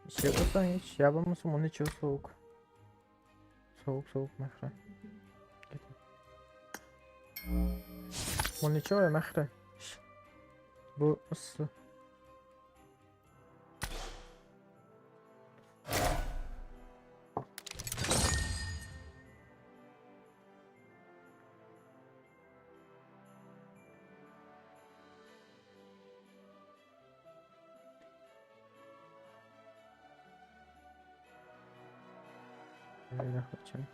Şey olsan hiç yapamazsın onun içi soğuk. Soğuk soğuk mehre. Onun içi var ya mehre. Bu ısı. Öyle kaçın.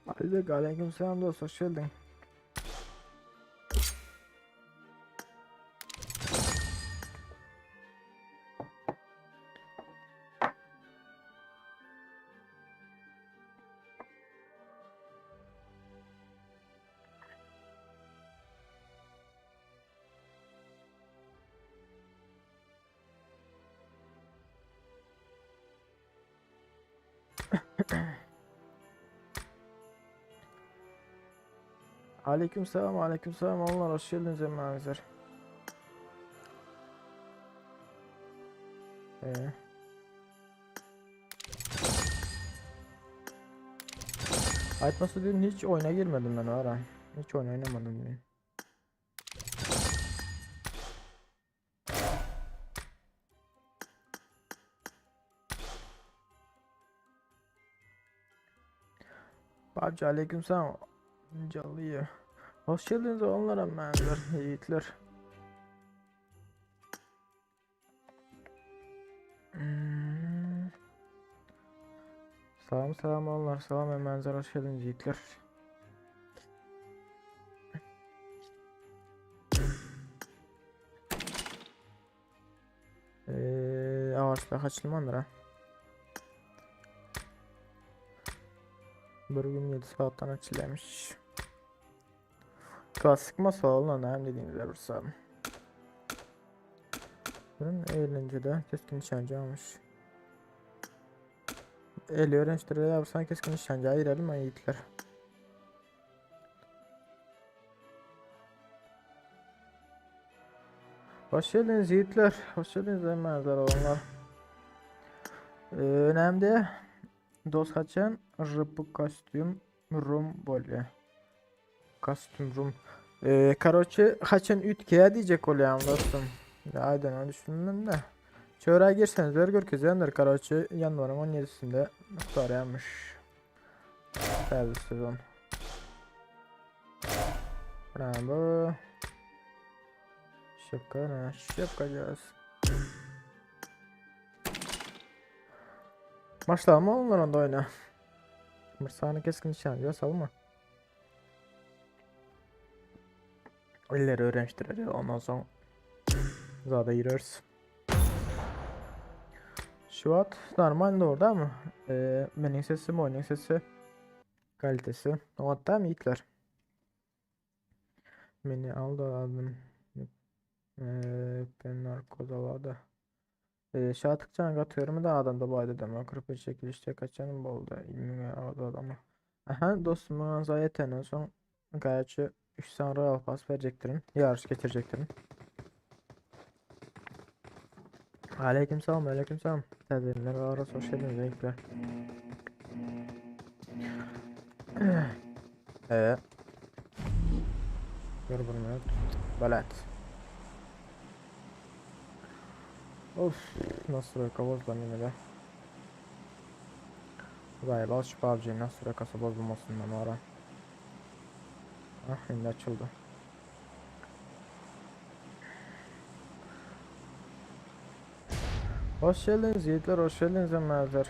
Aleyk aleyküm selam dost hoş geldin. Aleyküm selam aleyküm selam onlar hoş geldiniz emmanezer. Ee. Aytması dün hiç oyuna girmedim ben ara. Hiç oyun oynamadım dün. PUBG aleyküm selam. Canlıyı. Hoş geldiniz onlara emmanezer yiğitler. Hmm. Salam salam onlar salam emmanezer hoş geldiniz yiğitler. Ee, ağaçlar kaçılmandır ha. Bir gün 7 saattan açılmış. Klasik masal olan hem dediğiniz bir saat. Bunun eğlencede keskin nişancı almış. Eli öğrençlere yapsan keskin nişancı ayıralım ha yiğitler. Hoş geldiniz yiğitler. Hoş geldiniz emanetler olanlar. Ee, önemli. Dost haçan rıpı kostüm rum bolya. Kostüm rum. Ee, karoçe haçan ütkeye diyecek oluyorum dostum. Aynen onu düşündüm de. Çöre girseniz ver görkezendir karoçe yanvarın 17'sinde kurtarıyormuş. Täze sezon. Bravo. Şapka, şapkacağız. Başlama onlar onda oyna. Bir saniye keskin nişancı salma. Elleri öğreniştirir ondan sonra zada gireriz. Şu at normal doğru değil mi? Ee, benim sesim, oyunun sesi kalitesi. O hatta mı yiğitler? Beni aldı aldım. Ee, ben narkozalada. Ee, şatıkçan katıyorum da adam da baydı deme. Kırpı çekilişte kaçanım boldu. İlmime aldı adamı. Aha dostum zaten son gayetçi 3 tane Royal Pass verecektirin. Yarış getirecektirin. Aleyküm selam, aleyküm selam. Tədbirlər və aras hoş geldiniz yiğitler. Evet. Gör bir minut. Balat. Of, nasıl bozdu yine de. Galiba şu PUBG'nin nasıl kasa bozulmasından ara. Ah şimdi açıldı. Hoş geldiniz yiğitler, hoş geldiniz emmerler.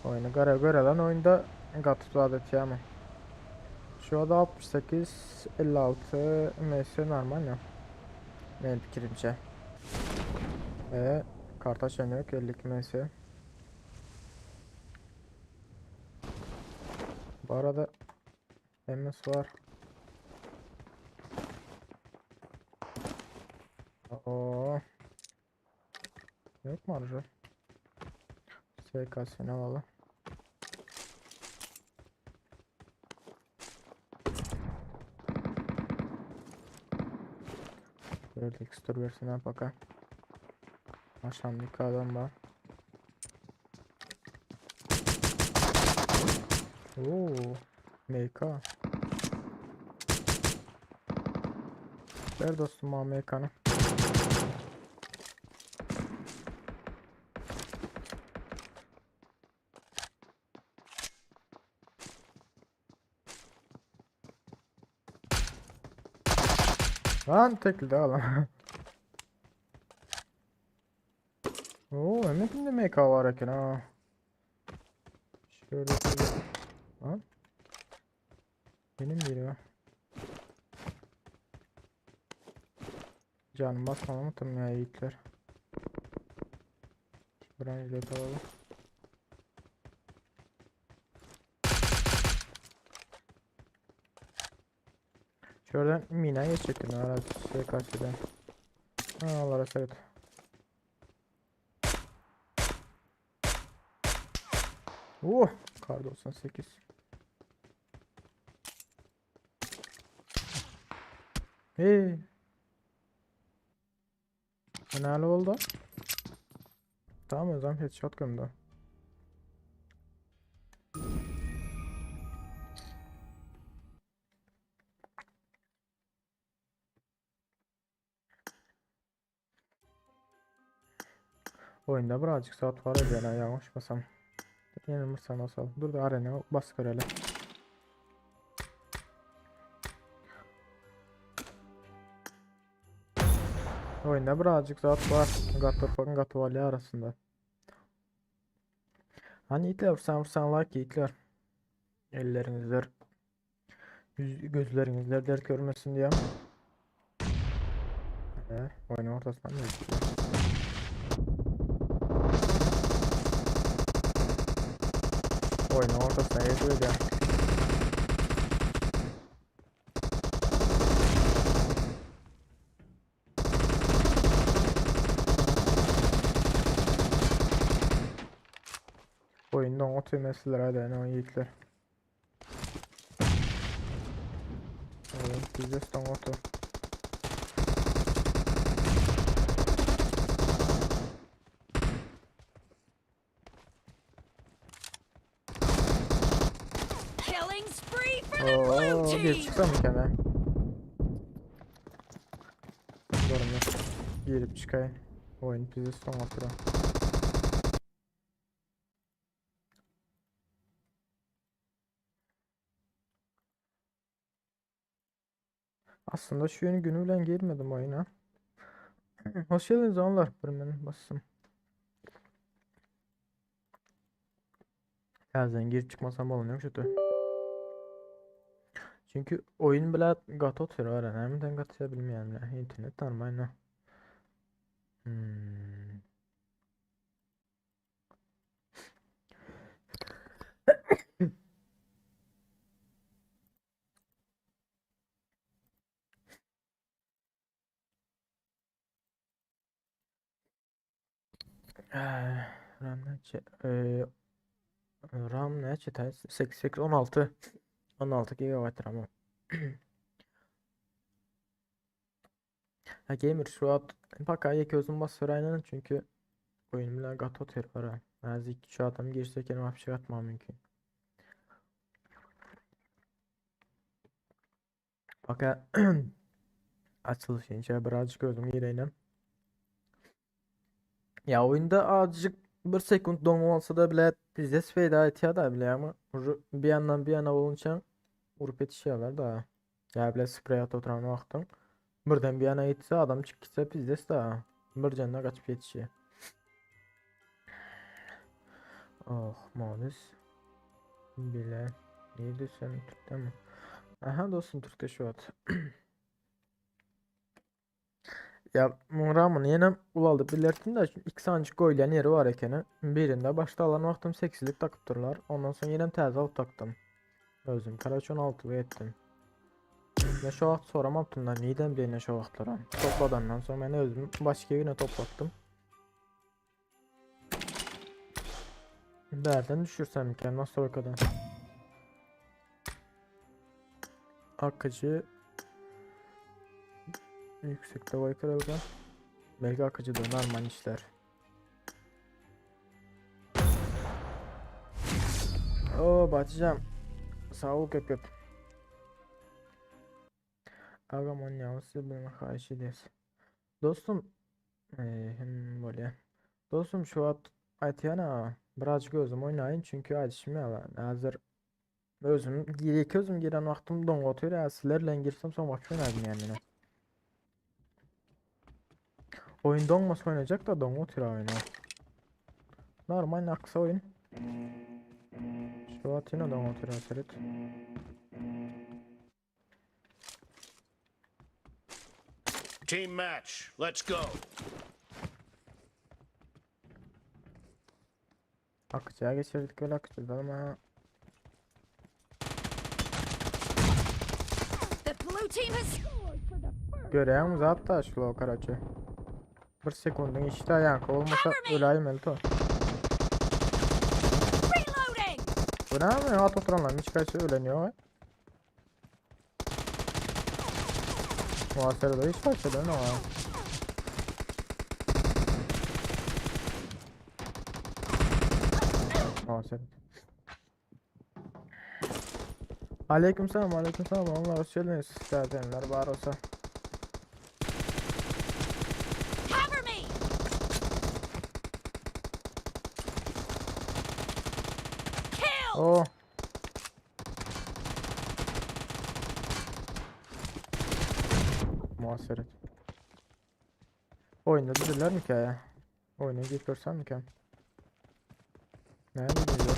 Oyunu göre göre lan oyunda katıp adet ya mı? Şu anda 68 56 MS normal ya. Benim fikrimce. Ve kartaş yok 52 MS. Bu arada Hemmesi var. Oo. Yok mu arıcı? SKS'ni alalım. 4x dur versene baka. Aşamdaki adam var. Oo, MK. Ver dostum AMK'nı. Lan tekli de lan. Oo, hemmesinde MK var eken ha. Şöyle şöyle. Lan. Benim geliyor. Canım basmam unuttum ya yiğitler. Şuradan jilet alalım. Şuradan mina geçecektim herhalde SKS'den. Ha Allah evet. Oh! Kar 98. Hey. Näle oldu? Tamam o zaman headshot gömdü. Oyunda birazcık saat var ya yanlışmasam. Yanılmışsam nasıl? Dur da arena bas görelim. Oyunda birazcık saat var. Gatorpak'ın Gatovali arasında. Hani itler vursan vursan like itler. Ellerinizler yüz, gözlerinizler dert görmesin diye. Oyunun ortasından mı geçiyor? Oyunun ortasına geçiyor ya. Oyunda o tüymesiler hadi ne o yiğitler. Oyun bizde otu. Killing spree for the blue Oo, bir team. çıksam mükemmel. Durun Girip çıkayım. Oyun bizi son oturan. Aslında şu yeni günü bilen girmedim oyuna. Hoş geldiniz onlar. Ben bassım. Bazen girip çıkmasam olmuyor kötü. Çünkü oyun bile gat oturuyor öğrenemeden gat bilmeyen ya. İnternet normal. Hmm. RAM neçe? RAM neçe? 8 8 16. 16 GB RAM. Ha gamer şu an paka yek özüm bas aynen çünkü oyun bile gat oturuyor var. Nazik şu adam girse kendime hapşır atmam mümkün. Paka açılış ince birazcık özüm gireyim. Ya oyunda azıcık bir sekund don olsa da bile bizde feyda etiyor da bile ama bir yandan bir yana olunca vurup yetişiyorlar da. Ya bile sprey at oturan vaxtın. Birden bir yana yetse adam çık gitse pizdes da. Bir canına kaçıp yetişiyor. Oh Manis. Bile. Neydi sen Türk'te mi? Aha dostum Türk'te şu at. Ya Ramın yine ulaldı bilirdim de iki sancık koyulan yeri var ekeni. Birinde başta alan vaxtım 8'lik takıp dururlar. Ondan sonra yine təzə alıp taktım. Özüm karaç 16 etdim. Men şu wagt soramapdym da nirden bileýin şu wagtlara. Topladandan soň men özüm başga birine toplatdym. Bärden düşürsem eken nastroýkadan. Akıcı yüksekte goý kırıldı. Belki akıcı da normal işler. Oo batacağım. Sağ ol köp köp. Agam oynayalım benim haýyş edýäs. Dostum hem bolýa. Dostum şu wagt aýtýan a birazjyk özüm oýnaýyn çünki aýdyşym ýaly häzir özüm ýeke özüm giren wagtym doňup otyr ýa sizler bilen girsem soň wagtym oýnadym ýa meni. Oýun doňmasa oýnajak da doňup otyr oýun. Normal aksa oýun. Şu wagt ýene doňup otyr seret. Team match. Let's go. Akıcıya geçirdik öyle akıcıda ama The blue team has scored for the first Görýäňmi zat da şul karaçy. Bir sekundyň işde ýaňky bolmasa öläýmeli to. Reloading! Bu näme? At oturanlaryň hiç kaçy ölen ýok. Muhasebede hiç kaçy ölen ýok. Muhasebe. Aleyküm selam, aleyküm selam. Onlar hoş geldiniz. Zatenler var olsa. Cover me! Kill! Oh. Muhasebe. Oyunda düzürler mi ki ya? Oyuna girip görsem mi ki? Nerede düzüyor?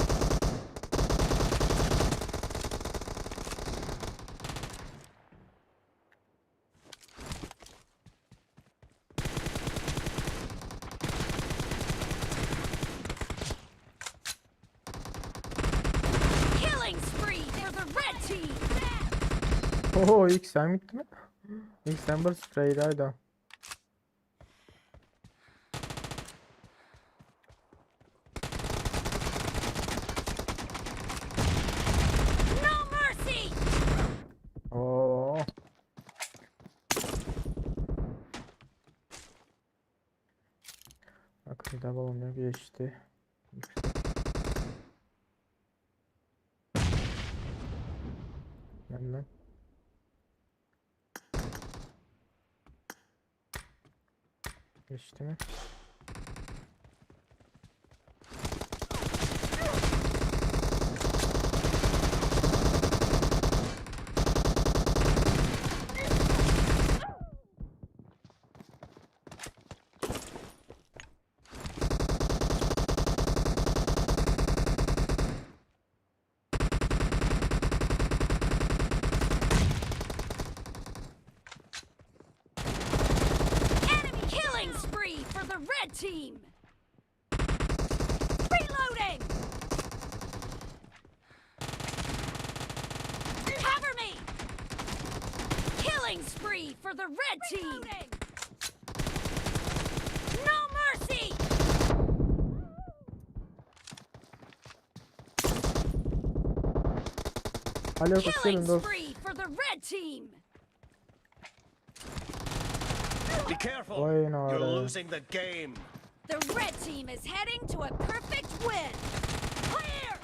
Killing spree for the red team! Oho ilk sen gitti mi? İlk sen bir spreylerdi. No mercy! Oo. Akılda balonu geçti. Yüksek. Lan lan. Geçti mi? Enemy killing spree for the red team! Reloading! Cover me! Killing spree for the red team! No mercy! Alo hoş Killing geldin dost. spree for the red team! Be careful. Vay You're nare. losing the game. The red team is heading to a perfect win! Clear!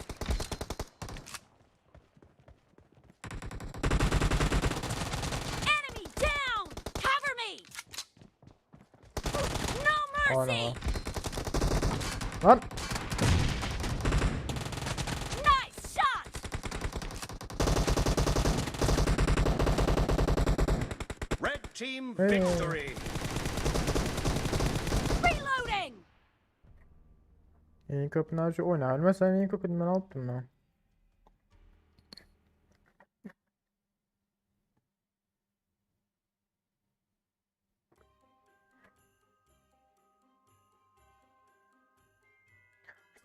Enemy down! Cover me! No Ana. mercy! Lan! Nice shot! Red team Hey. victory. Reloading! Yeni kapını her şey oyna. Ölmezsen yeni kapını ben alıp lan.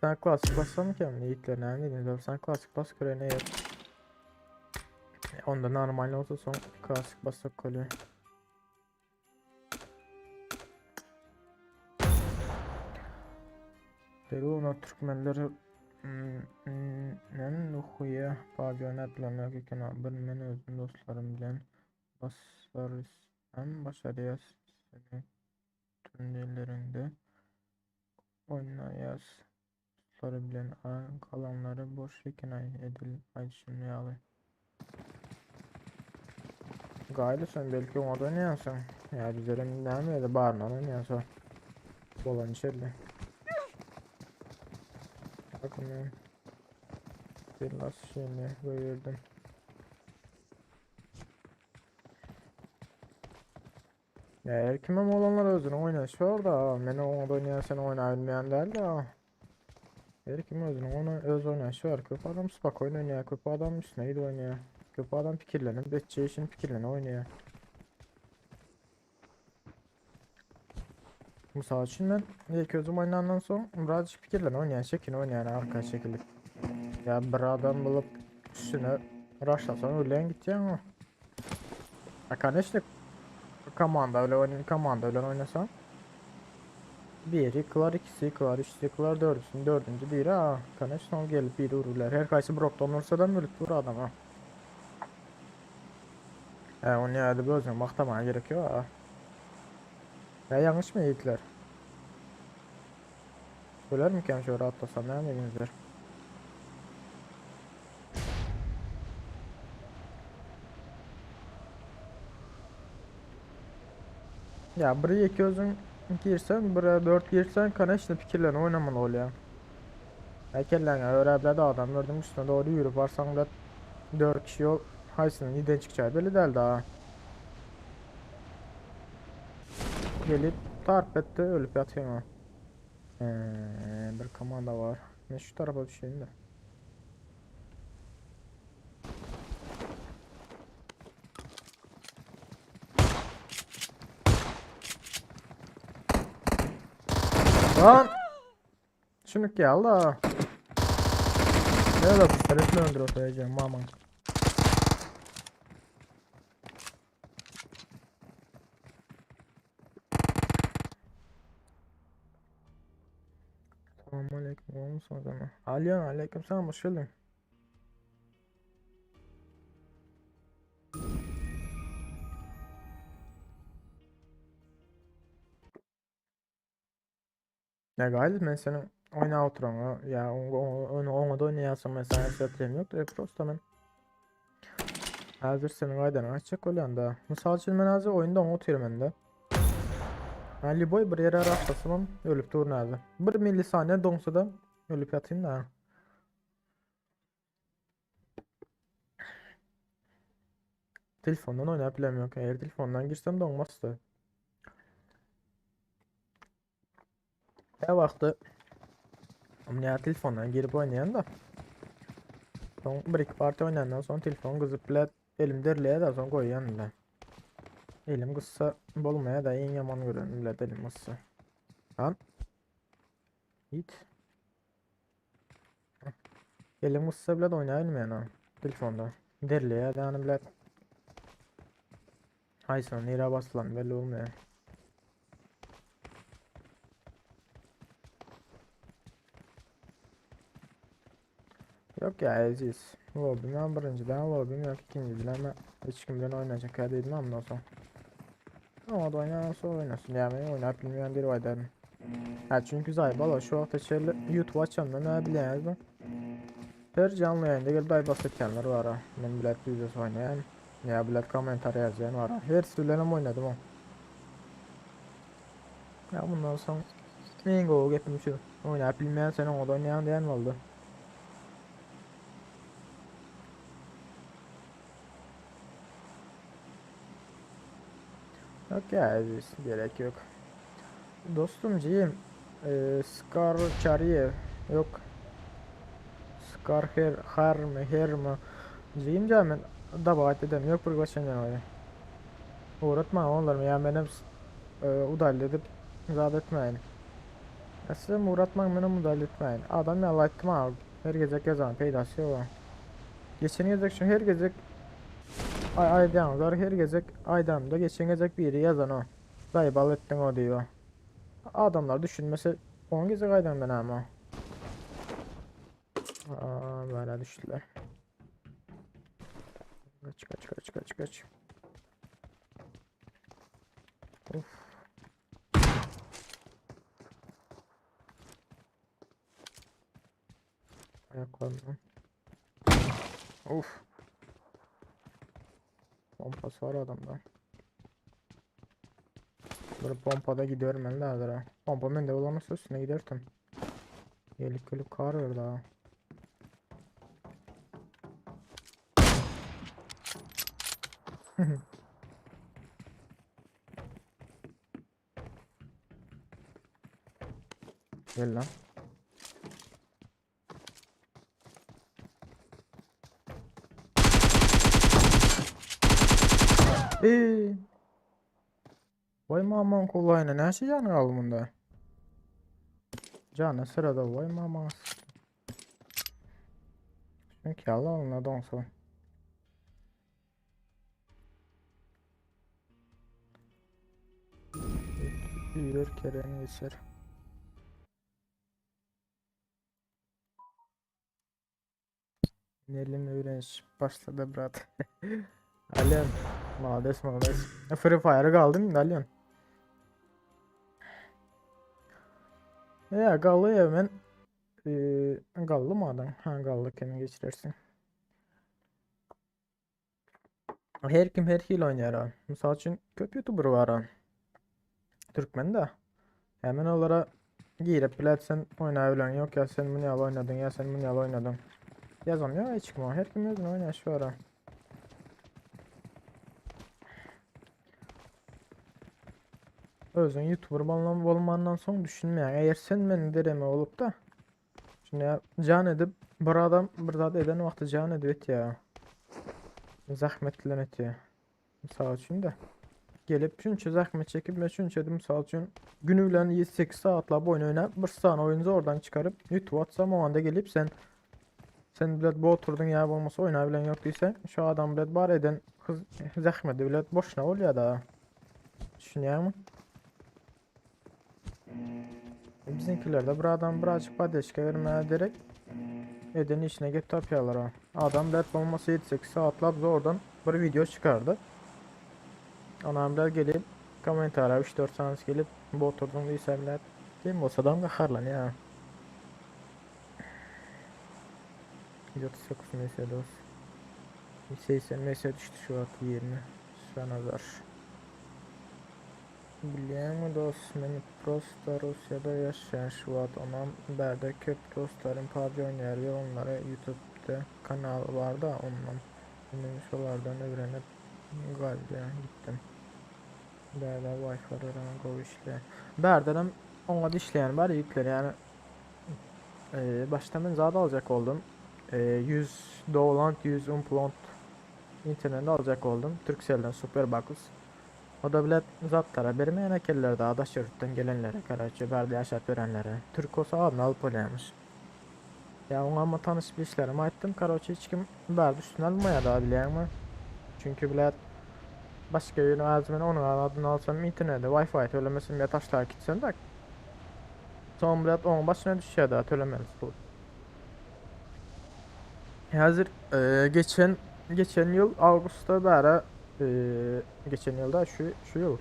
Sen klasik bassam ki yani yiğitler ne dediniz? Sen klasik bas göre ne yap? Onda normal bolsa soň klasik bassak bolýar. Deruna türkmenler men nuhuýa pawiona bilenok eken bir men özüm dostlarym bilen basarysam başarýas seni turnirleriňde oýnaýas dostlary bilen a galanlary boş ekenaý edil aýdyşym ýaly. Gaýly sen belki oňa oýnaýansyň. Ýa bizlerem näme ýa-da baryndan oýnaýansa. Bolan şeýle. Bakın ben bir las şeyini goýberdim. Ya her kimem olanlar özüniň oýnaşy bar da, men oňa da oýnaýan sen oýnabilmeýän däl da. Her kim özüniň ona öz oýnaşy bar. Köp adam spokojno oýnaýar, köp adam üstüne gidip oýnaýar. Köp adam pikirlenip, etjek işini pikirlenip oýnaýar. Mysal üçin men ilk özüm oýnandan soň birazcık pikirlenip oýnaýan, çekin oýnaýan arka çekilip. Ya bir adam bulup üstüne rushlasaň ölýän gitýäň o. A конечно komanda bilen oýnaýan, komanda bilen oýnasaň biri ykylar, ikisi ykylar, üçüsi ykylar, dördüsini dördünji biri a конечно ol gelip biri ururlar. Her haýsy brokdan ursadam ölüp dur adama. He ony ýa-da özüňi magtamaga gerek ýok a. Ýa ýalňyşmy ýigitler? Ölermikäm şöyle atlasam näme diýiňizler? Ya bir iki özüň girsen, bire dört girsen, конечно pikirlerini oýnamaly bolýar. Äkelläňe örä bile adam gördüm üstüne doğru ýürüp barsaň bile dört kişi ýol haýsynyň niden çykjagy belli däl daha. Gelip tarp etdi ölüp ýatyň. Ee, bir komanda bar. Men şu tarafa düşeyim de. Lan! Şunuk ýaly. Ne pistoletle öldür oturacağım maman. Salam aleyküm olmuşsun o zaman. Alo aleyküm selam hoş geldin. Ya gaýly men seniň oýnap oturanyňa ýa oňa oňa da oýnaýarsyň men saňa sebäplerim ýok diýip prosta men häzir seniň aýdanyňy aýtjak bolýan da. Mysal üçin men häzir oýunda oňa otyryn mende. Ha lýuboý bir ýere rastlasamam ölüp durun häzir. Bir millisaniýe doňsa da ölüp ýatyn da. Telefondan oýnap bilemok. Eger telefondan girsem doňmazdy. Her wagty Ýa telefondan girip oýnaýan da. Soň bir iki partiýa oýnandan soň telefon gyzyp bile elim derleýär da soň goýýan bile. Elim gyssa bolmaýar da iň ýaman görenim bile elim gyssa. Lan. Git. Elim gyssa bile oýnaýyn ha telefonda. Derleýär da bile. Haýsyna nirä basylan belli bolmaýar. Yok ya Aziz. Lobby'm birinjiden lobby'm yok ikinciden ben hiç kim bilen oynayacak ya dedim ondan sonra. Ama da oynarsa oynasın yani oynayıp bilmeyen biri var derim. Ha çünkü Zaybala şu wagta çenli YouTube açandan ne bilýäňizmi? Her janly ýaýynda gelip daýba satýanlar bar ha. Men bilet düzes oýnaýan. Ýa bilet kommentariýa ýazýan bar ha. Hersi bilenem oýnadym o. Ýa mundan soň iň gowy gepim şu. Oýnap bilmeýän sen oňa da oýnaýan diýen boldy. Yok ya Aziz, gerek yok. Dostum jigim, e, Skar Çariyev yok. Skar Her Har mı Her mı? Jigim ja men dabat edem yok bir geçen ýaly. Uğratma onlar ya menem e, udal edip zat etmeyin. Ya sizem uğratmaň menem udal etmeyin. Adam ýaly aýtdym ha. Her gezek ýazan peýdasy ýok. Geçen gezek şu her gezek. Aý aýdýaňyzlar her gezek aýdanymda geçen gezek biri ýazan o. Zaýbal etdiň o diýip o. Adamlar düşünmese 10 gezek aýdaňda näme o. Aa, bana düşdüler. Kaç kaç kaç kaç kaç. Of. Ayaklarına. Of. Pompası var adamda. Bir pompada gidiyorum ben de hazır ha. Pompa ben de olamazsa üstüne giderdim. Gelip gelip kar verdi ha. Gel lan. Eee. Vay maman kolayına näçe jany galdy munda? Jany syrada vay maman. Çünkü Allah alına donsa. Yürür kereni geçer. Nelim öğreniş başladı brat. Alyan. Malades malades. Free Fire'a kaldım Alyan. Ya galı hemen ee, gallı mı adam? Ha gallı kimin geçirirsin. Her kim her hil oynayar ha. Misal üçin köp YouTuber var ha. Türkmen de. Hemen olara girip bilet sen oynayabilen yok ya sen bunu ýaly oýnadyň ya sen bunu ýaly oýnadyň. Ýazan ýok hiç kim. Her kim özüne oýnaşy var ha. Özüň YouTuber bolmandan soň düşünmeýän. Eger sen meni dereme bolup da Şimdi ya can edip bir adam bir zat eden wagty can edip etýär. Zahmet bilen etýär. Mysal üçin de gelip şunça zahmet çekip men şunça edip mysal üçin günü bilen 7-8 saatlap oýun oýnap bir sany oýun zordan çykaryp YouTube atsam o anda gelip sen sen bilet bu oturdun ya bolmasa oýna bilen yok diýse şu adam bilet bar eden zahmeti bilet boşuna bolýar da. Düşünýärmi? Bizimkilerde bir adam birazcık padeşke vermeye derek eden işine gep tapýarlar ha. Adam dert bolmasa 7-8 saatlap zordan bir video çıkardı. Anamlar gelip kommentara 3-4 saniyesi gelip bu oturdun diýseler kim bolsa adam gaharlanýar. 139 MS dost. 80 MS düştü şu at 20. Şu nazar. Bilýäňmi dost, men prosta Russiýada ýaşaýan şu wagt onam bärde köp dostlarym PUBG oýnaýar we onlara YouTube'da kanaly barda ondan menem şolardan öwrenip galýa gitdim. Bärde Wi-Fi örän gowy işleýär. Bärdenem oňat işleýän bar ýigitler ýani başda men zat aljak boldum. 100 download 100 upload internet aljak boldum Turkcell'den Superbox. O da bilet zatlara bermeýän ekenler daha daş ýurtdan gelenlere karaçe bärde ýaşap ýörenlere. Türk bolsa adyny alyp bolýarmyş. Ya oňa ama tanyş bilişlerime aýtdym karoçe hiç kim bärde üstüne almaýar daha bilýäňmi? Çünki bilet başga ýöne az men onuň adyny alsam internete Wi-Fi tölemesem ýa taşlap gitsem de soň bilet oň başyna düşýär daha tölemeli pul. Häzir e, geçen geçen ýyl awgustda bäri e, geçen ýylda şu şu ýyl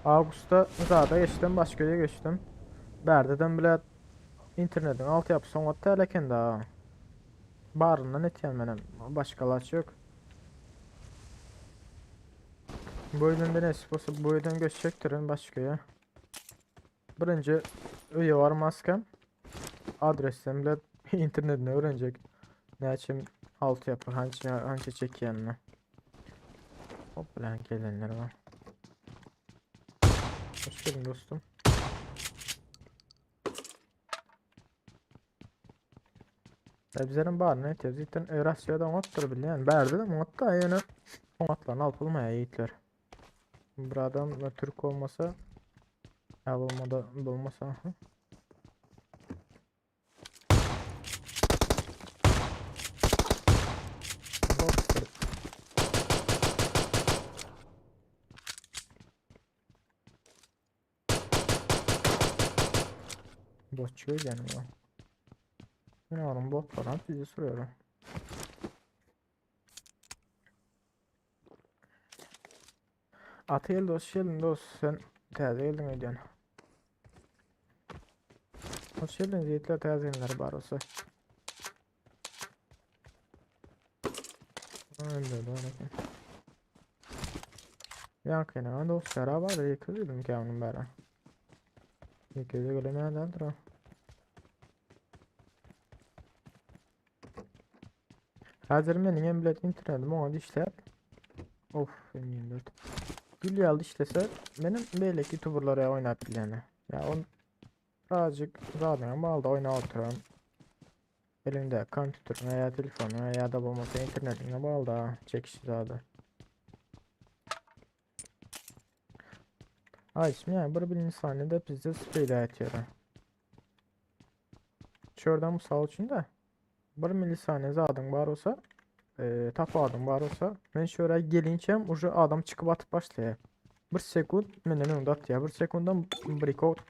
awgustda zada geçdim, başga ýere geçdim. Bärdeden bile internetiň altyapysy oňat däl eken da. Baryndan etýän menem. Başga alaç ýok. Bu ýyldan de nesip bolsa bu ýyldan göçjekdirin başga ýere. Birinji öýe barmaskam adresten bile internetini öwrenjek. Näçe altyapy hança hança çekýänini. Hop bilen gelenler var. Hoş geldin dostum. Ya bizlerin baryny etýär. Zaten Russiýada oňatdyr bilýän. Bärde de oňat da ýöne oňatlaryny alyp bolmaýar ýigitler. Bir adam Türk olmasa ya olmadı bolmasa. Aha. Bok. Botçy öýdýänim o. Men onuň botlaryny sizi sürüyorum. Aty geldi, hoş geldin dost. Sen täze geldin öýdýän. Hoş geldin ýigitler täze gelenler bar bolsa. Öldürdü onu. Ýaňkynyň dostlara bar, ýeke dedim ki onuň bäri. Ýeke gelemändir o. Häzir meniň hem bilet internetim oňa işläp. Of, M24. Gül ýaly işlese, menem beýleki youtuberlara oýnap bilýän. Ya on birazcık zadyňa malda oýnap oturan. Elinde kompýuteriňe ýa telefonyňa ýa-da bolmasa internetiňe bagly da çekişi zady. Ay şimdi yani bir bilinç de bizde peýda etýär. Şuradan mysal üçin de bir milisaniýe zadyň bar bolsa, e, tapadyň bar bolsa, men şöyle gelinçem уже adam çykyp atyp başlaýar. Bir sekund menden öňde atýar. Bir sekundan bir iki ot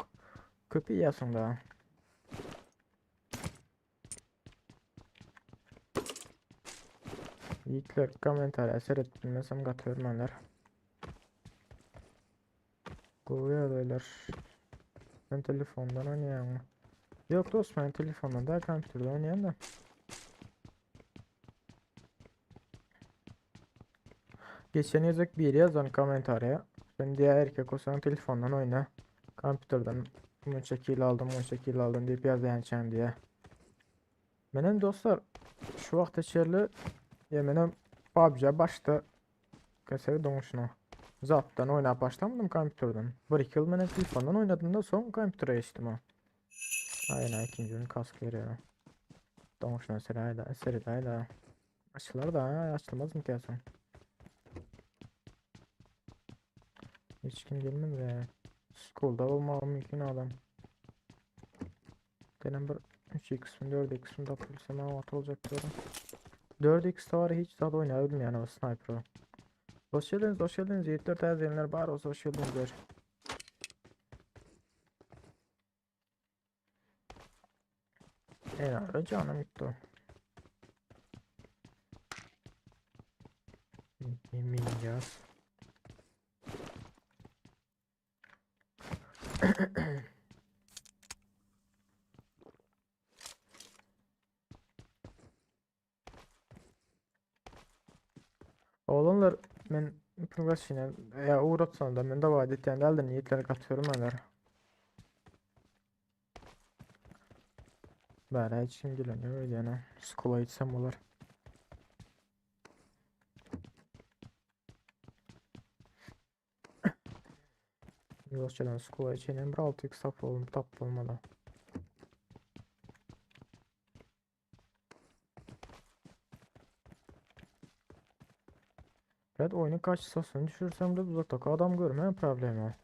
köp iýýärsiň da. Yiğitler kommentariýa seret bilmesem gaty görmänler. Gowy ýagdaýlar. Sen telefondan oýnaýaňmy? Ýok dost, men telefondan da kompýuterde oýnaýan da. Geçen gezek biri ýazan kommentariýa. Sen diýä erkek bolsaň telefondan oýna. Kompýuterden munça kill aldym, munça kill aldym diýip ýazýançaň diýä. Menem dostlar şu wagta çenli ýa menem PUBG başda Keseri doňuşuna. Zapdan oýnap başlamadym kompýuterden. 1-2 ýyl menem telefondan oýnadym da soň kompýutere geçdim o. Aýna ikinji gün kask berýär. Doňuşuna seräýda, seredäýda. Açylar da, açylmaz mı soň? Hiç kim gelmedi be. School'da olmagy mümkin adam. Gelen bir 3x mi 4x mi tapabilsem amat olacak diyorum. 4x var hiç zat oynayabilmeýän o sniper. Hoş geldiniz, hoş geldiniz. 74 täzelenler bar olsa hoş geldiniz. Herhalde canım gitti. Mineceğiz. Oglanlar men progression ya uğratsam da men dawat etýän däldir niýetleri gaty görmänler. Bäri hiç kim gelen ýok öýdýän. Skola gitsem bolar. Ýolçadan skola içenen bir 6x tap bolum tap bolmaly. Evet oyunun kaç sasını düşürsem de uzaktaki adam görme problemi.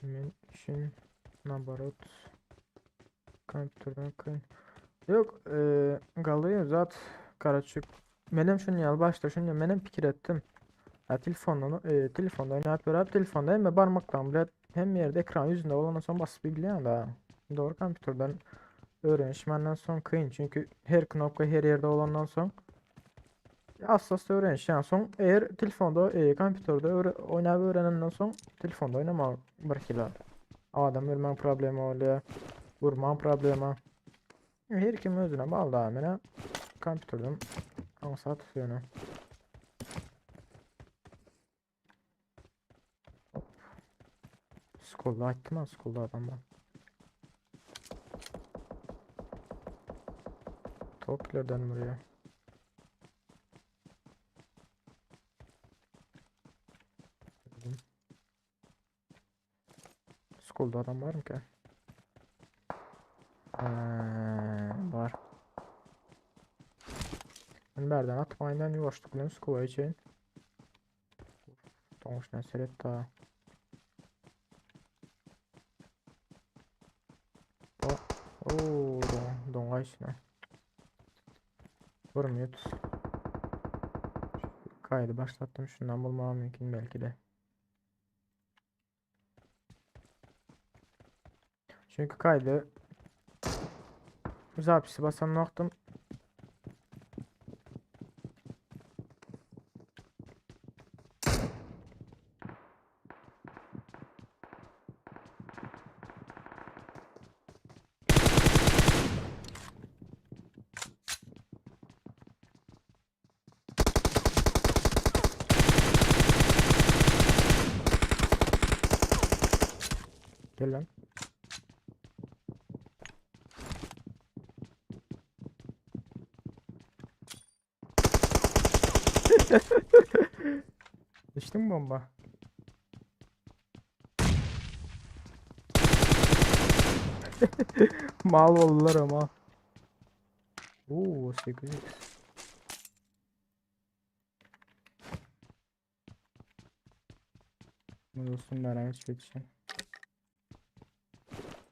Men için nabarot kompýuterden kyn. Yok, e, galyr zat karaçık. Menem şunu ýaly başda şunu menem pikir ettim. Ya telefondan e, telefonda oynayıp görüp telefonda hem barmakla bile hem yerde ekran yüzünde olandan sonra basıp bilýän da. Doğru kompýuterden öğrenişmenden son kyn çünkü her knopka her yerde olandan son Hassas öğreniş yani son eğer telefonda e, kompýuterde öğre, oynayıp öğrenenden son telefonda oynama bir kilo. Adam ölmen problemi oluyor. Vurman problemi. Her kim özüne bağlı da mene kompýuterden aňsat ýöne. Hop. Skolda aýtdym ha, skolda adam bar. Toplerden buraya. Skolda adam var mı ki? Ee, var. Ben berden atıp aynen yuvaşlyk bilen skola için. Doňuşdan seret da. O, oo, doňa içine. Bir minut. Kaydı başlattım. Şundan bulmam mümkün belki de. Çünkü kaydı zapisi basan noktam. Gel lan. Düştü mü bomba? Mal oldular ama. Oo 8x. Bu dostum merak etme.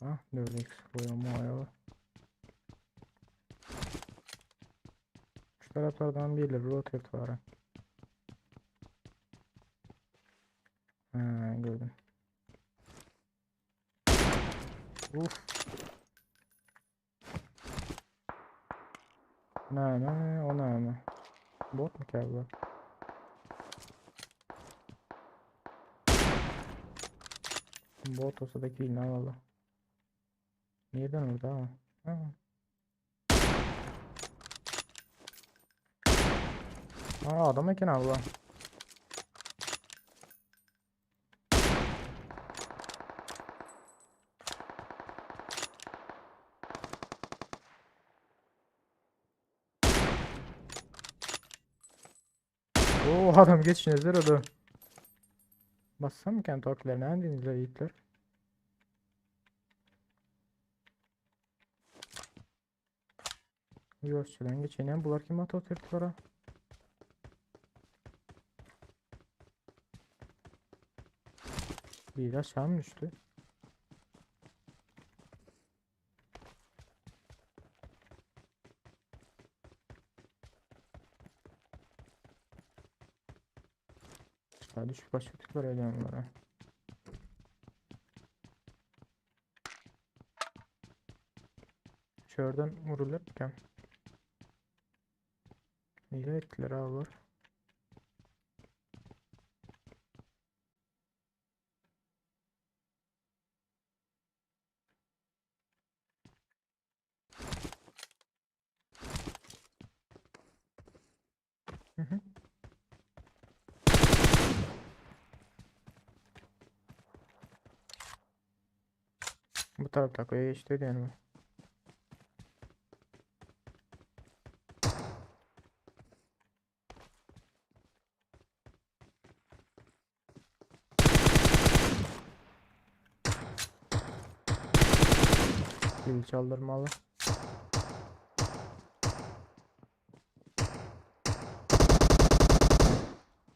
Ah 4x koyalım ayağı. Şu taraflardan birileri rotate var. Ha, gördüm. Uf. Ne ne o ne ne? Bot mu ki bu? Bot olsa da kill ne valla. Nereden orada ha? Ha. Aa adam eken abla. Oo adam geçinizler o Bassam mı kendi haklarına denizler yiğitler. Yolcudan geçenen bular kim atı oturttular? Bir aşağı mı düştü? Aşağı düşüp başladıklar öyle onlara. Şuradan vurulurken. Hile ettiler abi. Hı hı. Bu taraf takoya geçti yani. Kill çaldırmalı.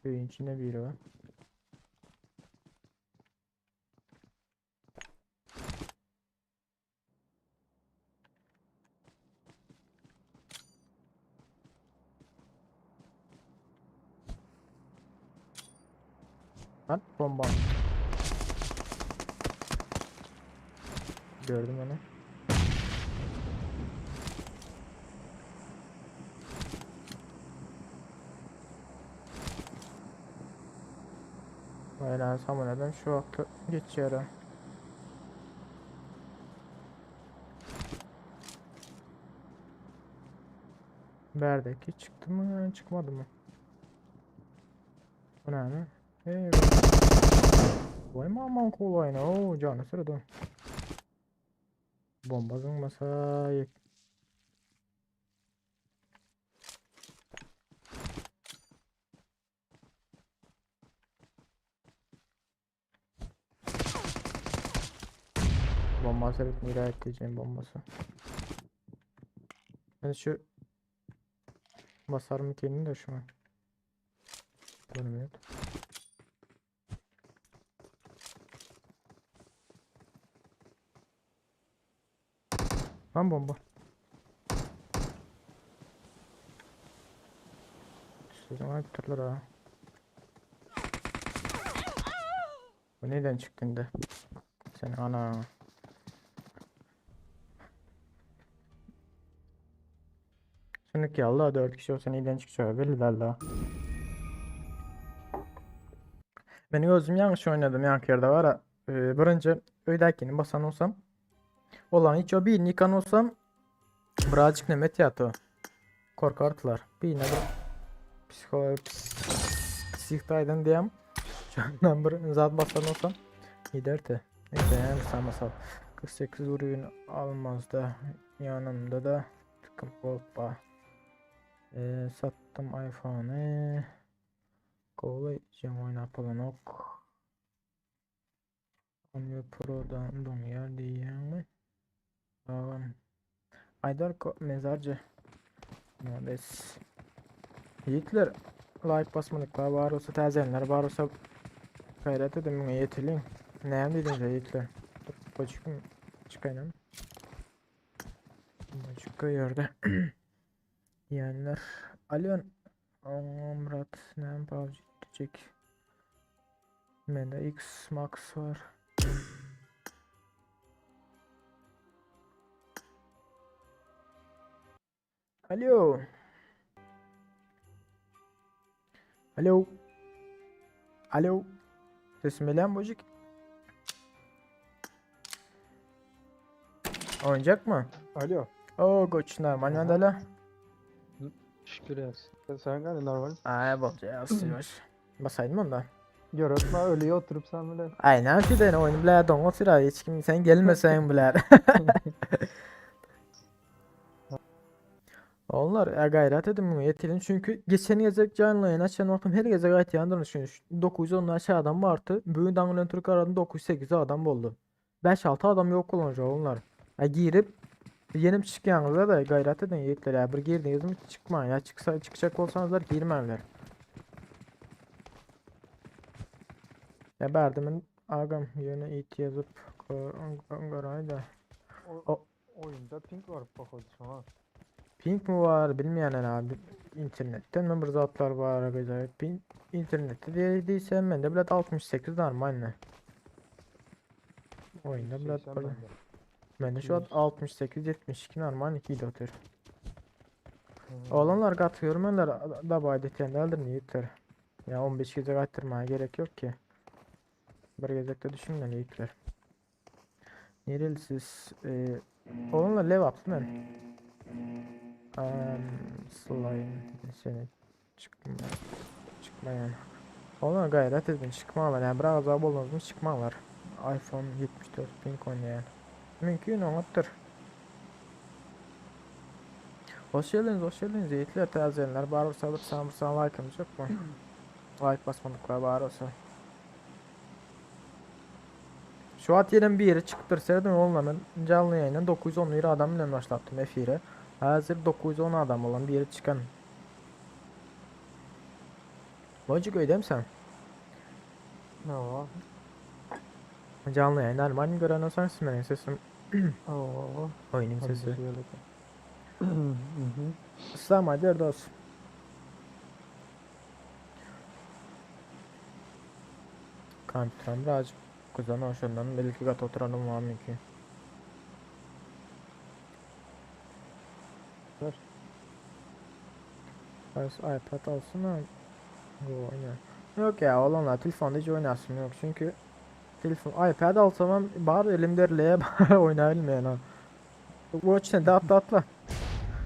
Köyün içinde biri var. Lan bomba. Gördüm onu. Vay lan neden şu aklı geçiyorum. Berdeki çıktı mı çıkmadı mı? Bu ne ne? Hey, Vay aman kolay ne o canı sırada. Bomba zıngmasa yek. Bomba sebep nirayet diyeceğim bombası. Ben şu basar mı kendini de şuna. Bir minut. Lan bomba. Sözüň aýypdyrlar ha. Bu neden çykdy indi? Sen ana. Şunuki ýaly 4 kişi olsa neden çykjagy belli däl da. Meniň özüm ýalňyş oýnadym ýaňky ýerde bar. E, birinji öýdäkini basan olsam, olan hiç o birini ýykan olsam, birazjyk neme etýärdi. Korkardylar. Birine bir psixo psih taýdan diýem. Şondan bir zat basan olsam giderdi. Neyse yani samasal. 48 ürün almazda yanımda da tıkım gold bar. E, sattım iPhone'ı. Goly jeň oýnap bolanok. Only Pro'dan doňýar diýýäňmi? Agam. Aýdar mezarjy. Molades. Ýigitler like basmadyklar bar bolsa täzelenler bar bolsa gaýrat edin muňa ýeteliň. Näme diýdiňiz ýigitler? Boçkum çykaýynam. Boçka ýerde. Diýenler. Alýon Oňa Murat näme PUBG gidecek. Mende X Max var. Alo. Alo. Alo. Sesim gelen bojik. Oynayacak mı? Alo. Oo koç normal mandala. Şükür yaz. Sen gari normal. Ay bolca yavaş. Basaydın mı onda? Görötme ölüyor oturup sen bile. Aynen şu den oyunu bile dongo sıra hiç kim sen gelmesen bile. Onlar ya gayret edin bunu yetelim çünkü geçen gece canlı yayın açan wagtym her gece gaýtýandyr çünki 910 aşağı adam bardy. Bugün daň bilen Türk aradım 908 adam boldy. 5-6 adam ýok bolan onlar. Ya girip yenip çykýaňyzda da gaýrat edin ýigitler ya bir girdiňiz mi çykmaň ya çyksa çykjak bolsaňyzlar girmäňler. Ya berdimin agam ýöne it ýazyp garaý da. O, oyunda ping var pohodu şoňa. Ping mi var bilmeýän abi. İnternetten mi bir zatlar var acayip. Ping internette diye değilse ben de bilet 68 normal ne. Oyunda bilet 180 böyle. bende. Ben de şu an 100. 68 72 normal 2 atıyor. Hmm. Oğlanlar gat görmenler da bay etýänlerdir yiğitler. Ya 15 gece gaýtdyrmaya gerek yok ki. Bir gezekte düşünmeli yiğitler. Nereli siz? Ee, oğlanlar lev yaptı ben. Um, slime seni çıkma çıkma yani. Oğlanlar gayret edin çıkmalar yani biraz azap oldunuz mu çıkmalar. iPhone 74 pink oynayan. Mümkün oňatdyr. Hoş geldiniz, hoş geldiniz. Yiğitler, tazeyenler, bar olsa alıp samırsan like'ımız yok mu? Like basmadıklar bar olsa. Şu at yerin bir yeri çıkıptır. Seyredin oğlum ben canlı yayından 910 lira adam ile başlattım efire. Hazır 910 adam olan bir yeri çıkan. Boncuk öyle mi sen? Ne var? Canlı yayın normal mi gören olsan benim sesim. Oo. Oyunun Hadi sesi. şöyle. Hı hı. İslam hadi dost. Kompüterim birazcık kuzen hoşundan belki gat oturalım var mümkün. Ver. iPad alsın ha. Bu oyna. Yok ya oğlanlar telefonda hiç oynasın yok çünkü telefon iPad alsam bar elimde erleye bar oynayabilmeyen ha. Bu içine de atla atla.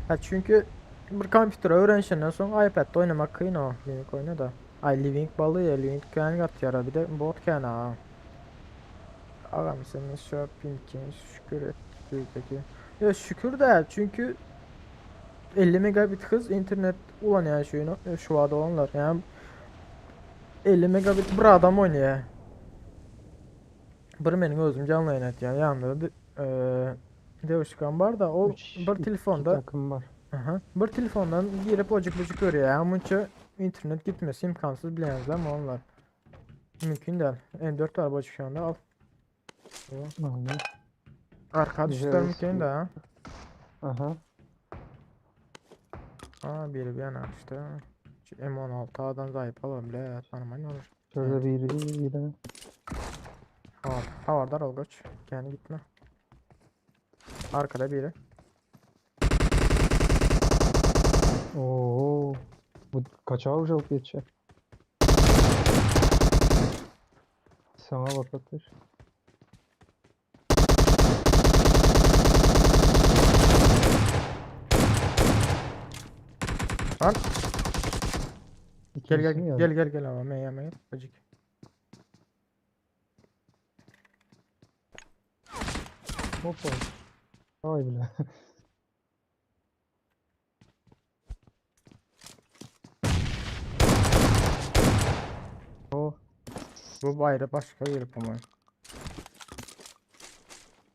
Ha çünkü bir kompüter öğrenişinden sonra iPad'de oynamak kıyın o. Living oyna da. Ay Living balı ya Living kän gatýar bir de bot kän ha. Agam senin şu pinkin şükür et bizdeki. Ya şükür de çünkü 50 megabit hız internet ulan yani şu şu ada olanlar yani 50 megabit bir adam oynuyor. Bir benim özüm canlı yayın et yani yanında da eee Devuşkan var da o Üç, bir iki telefonda takım var. Aha. Bir telefondan girip ocuk bucuk görüyor. Yani bunca internet gitmesi imkansız bileniz ama onlar. Mümkün değil. M4 var bocuk şu anda al. Aynen. Arka düşler Güzel mümkün de ha. Aha. Aa biri bir yana işte. Şu M16 A'dan zayıf alalım bile. Tanımayın olur. Şöyle biri biri. Ha, havardar ol koç. Kendi gitme. Arkada biri. Oo. Bu kaça avuç geçecek? Sana bak atış. Lan gel gel İkincisi mi gel geldi? gel gel ama meye meye. Acık. Hoppa. Ay bile. Oh. Bu bayrağı başka bir ama.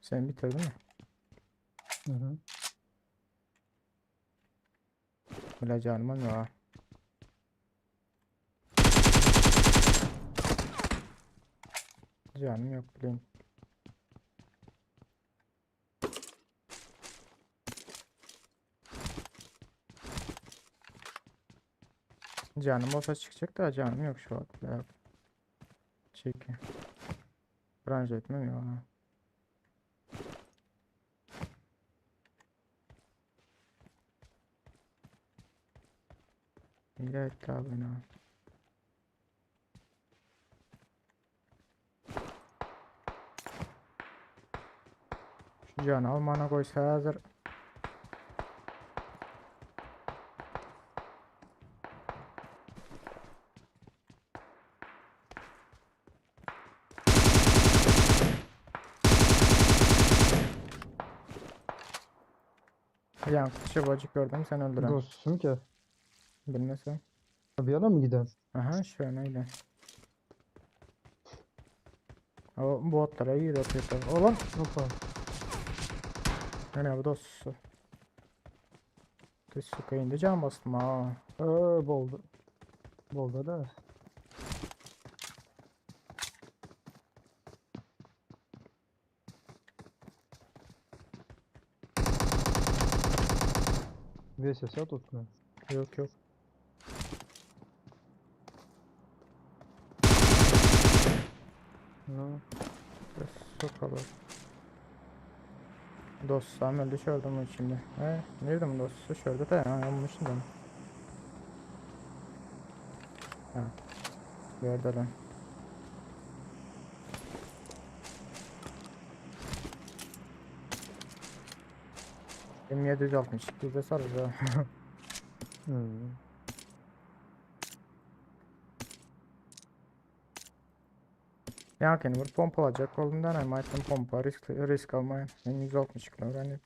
Sen bitirdin mi? Hı hı. Bile canım ya. Canım yok bileyim. Canım olsa çıkacak da canım yok şu an. Ya. Çek. Branş etmem ya. Hile etti abi beni ha. Şu canı almana koysa hazır. Yani kuşa bacık gördüm sen öldüren. Dostum ki. Bilmesen. Bir yana mı gidelim? Aha şöyle öyle. O botlara iyi atıyorlar. Oğlum. Hoppa. Ne bu dostu. Suka indi can bastım ha. Boldu. Boldu da. VSS tutma. Yok yok. No. Suka bak. Dostum öldü şurada mı şimdi? He, nerede mi dostu? Şurada da ya, yanmışım da. Ha. Gördü lan. M762 de sarır ha. Hmm. Ya yani bir pompa alacak olduğundan ama item pompa risk risk almayın. M162 öğrendim.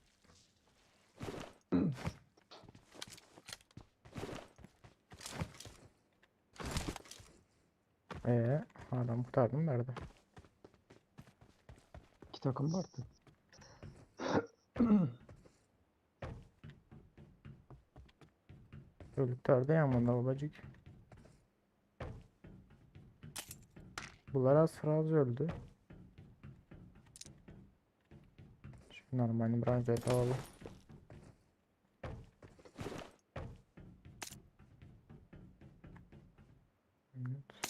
Adam kurtardım nerede? İki takım vardı. Öldük ya bunlar olacak. Bunlar az az öldü. Şu normalini biraz alalım. Evet.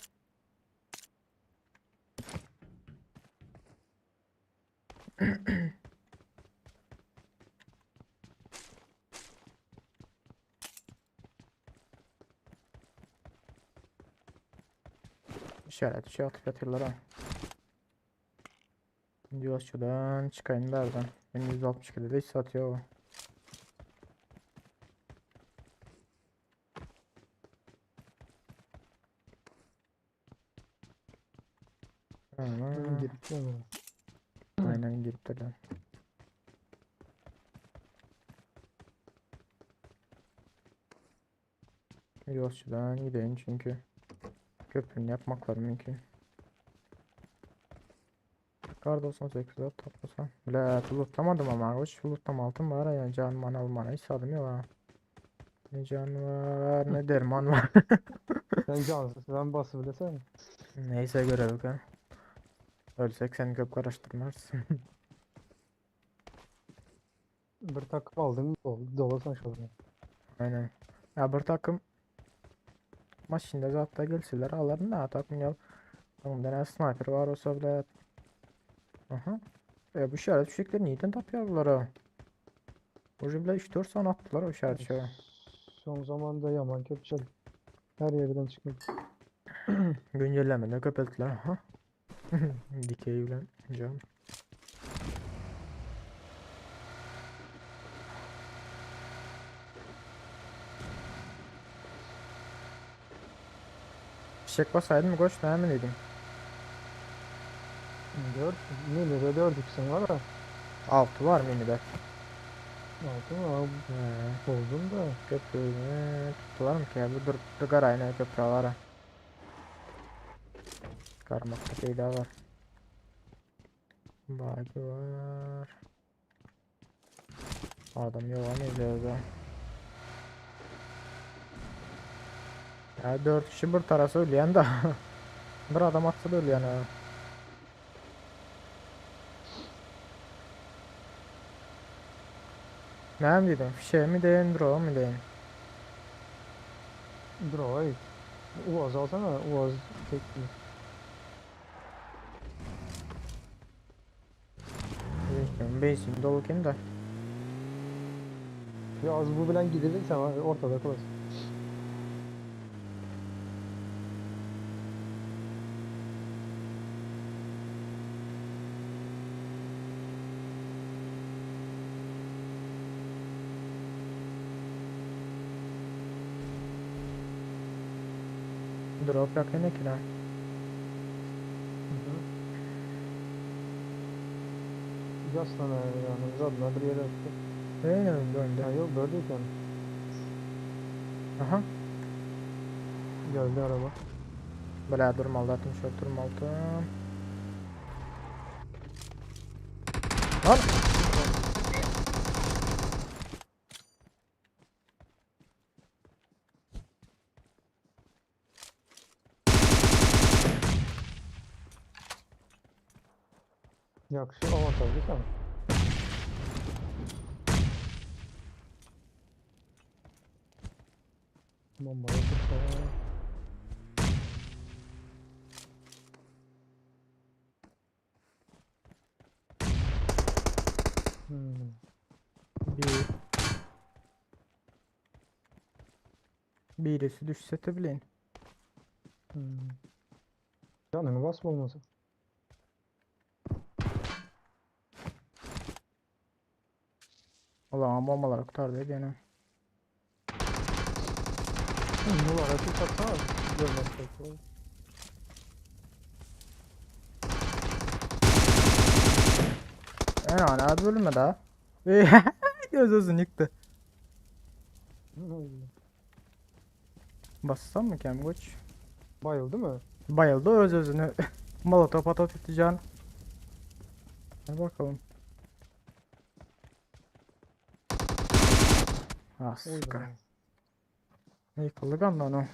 İşaret şey atıp yatırlar ha. Yolcudan çıkayım nereden? Benim 162 de hiç satıyor o. Hmm. Tamam. Girip mi? Aynen girip de lan. Yolcudan gideyim çünkü köprünü yapmaklar mümkün. Kar 98'e toplasam. Bile lootlamadım ama hiç lootlam altın var ya can man almana hiç sadım yok ha. Ne can var ne derman var. Sen cansın. Sen bası bilesene. Neyse görelim ha. Ölsek seni köp karıştırmaz. Bir takım aldın mı? Dolasan şurada. Aynen. Ya bir takım Maşynda zatda gelseler alaryn da tak men Öňümde ne sniper bar olsa bile. Aha. E bu işaret fişekleri neden tapıyor bunları? Uje bile 3-4 saniye attılar o işaret fişeği. Son zamanda yaman köpçel. Her yerden çıkıyor. Güncellemede köpelttiler. Aha. Dikey bilen cam. Fişek basaydım koç ne dedim. 4 mini de 4 x'in var ha. 6 var minide. 6 mı? Abi, He. Buldum da. Köprünü tuttular mı ki? Bu dur garayna köprü var ha. Karmakta şey daha var. Bagi var. Adam yok ama izliyoruz Ya 4 kişi bir tarafı ölüyen de. Bir adam atsa da ölüyen ha. Ne mi dedim? Fişe mi deyin, drone mi deyin? Droid. Uaz alsana. Uaz tek değil. Benzin dolu kim de. Ya az bu bilen gidilirse var, ortada kalırsın. Drop yakın ki lan. Hı hı. Yaslan yani zadına bir yere attı. Ne önde önde. Ha yok böyleyken Aha. geldi araba. Bela durmalı atmış durmalı. Lan! Yakşı avantajlı sen. Bombayı tuttu. Hmm. Bir Birisi düşse bilin. Hmm. Canını basma olmasa. Ulan bombalar kurtardı beni. Bunlar açık atsana. Görmez pek. En ana bölünme daha. Göz özünü yıktı. Bassam mı kem koç? Bayıldı mı? Bayıldı öz özünü. Molotof atıp can. Hadi bakalım. Ah sıkı. Yıkıldı anda onu.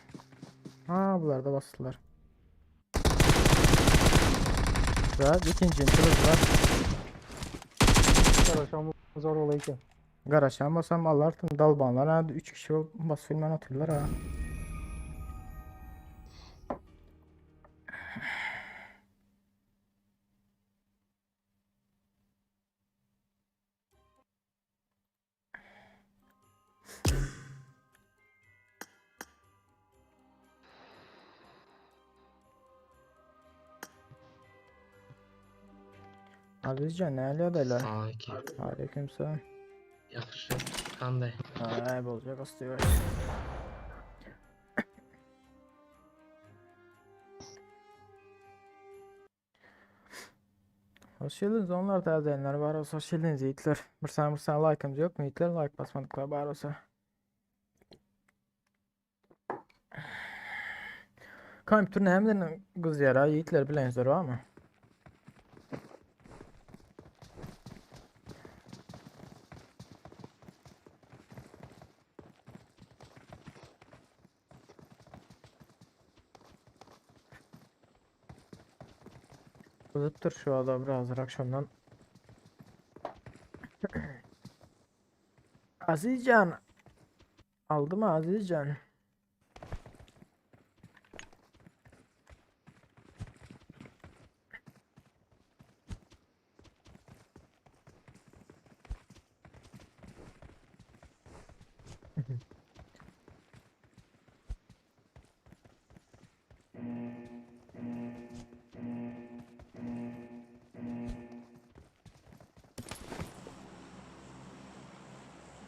Ha bunlar da bastılar. Güzel. İkinci var. Karaşan zor olayken. Garaşan basam Allah'tan dalbanlar ha 3 kişi bas filmen atıyorlar ha. Azizcan ne alıyor Sakin. Aleykümselam. Yaxşı. Qanday? Ay bolacak istiyor. Hoş geldiniz onlar da izleyenler var olsa hoş geldiniz yiğitler. Bir saniye bir saniye like'ımız yok mu yiğitler? Like basmadıklar var olsa. Kompüter hem de kız yara yiğitler bilen var mı? Kızıptır şu adam biraz akşamdan. Azizcan. Aldı mı Azizcan?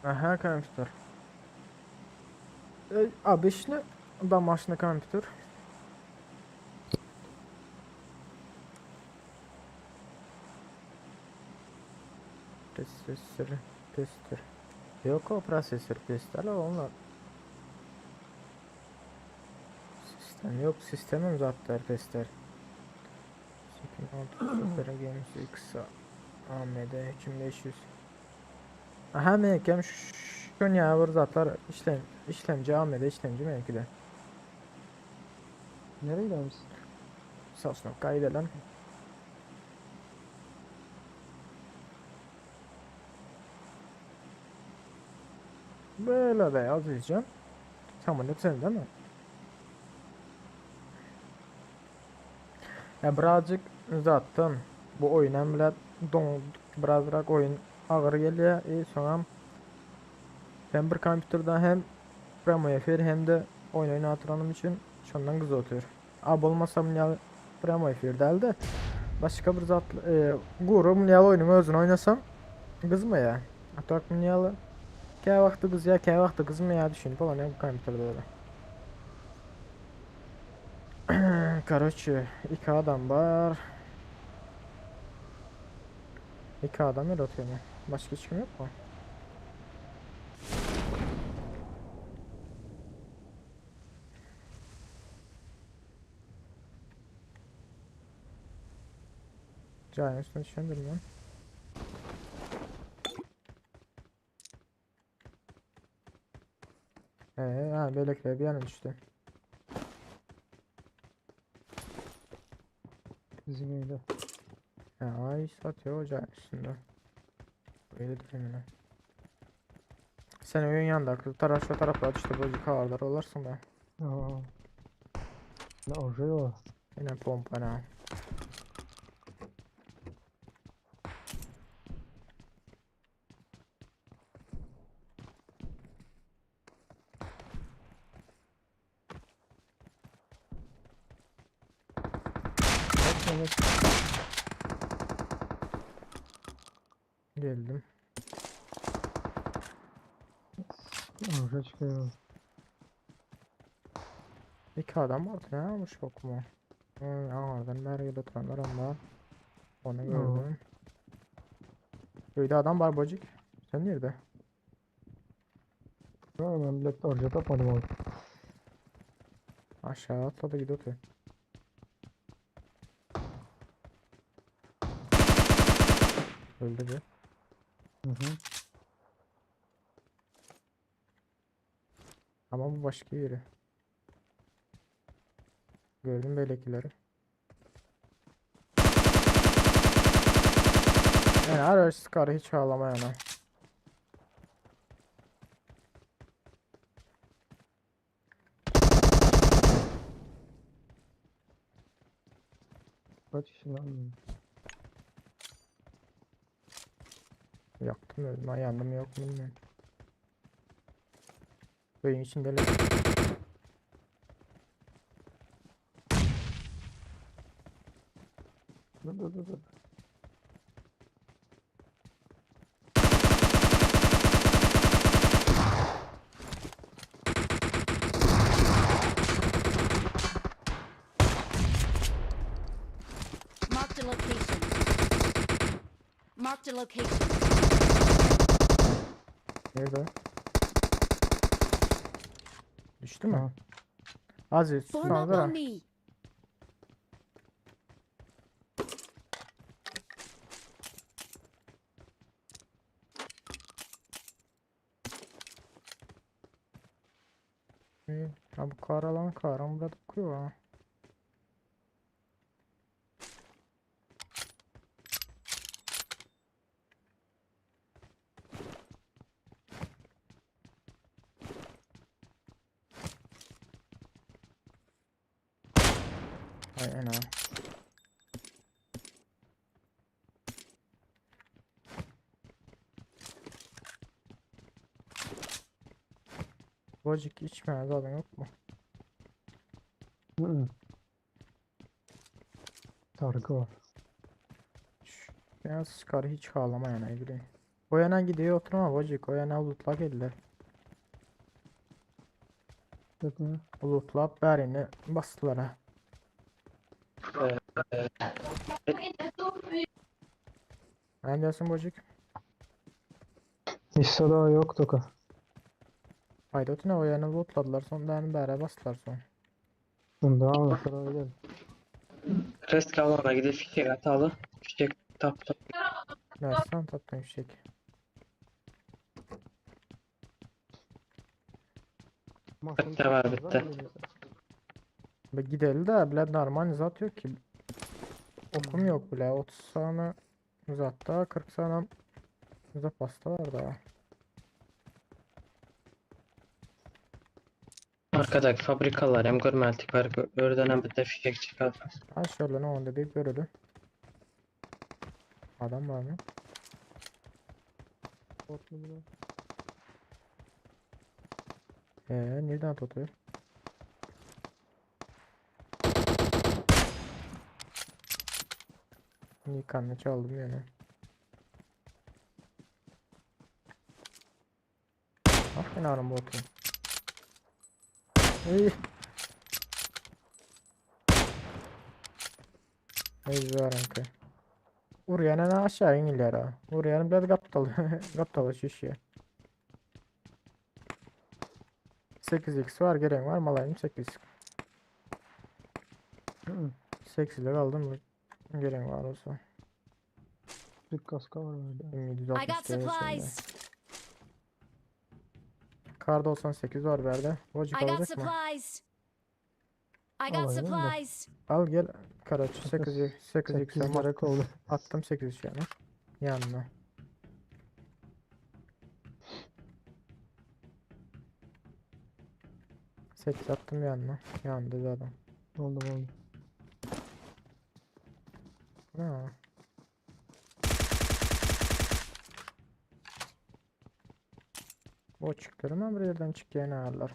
Aha kompýuter. Обычно домашний kompýuter. Prosessor pesdir. Ýok o prosessor pesdir onlar. Sistem yok sistemim zatlar pesdir. 8600 Super Games X AMD 3500. Aha meňkem şun ýaly bir zatlar işlem işlemci AMD işlemci meňki de. Nereye gidiyoruz? Sosnowka gidelim. Böyle be Azizcan. Sen bunu sen değil mi? Ya birazcık uzattım. Bu oyun hem bile don birazrak oyun ağır geliyor. E sonra hem bir kompüterden hem premo efir hem de oyun oynatıranım için şondan kız oturuyor. Ab olmasam ya premo efir deldi. Başka bir zat e, guru ya oyunun özünü oynasam kızma ya. Atak ya Kə vaxtı qız ya, kə vaxtı qızma ya düşünüp olan ya bu kompüterde de. Короче, iki adam var. İki adam yaratıyor mu? Başka hiç kim yok mu? Cahil üstüne düşendir lan. Ha böyle bir yana düştü. Bizim evde. Ya ay satıyor ocağın üstünde. Böyle değil mi? Sen oyun yanında taraf şu taraflar işte bu kavarlar olarsın da. Aa. Ne oruyor? Yine pompa ne? Evet. Geldim. Oruca çıkıyor. İki adam vardı ne almış yok mu? Oradan nereye oturanlar ama onu gördüm. Öyle adam var bacık. Sen nerede? Ha, ben bile oruca tapmadım abi. Aşağı atladı gidiyor. Öldü bu. Hı hı. Ama bu başka yeri. Gördüm böylekileri. Yani araç sıkar hiç ağlama yani. Kaç kişi lan? Yaktım öldüm. Ay yandım yok mu bilmiyorum. Köyün içinde le- Dur dur dur dur. Marked a location. Marked a location. Nerede? Düştü mü? Ha. Aziz Form up susana on me. Ha bu kar alan karan burada okuyor ha. Ay ana. Bocuk içme zaten yok mu? Hı hı. Targı var. Beyaz sıkar hiç ağlama yani bileyim. O yana gidiyor oturma bocuk. O yana lootla geldiler. Yok mu? Lootlap bärini basdylar ha. Ne diyorsun bocuk? Hiç daha yok toka. Haydi ötüne o yana lootladılar son bärini bäre basdylar son. Bunda alma sonra gidelim. Rest alana gidip fişek ataly. Fişek tapdy. Versen tapdın fişek. Bitti var, bitti. Be gideli de bile normal zat yok ki. Okum yok bile. 30 tane uzattı, 40 tane uzat bastılar da. Arkadaki fabrikalar hem görmeldik var. Örden hem bitti fişek çıkar. Ha şöyle ne oldu bir görelim. Adam var mı? Bot mu bu? Nereden tutuyor? Nikan'ı çaldım yani. Bak ben arım botu. Ey. Ey zaranka. Urýana aşağı inilýär ha. Urýan biraz gapdal. Gapdal şişýär. 8x var gerek var mı alayım 8. Hı. 8 ile aldım. Gerek var olsa. Bir kaska var böyle. I got 760 TL içinde. supplies. Kar 98 var bende. Bocuk I got alacak mı? supplies. I got Alayım da. supplies. Al gel Karaç 8x 8x 8 gerek oldu. attım 8 yani. Yanına. Sekiz attım yanına. Yandı zaten. Oldu oldu. Ha. O çıktı ama bir yerden çık yine ağırlar.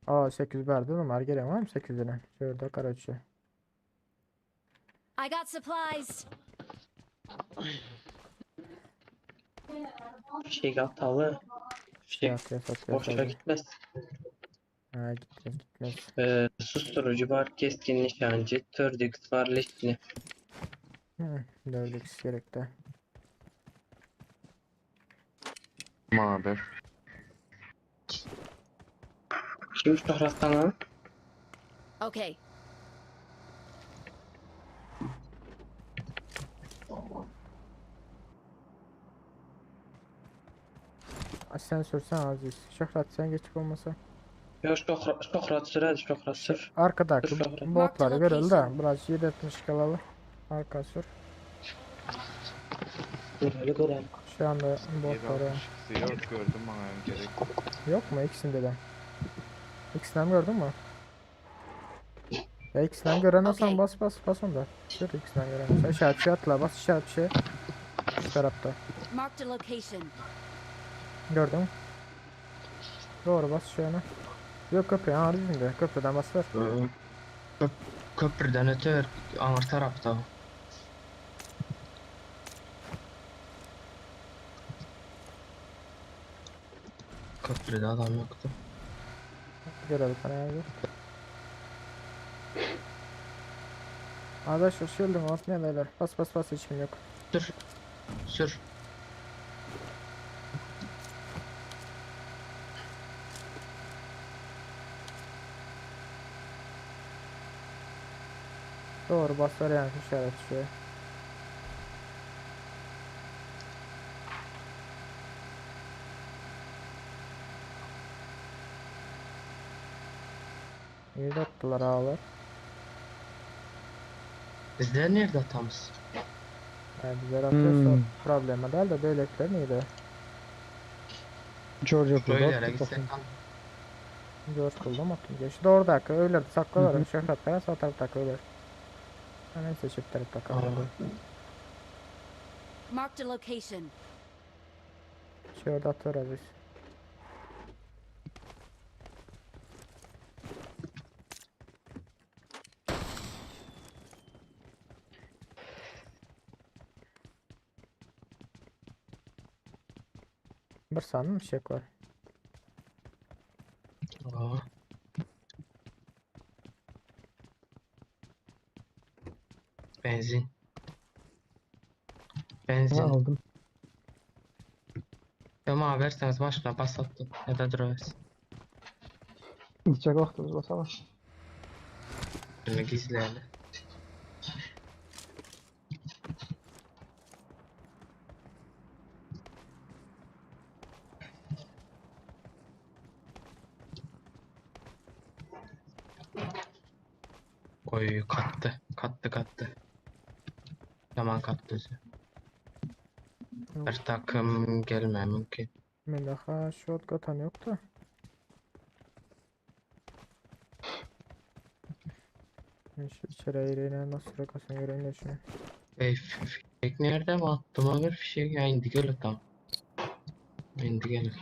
Aa 8 verdi numara gerek var mı 8 ile? Şurada karaçı. I got supplies. Fişek ataly. Fişek Atıyor satıyor boşa satıyor. gitmez. Ha gitmez gitmez. Susturucu var, keskin nişancı, 4x var, leşli. Hı, 4x gerek de. Abi. Kim şöhratdan lan? Okay. Ay, Sen sürsen Aziz. Şöhret sen geçip olmasa. Yok şöhrat, şöhrat sür hadi şöhrat sür. Arkadaki Dur, Şöhret. botları görelim de location. biraz 7.62 alalım. Arka sür. Görelim görelim. Şu anda botları 762 yok gördüm bana gerek. yok mu ikisinde de? İkisinden gördün mü? Ya ikisinden gören olsan Okey. bas bas bas onda. Sür ikisinden gören olsa. İşaret şey atla bas işaret şey. Şu tarafta. Marked a location. Gördün mü? Doğru bas şu yana. Yok köprü ha düzgün de. Köprüden bas ver. Köprüden öte ağır tarafta. Köprüde adam yoktu. Görelim sana abi. Arkadaşlar şöyle atmayan beyler. Bas bas bas hiç kim yok. Sür. Sür. Doğru bas ver yani işaret şey. İyi de attılar ağalar. Bizler nerede atamız? Yani bizler atıyorsa Hmm. problemi değil de böylelikler neydi? Georgia burada. Böyle yere attık gitsek bakayım. tam. Dört buldum attım. Geçti doğru dakika öyle sakla Hı var. hı. Şöhret var sağ tarafta öyle. Ha, neyse çift tarafta kaldı. Marked a location. Şurada atıyor Aziz. Bir sany fişek var. Aa. Benzin. Ha, Benzin. aldım. Ama verseniz başına bas attım. Ya da duruversin. Gidecek vaktimiz basalım. Bunu gizleyelim. Oy kattı. Kattı kattı. Yaman kattı özü. Bir takım gelme mümkün. Mende ha shotgun yok da. Men şu içeri eğreyine nasıl rakasını göreyim de şunu. Ey fişek nerede mi attım bir fişek ya indi gel tam. İndi gel.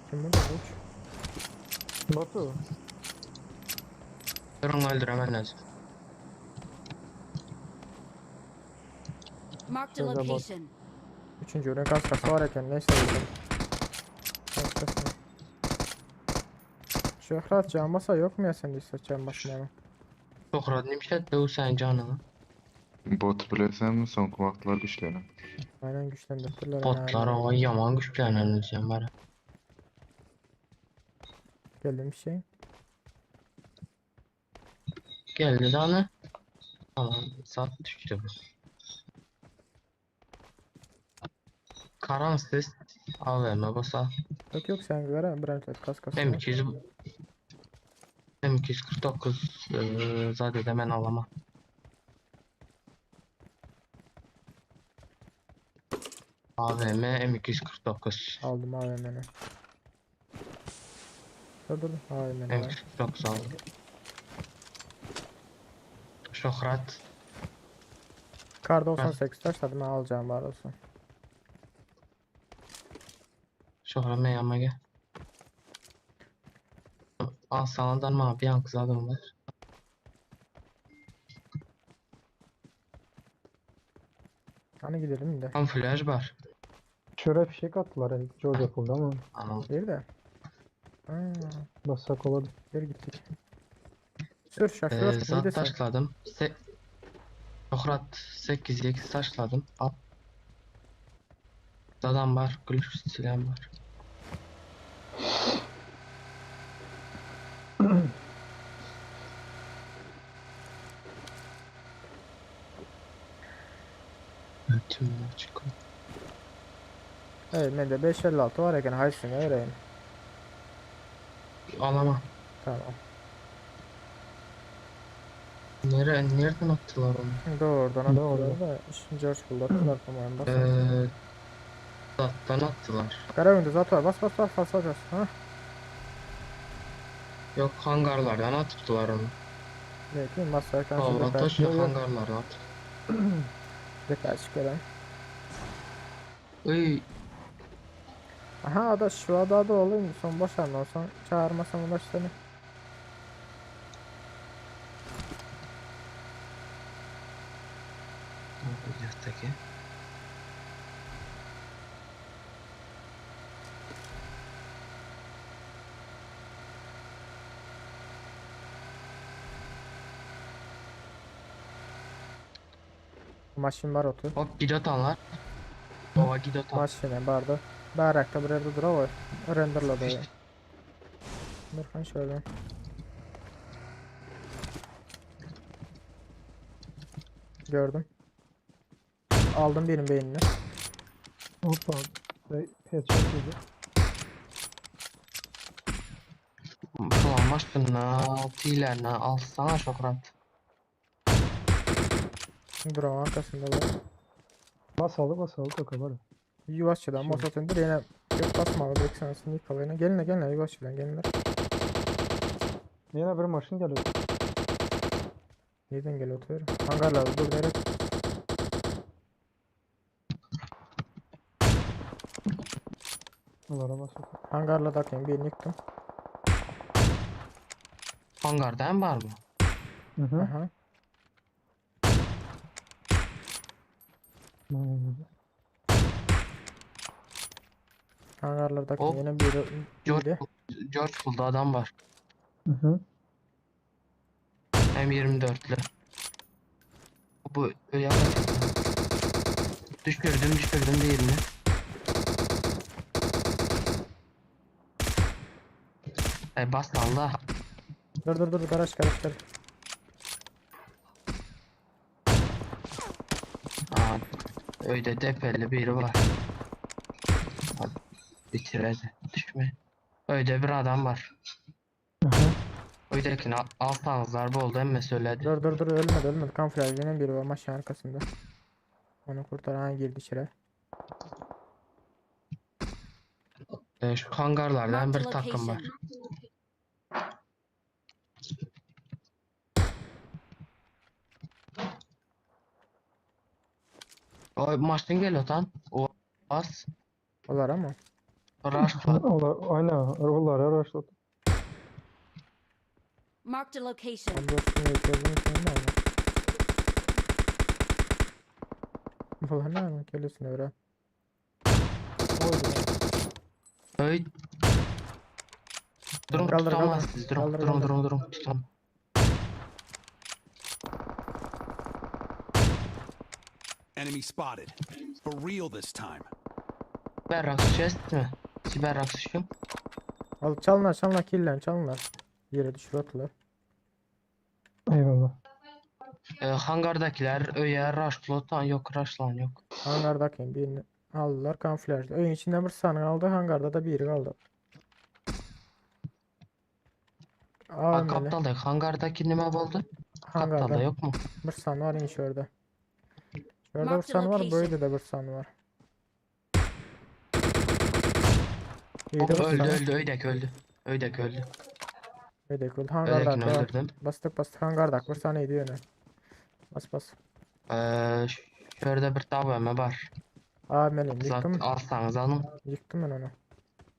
Kim burada uç? Batu. Durun öldüremen lazım. Marked a Şurada bot. location. Üçüncü ürün kaskası var eken neyse dedim. Kaskası. Şöhret can basa yok mu ya sende işte can basmayanı? Çok rahat neymiş de o sen canını. Bot bilesen soňky wagtlar güçlenen. Aynen güçlendirdiler. Botlar yani. o yaman güçlenen sen var. Geldi bir şey. Geldi tane. Tamam saat düştü bu. Karamsız AVM basa. Yok yok sen göre Brentford kaskası. var. M200 M249 eee, zaten de ben alamam. AVM M249. Aldım AVM'ni. Dur dur AVM'ni var. M249 aldım. Şöhret. Kar 98 taşladım ben alacağım var olsun. Şöhret ne yanıma gel. Al sana da mı bir yan kız adam var. Hani gidelim de. Kamuflaj var. Şuraya fişek attılar. Yani. George yapıldı ama Anam. Bir de. Aa, bassak olurdu. geri gittik. Sür şoför. Ee, iyi zat de sen. taşladım. Se Şöhret 8x taşladım. Al. Zadan var. Glüf silah var. Tüm açık. Evet bende 556 var eken haysın vereyim. Alamam. Tamam. Nere, nereden attılar onu? Doğrudan Doğru. attılar da şimdi George buldu attılar umarım bas. Ee, zattan attılar. Kara zat var bas bas bas bas bas bas. Ha? Yok hangarlardan attılar onu. Belki bas erken Allah şimdi taş yok hangarlardan at. Dekar çıkarım. Iy, Aha da şu adada olayım son boşanma olsan çağırmasam ulaş seni. Yattaki. Maşın var otur. Hop gidotanlar. Baba gidotan. Maşine barda. Barakta bir yerde dura var. Renderladı. Dur şöyle. Gördüm. Aldım birinin beynini. Hoppa. Ve Headshot yedi. Ulan maşına, tilerine alsana çok rahat. Drone arkasında var. Basalı basalı toka var. Yavaşçıdan Şimdi. masa döndür yine yok basmalı beksen sneak yine. Gelin gelin yavaşçıdan gelinler. Yine bir maşın geliyor. Nereden geliyor oturuyorum? Hangarlarda dur nereye? Onlara basalım. Hangarlardayken birini yıktım. Hangarda mı var mı? Mhm. Aha. Hangarlardaki Hop. yine biri George, indi. George buldu adam var. Mhm. M24'lü. Bu yavaş. Düşürdüm düşürdüm diğerini. E bas Allah. Dur dur dur garaj garaj garaj. Aa, öyle depeli biri var. Hadi, Bitir hadi. Düşme. Öyle bir adam var. Aha. Öydekini alsanız darbe oldu emme söyledi. Dur dur dur ölmedi ölmedi. Kamuflaj yine biri var maşın arkasında. Onu kurtaran girdi içeri. E, şu hangarlardan Marked a bir takım var. location. O maçın geliyor lan. O bas. Olar ama. Rush var. Olar, aynen. Olar araçladı. Marked a location. Ben dostum ihtiyacım için mi ama? Ulan ne ama geliyorsun öyle. Oydu ya. Öy. Durun Kaldır, tutamaz kaldır. siz. Durun Kaldır, durun kaldır. durun durun tutam. Enemy spotted. For real this time. Berrak chest mi? Siber şu. Al çalınlar çalınlar killen çalınlar. Yere düşür attılar. Eyvallah. E, hangardakiler öye rush lotan yok rush lan yok. Hangardaki birini aldılar kamuflajlı. Öyün içinden bir sanık aldı hangarda da biri kaldı. Ha, Al meni. Kaptalda hangardaki nime oldu? Kaptalda Hangarda yok mu? bir san var in şurada. Şurada bir Marked a san var, location. böyle de bir san var. İyi Hop de bir öldü san. öldü öydek öldü. Öydek öldü. Öyle öldü. Öydekini Hangarda öldürdüm. Bastık bastık hangarda. Bir saniye diyor ne? Bas bas. Ee, şurada bir tavama var. Aa benim Zat yıktım. alsanız alın. Yıktım ben onu.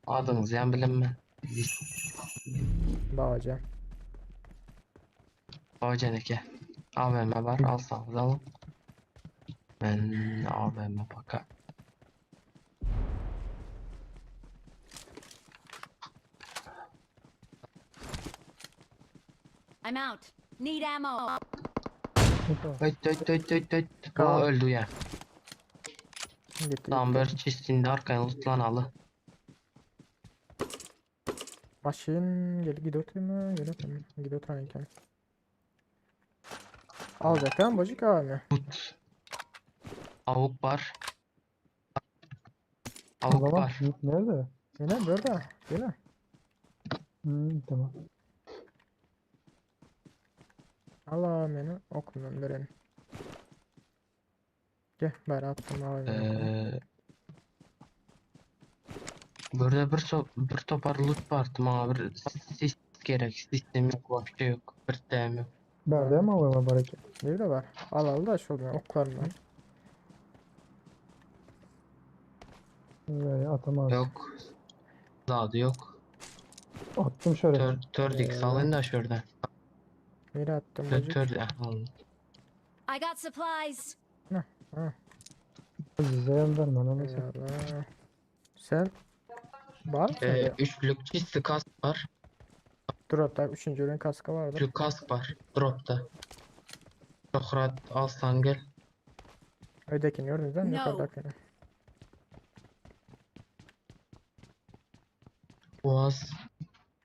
Adınız yan bilinme. Bağacağım. Bacaneke. AVM var alsanız alın. Ben AVM bakar. I'm out. Need ammo. Öt öt öt öt öt. O Tamam. öldü ya. Gitti Tamam gitti. bir çizsinde arkaya lootlan Maşın gel gidiyor mu? Geliyor mu? Gidiyor oturan Alacak tamam bocuk abi. Tut. Avuk var. O Avuk zaman var. Yiğit nerede? Yine burada. Yine. Hmm, tamam. Allah beni okundan verin. Gel ben attım abi. Ee, burada bir, so bir topar loot var. Bana bir sis gerek. Sistem yok. Vahşi yok. Bir tem yok. Nerede ama o var ki. Bir de var. Al al da şuradan oklarından. Ee, atamaz. Yok. Zadı yok. Attım şöyle. Tör, tördük. Ee, Salın da şurada. Nereye attım Tör, bocuk? tör, eh, alın. I got supplies. Size yan verme lan. neyse. Eyvallah. Sen var mı Ee, sende? üçlük çizgi kask var. Drop'ta üçüncü ürün kaskı vardır. Üçlük kask var. Drop'ta. Çok rahat alsan gel. Ödekini gördünüz değil mi? No. Yukarıdakini. Boğaz.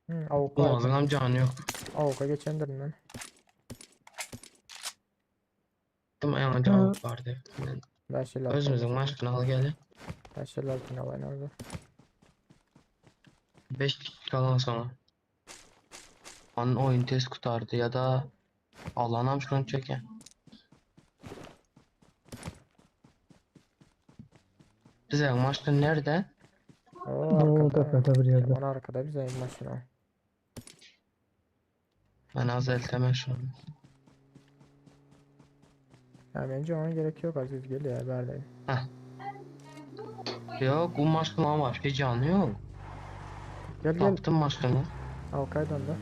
Hı, avuk var. Boğazın hem canı yok. Avuka geçendirim ben. Değil mi? Yani canı vardı. Yani Ben şeyler Özümüzün maçını al gel. Ben şeyler altına alayım orada. 5 kişi kalan sonra. An oyun tez kurtardı ya da Allah'ın şunu çeken. Bize maçta nerede? Oo Oo, arkada. tepede bir yerde. Onu arkada bize maşına. Ben az elteme şu an. Ya bence ona gerek yok Aziz gel ya berdeyim. Yok bu maçta başka canı yok. Gel gel. Taptım maçını. Alkay döndü.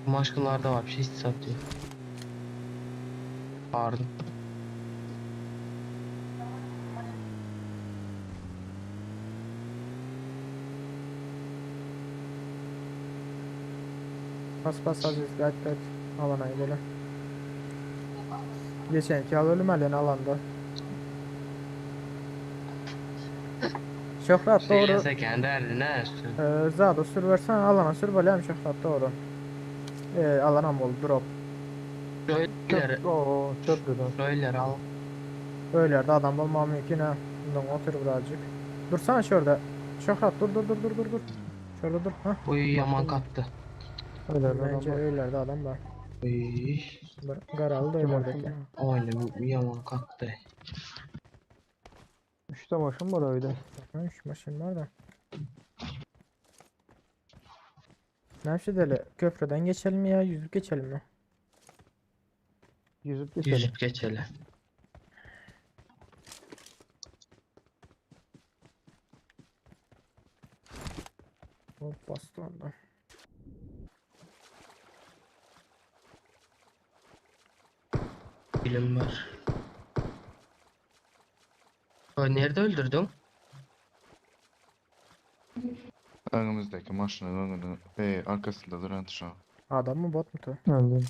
Maşkalarda var bir şey satıyor. Pardon. Bas bas Aziz gayet gayet alana gidelim. Geçenki al ölüm alen alanda. Şöhret doğru. Söylese kendi derdine üstün. Zada sür versen alana sür böyle hem şöhret doğru. Alana mı oldu drop. Şöyler, Oo çok güzel. şöyler al. Öyle yerde adam olmam mümkün ha. Bundan otur birazcık. Dursana şurada. Şöhret dur dur dur dur dur dur. Şurada dur. Ha. Bu yaman kattı. Öyle adam Bence var. öyle yerde adam var. Uy, Garalı da öyle yerdeki. oyunu bu yaman kattı. Üçte maşın var öyle. Ha, şu maşın var da. Ne yapacağız hele? Köprüden geçelim mi ya? Yüzüp geçelim mi? Yüzüp geçelim. Yüzüp geçelim. Hop bastı ondan. Bilim var. O nerede öldürdün? Önümüzdeki maşının önünü, arkasında duran tuşa. Adam mı bot mu tu? Öldüm.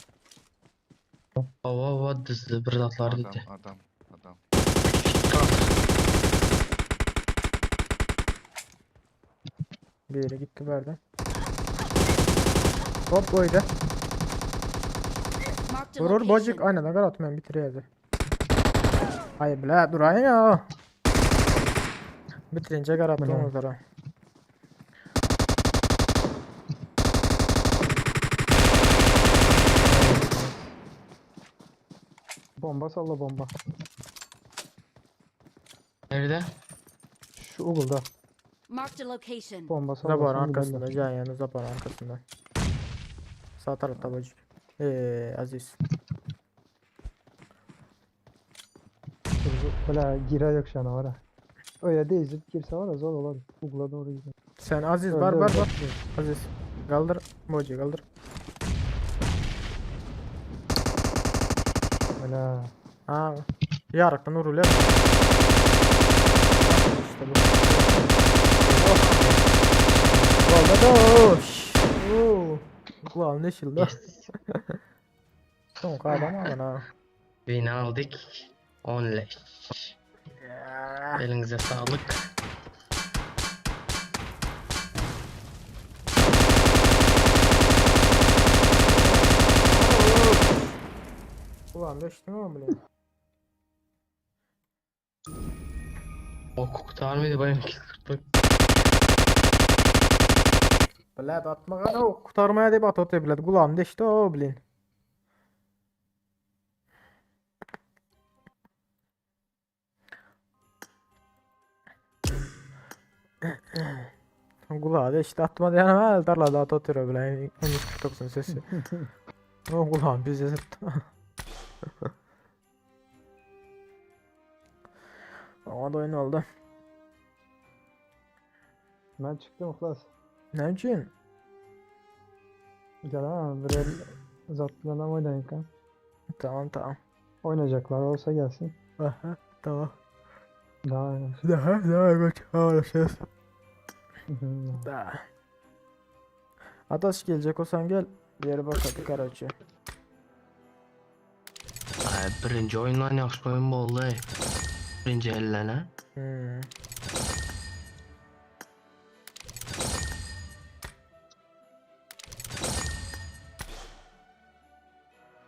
Ova ova dizdi bir zatlar Adam, dedi. adam, adam. Kalk. Bir yere gitti verdi. Hop koydu. Marked a Vurur bocuk. location. Aynen agar atmayan bitiriyordu. Hayır bile durayın ya. Bitirince gar attım Bravo. onlara. Bomba salla bomba. Nerede? Şu Google'da. Marked a location. Bomba salla. Zabarın arkasında. Can yanı zabarın arkasında. Sağ tarafta bocuk. Aziz. Böyle girer yok şu an var ha. Öyle değil girse var ya zor olur. Google'a doğru gidiyor. Sen Aziz Öldü, var var öldü. var. Aziz. Kaldır. Bocuğu kaldır. Öyle. Ha. Yarıktan vuruluyor. İşte bu. Vallahi da o. Şşş. Oo. Kulağım deşildi. Yes. Son adam alın ha. Beni aldık. 10 leş. Elinize sağlık. Kulağım deşti mi bile? O kurtar mıydı bayım 240 Bilet atma kana o kurtarmaya deyip at atıyor bilet. Kulağım deşti o bilin. Kulağı deşti atma diyen ama tarlada at atıyor bile. 13.49'un sesi. O kulağım bizi zıttı. Ama da oyun oldu. Ben çıktım klas. Ne için? Gel ha bir el uzatmadan oynayın kan. Tamam tamam. Oynayacaklar olsa gelsin. Aha, tamam. Daha oynarız. Daha daha evet. Ağlaşırız. Da. Adaş gelecek olsan gel. Bir yere bak hadi karaoke. Ay, birinci oyundan yaxşı oyun boldu. ey. Birinci ellene. Hmm.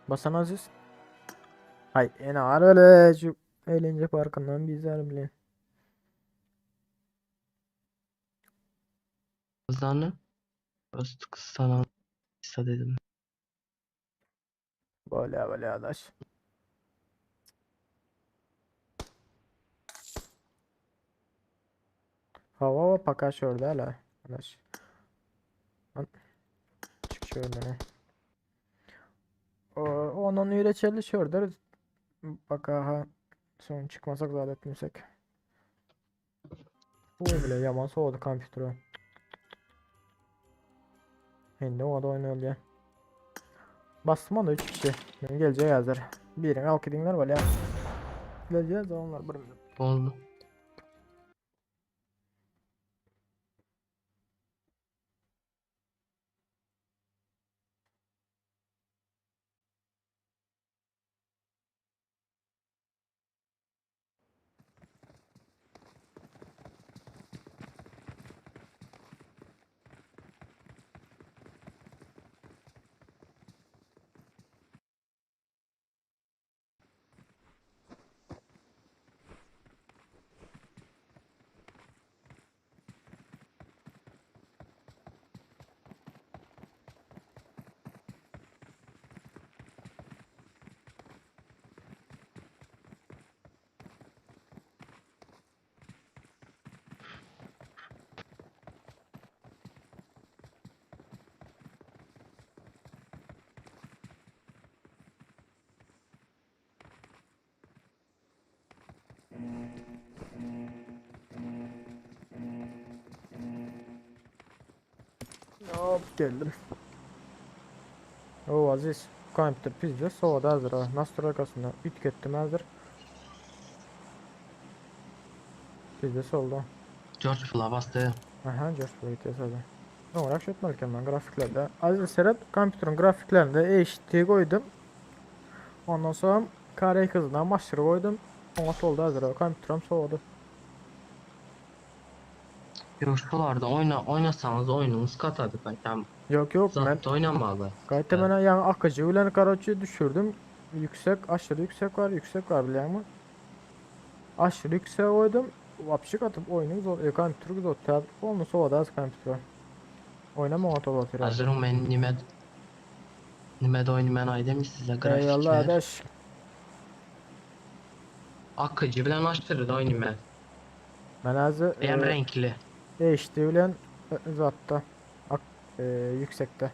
Basan Aziz. Hay en ağır öyle şu eğlence parkından bizler bile. Kızlarını. Dost kız sana kısa dedim. Böyle böyle adaş. Hava var paka şurada hala. Adaş. Lan. Çık şuradan ha. O, onun öyle çalışıyordur. Bak aha. Son çıkmasak zaten etmesek. Bu bile yaman soğudu kompütürü. Şimdi o da oynuyor ya. Basdym onda 3 kişi. Men geljek hazır. Birini alyp gidiňler bolýar. Geleceğiz onlar bir minut. Oldu. Hop geldim. O Aziz. Kompüter pizde soğudu hazır ha. Nastroykasını üt hazır. Pizde soldu. George Pula bastı. Aha George Floyd yazdı. Ne olarak şey etmeliyim ben grafiklerde. Aziz Serhat kompüterin grafiklerinde HD koydum. Ondan sonra kare hızına master koydum. Ona soldu hazır. Kompüterim soğudu. Yok şularda oyna oynasanız oyunumuz katadı. Tam Yok yok ben zaten oynamalı. Gaýta Evet. mena ýaňy akyjy bilen karoçi düşürdüm. Yüksek, aşırı yüksek var, yüksek var bilýäňmi? Aşırı yüksek koydum. Wapşik atyp oýnuň zor, e, kompýuter zor. Täze onu sowady az kompýuter. Oýnama oňa tola otyr. Hazırım ben nimet Nimet oyunu ben aydem size Eyvallah grafikler. adaş. Akıcı bilen açtırdı oyunu ben. Men azı Hem e, renkli. HD bilen e, zatda. Ak, e, yüksekte.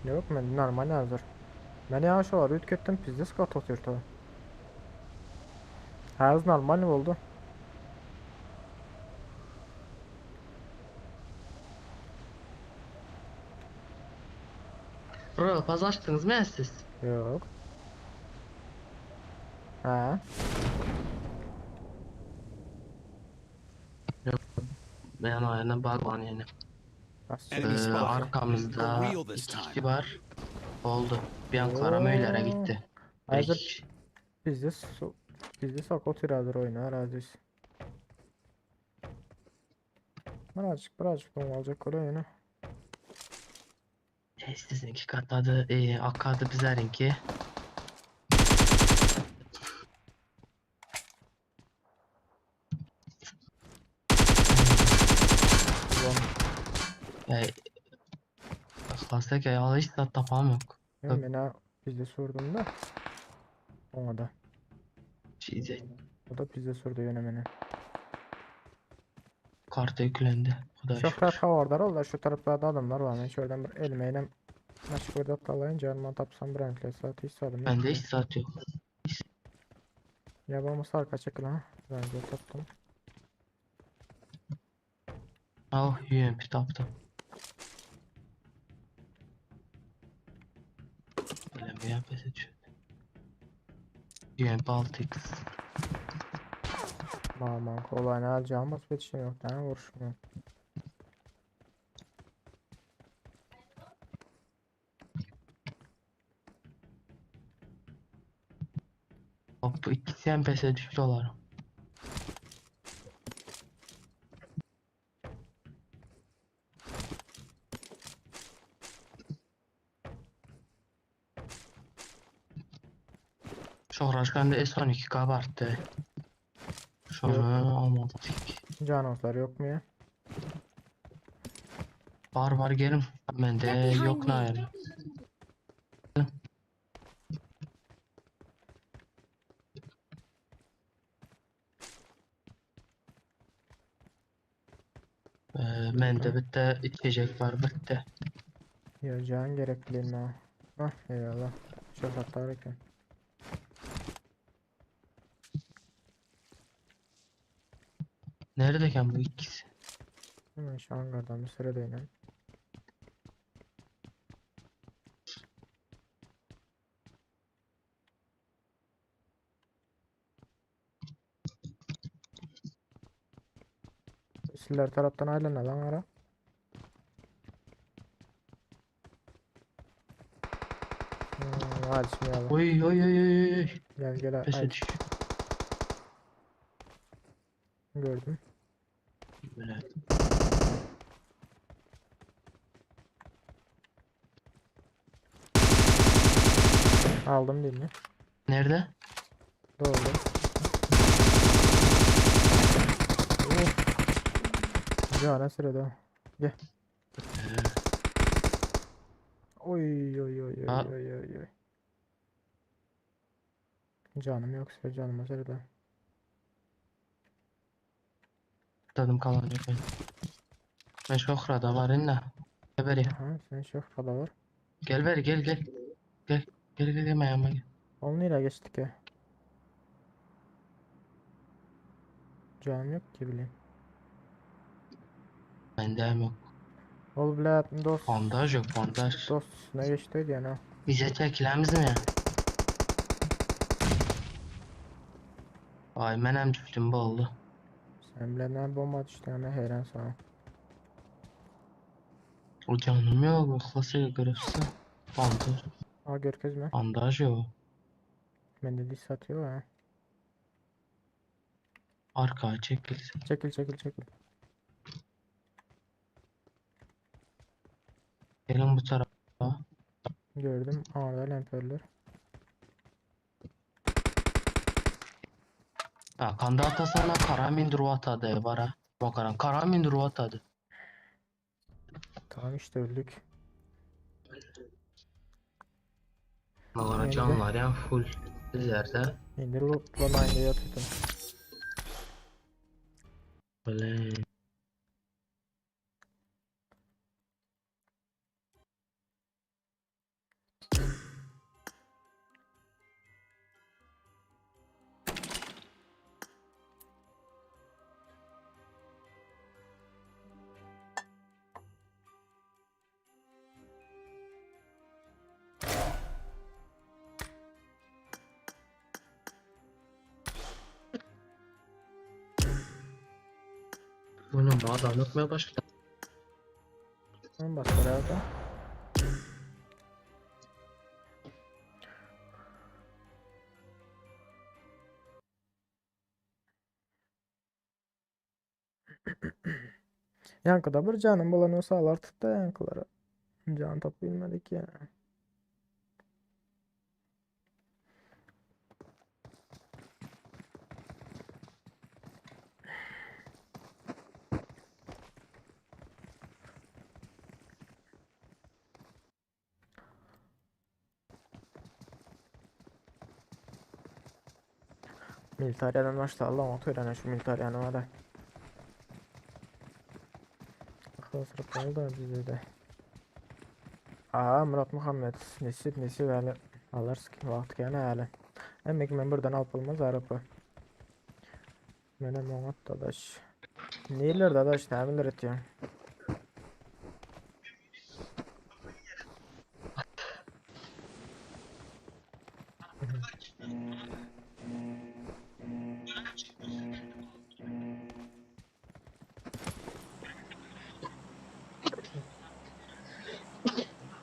Yok men normal hazır. Men ýa şolar üýtgetdim pizdes gat otyr to. Hazır normal boldy. Royal Pass açtınız mı siz? Yok. Ha. Ben ayağına bak yani. Nasıl? Enemy Ee, spotted. arkamızda For real this iki kişi time. var. Oldu. Biancalara möylere gitti. Bir Hazır kişi. bizde su bizde sok otur oyunu arazisi. Birazcık birazcık olacak oraya yine. E, sizinki katladı. E, akadı bizlerinki. Ulan E, Xlasa ki hiç zat tapam yok. ben mena bizde sordum da. Ona da. Şey, O da bizde sordu yine meni. karta yüklendi. Xuda Çok şükür. rahat havardar oldular. Şu taraflarda adamlar var. Ben şuradan bir elmeyle meşgul atlayın. Canıma tapsam bir renkli saat hiç sadım. yok. Bende hiç zat yok. Ya ben bu arka çekil ha. Ben de taptım. Oh UMP tapdım. Öyle bir UMP seçiyor. UMP 6x. Aman kolay ne alacağım basıp yetişim yok. Tane vuruşum yok. Hop ikisi MP'se düştü dolar. Şohraş bende S12 kabarttı. Şunu almadık. Canımızlar yok mu ya? Var var gelin. Bende Get behind yok me. ne yani. Ee, bende bitti içecek var bitti. Ya can gerekli mi? Hah eyvallah. Çok hatta eken. Neredeyken bu ikisi? Hemen şu hangardan bir süre değinelim. Sizler tarapdan aýlanalan ara. Alışmayalım. Oy oy oy oy oy. Gel gel Pese ay, düştü. gördüm. Böyle. Aldım birini. Nerede? Doğru. Oh. Cana sırada. Gel. Oy oy oy oy Ha. oy oy oy. Canım yoksa canıma sırada. Tadım kalan yok benim. Ben şohrada var inna. Gel beri. Aha, sen çok kada var. Gel beri gel gel. Gel. Gel gel gel yanıma gel. Onu nereye geçtik ya? Canım yok ki bileyim. Bende hem yok. Ol bile dost. Bandaj yok bandaj. Dost ne geçti yani. Bize çekilemiz mi? Ay ben hem düştüm bu oldu. Sen bile ne bomba düştü yani heyran sana. O canım yok. Klasik görüpsü. Bandaj. Aa görkez mi? Bandaj yok. Ben de diş satıyor ha. Arkaya çekilsin. Çekil çekil çekil. Gelin bu tarafa. Gördüm. Arda lempörler. Ha, kanda atasana Karamin Druata'da var ha. Bakaran Karamin Druata'da. Tamam işte öldük. Mağara Nerede? canlar ya full. Bizlerde. İndir lootla aynı yatırdım. Böyle. Bunu bu adam yokmaya başladı. Tamam bas herhalde. Yankıda bir canım bulan olsa tuttu yankıları. Can top bilmedik ya. Militariyadan başla Allah otur şu militariyanı var da. Xosrab oldu bizde de. Aa Murat Muhammed nesip nesip hali. Allah sıkın vaqt gene hali. Demek men birden alıp olmaz araba. Mene muhat dadaş. Neler dadaş ne bilir etiyor.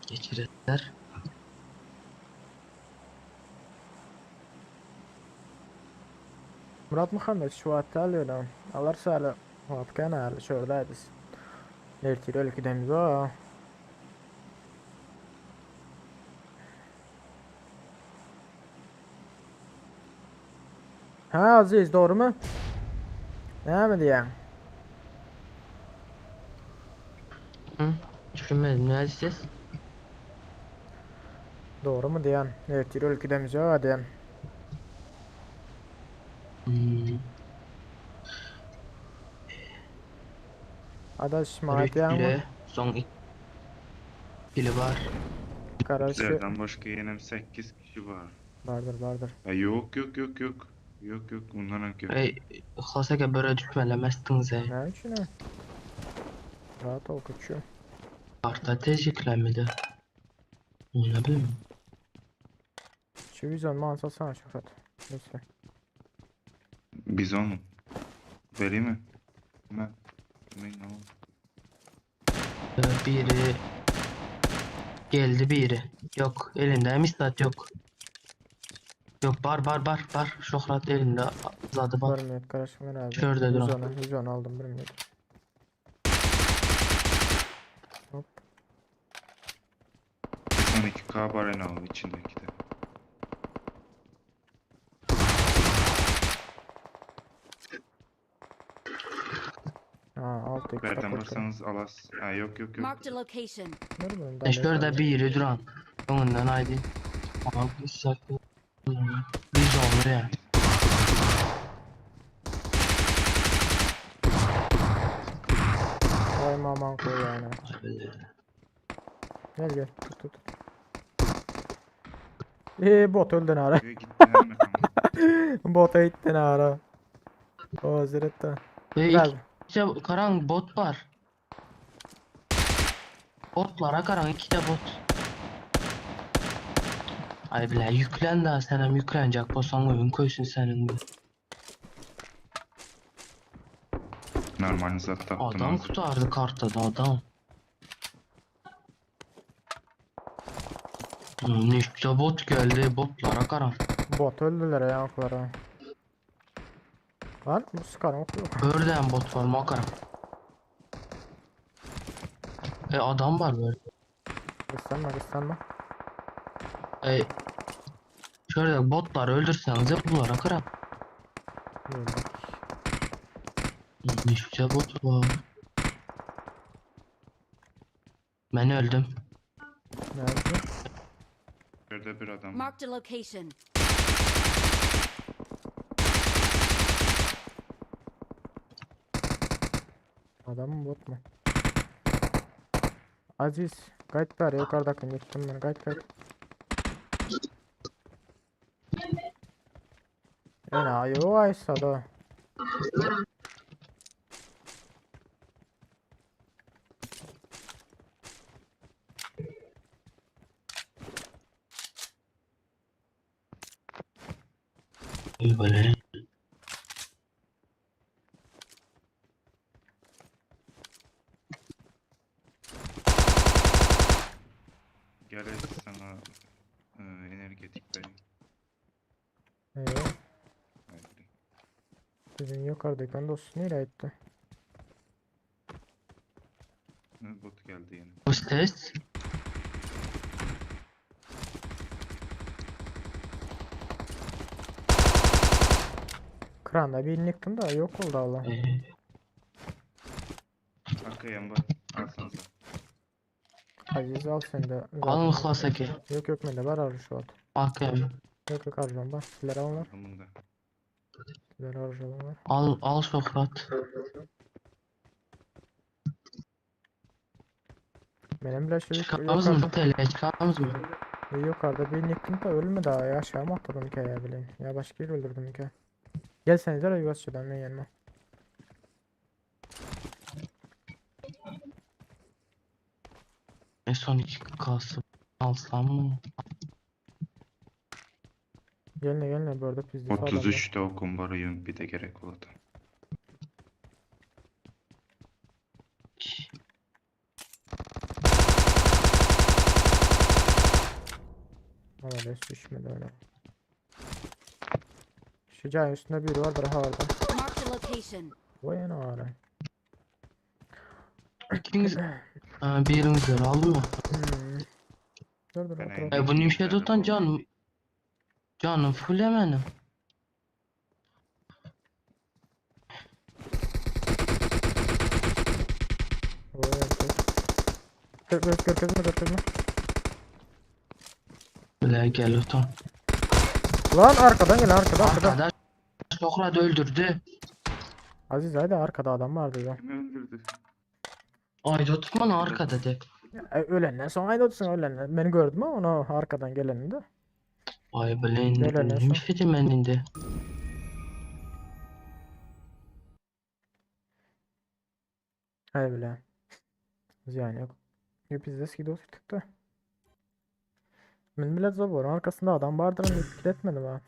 Geçirirler. Murat Muhammed şu hatta alıyorum. Allah sağlı. Vaqt gene hali şuradayız. Ertir ölküdemiz o. Ha Aziz doğru mu? Ne mi diyen? Hı? Düşünmedim ne siz? Doğru mu diyen? Evet ülkedemiz o diyen. Hmm. Adaş ma diyen mi? Üçlü, son ikili var. Karaşı Bizlerden başka yenem 8 kişi var. vardır vardır. Ha, yok yok yok yok. Yok yok bundan hak yok. Ey, Xosaka böyle düşmələməzdiniz ey. Ne için ha? Rahat ol koçum. Karta tez yüklenmedi. Ne bileyim. Şu vizyon man satsana Şöhret. Neyse. Bizon mu? Vereyim mi? Ben. Men o. Biri geldi biri. Yok elinde mislat yok. Yok bar bar bar bar. Şöhret elinde zadı var. Bir minut kardeşim ben abi. Şurada duran. 110, 110 aldım bir minut. Hop. 12K var en al içindeki de. Ha 6 x Nereden baksanız alas. Ha yok yok yok. Marked a location. Nerede Şurada biri duran. Önünden haydi. Ama bu saklı. Biz olur ya. Vay maman koy yani. Gel gel tut tut. tut. Ee bot öldü ara. Diyor, Gitti hemen. Bota gittin ara. O zirette. Ve Gel. iki karan bot var. Botlara karan iki de bot. Ay bile yüklen daha sen hem yüklenecek bolsan oyun koysun senin bu. Normalini zaten attım. Adam kurtardı kartada adam. İşte bot geldi botlara karan. Bot öldüler ya oklara. Lan bu sıkarım ok yok. Örden bot var makara. E adam var böyle. Kıslanma kıslanma. E şöyle botları öldürseniz bunlara karan. İyi bak. İşte bot var. Ben öldüm. Nerede? Şurada bir adam. var. Marked a location. Adam mı bot mu? Aziz. Kayıt ver yukarıdakini yıktım ben. Kayıt kayıt. Enayi o aysa da. Böyle. Gel Aziz sana e, energetik vereyim. Eyvah. Haydi. Sizin yukarıdaki dostu nereye gitti? Hı, Bot geldi yine. Bu ses. Kranda birini yıktım da yok oldu Allah. E, Arkaya var. Alsanıza. Aziz al sen de. alın Zaten- ıhlasa ki. Yok yok bende var arı şu an. Arkaya. Yok yok arıyorum bak. Sizlere alın var. Aldım bunu da. Sizlere arıyorum var. Al al Sokrat. Benim bile şey Çıkamaz mı? yukarıda, TL çıkamaz mı? yukarıda birini yıktım da ölme daha ya aşağı mı atladım ki ya bileyim. Ya başka yeri öldürdüm ki. Gel sen de yuvasçıdan ben yanıma. E son iki kalsın. Alsam mı? Gelin gelin bu arada pizdi falan var. 33'te o kumbarayı bir de gerek oldu. Ama res düşmedi öyle. Şu cayın üstünde biri vardır ha orada. Marked a location. Vay ana ara. İkiniz ha, biriniz de alın mı? Hmm. Dur dur Ben otur en- otur. E bu nimşe tutan canım. Canım full hemenim. Vay erkek. Gör gör gör gözüme gör gözüme. Bile gel otan. Lan arkadan gel arkada arkada. Arkadaş Sokrat öldürdü. Aziz haydi arkada adam vardı ya. Kim öldürdü? Ayda tutman arkada de. E, ölenden sonra haydi otursun ölenden. Beni gördün mü onu arkadan geleni de. Ay bile Öyle ne nimşe de ben indi. Hay bile. Ziyan yok. Yok biz de eski dostluk da. Ben bile zaborun arkasında adam vardır ama fikir etmedim ha.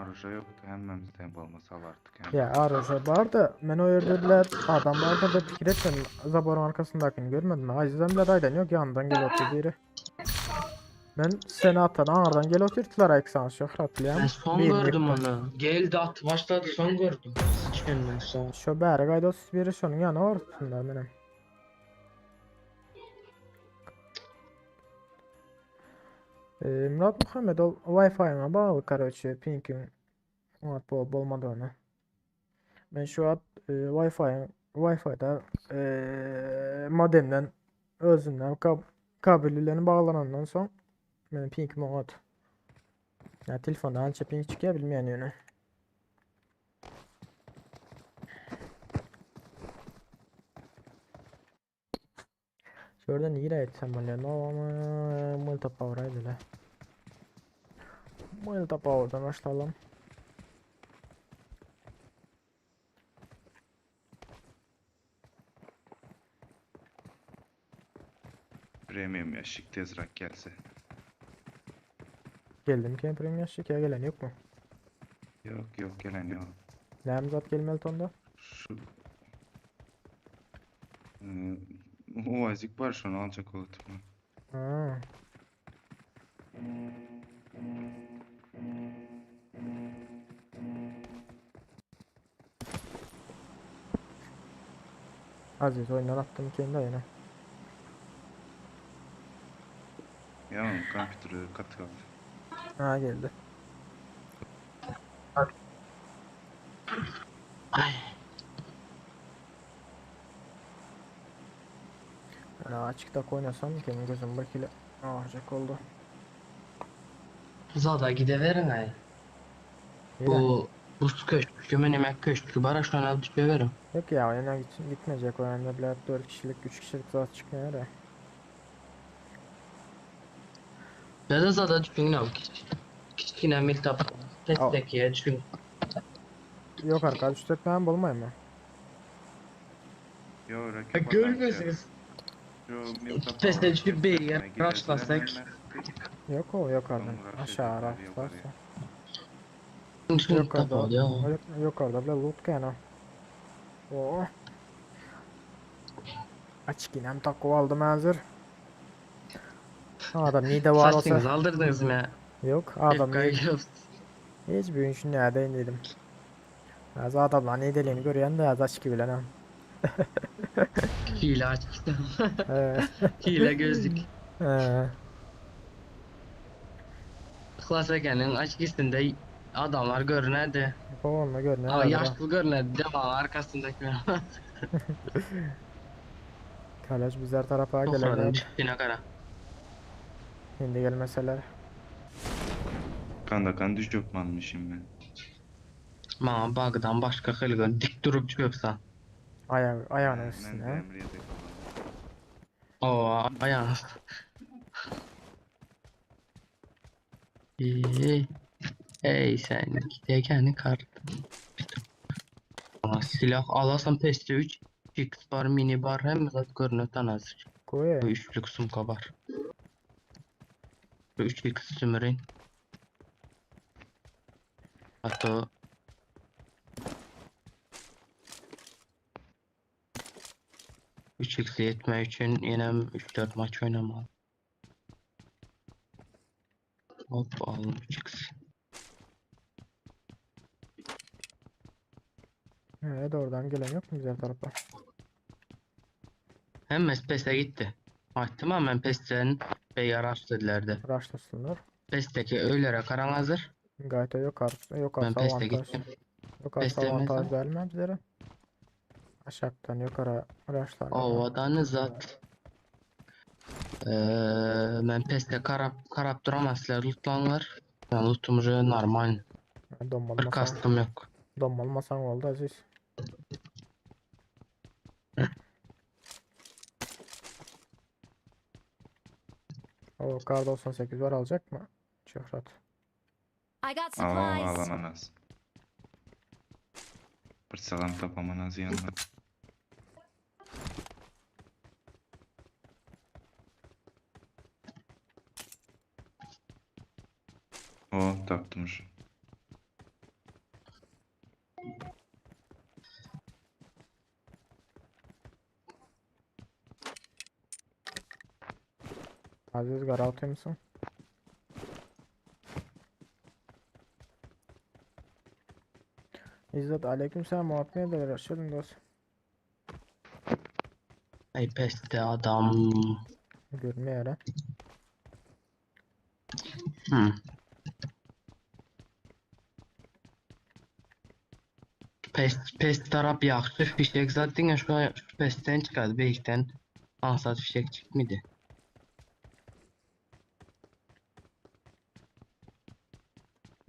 Aruja ýokdy, hemmämiz deň bolmasa alardyk hem. Ya arıza bar da men o yerde bile adam vardı da fikir etmedim. Zaborun arkasındakini görmedim. Azizem bile daydan yok yandan gel otur biri. Ben seni atan ağırdan gel oturttular eksan şöhret Ben bilýän. son Birini gördüm ýykdy. onu. Geldi at başladı son gördüm. Sıçıyorum ben son. Şo bäri gaýda 31-i şonuň ýany ortunda menem. Ee, Murat Muhammed ol Wi-Fi-ňa bagly karoçe pinkiň oňat bolup bolmadygyny. Men şu wagt e, Wi-Fi Wi-Fi-da e, modemden özünden kab kabel bilen baglanandan soň meniň pinkim oňat. Ya telefonda ança pink çykýar bilmeýän ýöne. Şurada nire etsem bolýar? No, Multi Power aýdyla. Multi Power'dan başlayalım. Premium ýaşyk tezrak gelse. Geldim ki premium yaşık ya gelen yok mu? Yok yok gelen yok. Nämzat gelmeli tonda? Şu Ee, o azik var şunu alacak oldum. Ha. Aziz oyundan attım kendi ayına. Ya kompüteri katı kaldı. Ha geldi. Ay. Yani açıkta oynasam kendi gözüm bakile ağacak oldu. Zada gideverin ay. Yine. Bu buz köşkü menemek köşkü bara şuna düşüverin. Yok ya oyuna git gitmeyecek oyunda bile 4 kişilik 3 kişilik zat çıkmıyor ya. Ya da zada düşün ne küçük. Kiçkine mil tap. Testekiye düşün. Yok arkadaş 3 tane bulmayayım mı? Yo rakip adam Görmüyorsunuz. Şu Milta Peste Power düşüp bir yer giderdiler raşlasak. hemen. Yok o yok oradan. Sonra Aşağı edecekler rastlarsa. yukarıya. Şunu tap Yukarıda. oluyor. Yok, yukarıda bile loot gene. Oo. Açık inem taco aldım hazır. Adam iyi de var olsa. Saçınızı aldırdınız mı? Yok adam FK iyi. giriyoruz. Hiç bir gün nerede dedim. Az adamlar ne deliğini görüyorsun da az açık bilen ha. Hile açtım. Ee, Hile gözlük. ee, Klas Ege'nin açık üstünde adamlar görünerdi. Onunla gör ne Ama var ya. yaşlı görünerdi. Devam arkasındaki. Kalaş bizler tarafa Toprağın gelenler. üstüne kara. Şimdi gelmeseler. Kanda kan düşüp manmışım ben. Mama bagdan başka hılgın dik durup çıkıpsa. Ayağının Ben üstüne. de Emre'ye de kalalım. Oo ayağın. Ey, ey sen giderken kart. Ama silah alasan peste 3 X bar mini bar hem zat görünür hazır. Koy. Bu üçlük sumka var. Bu 3x sümürün. Hatta 3x yetme için yine 3-4 maç oynamalı. Hop aldım 3x. Evet oradan gelen yok mu güzel tarafa? Hem PES'e gitti. Açtım ama ben PES'ten bey araştırdılardı. Raşlasınlar. PES'teki öylere karan hazır. Gayet yok artık. Yok Ben artık PES'te avantaj. gittim. Yok artık PES'te avantaj mesela. vermem bizlere. Aşağıdan yukarı raşlarlar. Ovadan zat. Ben PES'te karap karap duramazlar lootlanlar. Ben lootum normal. Bir Donmalmasan, kastım yok. donmalmasan oldu Aziz. O kar 98 var alacak mı? Şöhret. I got Aa supplies. alamanaz. Bir salam tapamanaz yandan. O taptım şu. Aziz garap otyrmysyň? İzzet aleykümselam muhabbet ederler. Hoş geldin dost. Ay peste adam. Görünmeýär ha. Hmm. Pes, pes tarap ýagşy fişek zat diňe şu, şu pesden çykady beýikden aňsat fişek çykmady.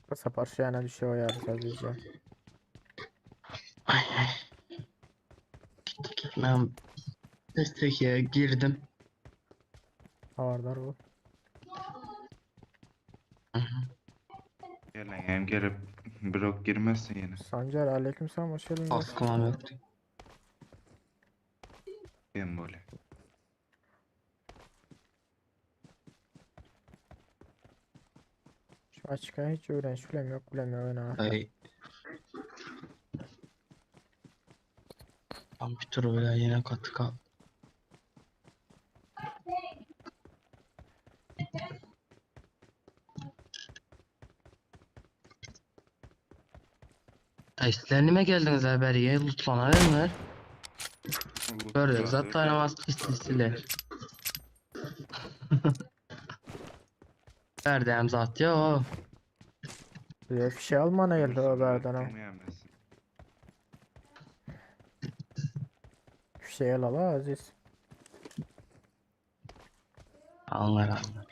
Bu sapar şu ýana düşüyor ýaly Azizje. Ay ay. Gittik ben pestekiye girdim. Havardar bu. Gelen hem gelip blok girmezsin yine. Sancar aleykümselam hoş geldin dost. Kaskım yoktu. Hem böyle. Şu açıkça hiç öğrenç bilem yok bilemiyor oyna. Ay. Tam bir tur böyle yine katı kal. Ay sizler nime geldiniz beriye? Lootlanabilirler. Gördük zaten oynamaz pis-pisiler. Nerede hem zat ya o. Bir fişe almana geldi o berden ha. Fişe al ala Aziz. Anlar anlar.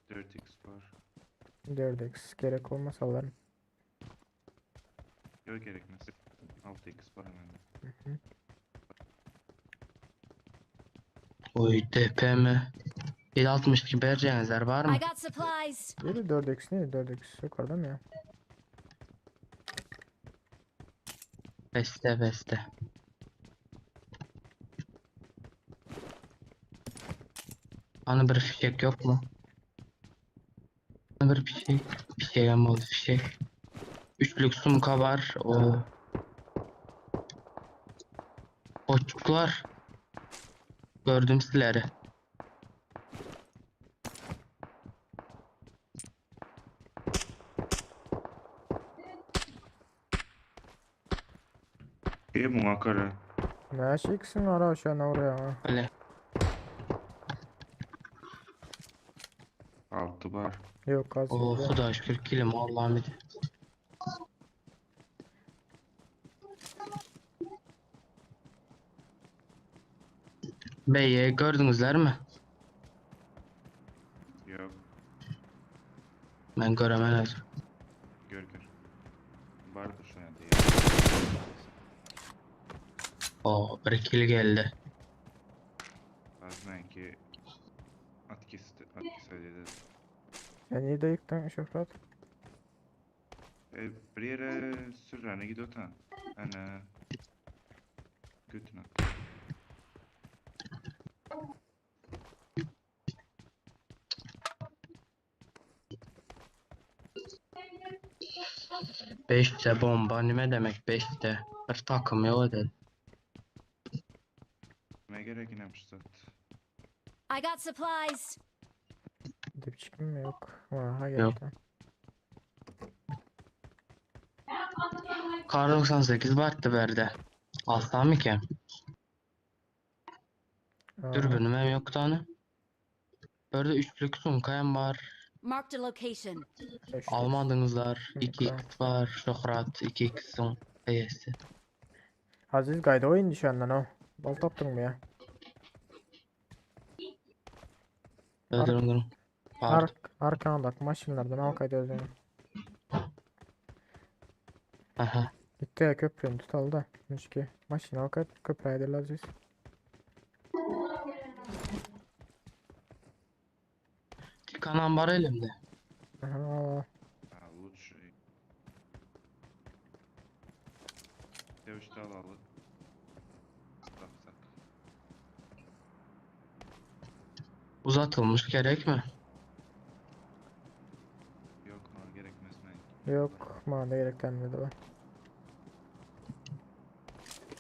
Dört x var. 4x gerek olmasa alırım. Yok gerekmez. 6x var hemen. Oy DP mi? 762 bereceğinizler var mı? I got supplies. Biri 4x ne? 4x yukarıda mı ya? Beste beste. Hani bir fişek yok mu? Hani bir fişek. Fişek ama oldu fişek. Üçlük sumka var. O. Boçuklar. Gördüm sizleri. İyi bu makara. Ne x'in var ha şu an oraya ha. Öyle. 6 var. Yok az. O Xuda şükür kilim Allah'ım idi. Beye gördünüzler mi? Yok. Ben göremedim. Gör gör. Vardır şu anda ya. O bir kill geldi. Bazen ki atkisi atkisi dedi. Sen iyi de yıktın Şöhret. E, bir yere sürrene gidiyor ta. Ana. Götüne. at. Beşte bomba ne demek beşte? Bir takım yok dedi. Ne gerek inemiş zat. I got supplies. Dipçik mi yok? Aha Yok. geldi. Kar 98 vardı berde. Alsam mı ki? Aa, Dürbünüm hem yok tane. Böyle üçlük sumkayam var. Marked a location. beşlik. Almadınızlar. Yok, 2x var. Şöhrat 2x'in E'si. Aziz gayda oyun düşenden o. Bal tapdın mı ya? Durun durun. Pardon. Ark arkandaki maşinlerden al kaydı özünü. Aha. Gitti ya köprünü tutal da. Çünkü maşin al kaydı köprü edirler Aziz. Kanan var elimde. Aha al al. Ha, loot şey. Dövüşte alalım. Tapsak. Uzatılmış gerek mi? Yok mu gerekmez mi? Yok bana da gerek gelmedi bu.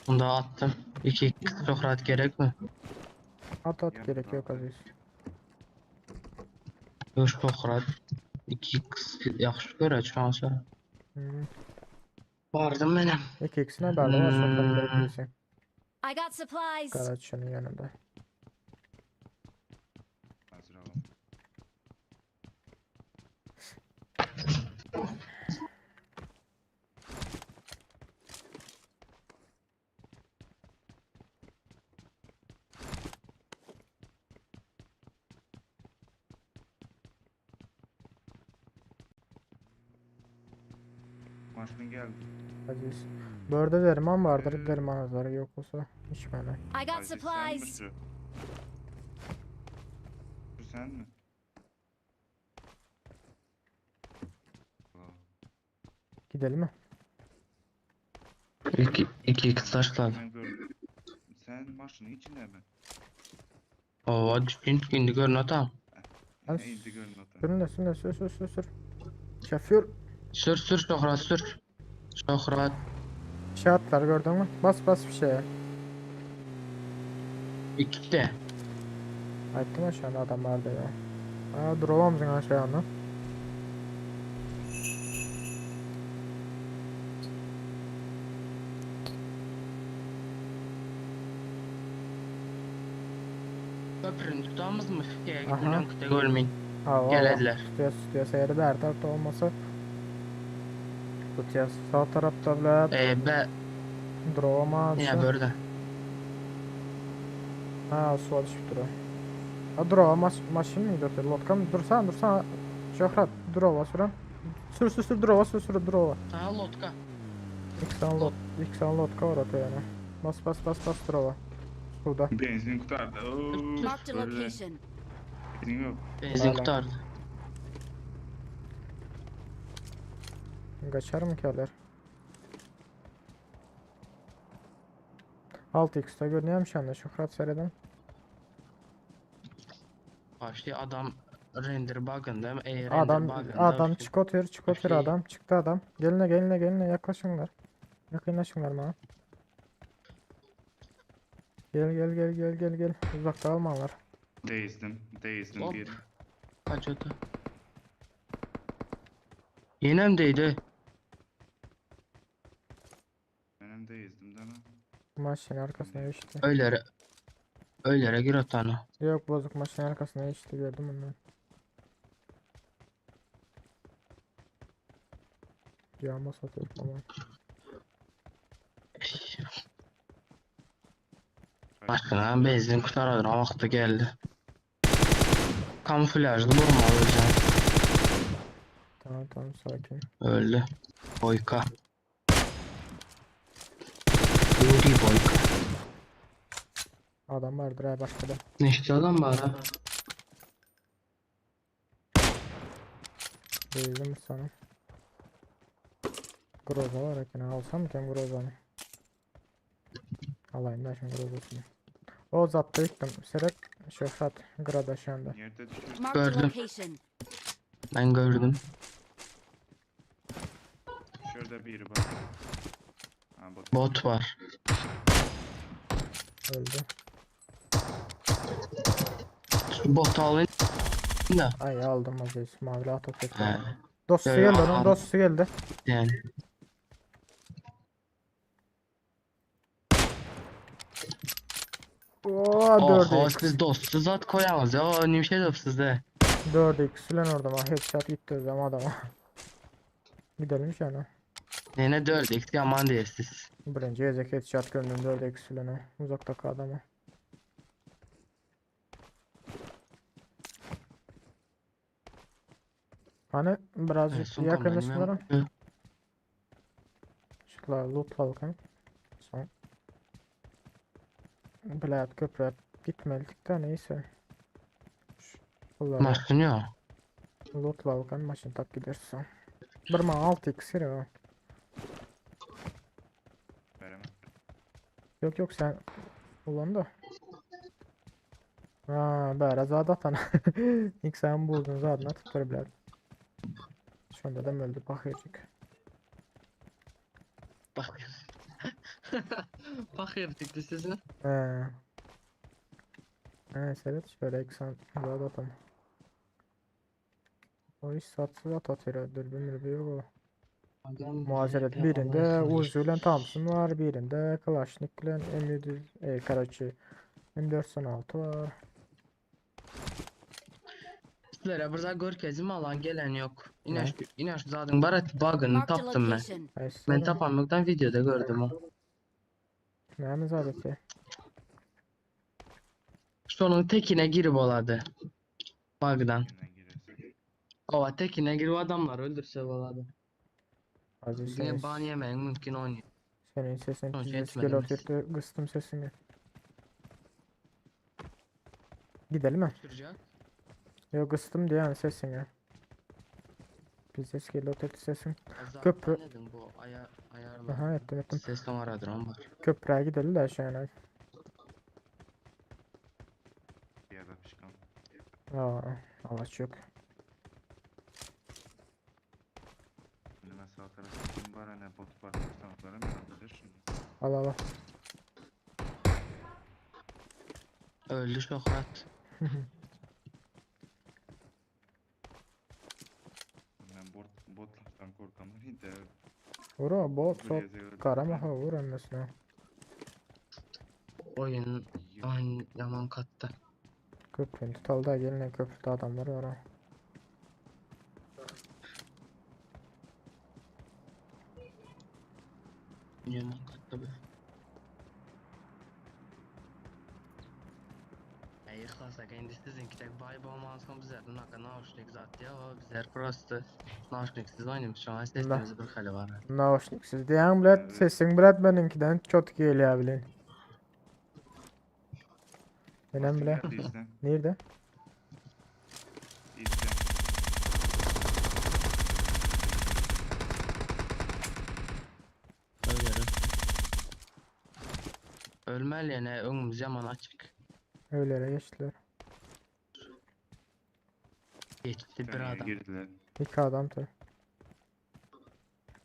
Bunu da attım. 2 Şöhrat gerek mi? At at Yok, gerek yok yok. Aziz. Yok Şöhrat. 2 yaxşı görək şansa. Hı. Vardım benim. 2x'ine bende var şöhrat gerek Hmm. değilse. I got supplies. Karaçanın yanında. Hazır alalım. Maşın geldi. Aziz. Bu arada derman vardır. Derman azları yok olsa içmene. I got Aziz sen supplies. misin? Bu sen mi? Allah. Gidelim mi? 2 2 x taşladı. Ben gördüm. Sen maşının içinde mi? Ova düşün indi görün atam. Ben İndi görün ata. Sürün de sürün de sür sür sür sür. Şoför. Sür sür Şöhrat sür. Şöhrat. Şey attılar gördün mü? Bas bas bir şeye. 2 de. Aytdım aşağıda adam vardı ya. Aa drop'amızın aşağıya Köprünü tutamız mı? Şeye Aha. gidin küte görmeyin. Ha, Gelediler. Tutuyoruz tutuyoruz. Eğer bir tarafta olmasa tutuyoruz. Sağ tarafta bile Be drop'ama yine burada. Ha suya düşüp duruyor. Ha drop'a maş maşın mı gidiyor? Lotka mı? Dursana dursana. Şöhret drop'a süren. Sür sür sür drop'a sür sür drop'a. Ha lotka. İki tane lot, iki tane lotka var atıyor yani. Bas bas bas bas drop'a. Suda. Benzin kurtardı. Oo, Marked a öyle. location. Benzin yok. Benzin Hala. kurtardı. Kaçar mı ki haller? 6x'te görünüyor şu anda Şöhret seyreden. Başlı adam render bug'ında mı? E, render Adam bug'ında adam işte. çıkotıyor çıkotıyor Şey- adam çıktı adam. Geline geline geline yaklaşınlar. Yakınlaşınlar bana. Gel gel gel gel gel gel. Uzakta almanlar. Değizdim. Değizdim Hop. bir. Kaç ötü. Yine mi değdi? Benim değizdim değil mi? Maşın arkasına geçti. Öylere. Öylere gir atanı. Yok bozuk maşın arkasına geçti gördüm onu. Yağma satıyor falan. Başına benzin kurtardı. Vakti geldi. Kamuflajlı vurma hocam. Tamam tamam sakin. Öldü. Boyka. Yuri Boyka. Adam vardır ha başka da. Neşte adam var ha. Değildim sana. Groza var ekene alsam mı ki Groza'nı? Alayım da şimdi Groza'sını. O zattı yıktım. Serek Şöhret Grada şu anda. Nerede düşürsün? Marked a Gördüm. location. Ben gördüm. Şurada biri var. Ha bot. Bot var. Öldü. Şu botu alayım da. Ay aldım Aziz. Mavi atıp He, Dostu Yo, geldi yo, onun aldım. dostu geldi. yani. Oo Oho 4x. siz dostsuz at koyamaz ya. O ne şey de sizde. 4x lan orada ama headshot gitti o zaman adama. Gidelim şu an. Yine 4x yaman değilsiz. Birinci gezek headshot gördüm 4x lan o. Uzaktaki adama. Hani birazcık Son yakınlaşmalara. kombinimi- Şıklar loot alkan. Son. Bilet köprü gitmelidik de neyse. Bunları Maşın yok. loot alkan maşın tak gidersin. Bir ma 6x ya. Veremem. Yok yok sen ulan da. Ha bari zat atan. İlk sen buldun zaten atıp bilet. Şu anda da öldü bakacak. Bak. Pahyr dikdi sesine. He. He seret şöyle eksan zat atam. O iş satsız at atıyor. Dürbün mürbü yok o. Muhaceret birinde Uzi ile Thompson var, birinde Kalashnik ile M700 e, Karachi M416 var. Sizlere burada görkezim alan gelen yok. Ne? İnaş, inaş zaten barat bug'ını Marked a taptım ben. location. Ayşe Ben tapanlıktan videoda gördüm o. Neyimiz adeti? Şunun tekine girip oladı. Bug'dan. Yine girersin. Ova tekine girip adamlar öldürse oladı. Aziz Yine senin, ban yemeyin mümkün oynuyor. senin sesin Sonuç pizdes etmediniz. gel oturttu. Kıstım sesini. Gidelim mi? Sürecek. Yok kıstım diye yani sesini. Pizdes gel oturttu sesim. Köprü. Dedim bu ayar ayarlar. Aha ettim ettim. Ses numaradır on var. Köprüye gidelim de aşağıya. Bir yerde pişkan. Aa, alaç yok. Şimdi ben sağ tarafta kim var ne bot var. Sanatlara merak eder şimdi. Al al al. Öldü Şöhret. Ben bot, botlardan korkamlar hindi. Vur o bot Buraya sot. zevk- Karamaha vur emmesine. Oyun oyun yaman kattı. Köprünü tutalım da gelin köprüde adamlar var ha. Yaman kattı bu. Ya yıklasak endi sizinki bay bolmansoň bizlerden aka nauşnik zat ya o bizler prosto nauşniksiz oynamış şu an sesimiz bir hali var. Nauşniksiz diyen bilet sesin bilet benimkiden çok geliyor bilin. Benim bile. Geldi işte. Nerede? İşte. Ölüyorum. Ölmeli yani önümüz yaman açık. Öyle geçtiler. Geçti bir Tane adam. Girdiler. İki adam tabi.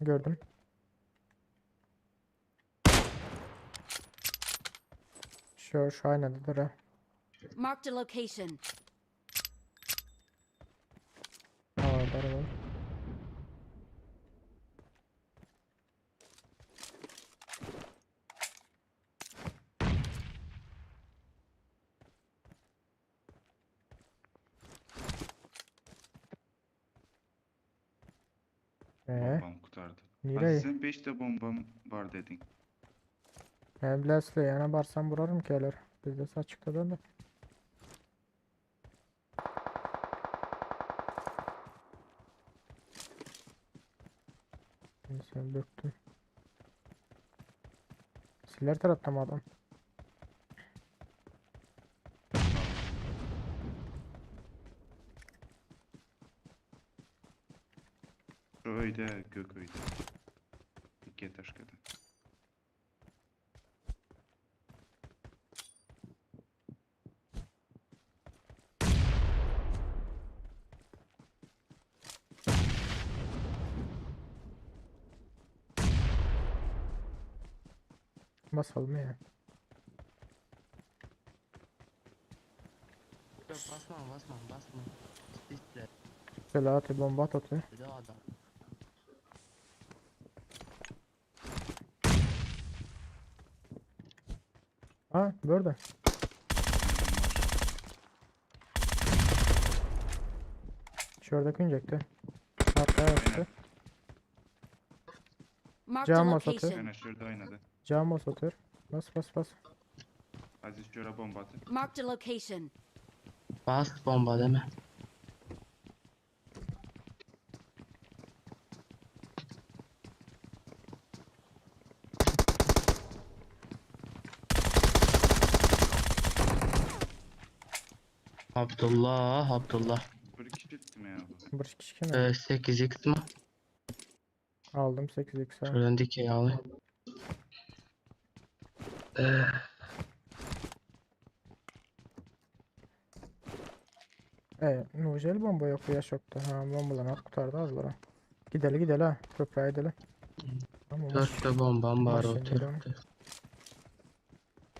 Gördüm. Şu şu aynadadır ha. Marked a location. Aa, araba. Ee, Bombam kurtardı. nereye? Aziz sen 5 de bombam var dedin. Ben Blast'le yana barsam vurarım ki eller. Bizde açıkta da. Neyse döktüm. Siler tarafta mı adam? Şu öyde gök öyde. İki taşkada. Basalım ya. Yok basma basma basma. İşte Selahat'i bomba at atıyor. dedi adam. Ha burada. Şurada küncekti. Arkaya attı. Marked a Cam atı. location. Aynen şurada oynadı. Cam atıyor. Bas bas bas. Aziz şura bomba atı. Marked a location. Bas bomba deme. Abdullah, Abdullah. Bir kişi ettim ya bu. Bir kişi kim? Ee, 8x mi? Aldım 8x ha. Şuradan dikey alayım. Ee, E, Nujel bomba yok ya şokta. Ha bombalarını at kurtardı azlara. Gideli gideli ha. Köprüye gidelim. Tamam. dörtte bombam var o Maşallah. dörtte.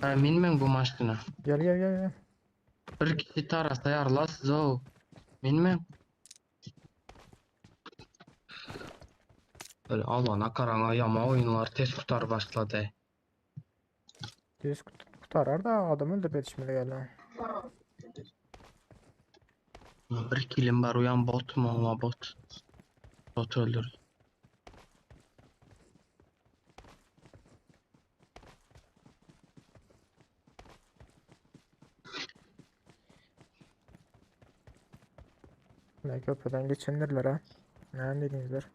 Ha, minmeň bu maşyna. Gel gel gel gel. Bir kişi tarasa ýarylar o. Minmeň. Öyle Allah'ına karana yama oyunlar tez kutar başladı. Tez kutarar da adam öldürüp yetişmeli geldi. Bir kilim var uyan bot mu ama bot. Bot öldürdü. Ne köprüden geçinirler ha. Ne dedinizler?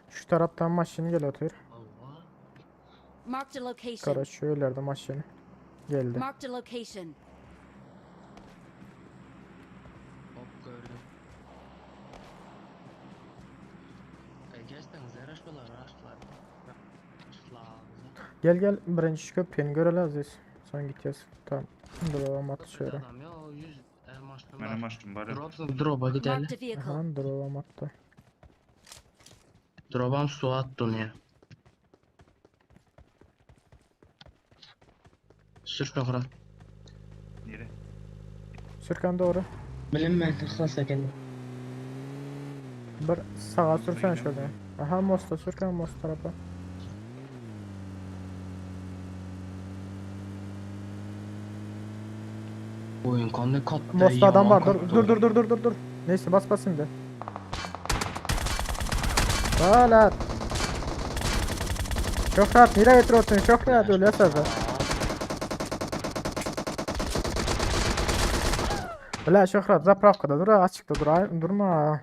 Şu taraftan maşın gel otur. Allah. Marked a location. Kara şu ileride maşın geldi. Marked a location. Hop gördüm. E geçseniz araçlar araçlar. Gel gel birinci şu köprüyü görelim Aziz. Son gideceğiz. Tamam. Drop'a attı şöyle. Adam ya o 100 elmaşım Benim var. maçım var. Drop, drop'a gidelim. Marked a vehicle. Aha drop'a attı. Drop'am su attı ya. Sür şohrat. Nere? Sürkan doğru. Bilinmez hırsız geldi. Bir sağa sürsen şöyle. Aha Mosta sürkan Most tarafa. Oyun kanlı kattı. Mosta adam yaman var. Dur kattı dur dur dur dur dur dur. Neyse bas bas şimdi. Hala. Çok rahat. Nereye getiriyorsun? Çok rahat öyle sazı. Bla Şöhret zapravkada dur açıkta dur ay- durma.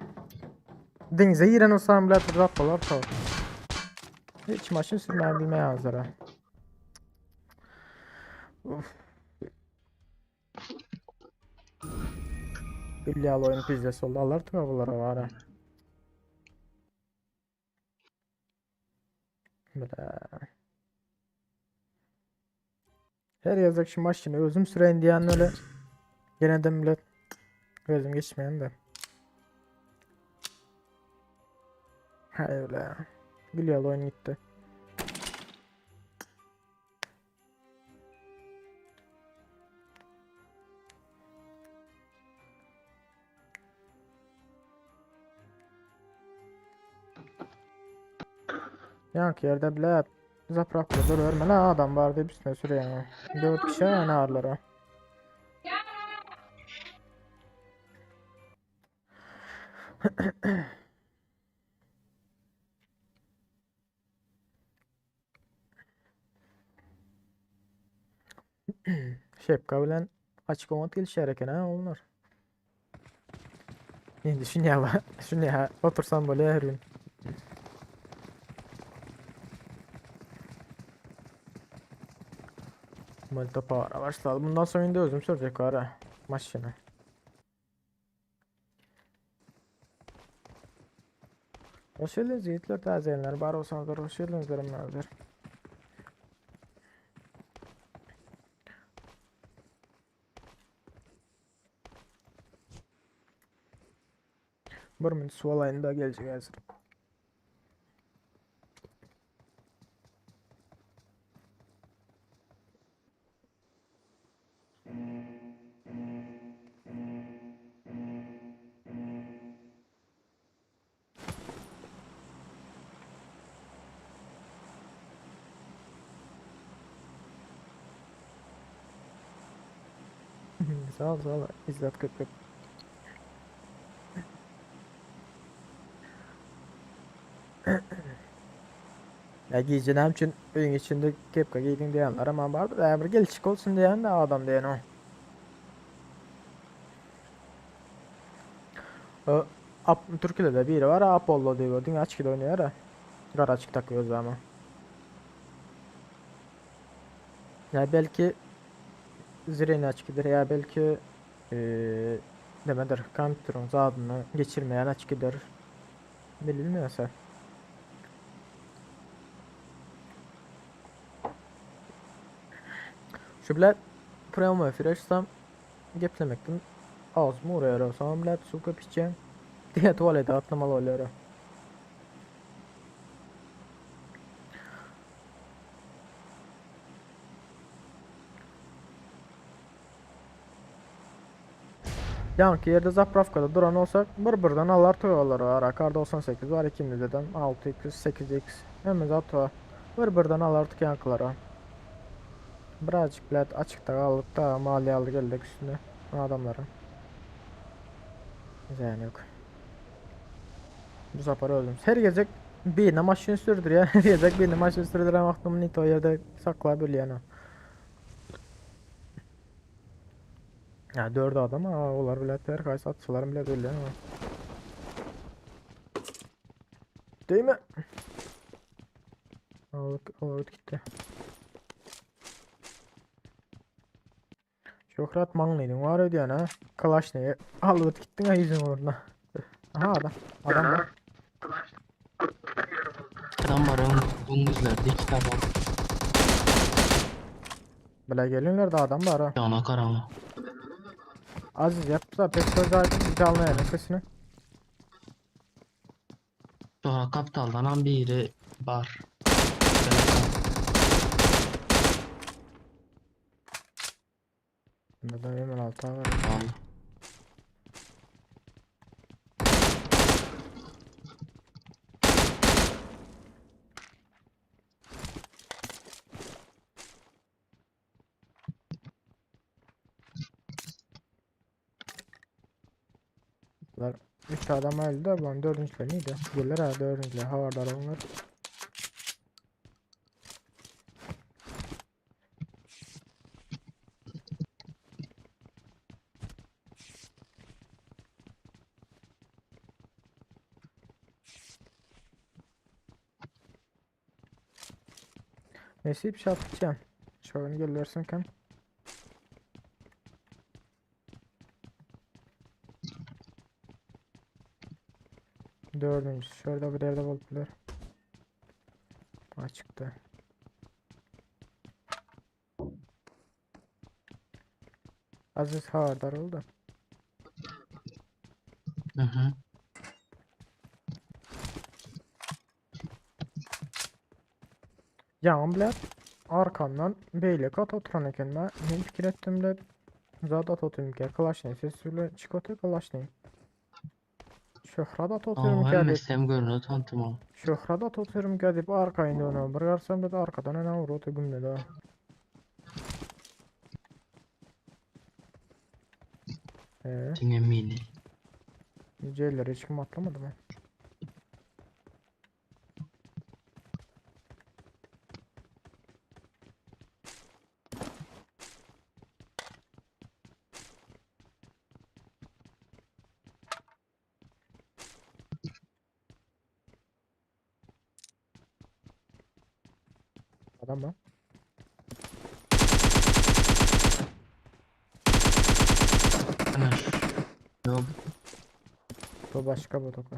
Denize giren olsam bile rahat olar to. Hiç maşın sürmeyi bilmeyen hazır. Uf. Billahi oyun pizzası oldu. Allah tüm bunlara var ha. Bla. Her yazık şu maşını özüm süreyin diyen öyle. Gene de millet gözüm geçmeyen de. Ha öyle. Gülüyor oyun gitti. Yankı yerde bile zapravka dur verme la adam vardı üstüne sürüyor yani. 4 kişi aynı ağırlara. Şepka bilen açık omat gelişer eken ha onlar. Şimdi şunu ya şunu ya otursam böyle her gün. Multi para başladı. Bundan sonra indi özüm sürecek var ha. Maşını. Hoş geldiniz yiğitler tazeyenler. Bar olsanız hoş geldiniz derim nazır. Bir minut su alayım da gelecek hazır. Sağ ol sağ ol. İzzet 40 Ya giyece näme üçin öýüň içinde kepka giýdiň diýenler ama bardyr. Ýa bir gelişik bolsun diýen de adam diýen o. O Ap Türkiye'de biri var Apollo diyor. Diňe açık oýnaýar. ha. Gara açık takıyor ama. Ya belki Zireni açıkdır ya belki eee demedir. Kompüterin zadını geçirmeyen açıkdır. Bilinmiyorsa. Şu bile prema freşsam geplemekten ağzımı uğrayar olsam bile su köp içeceğim. Diye tuvalete atlamalı oluyor. Ýaňky ýerde zaprawkada duran bolsak, bir-birden alar toýalary bar. Akar 98 bar ikimizdedem, 6x, 8x, hemme zat bar. Bir-birden alardyk ýaňkylara. Birazjyk blät açykda galdyk da, mal ýaly geldik üstüne adamlaryň. Zyýany ýok. Bu sapar özüm. Her gezek birine maşyn sürdürýän, her gezek birine maşyn sürdüren wagtym nito ýerde saklap ölýän o. Ya dört adam ha olar bilet her haýsy atsalarym bilet ölýän o. Değil mi? Aldık, aldık gitti. Şöhrat maňlynyň bar öýdýän ha. Kalaşnygy alyp gitdiň ha ýüzüň ugruna. Aha adam. Adam bar. Adam bar öň öňümizlerde iki tane var. Bile gelinlerde adam bar ha. Yana karama. Aziz yapsa pek söz aydın canlı yayının sesini. Sonra kaptaldan ham biri bar. Bunda da hemen altı var. Al. Bunlar 3 adam öldü de bunların dördüncüleri neydi? Gelir ha dördüncüler. Havardar onlar. Nesip şapçan. Şogun gellersin kan. Dördüncüsü. Şurada bir yerde buldular. Ha çıktı. Aziz haberdar oldu. Hı hı. Ýaňy bilen arkamdan beýleki at oturan eken. Men, men pikir etdim de zat at otyrmyka. Kalaşny sesi bilen çyk otyr kalaşny. Şöhrat at Aa, otyrmyka diýip. hemmesi hem görünüyor tanıtım o. Şöhrat at otyrmyka diýip arkaýyn dönem. Bir garsam da arkadan ene urup otyr gümledi. Ee, Diňe mini. C'leri hiç kim atlamadı mı? Adam mı? Ana Yok. Bu başka bu toka.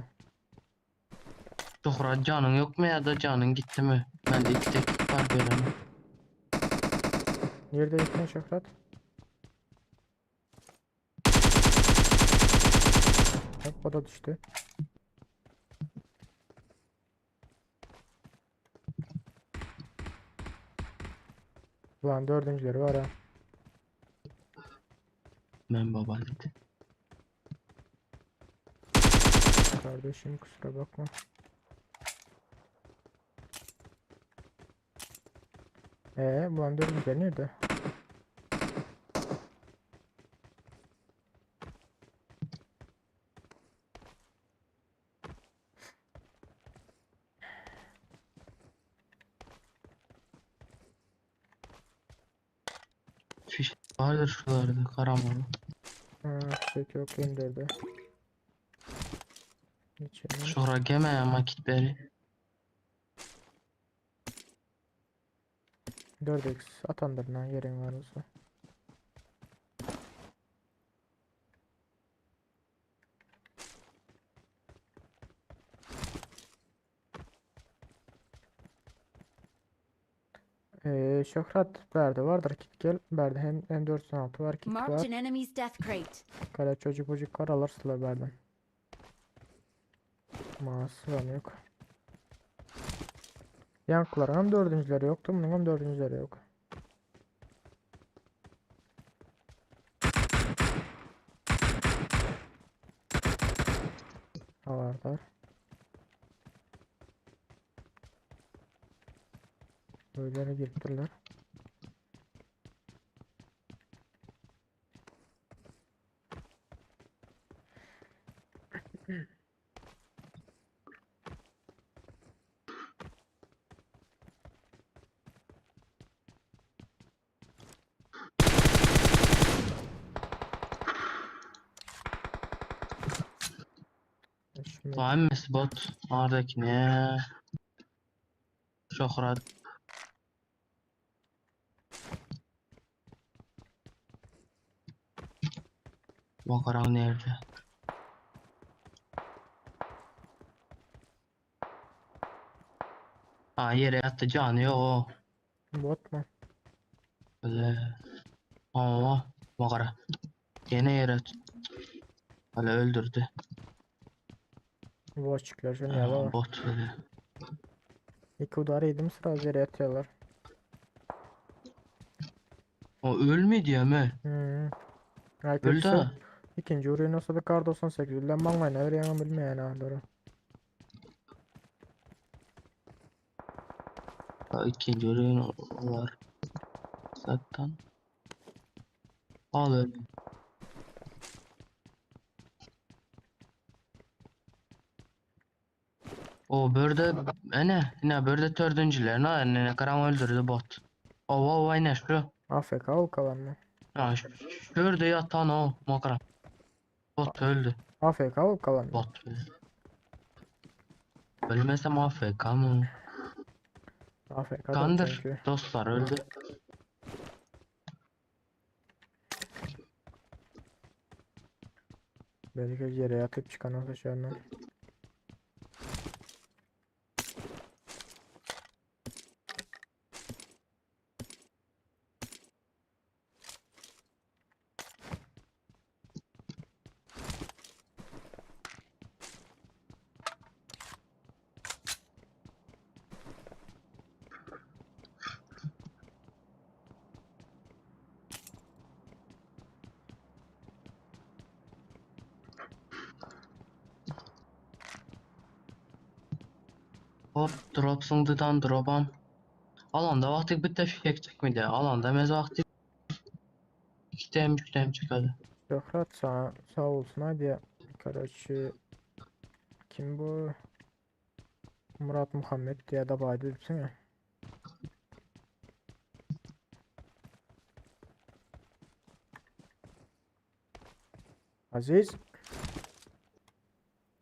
Şöhrat canın yok mu ya da canın gitti mi? Ben de iki tek var gören. Nerede gittin Şöhret? Hop o da düştü. Ulan dördüncüleri var ha. Ben baba dedi. Kardeşim kusura bakma. Ulan dördüncüleri nerede? Fiş vardır şuralarda karamalı. Ha, fişek yok indirdi. İçeri. Sonra geme ya makit beri. 4x atandır lan yerin var olsa. Şöhret Berdi vardır kit gel. Berdi hem M416 var kit Marked var. an enemy's death crate. Kara çocuk çocuk kar alırsınlar Berden. Masum yok. Yankıların hem dördüncüleri yoktu. Bunun hem dördüncüleri yok. Atar. Öýlere giripdirler. Şimdi Hemmesi bot. Oradaki ne? Şöhret. Bakarak nerede? Ha yere yattı canı yok o. bot mu? Öyle. Aa, bakara. Yine yere at. Öyle öldürdü. Bot çıkıyor şunu ya Aa, baba. bot öyle. İki udar yedim sıra yere yatıyorlar. O ölmedi mi? Hmm. Ay Öldü kötüsü ha. ikinci uğrayı nasıl bir kar 98 ülden banlayın öyle bilmeyen ahları. Ha, İkinci oyun var. Zaten. Al öyle. O börde ene ene börde tördüncüler ne ne karan öldürdü bot. O o ene şu. AFK ol kalan mı? Ha şu şurada yatan o makara. Bot öldü. AFK ol kalan mı? Bot öldü. Ölmesem AFK mı? AFK da Kandır. çünkü. Dostlar öldü. Belki yere yatıp çıkan olsa şu andan. Hop drop sındıdan dropam. Alanda vakti bitti fişek çıkmadı. Alanda mez vakti 2 tem 3 tem çıkadı. Şöhret sağ, sağ olsun hadi. Короче kim bu? Murat Muhammed diye de baydı değil mi? Aziz.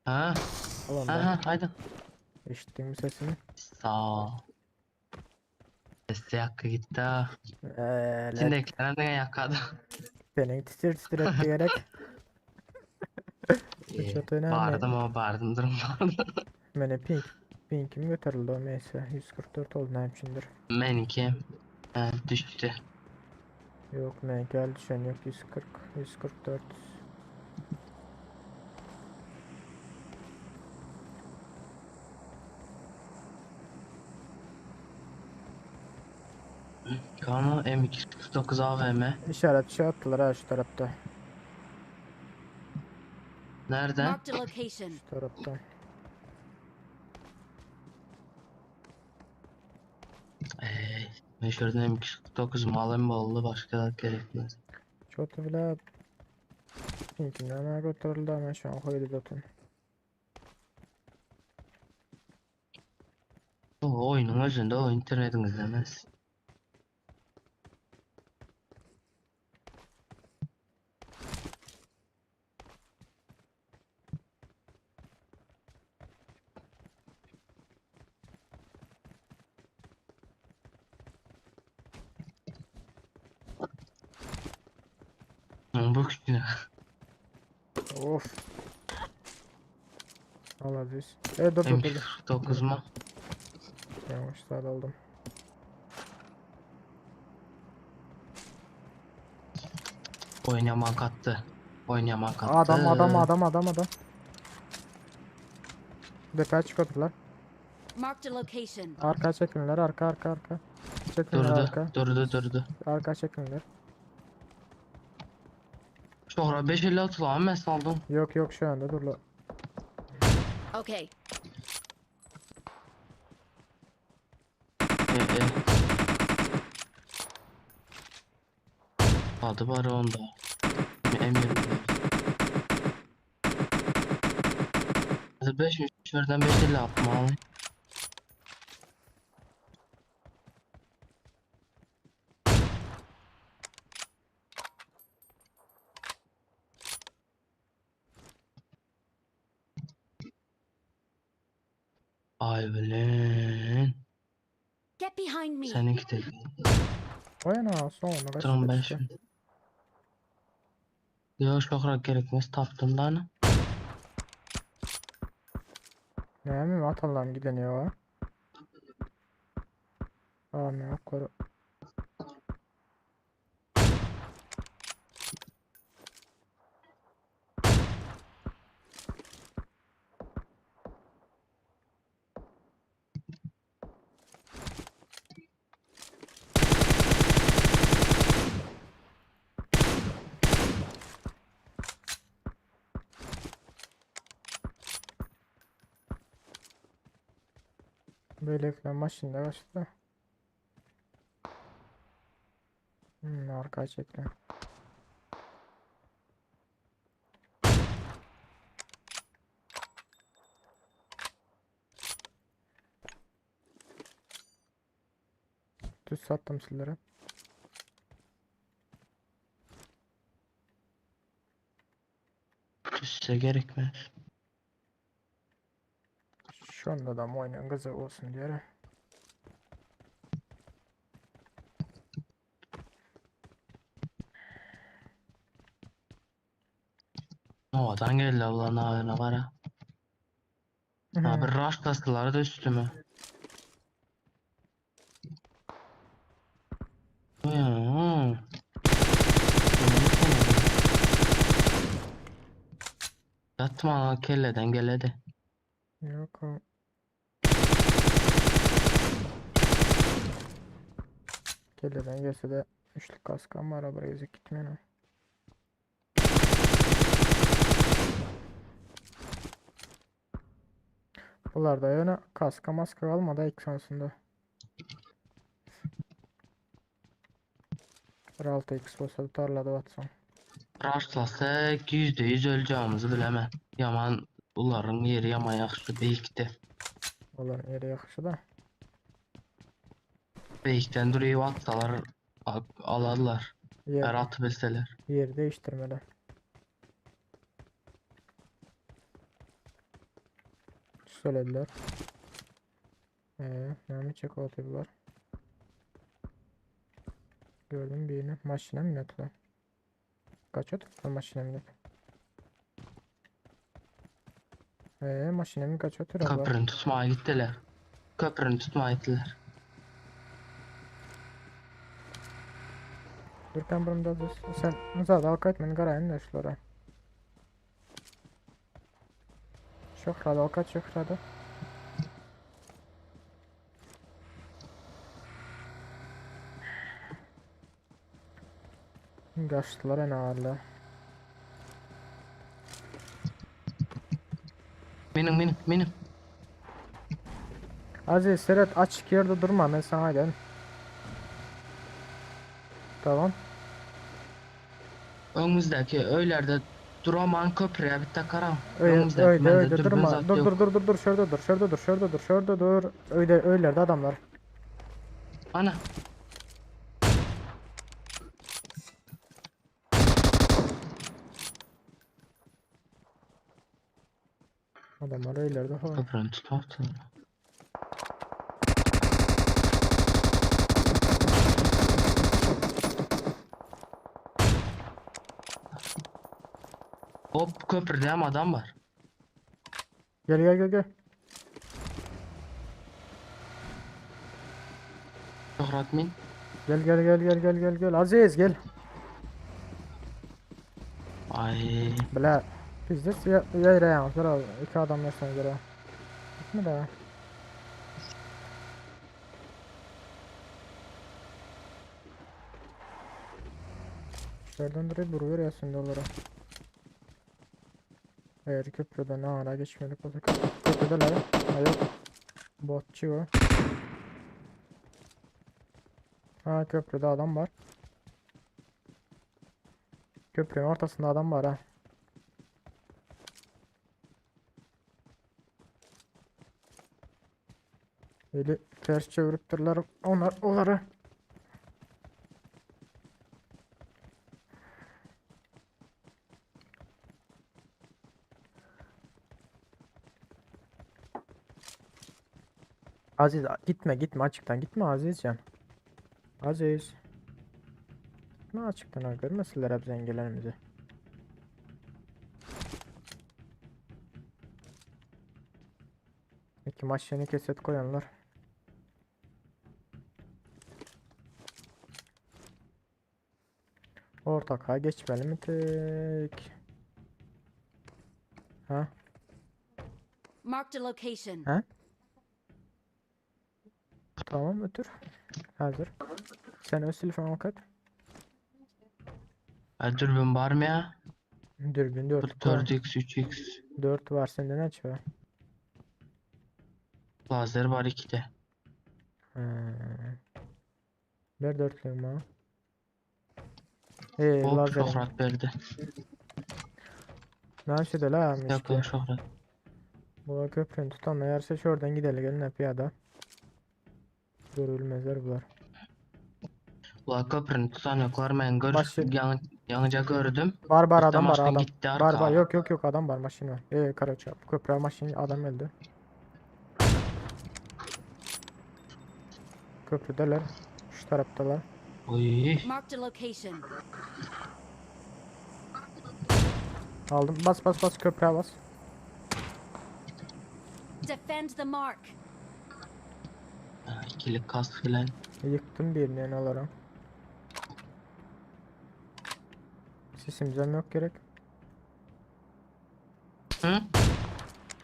Ha? Ulan ben Aha haydi. işittin mi sesini? Sağ ol. Sesi hakkı gitti ha. Eee İçindekiler ne yakadı. Senin titir titir etti gerek. Ee, Çok önemli. Bağırdım ama bağırdım durum bağırdım. Mene pink. Pinkim götürüldü o neyse. 144 oldu ne içindir. Benimki ha, düştü. Yok ne gel düşen yok 140 144. Ama M249 AVM. İşaret şey attılar ha şu tarafta. Nerede? Marked a location. Şu tarafta. Ey, ben şuradan M249 malım oldu başka da gerekmez. Çok bile pinkimden ne götürüldü ama şu an koydu zaten. O oyunun özünde o internetin izlemez. Hı, Bu küçük. Of. Al Aziz. E dur dur dur. dur. M249 mu? Yanlış saat aldım. Oynaman kattı. Oynaman kattı. Adam adam adam adam adam. Defa çıkarttılar. Marked a location. Arka çekinler arka arka arka. Çekinler Durdu, arka. durdu, durdu. Arka çekinler. Sonra 556 lan ben saldım. Yok yok şu anda dur la. Okay. E, e. Adı var onda. M24. Hadi 5 3'lerden 5 50 atma abi. Ay bilen. Get behind me. Seninki de. Vay ana soňuna Tamam ben gaçdy. şimdi. Yok şokrak gerekmez taptım da ana. Näme atallam giden ýa? Aa, men oklar. Böylelikle maşında kaçtı. Arkaya çekti. Düz sattım sizlere. Düşse gerekmez. Şu anda da oyunun kızı olsun diye. Havadan geldi Allah'ın haberine var ha. Abi rush bastılar da üstüme. Hı. Yatma kelleden geledi. Yok o. Kelleden gelse de üçlük kaskım var arabaya gezip gitmiyor. ha. Bunlar da yöne kaska maska almadı ilk şansında. 6x olsa tarlada Watson. Rushlasak %100 öleceğimizi bilemem. Yaman uların yeri yaman yaxşı beyikti. Onların yeri yaxşı da. Beyikten duruyor atsalar alarlar. Yer, Her atı bilseler. yeri değiştirmeli. Söylediler. Name çek var. Gördüm birini. Maşına minnet lan. Kaç oturdu maşına minnet. Maşına mı kaç otur abla? Köprünü tutmaya gittiler. Köprünü tutmaya gittiler. Dur ben bunu da sen zaten al kaç beni qarayın da şulara. Şöhrədə al kaç şöhrədə. Qaçdılar ən ağırlı. Benim benim benim. Aziz Serhat açık yerde durma ben sana dedim. Tamam. Önümüzdeki öylerde duraman köprüye bir takaram. Öyle Önümüzdeki öyle bende öyle dürbün durma. zat Dur yok. dur dur dur dur şurada dur şurada dur şurada dur şurada dur. Öyle öylerde adamlar. Ana. Adamlar öylerde falan. Köprünü tutmak Hop köprüde hem adam var. Gel gel gel gel. Şöhret min. Gel gel gel gel gel gel gel. Aziz gel. Ay. Bile. Pizdes ya ya ya sıra iki adam yaşına göre. Gitme de. Şuradan direkt vuruyor ya dolara. Eğer köprüden ara geçmedik olsa köprü. Köprüdeler. Ha yok. Botçu o. Ha köprüde adam var. Köprünün ortasında adam var ha. Eli ters çeviripdirler onlar onları. Aziz gitme gitme açıktan gitme Azizcan. Aziz. Gitme açıktan ha görmesinler hep zenginlerimizi. Peki maç yeni keset koyanlar. Ortak ha geçmeli mi tek? Ha? Marked a location. Ha? Tamam ötür. Hazır. Sen öz telefonu kat. Ha, dürbün var mı ya? Dürbün 4. 4x 3x 4 var sende ne var? lazer var 2'de. Ha. Ver dörtlüğüm ha. Ee, Hop lazer. şöhret verdi. Ne şey de la Yok işte. şöhret. Bu köprünü tutanlar şuradan gidelim gelin piyada. Görülmezler bunlar. Ula köprünü tutan yoklar ben gör Başı- yan, yanıca gördüm. Var var Bir adam var maşın adam. gitti Var var arka. yok yok yok adam var maşin var. Karaçap köprü maşin adam öldü. Köprüdeler. Şu taraftalar. Oy. Marked a location. Aldım. Bas bas bas köprüye bas. Defend the mark. Ha, İkili kask filan. Yıktım birini yani olarak. Sisimzem yok gerek. Hı?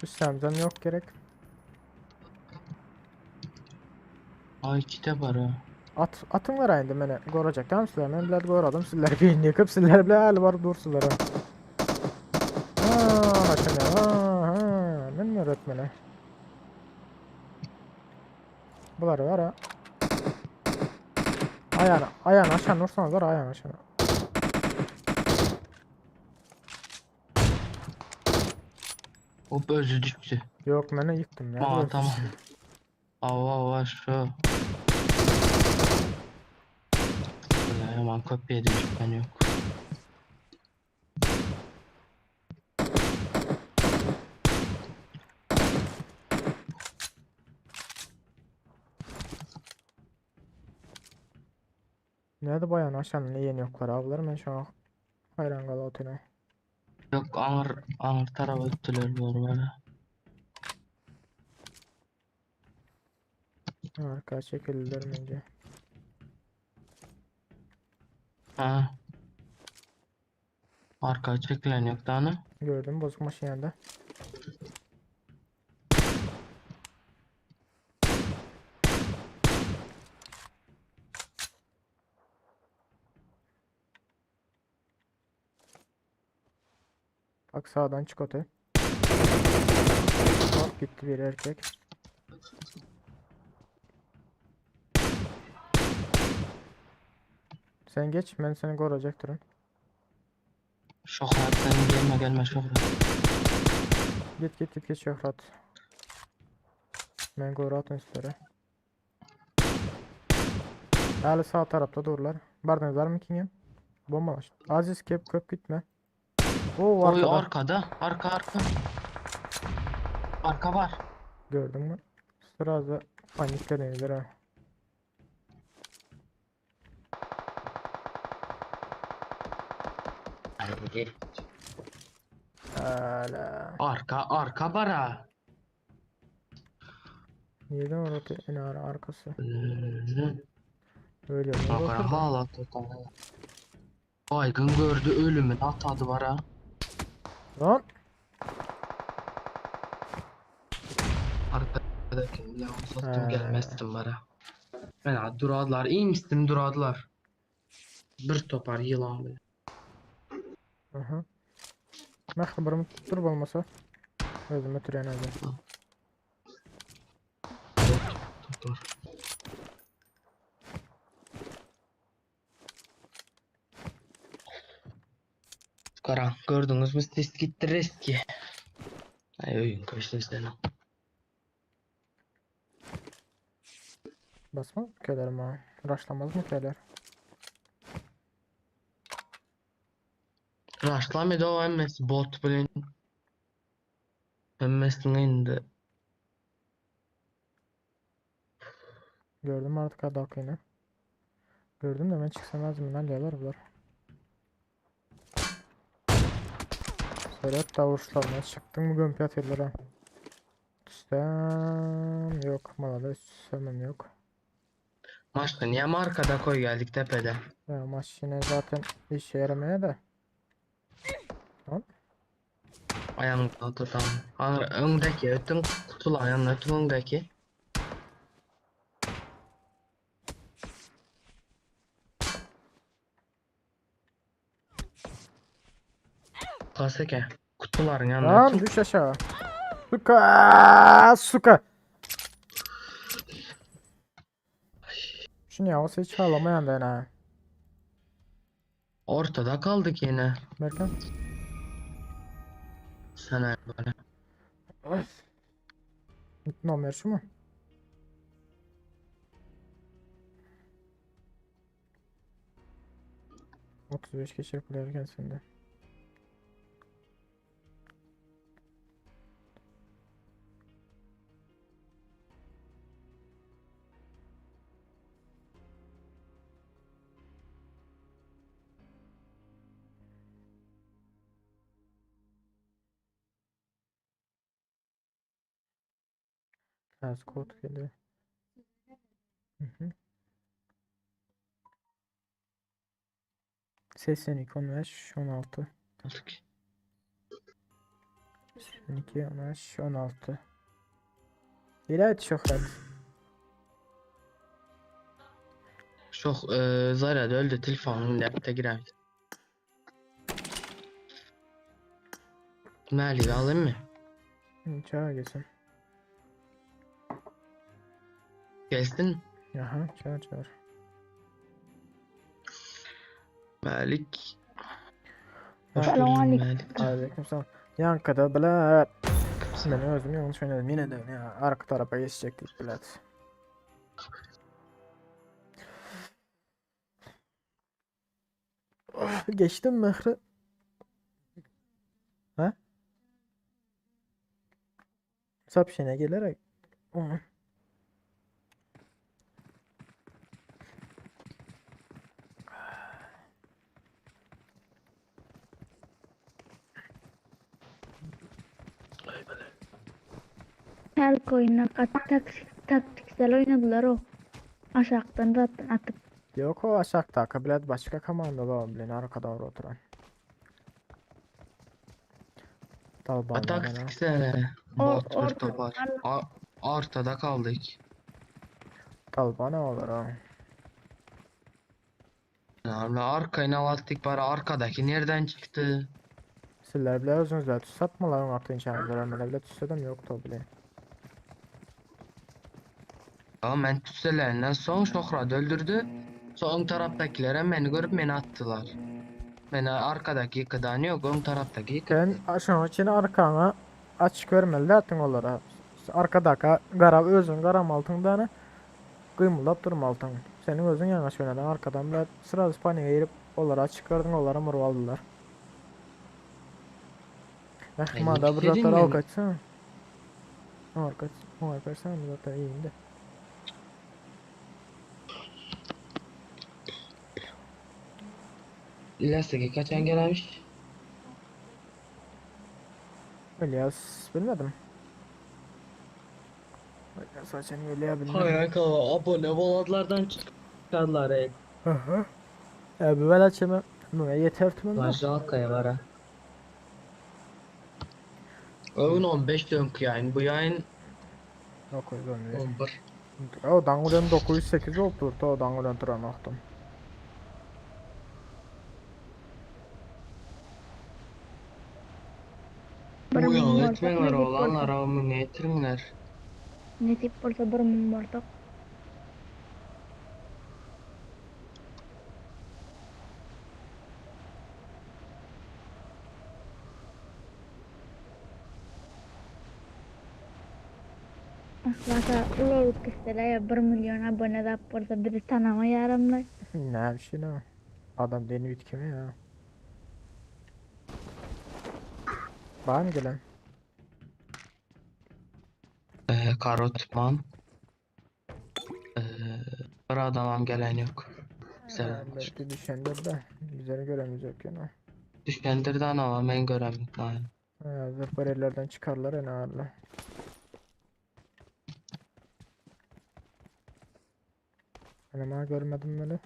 Üstemzem yok gerek. Ay iki de var ha. At, atın var indi meni goracak tamam sizler. Men bilet goradım sizler beyin yıkıp sizler bile el var dursunlar ha. Ha, şuna, ha, ha. Men öğretmeni. Bular var ha. Ayağına, ayağına aşağı nursanız var ayağına aşağı. Hop özü düştü. Yok meni yıktım ya. Aa Öldü. tamam. Ava ava şu. Ya aman kopya edilmiş ben yok. Nerede bu ayağına aşağı ne yeni yoklar avlar ben şu an hayran kala otuna. Yok ağır ağır tarafa öttüler bu arada. Arka çekildiler bence. Ha. Arka çekilen yok daha ne? Gördüm bozuk maşın yanında. Bak sağdan çık ote. Hop gitti bir erkek. Sen geç ben seni koruyacak durun. Şöhret sen gelme gelme şöhret. Git git git git Şöhret. Ben koru üstleri. Hala sağ tarafta dururlar. Bardınız var mı ki Bomba var. Aziz kep köp gitme. Oo Oy arkada. arkada arka arka. Arka var. Gördün mü? Sırada paniklediniz ha. Hala. Arka arka var ha. Neden orada en ağır arkası? Hmm. Öyle mi? Bakara hala tutan. Baygın gördü ölümün atadı var ha. Lan. Arkadaki ya uzattım He. gelmezdim var ha. Ben duradılar. İyi misin duradılar. Bir topar yılan bile. Aha. Ben haberimi tutturup olmasa. Özümü türen özüm. dur. Karan gördüňizmi ses gitti reski. Ay öýüň köşesine. Basmaz mı köyler ama? Raşlamaz mı köyler? Raşlamady o hemmesi bot bilen. Hemmesini indi. Gördüm artık adakını. Gördüm de ben çıksam lazım. Neredeler bunlar? Serhat davuşlarına çıktın mı gömpi atıyorlar ha. Üstem yok. Malada üstemem yok. Maçta niye arkada koy geldik tepede? Ya maç yine zaten işe yaramaya da. Ayağını tutalım. Öndeki ötün kutulu ayağının ötün öndeki. Kaseke. Kutuların yanına Lan ötün. düş aşağı. Suka! Suka! Şunu ya olsa hiç ağlamayan da ha. Ortada kaldık yine. Berkan. Sana böyle. Nomer şu mu? ...35 geçir kulerken sende. Ters kod geliyor. Hı hı. 82 15 16 Aldık. 82 15 16 İlahi şöhret. Çok e, Zarya öldü telefonun depte giremedi. Malik alayım mı? Hı, Çağır gelsin. Gelsin. Aha çağır çağır. Malik. Ha. Hoş bulduk Selamünaleyküm. Malik. Aleykümselam. Yankıda bile ben özüm yanlış oynadım yine de ya arka tarafa geçecektik bilet. Oh, geçtim mehri. Ha? Sapşene gelerek. Oh. Her oyuna kat taktik, taktiksel oynadılar o. Aşağıdan zaten atıp. Yok o aşağıda bilet başka komandada o bilen arkada orada oturan. Talbanlar Atak ana. sikse. O- Bot bir ortada topar. Ortada kaldık. Talbana olur o. Yani arkayı alattık bari arkadaki nereden çıktı? Sizler bile özünüzle satmaların artık içeride bile bile tüsledim yoktu o bile. Ya ben tüselerinden son Şohrat öldürdü. Son taraftakilere beni görüp beni attılar. Beni arkadaki yıkıdan yok, ön taraftaki yıkıdı. Sen şunun için arkana açık vermeli artık onlara. Arkadaki qara özün qaramaltın da qıymıldap durmaltın. Senin özün yanlış oynadın arkadan bile sıra paniğe girip onlara açık verdin onlara murv aldılar. Ay, Ehmada bir dedim zaten al ben. kaçsana. Al kaç. Al kaçsana bu zaten iyiyim de. İlyas'taki kaçan gelmiş? İlyas bilmedim. İlyas açan İlyas bilmedim. Hayır abone olanlardan çıkardılar ey. Hı hı. E, bu açımı Buna yeter tümüm de. Başka var ha. Oyun 15 dönk yayın. Bu yayın 911. 11. O dangulen 908 oldu. O dangulen turan oxtum. Bir Bu ming yol borsak, etmeler nesip olanlar bolsa. o ne ettirmeler. Nesip bolsa 1000 borsak. Wata ulalyp gitseler ya 1 milyon abone zap bolsa bizi tanamaýaramlar. Näme üçin o? Adam diýen üýtgeme ya. Barmy gelen? Ee, Karotman. Ee, bir adamam gelen yok. Selam. Belki düşendir de bizleri göremeyecek yani. Düşendir de ama ben göremedim. Yani. Zırh bariyerlerden çıkarlar en ağırlı. Ben ama görmedim böyle.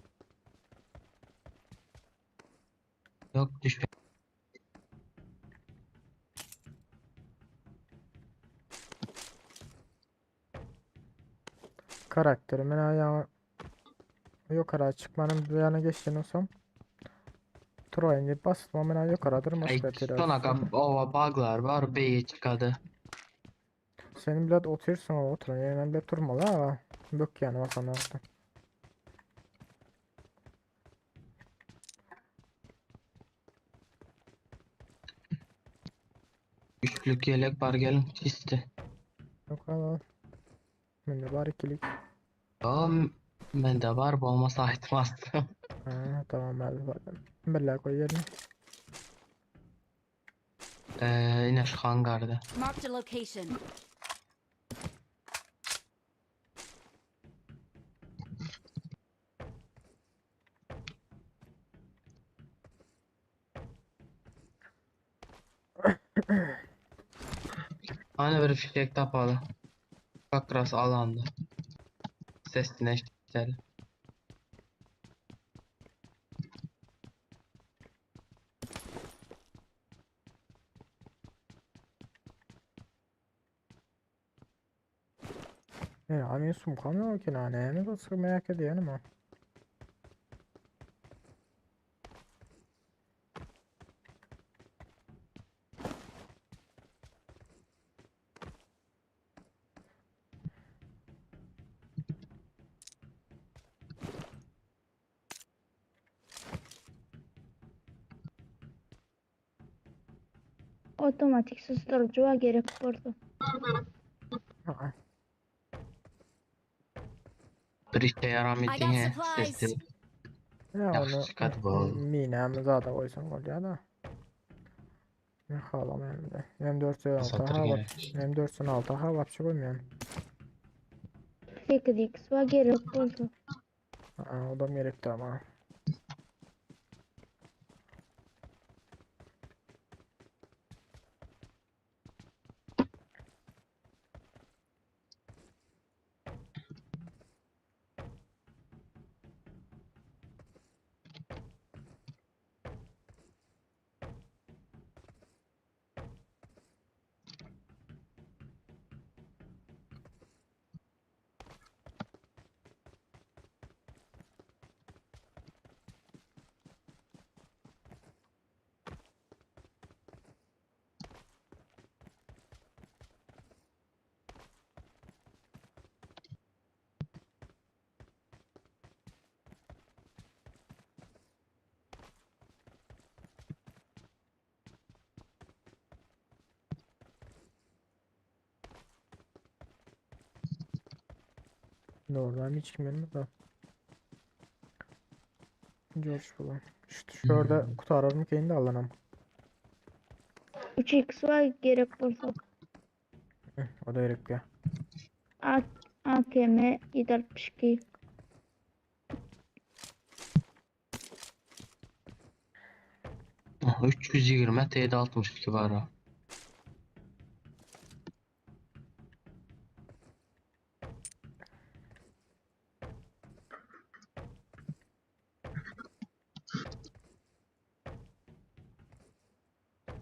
Yok düşen. Karakterim ben ayağı yukarı çıkmanın bir yana geçtiğini olsam Troy'un basma ben yukarı Ay, durmaz sona kap ova buglar var beyi çıkadı. Senin bilet oturursun o oturun. Yani ben bilet durmalı ha. Bök yani basan orada. Üçlük yelek var gelin çizdi. Yok al. Ben de var ikilik. Tamam bende var bu olmasa aitmazdı. Ha, tamam ben var. Bella koy yerine. Ee, yine şu hangarda. Marked a location. Hani bir fişek tapalı. Kakras alandı. Sesine işleri. Yani amin sumkam yok ki nane. Ne nasıl merak ediyorum ama. Otomatik susturucu var gerek bolsa. Ha. Bir işe yaramıyor I got diye supplies. sesi. Ya Yaxşı onu çıkadı bu. minemiz zaten koysan gol ya da. Ne halam hem de. M4 Satır 6 ha bak. gerek. M4 6 ha bak koymuyorum. 8x var gerek bolsa. Ha, o da gerekti ama. Doğrudan hiç kim da. George falan. Şu, şurada kutu ararım kendi alanım. 3x var gerek bolsa. O da herif ya. A AKM 762. Aha, 320 T'de 62 var ha.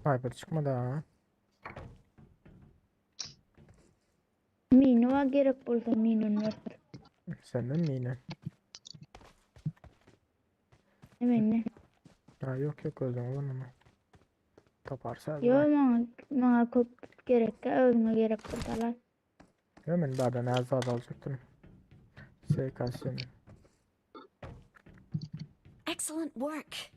Sniper çıkmadı ha. Mini var gerek bolsa mini var. Senden mi yine? Hemen ne? Ha, yok yok özlem olan ama. Taparsa Yo bana, bana köp gerek özüne gerek bolsalar. Hemen daha ben azad alacaktım. SKS'nin. Excellent work.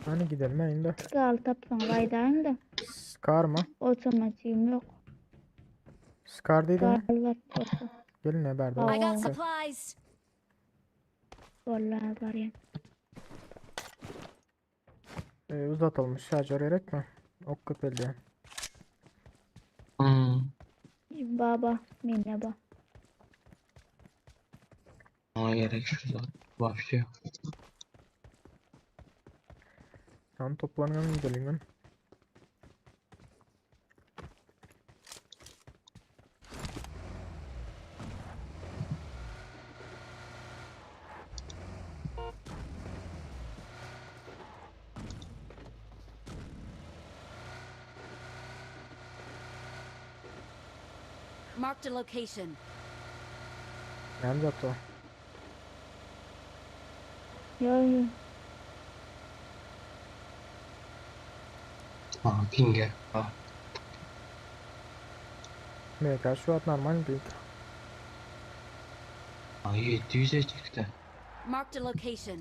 Hani gidelim ben indi. Skal tapsaňyz aýdaýyň-da. Scar mı? Otomatiğim yok. Scar değil mi? Skal var bolsa. Gelin ne berde. I got Aa. supplies. Vallahi barýan. Uzatılmış şarjör gerek mi? Ok köpeldi. Hmm. Baba, mene ba. Ona gerek şu zat. Vapşe yok. Tamam toplanalım gidelim. lan. Marked a location. Nerede yaptı o? Yo yo. Ha pinge. Ha. MK şu at normal büyük. Ha 700'e çıktı. Marked a location.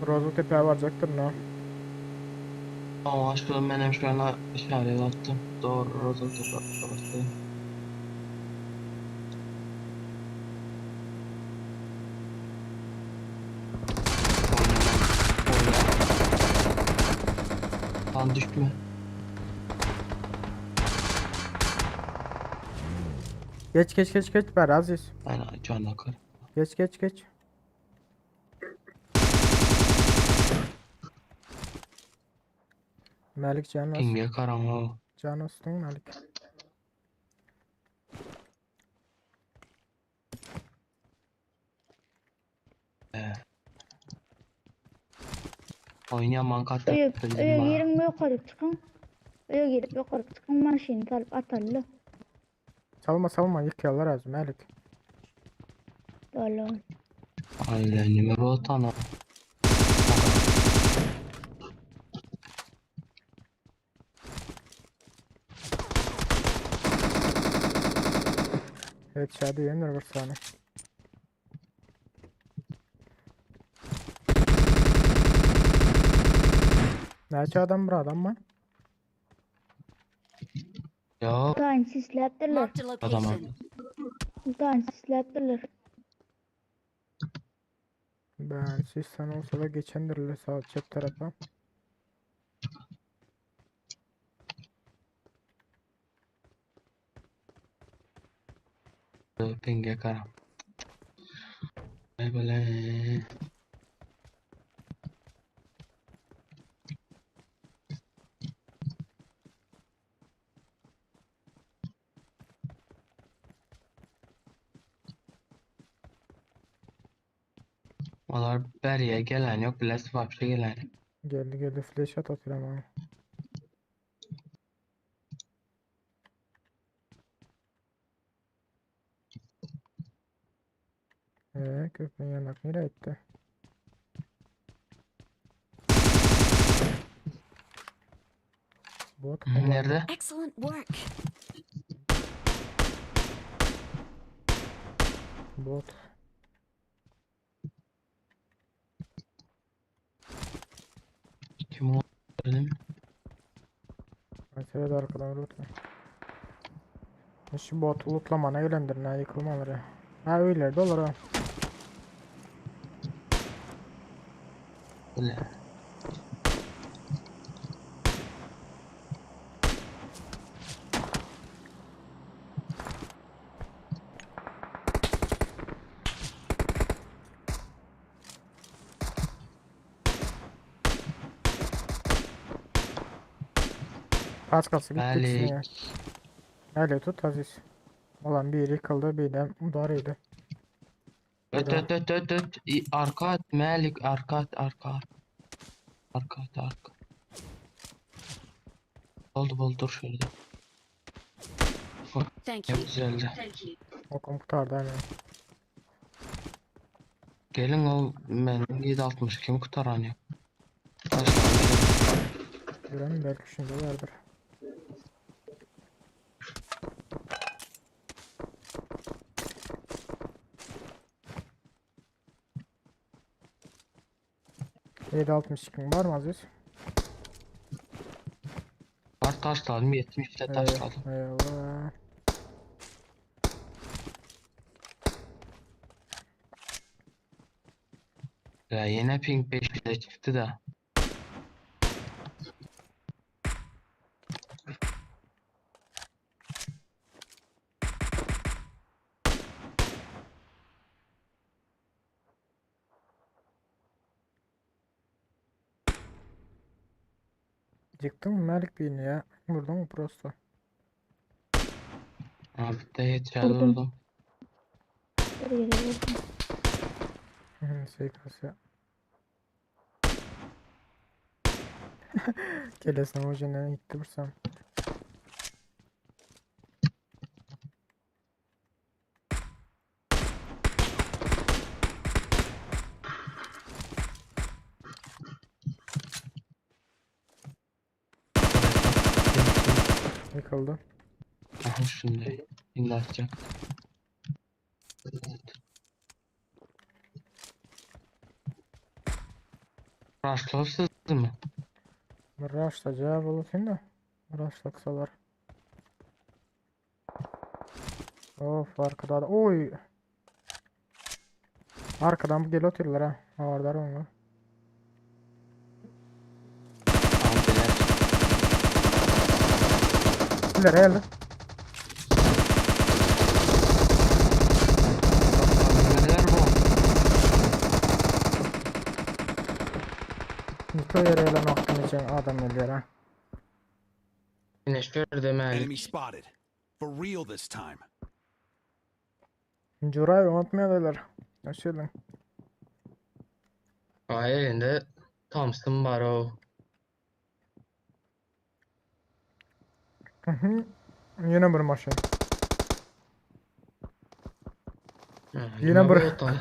Rozu tepeye varacaktır ne? Ama şu ben hem şu an işaret attım. Doğru Rozok bastı. Oyna. Oyna. Lan düşme. Geç geç geç geç ber Aziz. Aynen can akar. Geç geç geç. Melik can olsun. Pinge karanlığı. Can olsun Melik. Oynayaman katı. Öýe, öýe giriň ýokaryk çykyň. Öýe girip ýokaryk çykyň maşyny salyp ataly. Salma salma yıkıyorlar az Melik. Vallahi. Aynen nime botana. Evet şadi yenir bir saniye. Näçe adam bir adam mı? Ya Tane sisläpdirler. Marked a adam location. Tane sisläpdirler. Ben siz sana olsa da geçendirler sağ çep tarafa. Pinge karam. Ay böyle. Olar beriye gelen yok, bilesi vapşe gelen yok. Geldi geldi flash at atıyorum ama. Köprünün yanak nereye gitti? Bot mu? Nerede? Excellent work. Bot. Kim o? Dedim. Mesela de arkadan lootla. Şu botu lootlamana eğlendirin ha yıkılmaları. Ha öyle de olur ha. Öyle. Az kalsın gitti ikisini ya. Melik. Hele tut Aziz. Olan biri yıkıldı bir de darıydı. Öt öt öt öt öt. Arka at Melik arka at arka at. Arka at arka. Oldu oldu dur şurada. Thank Ne you. güzeldi. Okum gutardy aynen. Gelin ol meniň 762 gutaran ýok. Taşladım. Gören belki şimdi vardır. 7.62 var mı Aziz? Var taşladım 70'te taşladım. Eyvallah. Ya yine ping 5'e çıktı da. Yıktın mı Melik birini ya? Vurdun mu prosto? Abi de yeter Vurdum. vurdum. Bir yere vurdum. SKS. Kelesine ucundan gitti vursam. Yıkıldı. Aha şimdi. Şimdi atacak. Rastlarsız mı? Rush'ta cevap olursun da. Rush'la kısalar. Of arkada da. Oy. Arkadan bu gel oturuyorlar ha. Ağırlar onlar. Abiler. İleri geldi. Neler bu? Nito yere ölen hakkını için adam ölüyor ha. Yine şöyle Enemy demelik. spotted. For real this time. Curay unutmuyorlar. Nasıl Ay elinde Thompson var o. Hı hı. Yine bir maşın. Ha, Yine nime bir- bu otan?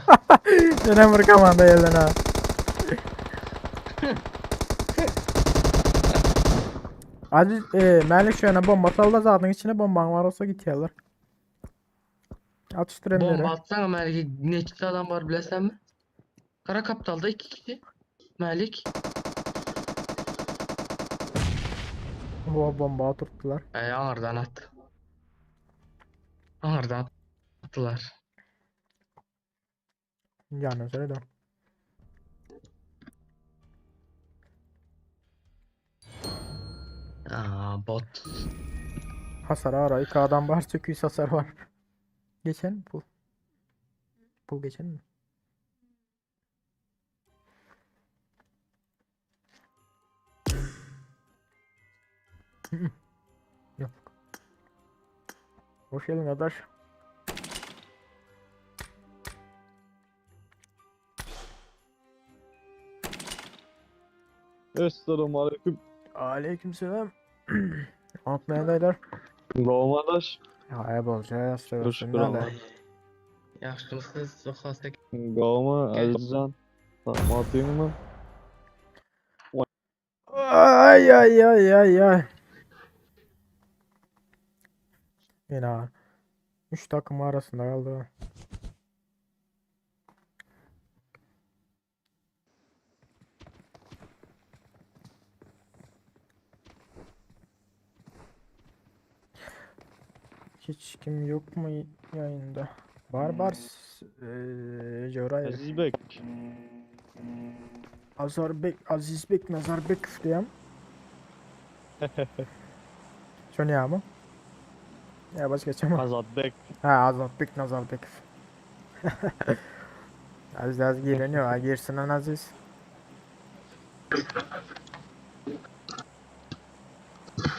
Yine bir komanda elden ha. Aziz, Melik şu bomba salla zaten içine bomban var olsa git yerler. Atıştırayım Bomba atsana Melik'e ne çıktı adam var bilesen mi? Kara Kaptal'da iki kişi. Melik. O bomba oturttular. Ay ağırdan attı. Ağırdan attılar. Yani söyle de. Aa bot. Hasar ara. İki adam var. 800 hasar var. Geçen bu. Bu geçen mi? Yok. Hoş geldin kardeş. Esselamu aleyküm. Aleykümselam. Unutmayan dayılar. Romadır. Hayır bolca Şükür Allah'a. Yaxşı mısınız? Çok hasta. Gavma Azizcan. Tamam mı? Ay ay ay ay ay. Yine ha. Üç takım arasında kaldı. Hiç kim yok mu yayında? Barbars eee Joray Aziz Bek. Azarbek Azizbek Nazarbek diýem. Şonu ýa mı? Ya başka geçemem. Azat Bek. Ha Azatbek Nazarbek. Aziz az gireniyor. Ha girsin lan Aziz.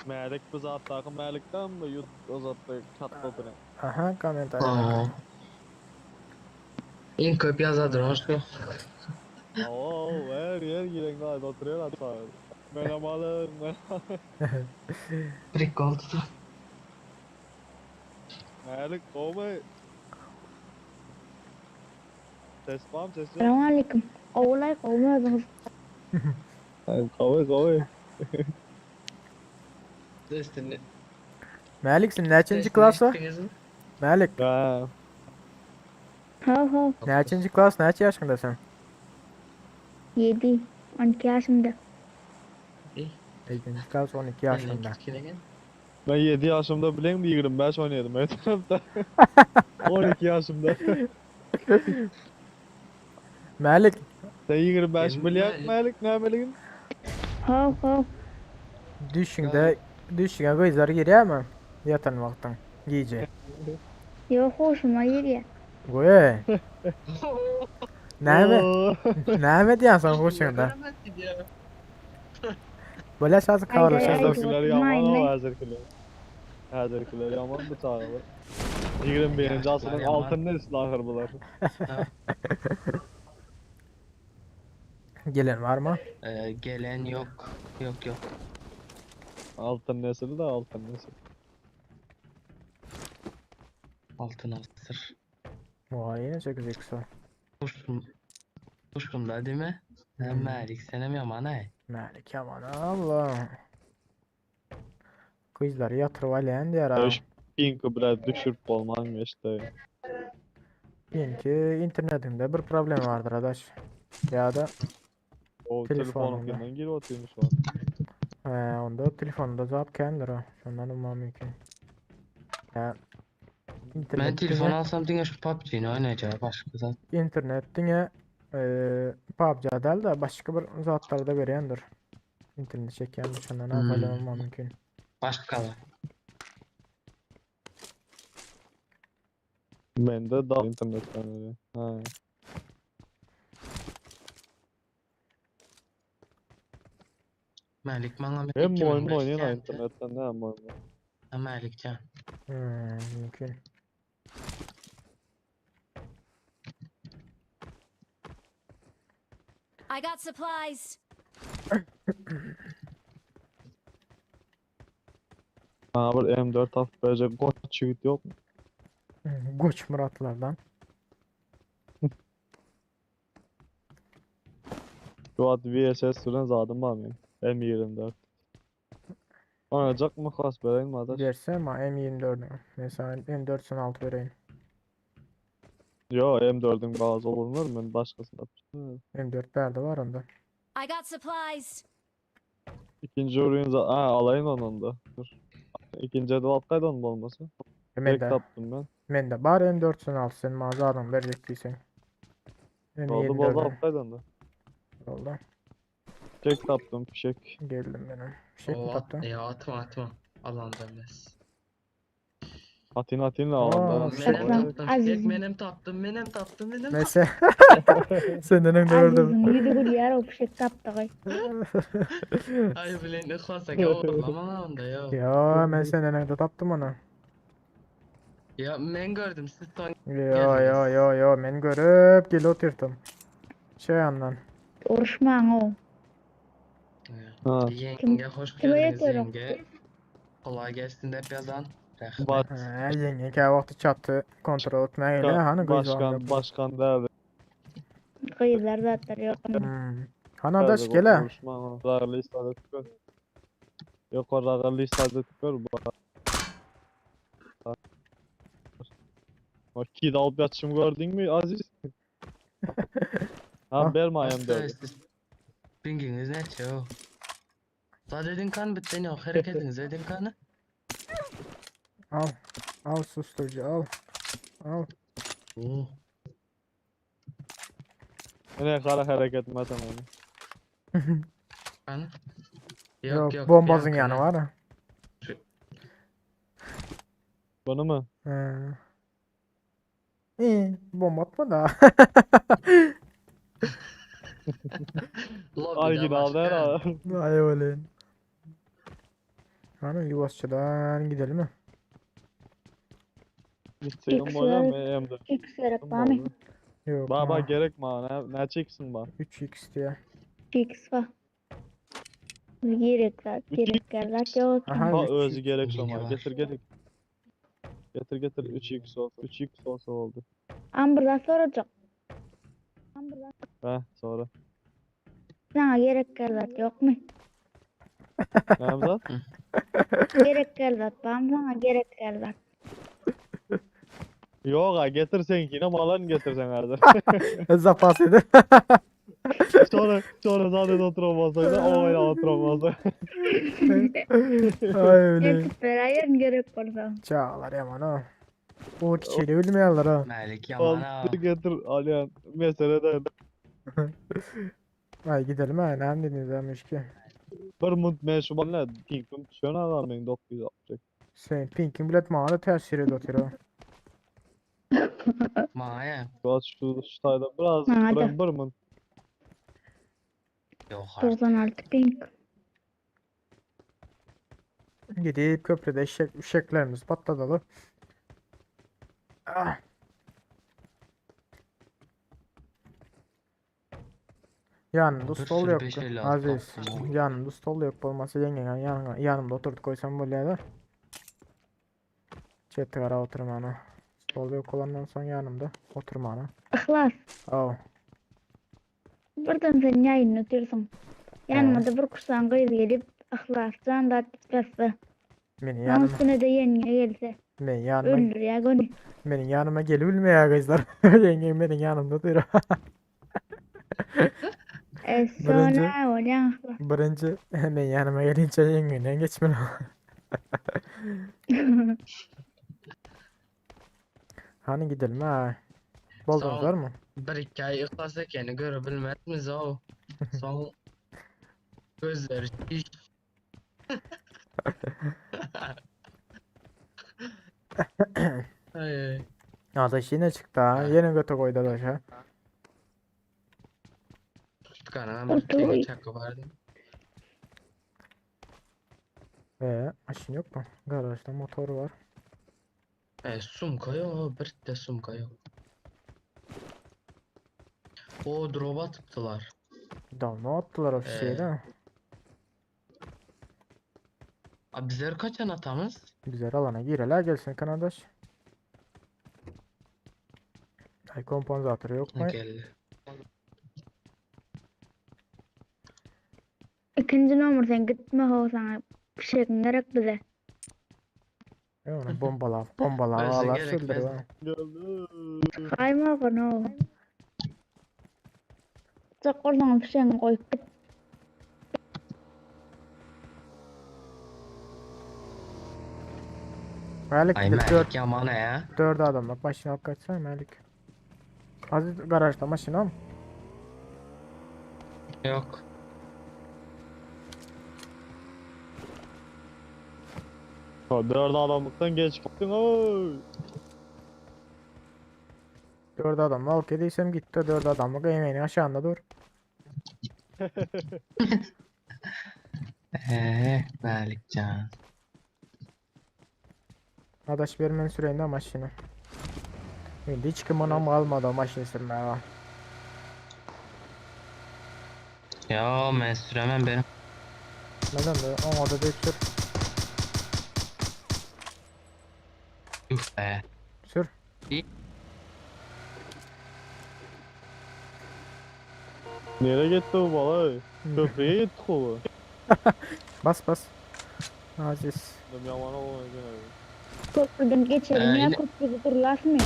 Melik bu zatdaky Melikden mi? Yut Azatbek çatladyny. Aha komentar. Aa. En köp yazadır hoş geldin. Oo, her yer giren gayet oturuyor hatta. Menem alın, men Prikol tuttu. Melik kovma. Ses var mı ses yok? Selam aleyküm. Oğlay olmadınız. Gowy gowy. Sesini. Mälik sen näçinji Sesini klasa? eşitdiniz mi? Mälik Ha. Ha ha. näçinji klas näçe ýaşyňda sen? 7. 12 yaşımda. 7. klas 12 Senden ýaşyňda. kiçinek. Ben 7 yaşımda bilen mi 25 oynuyordum her tarafta. 12 yaşımda. Mälik Sen 25 Benim milyar de- Malik ne bileyim? Ha ha. Düşüňde düşüňe gyzlar girýärmi? Ýatan wagtyň gije. Yok hoşuma geliyor. Goý. Näme? Näme diýýän sen hoşuňda? Böyle şazı Ay, kavala ay, ay. şazı. Hazırkiler yaman Aynen. o hazırkiler. Hazırkiler yaman bu çağı. 21. asrın Yaman. altın nesli ahır bular. Gelen var mı? Ee, gelen yok. Yok yok. Altın nesli de altın nesli. Altın asır. Vay yine 8x o. Kuşum. Kuşum da değil mi? Sen Hmm. Malik senem yaman ay. Mälik yaman Allah. Gyzlar ýatyryp alýan diýär ha. Döş pinku biraz düşürüp olman geçti. Çünki internetinde bir problem vardır adaş. Ya da O Telefonunda. telefonun kendinden giriyor atıyormuş o. he, onda telefonda cevap kendir o. Şondan umma mümkün. Ya Ben internet telefon diňe alsam diňe şu PUBG'ni oynayacağım başka zat. internet diňe eee PUBG däl de başga bir zatlarda berýändir. İnternet çekýän şondan Hmm. hmm. mümkün. Başka. Ben de daha internetten öyle. Ha. Malik bana Hem oyun oynuyor ha internetten ne hem oyunu. Malik can. Hmm, mümkün. I got supplies. Ha bir M4 af verecek koç yiğit yok mu? Hmm, Goç Muratlardan. Şu at VSS süren zaten var mı? M24. Oynayacak mı kas vereyim mi adaş? Verse ama M24'ü. Mesela M4'sün altı vereyim. Yo M4'ün bazı olunur mu? Ben başkasını atmıştım. M4 berde var onda. I got supplies. İkinci oyun zaten. Ha alayım onun da. Dur. İkinci adı altaydı onun olması. E, Tek Men de, taptım ben. men de bar M4'sün altı sen mağaza adam verecek Oldu boldu M24'ü altaydı onda. oldu. Tek taptım fişek. Geldim benim. Şey mi Oo, taptın? Ya atma atma. Alan dönmez. Atin Atin'le Aa, alanda. Menem Saklan. taptım. Azizim. Tek menem taptım. Menem taptım. Menem taptım. Neyse. Senden önde gördüm. Aziz'in yüzü gülüyor o pişik taptığı. Ay bilen ıhlasa ki oğlum onda ya. Ya ben senden önde taptım onu. Ya men gördüm siz son Yo yo yo yo men görüp gel oturttum. Şey andan. Uruşman o. Ha. Yenge hoş Kime geldiniz yeterim? yenge. Kolay gelsin dep yazan. Rahmet. Bak, Ha, yenge ki vakti çattı kontrol etmeyle hani kız başkan başkan derdi. Kızlar zatlar yok. Hmm. Hani adaş gele. Rağlı istadet gör. Yok o rağlı istadet gör. Bak. Bak kid alıp yatışım gördün mü Aziz? Ha. Ha berme M4'ü. Siz Pinginiz ne ço? Sadedin kan bitti yok hareketiniz edin kanı. Al. Al susturucu al. Al. Oo. Ne kara hareket etmeden onu. Kanı. Yok, bombazın yanı var ha. Bunu mu? Ha. İyi, bomba atma da. Lobby'de Original başka. herhalde. Ay öyle. Hani yuvasçıdan gidelim mi? Gitseydin X boyuna var. mı M4? X gerek var mı? Yok. Baba ha, gerek mi? Ne, ne çeksin bak? 3x diye. X var. Gerek zat, gerek zat yok. Aha Ha 3x. özü gerek Mini soma. var. Getir getir. Getir getir 3x olsa 3x olsa oldu. Amburda soracak. Ha, sonra. Sana gerek zat yok mu? Näme zat? Gerek zat bam sana gerek zat. Yok ha getir seninkini malan getirsen hazır. Zapas edi. Sonra sonra zaten oturamazsak da o öyle oturamazsak. Ay öyle. Ertip berayın gerek bolsa. Çağlar yaman ha. Bu kiçiğini bilmeyenler ha. Malik yaman ha. Al getir Alihan. Mesele de Ay gidelim ha. Ne dediniz demiş ki. bir mut meşhur ne pinkim düşen adam ben 960. Sen Pink'in bilet bana tesir ediyor oturuyor. Maya. Biraz şu şu tayda biraz Ha, hadi. bir bir mut. Yok artık. 96 pink. Gidip köprüde eşek, eşeklerimiz patladılar. Ah. Yanımda Bir stol sürü yok. 556 Aziz. attım. Yanımda stol yok. Olmasa yengen yanına, yanımda oturdu koysam böyle de. Çetigara oturmanı. Stol yok olandan sonra yanımda oturmanı. Ihlas. Oh. Birden sen yayın ötürsün. Yanıma da bir kursan kız gelip Ihlas'tan da bassa. Beni Onun yanıma, üstüne de yenge gelse. beni yanıma, Öldür ya gönül. benim yanıma gelebilmiyor ya kızlar. Yengem benim yanımda duruyor. E Birinci- sonra olan Ihlas. Birinci hemen yanıma gelince yengenden geçmeli. Hani gidelim ha. Buldunuz Sağ ol. var mı? Bir iki ay ihlas ekeni görebilmez miyiz o? Son gözleri şiş. Ay, ay. Adaş yine çıktı ha. Yine götü koydu adaş ha. Çıkarana bir Otur. tek çakı vardı. Maşin yok mu? Garajda motor var. E, sumka yok, bir de sumka yok. O drop atıptılar. Daha ne attılar o şeyi Ee. de? Abi bizler kaçan atamız? Güzel alana gireler gelsin kanadaş. Ay kompanzatörü yok mu? Geldi. İkinci nomur sen gitme ho sana. Pişekin gerek bize. E onu bombala bombala Ölse ağlar gerekmez. sürdür ha. Geldi. Kayma kono. Çok oradan pişekin koyup git. Malik Ay gidip 4 Malik yaman ya. 4 adam bak maşini alıp kaçsana Malik. Aziz garajda maşini al. Yok. Ha, dört adamlıktan geç gittin oy. 4 adam al kediysem gitti 4 adamlık yemeğini aşağında dur. Eee Malikcan. Adaş vermen süreyinde maşini. Şimdi hiç kim ona almadı o maşini sürmeye. ha. Ya ben süremem benim. Neden de ona da değil sür. Yuh be. Sür. Nereye gitti bu bala? Köprüye gitti bu. Bas bas. Aziz. Dedim yaman olmayacak. Köprüden geçelim Ee, ya yine- köprüde durlar mı?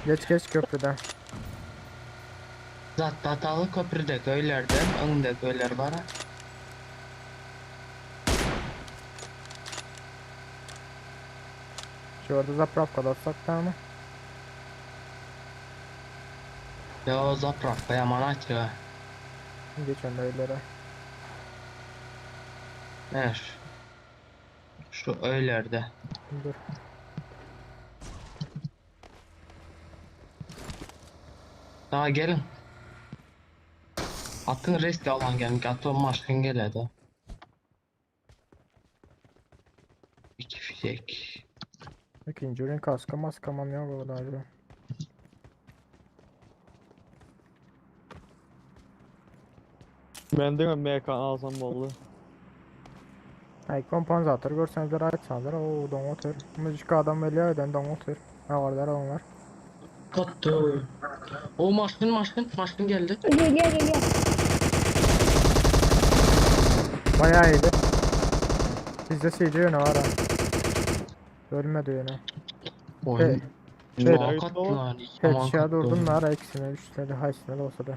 Geç geç köprüden. Zat batalı köprüde köylerde, önünde köyler var ha. Şu orada zapravkada atsak tamam mı? Ya zapravka yaman açık ha. Geç önde öylere. Evet. Şu öylerde. Dur. Daha gelin. Atın rest alan gelin. Atın maşın geledi. İki fişek. İkinci ürün kaskı maska mam yok orada acaba. Ben de MK alsam oldu. Ay kompanzatör görseniz açsanız o don otur. Müzik adam öyle öden don otur. Ne varlar onlar. Tuttu. O maşyn maşyn maşyn geldi. Gelýär gelýär. Bayağı iyiydi. Bizde CC yönü var ha. Ölmedi yönü. Oyun. Şey- Muhakkak lan. Yaman Headshot katlı vurdum oyun. da ara ikisine, üçüne de haysine de olsa da.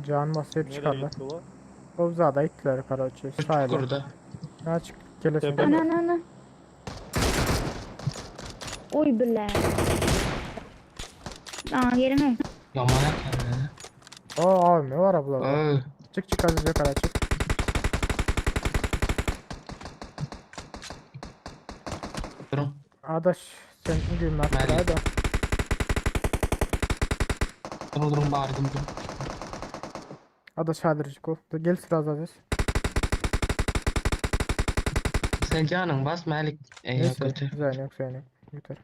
Can basıp Nereye çıkarlar. gitti o? Ovzada ittiler karaçı. Sahile. Çukurda. Ne çık gelesin. Tepe Ana ana ana. Oy bile. Aa gelin. Yaman eken. Oo abi ne var abla? Öh. Çık çık Aziz yok ara çık. Durun. Adaş sen gülme Merhaba. da. Durun durun bağırdım durun. Adaş hadi ol. Gel sıra Aziz. Sen canın bas Melik. Ey Neyse. kötü. Zeynep Zeynep. Yeter.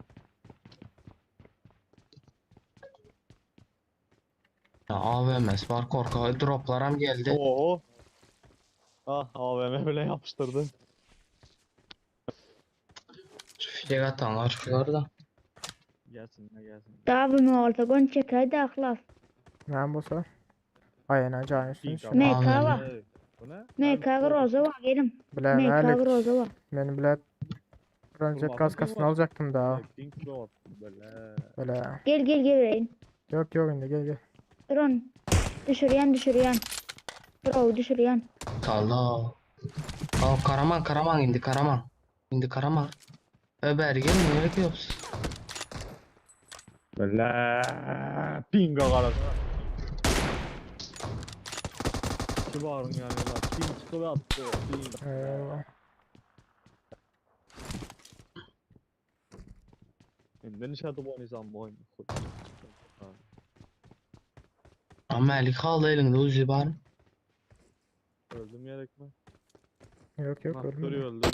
Ya AVM'si var korka. Droplaram geldi. Oho. Ah AVM bile yapıştırdı. Şu fişek atanlar şular da. Gelsin ne gelsin. Daha bu ne olsa gon çekaydı ahlas. Ne bolsa? Ay ana can üstüne. Pink düşün. MK AVM. var. Ey, Bu ne? MK Groza var gelin. Bile MK Melik. Groza var. Benim bile Bronzet Durma, gaz bakayım kasını var. alacaktım daha. Pink drop. Böyle. Böyle. Gel gel gel vereyim. Yok yok indi gel gel. Durun. Düşüryen düşüryen. Bro düşüryen. Allah. Aa, Karaman Karaman indi Karaman. İndi Karaman. Öber gelin gerek yok. Böyle. Pinga karasına. Şu bağırın yani lan. Ping çıkıp attı. Ping. Eyvallah. Ben nişatı bu oynayacağım bu oyunu. Ama Melik kaldı elinde Uzi var. Öldüm gerek mi? Yok yok Ah, ölmedi. duruyor öldüm.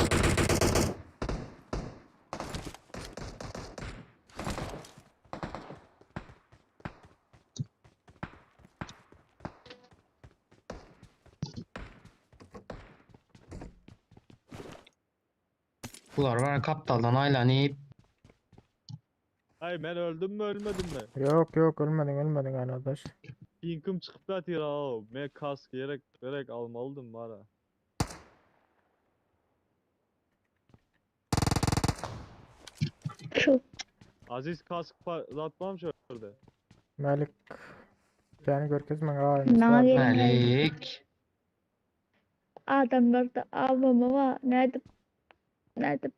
Bular var kaptaldan aylanıp. Hayır ben öldüm mü ölmedim mi? Yok yok ölmedin ölmedin arkadaş. Pink'im çıkıp da atıyor ha. Ben kask gerek gerek almalıydım bari. Şu. Aziz kask atmam şurada. Melik. Yani görkezmen abi. Bana gelin. Melik. Adamlar da avama var. Nerede? Nerede?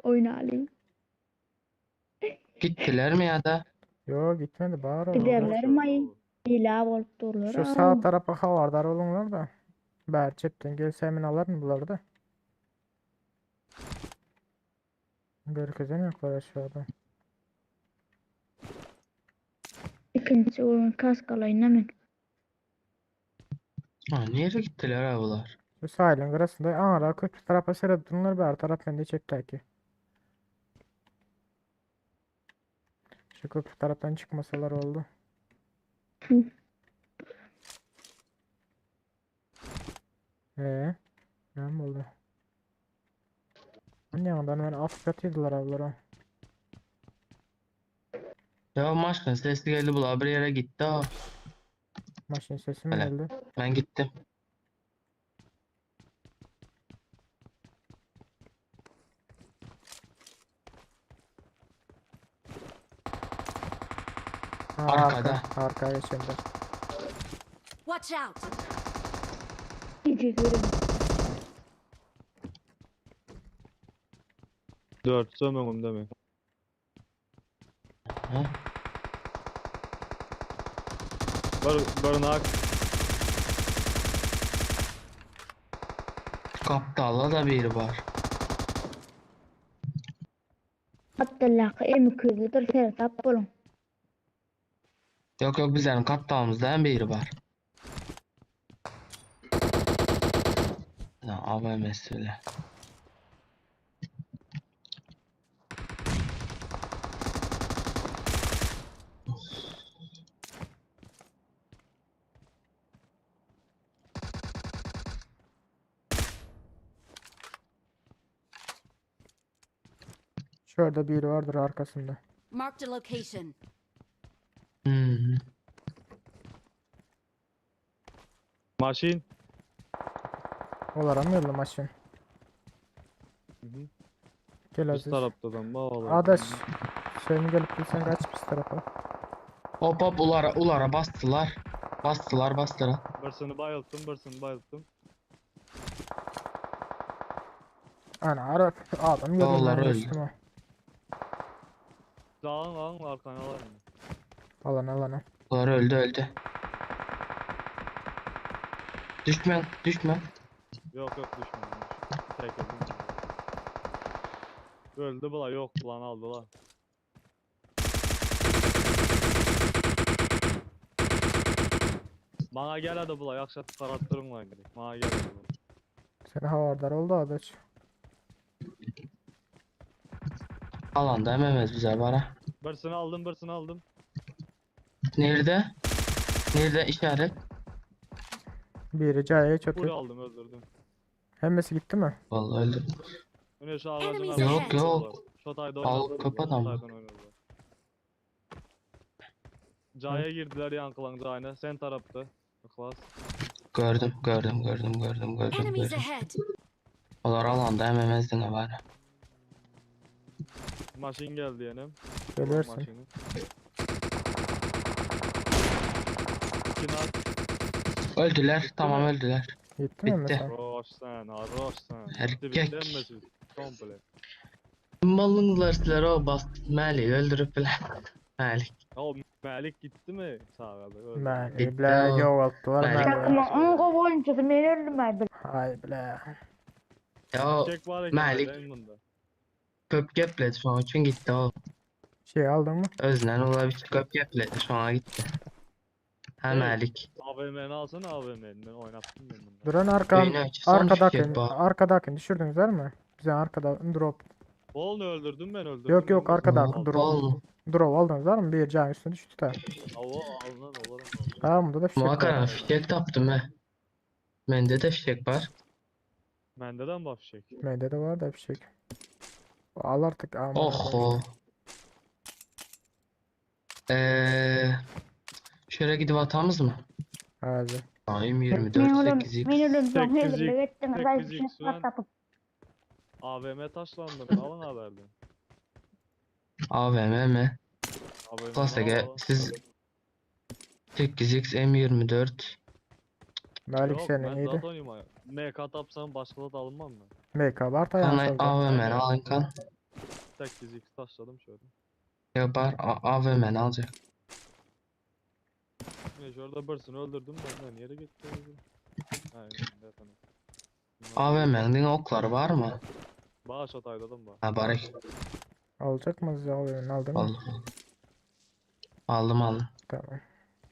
Oynalayım. Gittiler mi ya da? Yok gitmedi bağır oğlum. Giderler mi? İla olup dururlar. Şu sağ tarafa havardar olunlar da. Ber çepten gelse hemen alır mı bunları da? Görkezen yoklar aşağıda. İkinci oyun kask alayım hemen. Ha, nereye gittiler ha bunlar? Şu sahilin kırasında ana köprü tarafa seyredip dururlar ber taraf bende çepteki. Şu köprü taraftan çıkmasalar oldu. Hı. Ee, ne oldu? Ne yandan ben af yediler ablara. Ya maşın sesi geldi bunlar bir yere gitti ha. Maşın sesi mi Hele. geldi? Ben gittim. Ha, Arkada. Arka, arkaya geçenler. Watch out! Gece görün. 4 sömüm değil mi? Ha? Bar barınak. Kaptalla da biri var. Abdullah emi kürdüdür Sertap bolun. Yok yok bizlerin kaptalımızda hem biri var. Ya AVM'si bile. Şurada biri vardır arkasında. Marked a location. Hmm. Maşin. Olara mı yolla maşın? Hı hı. Gel Üst Aziz. taraftadan bağlı. Adaş. Sen gelip bilsen kaç biz tarafa. Hop hop ulara ulara bastılar. Bastılar bastılar. Birisini bayılttım, birisini bayılttım. Ana Arap adam Olar yolundan öldü. geçtim ha. Dağın alın arkana alın. Alan alana. Ular öldü öldü. Düşme düşme. Yok yok düşmedim. Çekildim. Öldü bula yok lan aldı lan. Bana gel hadi bula yakşat tarattırın lan gerek. Bana gel hadi bula. Sen havardar oldu adaş. Alanda ememez bize bara. Birisini aldım birisini aldım. Nerede? Nerede işaret? Biri cahaya Buraya çatıyor. aldım öldürdüm. Hemmesi gitti mi? Vallahi öldü. Öne şu ağacın Enemies arkasında Yok, yok. oynadılar. Şu tayda Al, oynadılar, kapat şu ama. taydan oynadılar. Caya girdiler yankılan cayına. Sen tarafta. Klas. Gördüm gördüm gördüm gördüm gördüm Enemies gördüm. ahead. Olar alanda ememez ne var. Maşin geldi yenim. Geliyorsun. Maşini. Kinar. Öldüler tamam öldüler. Gitti mi Bitti. mesela? Roş sen, ha, roş sen. Erkek. Bitti Komple. Malınlar sizlere o bastı. Malik öldürüp bile. Malik. Ya o Melik gitti mi? Sağ ol. öldü. Meli Bitti bile o. yoğalttılar Meli. Meli. Takımın en gowy oýunçysy men öldüm ay Hay bile. Ya o Çek var eken Melik. ben bunda. köp gepledi şu an için gitti o. Şey aldın mı? Öznen olabilir köp gepledi şu an gitti. Ha Evet. Malik. AVM'ni alsana AVM'ni. Ben oynattım ben bunu. Duran arkam Oyunu aç, son arkadaki şirket bu. arkadakini düşürdünüz değil mi? Bize arkada drop. Bolunu öldürdüm ben öldürdüm. Yok yok ben. arkadaki drop. Oğlum. Drop aldınız değil mi? Bir can üstüne düştü de. Avo alınan olurum. Ha bunda da fişek var. Muhakkanen fişek taptım he. Bende de fişek var. Bende de mi var fişek? Mende de var da fişek. Al artık amına Oho. koyayım. Eee şöyle gidip atamız mı? Hadi. Ayım Men 24 ölüm, 8 men ölüm soň 8x, hezirlik etdiňiz ay 8x fişek tapyp. AVM taşlandı. Alın haberden. AVM mi? AVM 'ni Klasik al, al. siz 8x M24 Malik Yok senin ben iyiydi. zaten oynayayım. MK tapsam başka da alınmam mı? MK var da Ana yani. AVM'ni alın kan. 8x taşladım şöyle. Ya bar AVM'ni alacak. Yine şurada birisini öldürdüm ben de nereye gitti? Ha, zaten. AVM'nin okları var mı? Bağış atayladım bak. Ha barek. Alacak mı size AVM'ni aldın mı? Aldım. Aldım aldım. Tamam.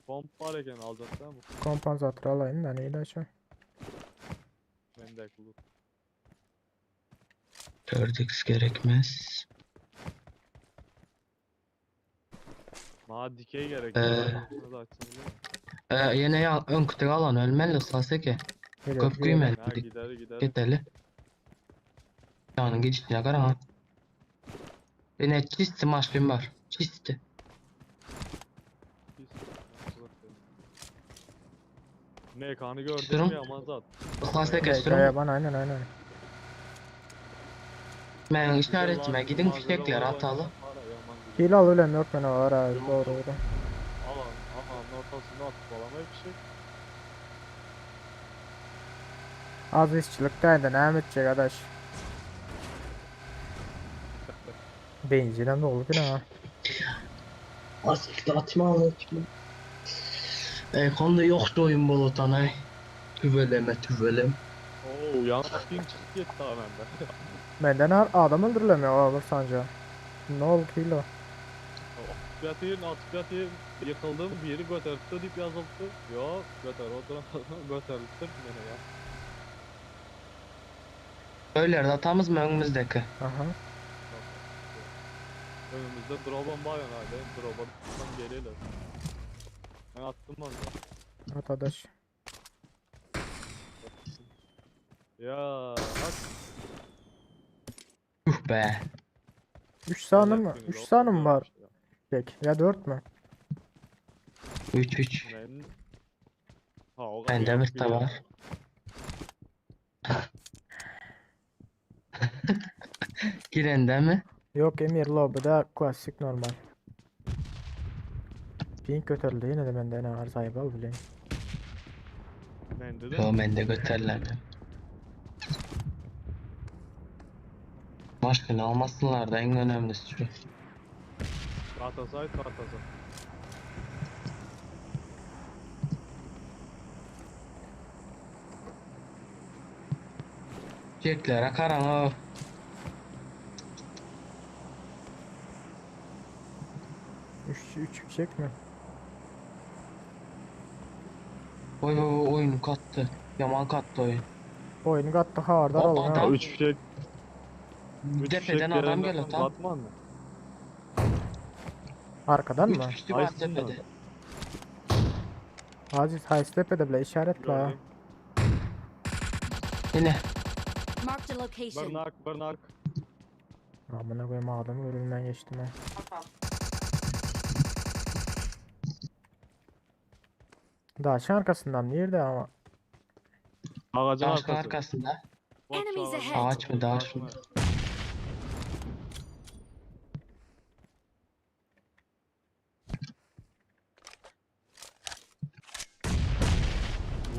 Pomp var eken alacak değil mi? Kompansatör alayım da neydi şu? Ben de kullan. 4x gerekmez. Ma dikey gerek. Ee. Ee. Yine ya ön kutuyu alan ölmeli ıslası ki. Geliyor, Köp geliyor. güymeli. Ha gider gider. Gideli. Yani gidişine kadar ha. Yine çisti maşrin var. Çisti. Pis. MK'nı gördün Durum. mü aman zat. Islası ki MK'ya sürüm. bana aynen aynen. Ben işaretime gidin fişekler atalı. Hile al öyle yok bana var abi doğru doğru. Alan alan ortasında atıp alamayı bir şey. Az işçilik da ne edecek arkadaş. Benzinen dolu yine ha. Asikti atma atma. E, konuda yoktu oyun bulutan ay. Tüveleme tüvelem. Oo yan ping çıktı gitti ha bende. Benden adam öldürülemiyor o bir sanca. Ne oldu hile? Yatayım atıp yatayım yıkıldım biri götürdü deyip yazıldı. Yok götür oturamadım götürdü beni ya. Öylerde atamız mı önümüzdeki? Aha. Önümüzde drop'un var yani hadi drop'dan geliyorlar. Ben attım onu. Arkadaş. Ya at Yuh be. 3 sany mı? 3 sany mı var? Tek. Ya 4 mü? 3 3. Men Ha, o Bende bir de var. Girende mi? Yok Emir lobby'da klasik normal. Ping götürüldü yine de bende ne var sahip ol bileyim. Mende de. Yo mende götürülen. Maşını almasınlar da en önemlisi şu. Atasay atasa. Jeklere karan o. 3 3 fişek mi? Oy oy oy oyunu kattı. Yaman kattı oyun. Oyunu kattı hardar Hop, olun ha. adam. 3 fişek. üç Tepeden fişek adam gelenden geliyor sonra tam. Batman mı? Arkadan 3 mı? kişi var Aysin mi? tepede. Aziz Haystepe'de bile işaret la. Gördüm. Yine Marked a location. Barınak barınak. Amına koyayım adamı ölümden geçtim ha. Daşın arkasından nerede ama? Ağacın taşın arkası. arkasında. Bak şu Enemies ağacın ahead. Ağaç mı, daş mı?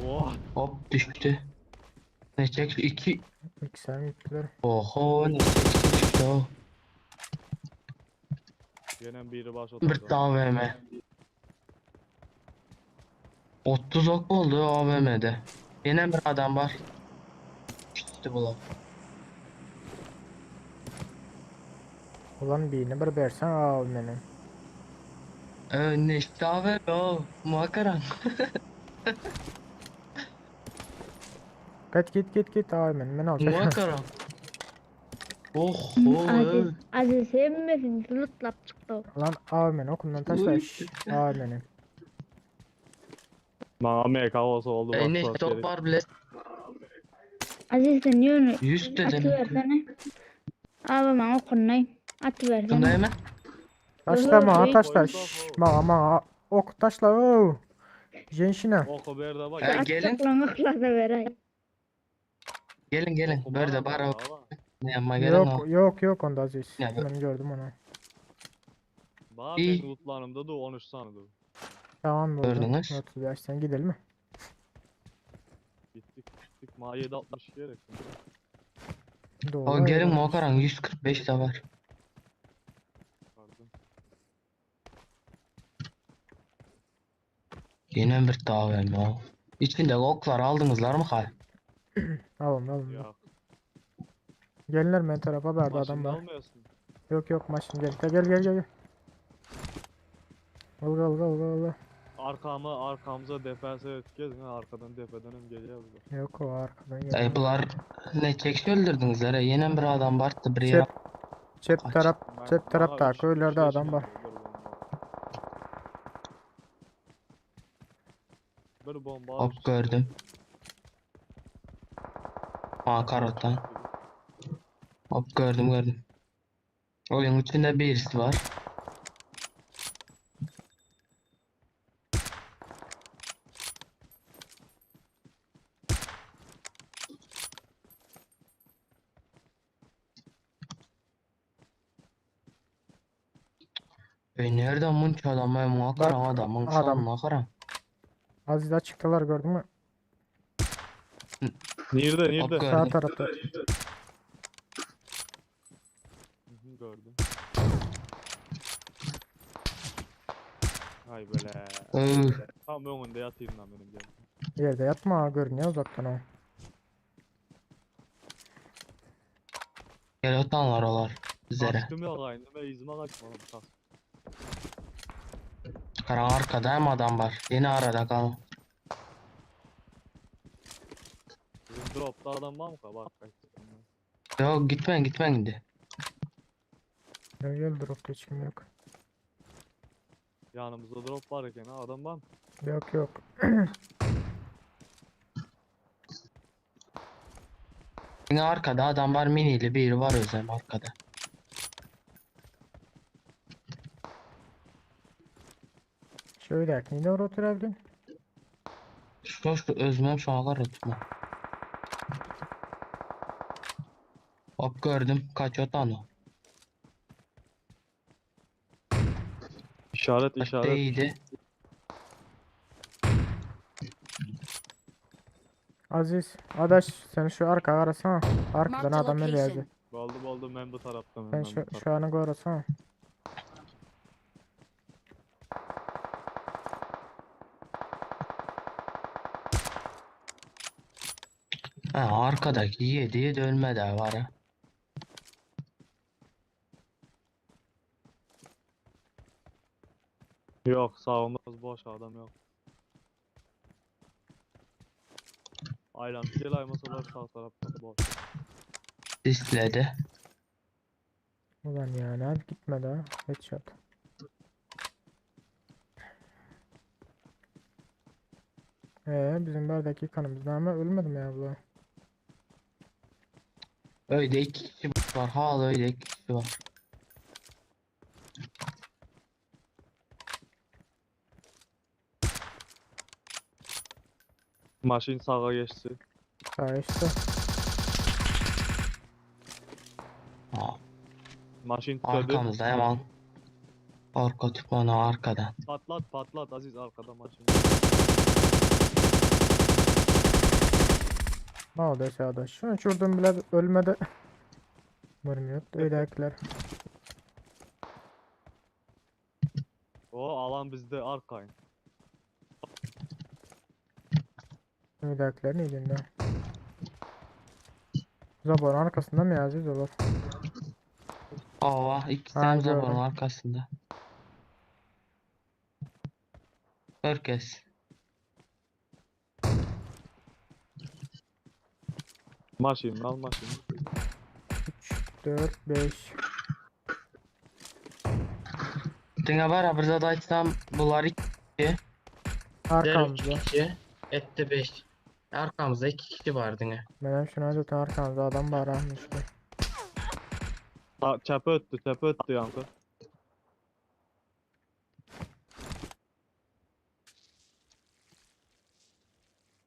Vah. Hop düştü. Ne çek 2. İlk sen gittiler. Oho ne çek düştü o. Gene biri baş Bir oturdu. AVM. 30 ok oldu AVM'de. Yine bir adam var. Düştü bu lan. Ulan birini bir versen al beni. Ne işte AVM o. Muhakkaran. Git git git git al beni ben alacağım. Muhakkaran. Oh oh. Aziz, Aziz hemmesini zulutlap çykdy. Lan al beni okundan taşla. Uy. Şşş, Al beni. Bana MK olsa oldu. E, ne bak, işte ok var bile. Aziz sen ýöne 100 dedim. atybersene. Abi maňa okunay. Atybersene. Bunda hemen. Taşlama Uy. taşla. Şşş, Mağa mağa. Ok taşla. Oo. Jenşine. Oku berde bak. E, gelin. Atjaklan yhlasa beräý. Gelin gelin. Oku Böyle de bana var o. bak, bak. Ne yanıma gelin o. Yok yok yok onda Aziz. Ya bu- Ben gördüm onu. Bak İyi. benim lootlarımda da 13 tane dur. Tamam oldu. Gördünüz. 35 sen gidelim mi? Gittik gittik. Ma 760 gerek. Doğru. O gelin Muhakkaran 145 de var. Pardon. Yine bir AVM o. İçinde oklar aldınızlar mı kay? Alın alın. Ya. Gelinler ben tarafa verdi adam Maşını var. almıyorsun. Yok yok maçın gel. Gel gel gel gel. Al al al al al. Arkama arkamıza defense et gezin ha, arkadan tepeden hem geliyor bu. Yok o arkadan gel. Ey bunlar ne çekti öldürdünüzler he. Yine bir adam vardı bir yere. Çep, çep Kaç. taraf Ben- çep tarafta bana üç- köylerde üç adam var. bir bomba. Bir bomba. Hop üç- gördüm. Aa karottan. Hop gördüm gördüm. Oyun içinde birisi var. E nereden bunca adam ya? Muhakkak Bak, adamın adam. adam. Muhakkak. Aziz açıktalar gördün mü? Nerede Hop nerede? Sağ gördüm. tarafta. Hı hı, Gördüm. Hay böyle. Öh. Tam önünde yatayım lan benim gel. Yerde yatma görünüyor uzaktan o. Gel otanlar olar. Bizlere. Kaçtım ya aynı ben izime kaçmadım kas. Karan arkada hem adam var. Yine arada kal. Bizim dropta adam var mı ka? Bak kaçtım. Yok gitmeyin gitmeyin gidi. Gel gel dropta hiç kim yok. Yanımızda drop var iken ha, adam var mı? Yok yok. Yine arkada adam var minili biri var özlem arkada. Şu öýdäkini dogry oturabilin. Şu şu özümem şoňa garra tutma. Hop gördüm. Kaç otan o. İşaret işaret. Değdi. Aziz, adaş sen şu arka arasana. Arkadan Marked a adam location. geldi. Boldu boldu ben bu tarafta Sen ben şu bu tarafta. şu anı korasana. Ha, arkadaki yedi yedi ölmedi ha var ha. Yok sağımız boş adam yok. Aylan gel aymasalar sağ tarafta boş. Disledi. Ulan ya ne gitmedi ha. Headshot. Ee, bizim berdeki kanımız ama ölmedi mi ya bu? Öyle iki kişi var. Hala öyle iki kişi var. Maşın sağa geçti. Sağ işte. Ha, Maşın tütedi. arkamızda hemen. Arka tutmana arkadan. Patlat patlat Aziz arkada maşın. Ne oldu aşağıda? Şunu uçurdum bile ölmedi. Vurmuyor. Öylekiler. O alan bizde arkayın. Öylekiler neydi ne? Zaborun arkasında mı ya Aziz olur? Ava iki Ha, tane gördüm. zabanın arkasında. Herkes. Maşın al maşın. 3, 4, 5. Diňe bara bir zat aýtsam, bular iki kişi, diğer üç Arkamızda. kişi, etdi 5. Arkamızda iki kişi var diňe. Benim şuna zaten arkamızda adam var ha, işte. Ta, çəpə ötdü çəpə ötdü yankı.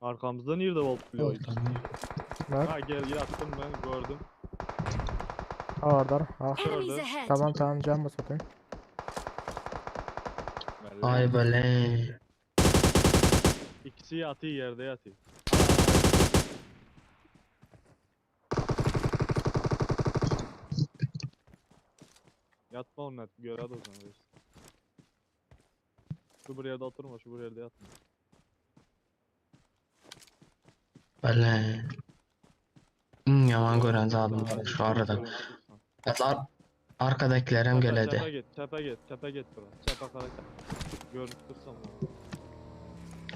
Arkamızda nerede olup biliyor? Bak. Ha gel yattım ben gördüm. Ağırdar. Ah. Enemies Gördüm. ahead. Tamam tamam can basatayım. Ay bele. İkisi yatıyor yerde yatıyor. Yatma onun et, göre de o zaman. reis. Şu bir yerde oturma, şu bir yerde yatma. Bele. Iň ýaman gören zadym bar şu arada. Ar arkadakiler hem Çepe, geledi. çepe git, çepe git, çepe git biraz. Çepe karakter. Görünüp dursam.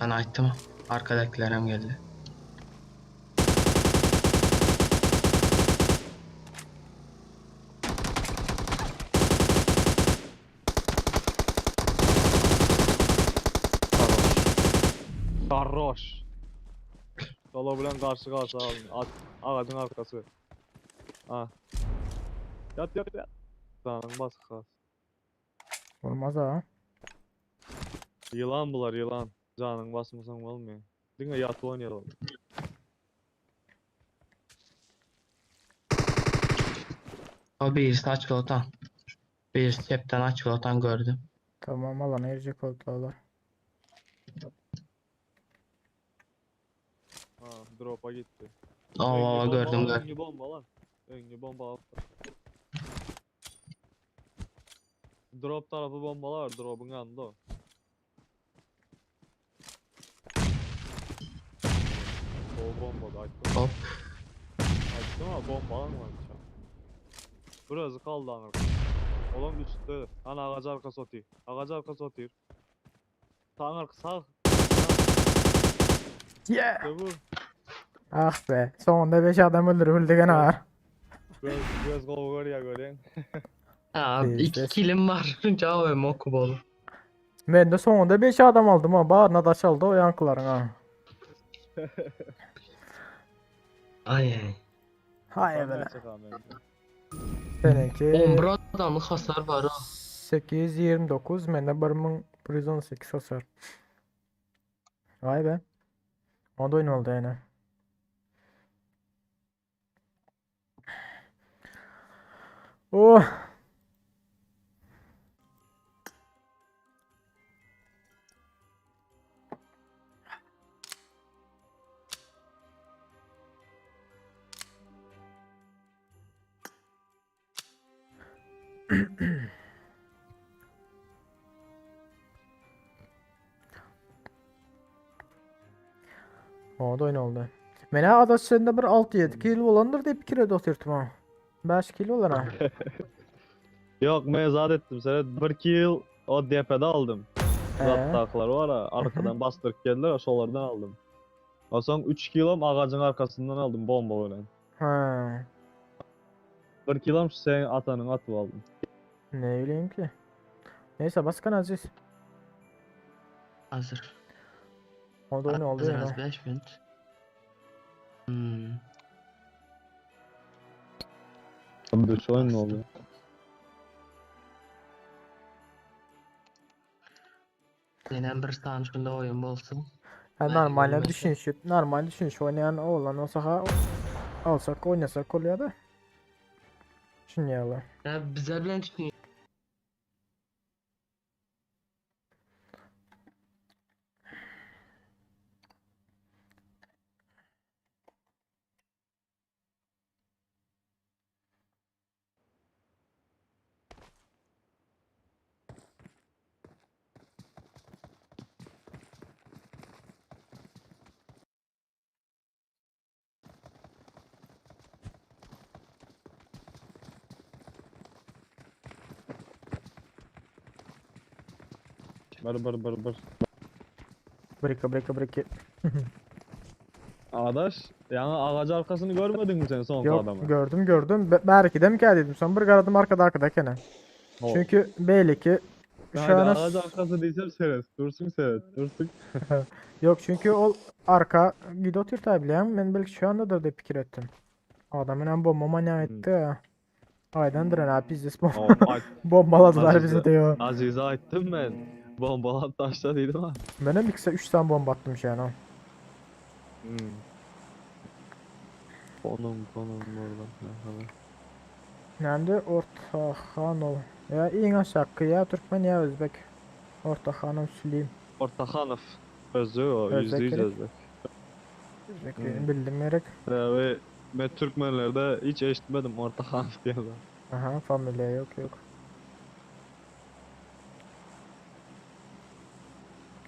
Ben aýtdym. Arkadakiler hem geldi. Sarhoş. Solo bilen karşı karşı abi. At, ağacın arkası. Ha. Yat yat yat. Tamam bas kas. Olmaz ha. Yılan bular yılan. Canın basmasan olmuyor. Dinle yat oynayalım. O birisi açık otan. Birisi çepten açık otan gördüm. Tamam alana girecek oldular. Ha drop'a gitti. Aa Önlü bomba gördüm lan, gördüm. Önlü bomba lan. Önlü bomba altta. Drop tarafı bombalar var. Drop'un yanında o. O bomba da açtım. Hop. Açtım ama bomba lan var içeride. Burası kaldı anır. Olan üstte. Ana ağacı arkası atıyor. Ağacı arkası atıyor. Sağ arka sağ. Yeah. İşte bu. Ah be. Sonunda 5 adam öldürüldü gene var. Göz, göz kolu görüyor görüyorsun. Ha, Neyse. iki kilim var. Cevabım oku bolu. Ben de sonunda 5 adam aldım ha. Bağrına taş aldı o yankıların ha. Ay ay. Hay Sen böyle. ne çıkan bence? Seninki 11 adamlık hasar var ha. 829 mende 1000. 118 hasar. Vay be. O da oyun oldu yani. Oh. O da oyun oldu. Mene adaş sende bir 6-7 kill bolandyr diýip pikir edip otyrtym ha. 5 kill bolar ha. Yok mezat ettim sana. Bir kill o depede aldım. Zattaklar var ha, arkadan bastırıp geldiler, şolardan aldım. O son 3 kilom ağacın arkasından aldım bomba bilen. Ha. 1 kilom şu senin atanın atıp aldım. Ne bileyim ki. Neyse baskan Aziz. Hazır. O da oyun oldu Hazır yani. az 5 minut. Hmm. Düş oyun ne oldu? Senem bir saniye şunda oyun bolsun. Ha, Ben normal görmedim. düşünüşüp normal düşünüş oynayan oğlan olsa ha alsak oynasak oluyor da. Şunu yalı. Ya bize bilen düşünüyor. Bir bir bir bir. Brika brika brika. Adaş, yani ağacı arkasını görmedin mi sen son Yok adamı? gördüm gördüm. Be belki de mi geldi dedim. Son bir garadım arkada arkada gene. O. Çünkü belli ki şu Haydi ana ağaç arkası diysem seyret. Dursun seyret. Dursun. yok çünkü o arka gidot yırtabiliyorum. Ben belki şu anda da da fikir ettim. Adamın hem bomba manyağı etti ha. Aydandır ha pizdes bomba. O, ay- Bombaladılar Aziz'e- bizi diyor. Aziz'e attım ben. Bombalan taşla dedim ha. Ben hem ikisi 3 tane bomba attım şu an ha. Hmm. Konum konum oradan. Ne haber? Nerede Ortahanov? Ya en aşağı ya Türkmen ya Özbek. Ortahanov Süleym. Ortahanov. Özü o. Özbek Yüzde yüz gerek. Özbek. Özbek Hmm. bildim gerek. Ve ben Türkmenlerde hiç eşitmedim Ortahanov diye de. Aha familya yok yok.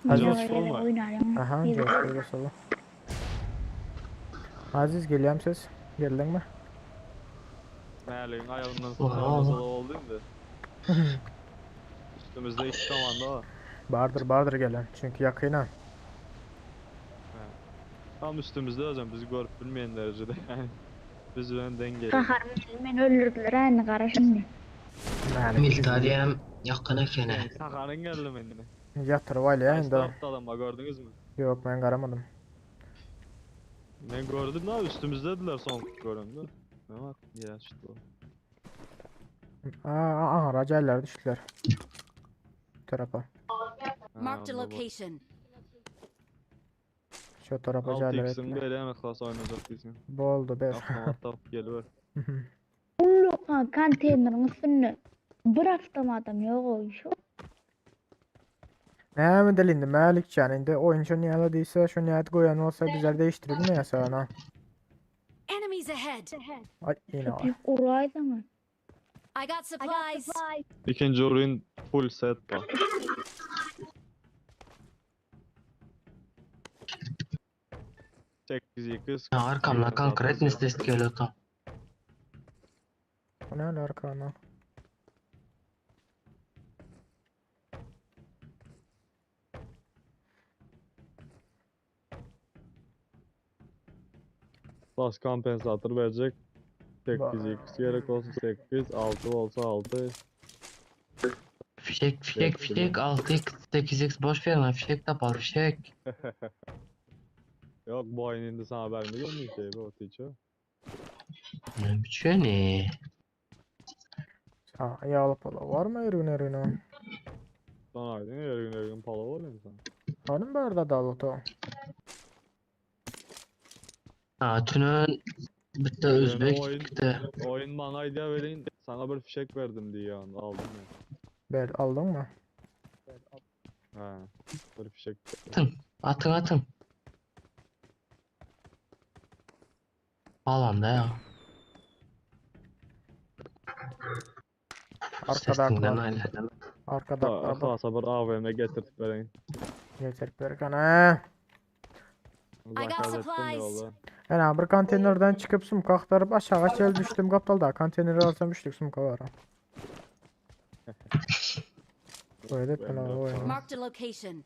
Aziz Böyle olma. oynarım. Aha Bir- coşkuyla solu. Aziz geliyorum ses. Geldin mi? Meğerliğin ayağından Vay sonra Allah. masada oldu değil mi? Üstümüzde iki komando var. Bardır bardır gelen. Çünkü yakına. Tam üstümüzde hocam bizi görüp bilmeyen derecede yani. Biz ben dengeli. Kaharım geldi, beni öldürdüler aynı kara şimdi. Yani Miltariyem yakın ekene. Sakarın geldi beni. Yatır var ya Kaç indi. tarafta adam var gördünüz mü? Yok ben karamadım. Ben gördüm daha üstümüzdediler son göründü. Ne var? Ya işte o. Aa, aa racaller düştüler. Bu tarafa. Ha, Marked a onda bu. location. Şu tarafa caller 6x'in ettiler. böyle en klas oynayacak değilsin. Bu oldu be. Avtomat tapıp geliver. Ullu konteynerin üstünde. Bir hafta adam yok o şu. Ne mi delindi Melik yani indi oyun şu niye değilse şu niyet koyan olsa bizler değiştirir mi ya sana? Enemies ahead. Ay yine var. Köpek uraydı mı? I got supplies. İkinci oyun full set var. Sekiz yıkız. Ya arkamdan konkret ses geliyor tam. Bu ne alaka lan? Bas kompensatör verecek. 8 x gerek olsa 8, 6 olsa 6. Fişek fişek fişek 6x 8x boş ver lan fişek tapar fişek. Yok bu oyun indi sana haber mi görmüyor ki bu teacher. Ne biçim ne? Ha yağlı pala var mı ürün ürünü? Lootdan aýdyň, ergin ergin pala bolýan sen. Hanım barda da loot o. Ha tünön bitti Ýöne Özbek oýun- bitti. Oyun bana aýdýar welin sana bir fişek berdim diýýär, aldım ya. Ber aldın mı? Ha. Bir fişek. Atın atın. Alanda ya. Arkada Sesinden aklar. aile. Arkada aklar bak. Ahlasa bir AVM getirip bereýin. Getirip ber kana. I got Zakaz ettim supplies. ýola. Yani bir konteynerden çıkıp sumka aktarıp aşağı çel düştüm kaptalda. Konteyneri alsam üçlük sumka var. ha. Öyle etme lan o oyunu. Marked a location.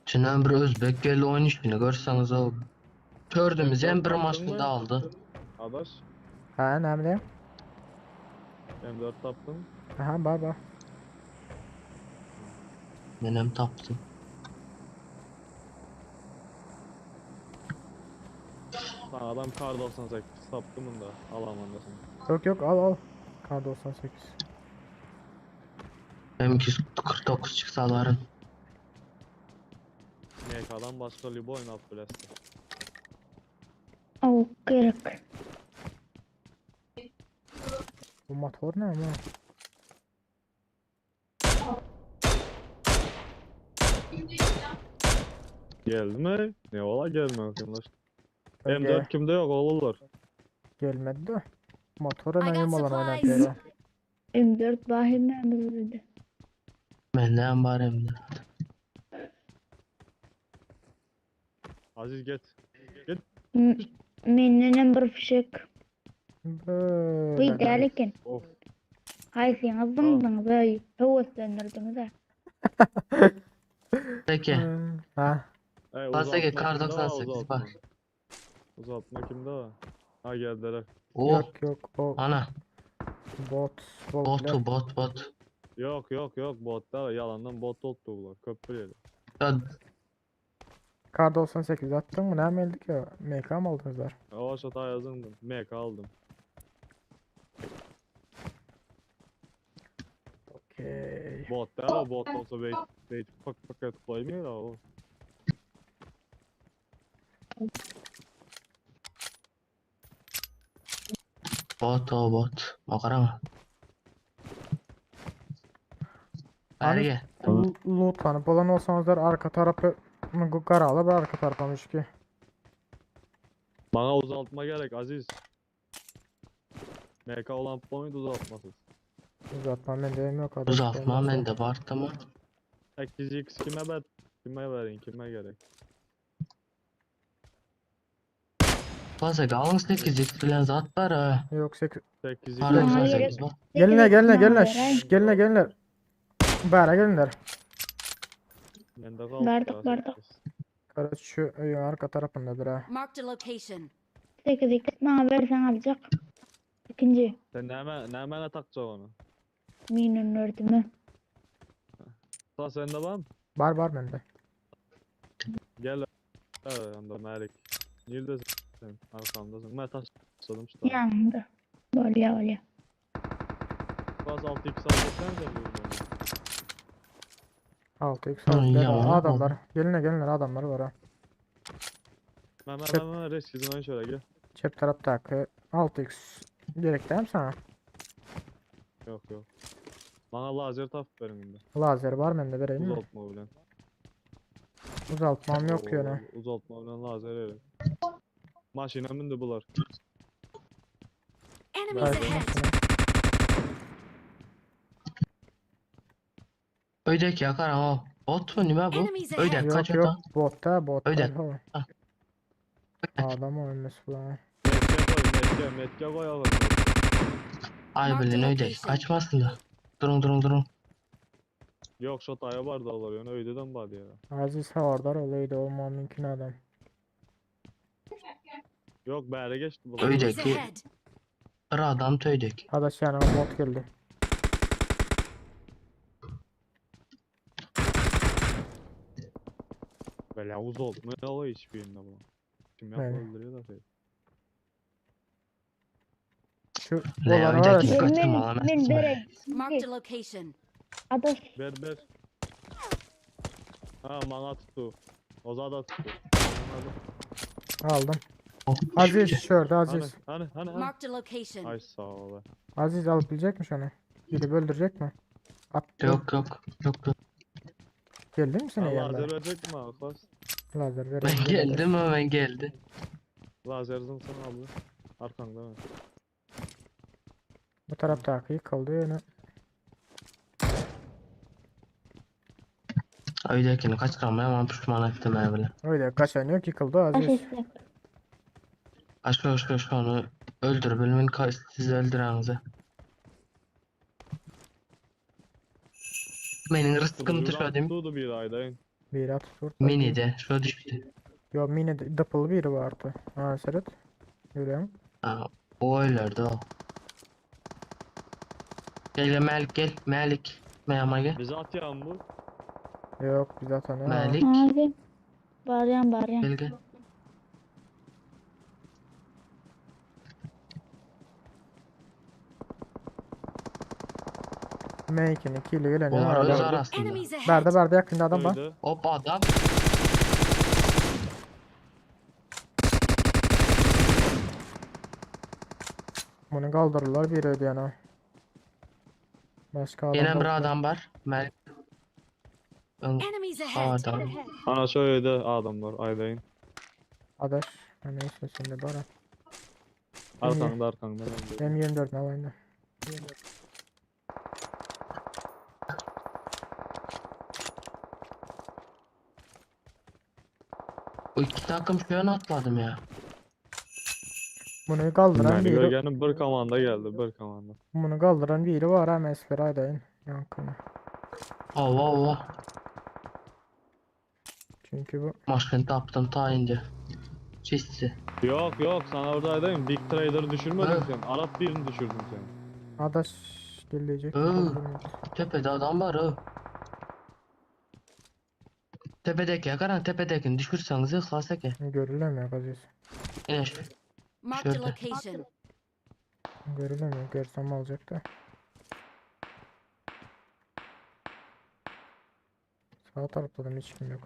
Tünön bir Özbek geldi oyun işini görseniz o. Tördümüz hem bir Attın maçını mı? da aldı. Adaş, Ha ne bileyim. M4 tapdın. Aha bar bar. Menem taptım. Sana adam kar 98 tapdı bunda. Alamandasın. Yok yok al al. K98. Benim 249 çıksa alırım. MK'dan başka libo oynap bilesin. Aw gerek. Bu motor ne ama? Geldi mi? Ne ola gelmiyor arkadaş. Öyle M4 kimde yok oğullar. Gelmedi de. Motoru I got neyim olan oynat supplies. yere. M4 bahim dedi. Benden var hem de. Aziz git. Menden bir fişek. Böyle. Bu delikin. Of. Haysiňiz zyňdyňyz öý. Höweslendirdiňiz ha. Peki. Ha. Ey, Fazla uzatma kar kimde var, 98 uzatma? var. Uzatma kimde var? Ha geldiler. Oh Yok yok o ana. bot. Bot. Botu bot bot. Yok yok yok botlar yalandan bot oldu bunlar. Köprü yeri. Ya K98 attın mı? Ne geldik ya? MK mı aldınızlar? Yavaş hata yazındım. MK aldım. Okey. Bot da bot olsa bey bey pak paket koymuyor da o. bot o bot. Bakarama. Hani- Erge. Lootlanıp olan olsanızlar arka tarafı karalı bir arka tarafamış ki. Bana uzatma gerek Aziz. MK olan point uzatmasız. Uzatma bende yok adam. Uzatma bende var tamam. 8x kime ver? Kime verin? Kime gerek? Fazla alın 8x bilen zat var ha. Yok 8. 8x Kar Bana 98 var. Gelinler gelinler gelinler. Vereyim. Şşş, gelinler gelinler. Bana gelinler. Bende kaldı. Bardak, ya bardak. 8. Kara şu öyün arka tarafındadır ha. Marked a location. 8 x bana versen alacak. İkinci. Sen neme neme takacak onu? Minun ördümü. Ta sende var mı? Var var bende. Gel. Evet, yanında Melik. Neredesin sen? Arkamdasın. Ben taşladım şu tane. Yandı. Bolya bolya. Bas 6x alacaksan sen bu 6x Ay, 6 ya. adamlar. Gelinler gelinler adamlar var ha. Ben ben Çöp. ben ben risk izin şöyle gel. Çep taraftaki 6x gerek değil mi sana? Yok yok. Bana lazer tap verin indi. Lazer var bende vereyim mi? Uzatma bilen. Uzatmam yok yani. Uzatma bilen lazer verin. Maşina mindi bular. Enemies Evet, ahead. makine. Öydek yakar ama. Bot mu nime bu? Enemies ahead. Öydek Yok kaç yok ata. botta botta. Öyle. Yok. Ha. Adam ölmesi falan. Metke koy metke metke koy alın. Ay Marked bilin öydek. location. Kaçmasın da. Durun durun durun. Yok şu taya var da olur yani öydeden var ya. Aziz havardar olaydı olma mümkün adam. Yok beri geçti bunlar. Öyle. Enemies Öydeki- ahead. Bir adam töydek. Adaş yanıma bot geldi. Böyle uzatma ne oluyor hiçbirinde bu. Kim Evet. yapı öldürüyor da şey. Şu Ne olanı var ya. öydeki Men kaçırma men lan. bereyim. Marked a location. Adaş Ver ver. Ha maňa tutdu. Oza da tutdu. Aldım. Aziz şurada Hani Aziz. hani hani hani. Marked a location. Ay sağ ol. Aziz alıp bilecek mi onu? Gidip öldürecek mi? Attı. Yok yok yok yok. Geldi mi senin Ha, yanına? lazer verecek mi Aklas? Lazer Ben verelim. geldim hemen geldi. Lazer zınsın aldı. Arkanda mı? Bu tarafta yıkıldı yine. Öydekini kaçıramaya ama pişman ettim ben bile. Öyle kaçan yok yıkıldı Aş Aziz. etsek. Aşk aşk aşk onu öldür bilmin siz öldürenize. Benim rızkım düşmedim. Tutdu bir aydayın. Bir at tut. Mini de şu düştü. Yo mini de dıpılı biri vardı. Ha seret. Görüyorum. Ha, o öylerde o. Gel gel Malik gel Malik. Meyama gel. Bizi atyan bu. Yok biz zaten ya. Malik Abi. Baryan baryan. gel gel. M2'nin ikili gelen ya Onlar öz adam. arasında. Enemies ahead. Berde berde yakında adam var. Öyle. Hop adam. Bunu kaldırırlar bir ödeyene. Başka adam Yine bir yok. adam var. Malik. Ön- Enemies ahead. Adam. Ana şöyle adamlar aydayın. Adaş. Ha, neyse şimdi bara. Arkanda arkanda. M24 ne alayım da. O iki takım şu an atladım ya. Bunu kaldıran Yani biri, gölgenin bir komanda geldi bir komanda. bunu kaldıran biri var ha mesler aydayın. Yankını. Ova ova. Çünkü bu Maşın taptım ta indi. Çizdi. Yok yok sana orada aydayım. Big Trader'ı düşürmedin Ha. sen. Arap birini düşürdün sen. adaş gelecek. Hı. Tepede adam var o. Tepedeki ya karan tepedekini düşürseniz ihlas eke. Görülemiyor Aziz. Yine şu. Marked a Şurada. location. Görülemiyor. Görsem alacak da. Sağ tarafta da hiç kim yok.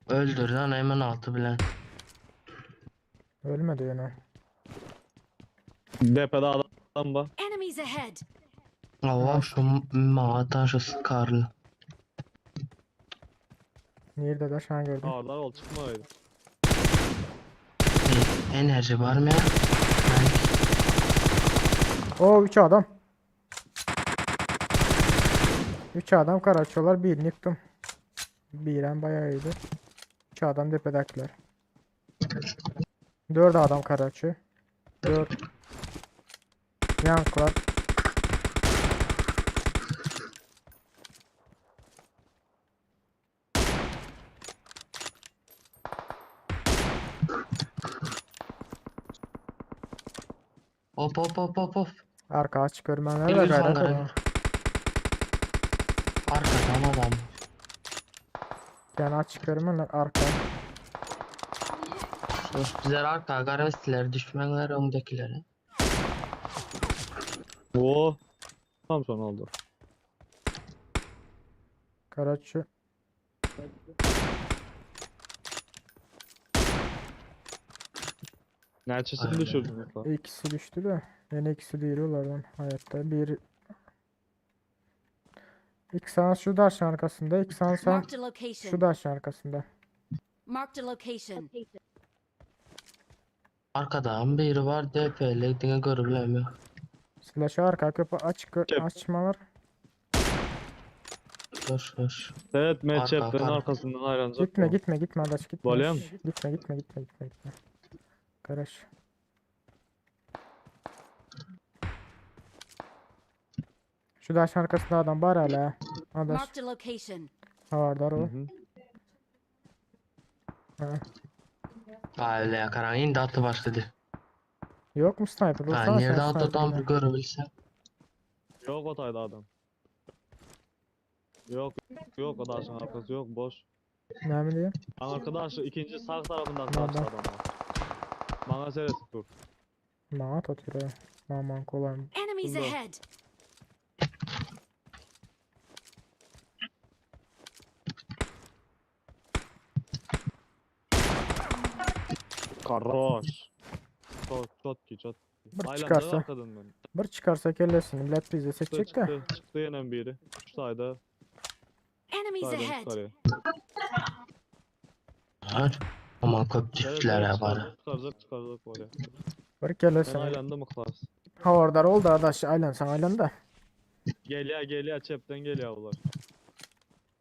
Öldür lan hemen altı bilen. Ölmedi yine. Depede adam var. Enemies ahead. Allah şu mağatan şu skarlı. Nerede de şu an gördüm. Ağırlar ol çıkma öyle. Enerji var mı ya? Malik. O 3 adam. 3 adam karaçıyorlar. Birini yıktım. Biren bayağı iyiydi. 3 adam tepedekiler. 4 adam karaçı. 4. Yanklar. Hop hop hop hop hop. Arka açık görmenler Bir de lütfen gayret gayrı. edin. Arkadan adam. Yani açık görmenler arka. Bizler arka garamistiler düşmanlar öndekileri. Oo. Tam son oldu. Karaçı. Neçesini Aynen. düşürdün yoksa? İkisi düştü de. Yine ikisi değil onlardan hayatta. Bir İksan şu daşın arkasında. İksan sen Marked a location. şu daşın arkasında. Marked a location. Arkadan biri var DP'li diňe görülemiyor. Silahı arka köpü açık Çep. açmalar. Dur dur. Evet Metçep'lerin arka. arkasından ayrılacak. Gitme bu. gitme gitme adaş gitme. Bolýan mı? Gitme gitme gitme gitme gitme. Karış. Şu daşın arkasında adam var hala. Adaş. Marked a location. Havardar Hı o. hı. Ha. Öyle ya karan indi atı başladı. Yok mu sniper? Ha Vursana sen nerede atı tam sniper'ını. bir görebilsem. Yok o tayda adam. Yok yok o daşın arkası yok boş. Ne mi diyor? Arkadaş ikinci sağ tarafından Nerede? karşı adam var. Bana seyret dur. Bana atıyor. Aman kolay. Enemies Bunda. ahead. Haroş. Çok çok ki çok. Bir Aylanacak çıkarsa. arkadan ben. Bir çıkarsa kellesini bilet bize Çıktı seçecek de. çıktı. Çıktı yine biri. Şu sayda. Enemies Saydan ahead. çıkarıyor. Var. Aman köp düştüler Evet, ha bari. çıkaracak, Çıkaracak çıkaracak var ya. Bir Ben kellesini. aylandım mı klas? Havardar oldu adaş aylan sen aylan da. Geliyor geliyor çepten geliyor bunlar.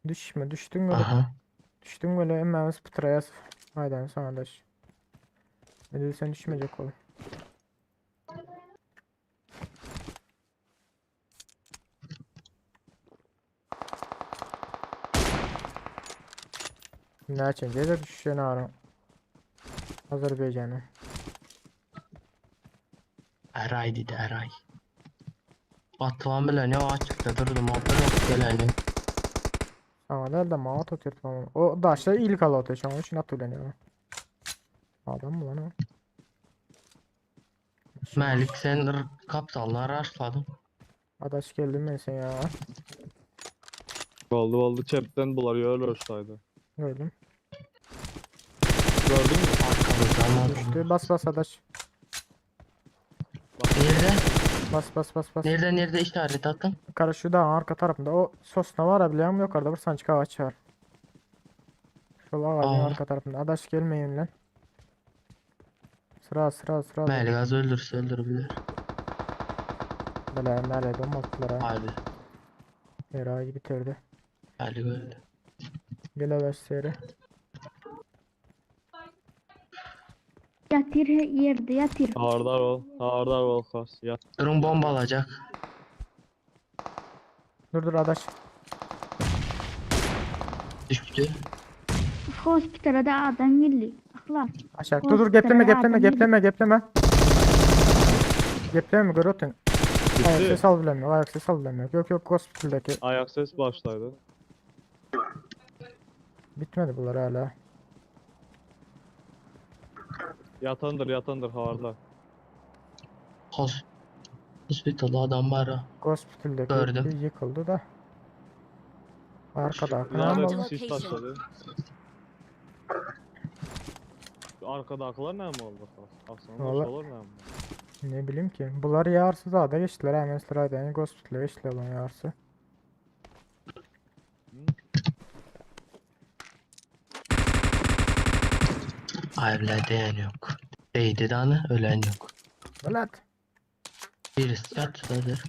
Düşme düştün böyle. Aha. Düştün böyle emmemiz pıtıraya Haydan sen adaş. Ne sen düşmeyecek oğlum. Ne gece düşüşen ağrım. Azerbaycan'ı. Eray dedi Eray. Batuhan bile ne açıkta durdum. O bir ok geleni. Ama nerede mağat atıyor tamam. O daşlar ilk ala atıyor. Onun için at öyle Adam mı lan o? Melik sen kapsallar açladın. Adaş geldim ben sen ya. Oldu oldu çepten bular öyle sayda. Gördüm. Gördün mü? Arkamızdan adam. Düştü. Bas bas adaş. Nerede? Bas bas bas bas. Nerede nerede işaret attın? Kara şu dağın arka tarafında. O sosna var abi biliyor musun? Yukarıda bir sançık ağaç var. Şu ağacın Aa. arka tarafında. Adaş gelmeyin lan. Sıra sıra sıra. Melik az öldürse öldürebilir. Bele mele domattılar ha. Hadi. Eray'ı bitirdi. Melik öldü. Gel adaş seyre. Yatyr yerde yatyr. Ağırdar ol. Ağırdar ol kas. Yat. Durun bomba alacak. Dur dur adaş. Düştü. Hospitala da adam geldi. Ahlas. Aşağı. Dur dur gepleme gepleme gepleme gepleme. Gepleme görüyorsun. Ayak Bitti. ses al bilemiyor. Ayak ses al bilemiyor. Yok yok hospital'daki. Ayak ses başlaydı. Bitmedi bunlar hala. Yatandır yatandır havardar. Hos Hospital'da adam var ha. Hospital'daki Gördüm. bir yıkıldı da. Arkada Nerede ne Marked oldu? sis taşladı. Arkadakiler ne mi oldu? Aslında Valla- şolar ne mi? Ne bileyim ki. Bunlar yarısı daha da geçtiler hemen sırayda. Yani hospital'e geçtiler lan yarısı. Ayrıca değen yok. Değdi de ana ölen yok. Velat. Birisi çatıdadır.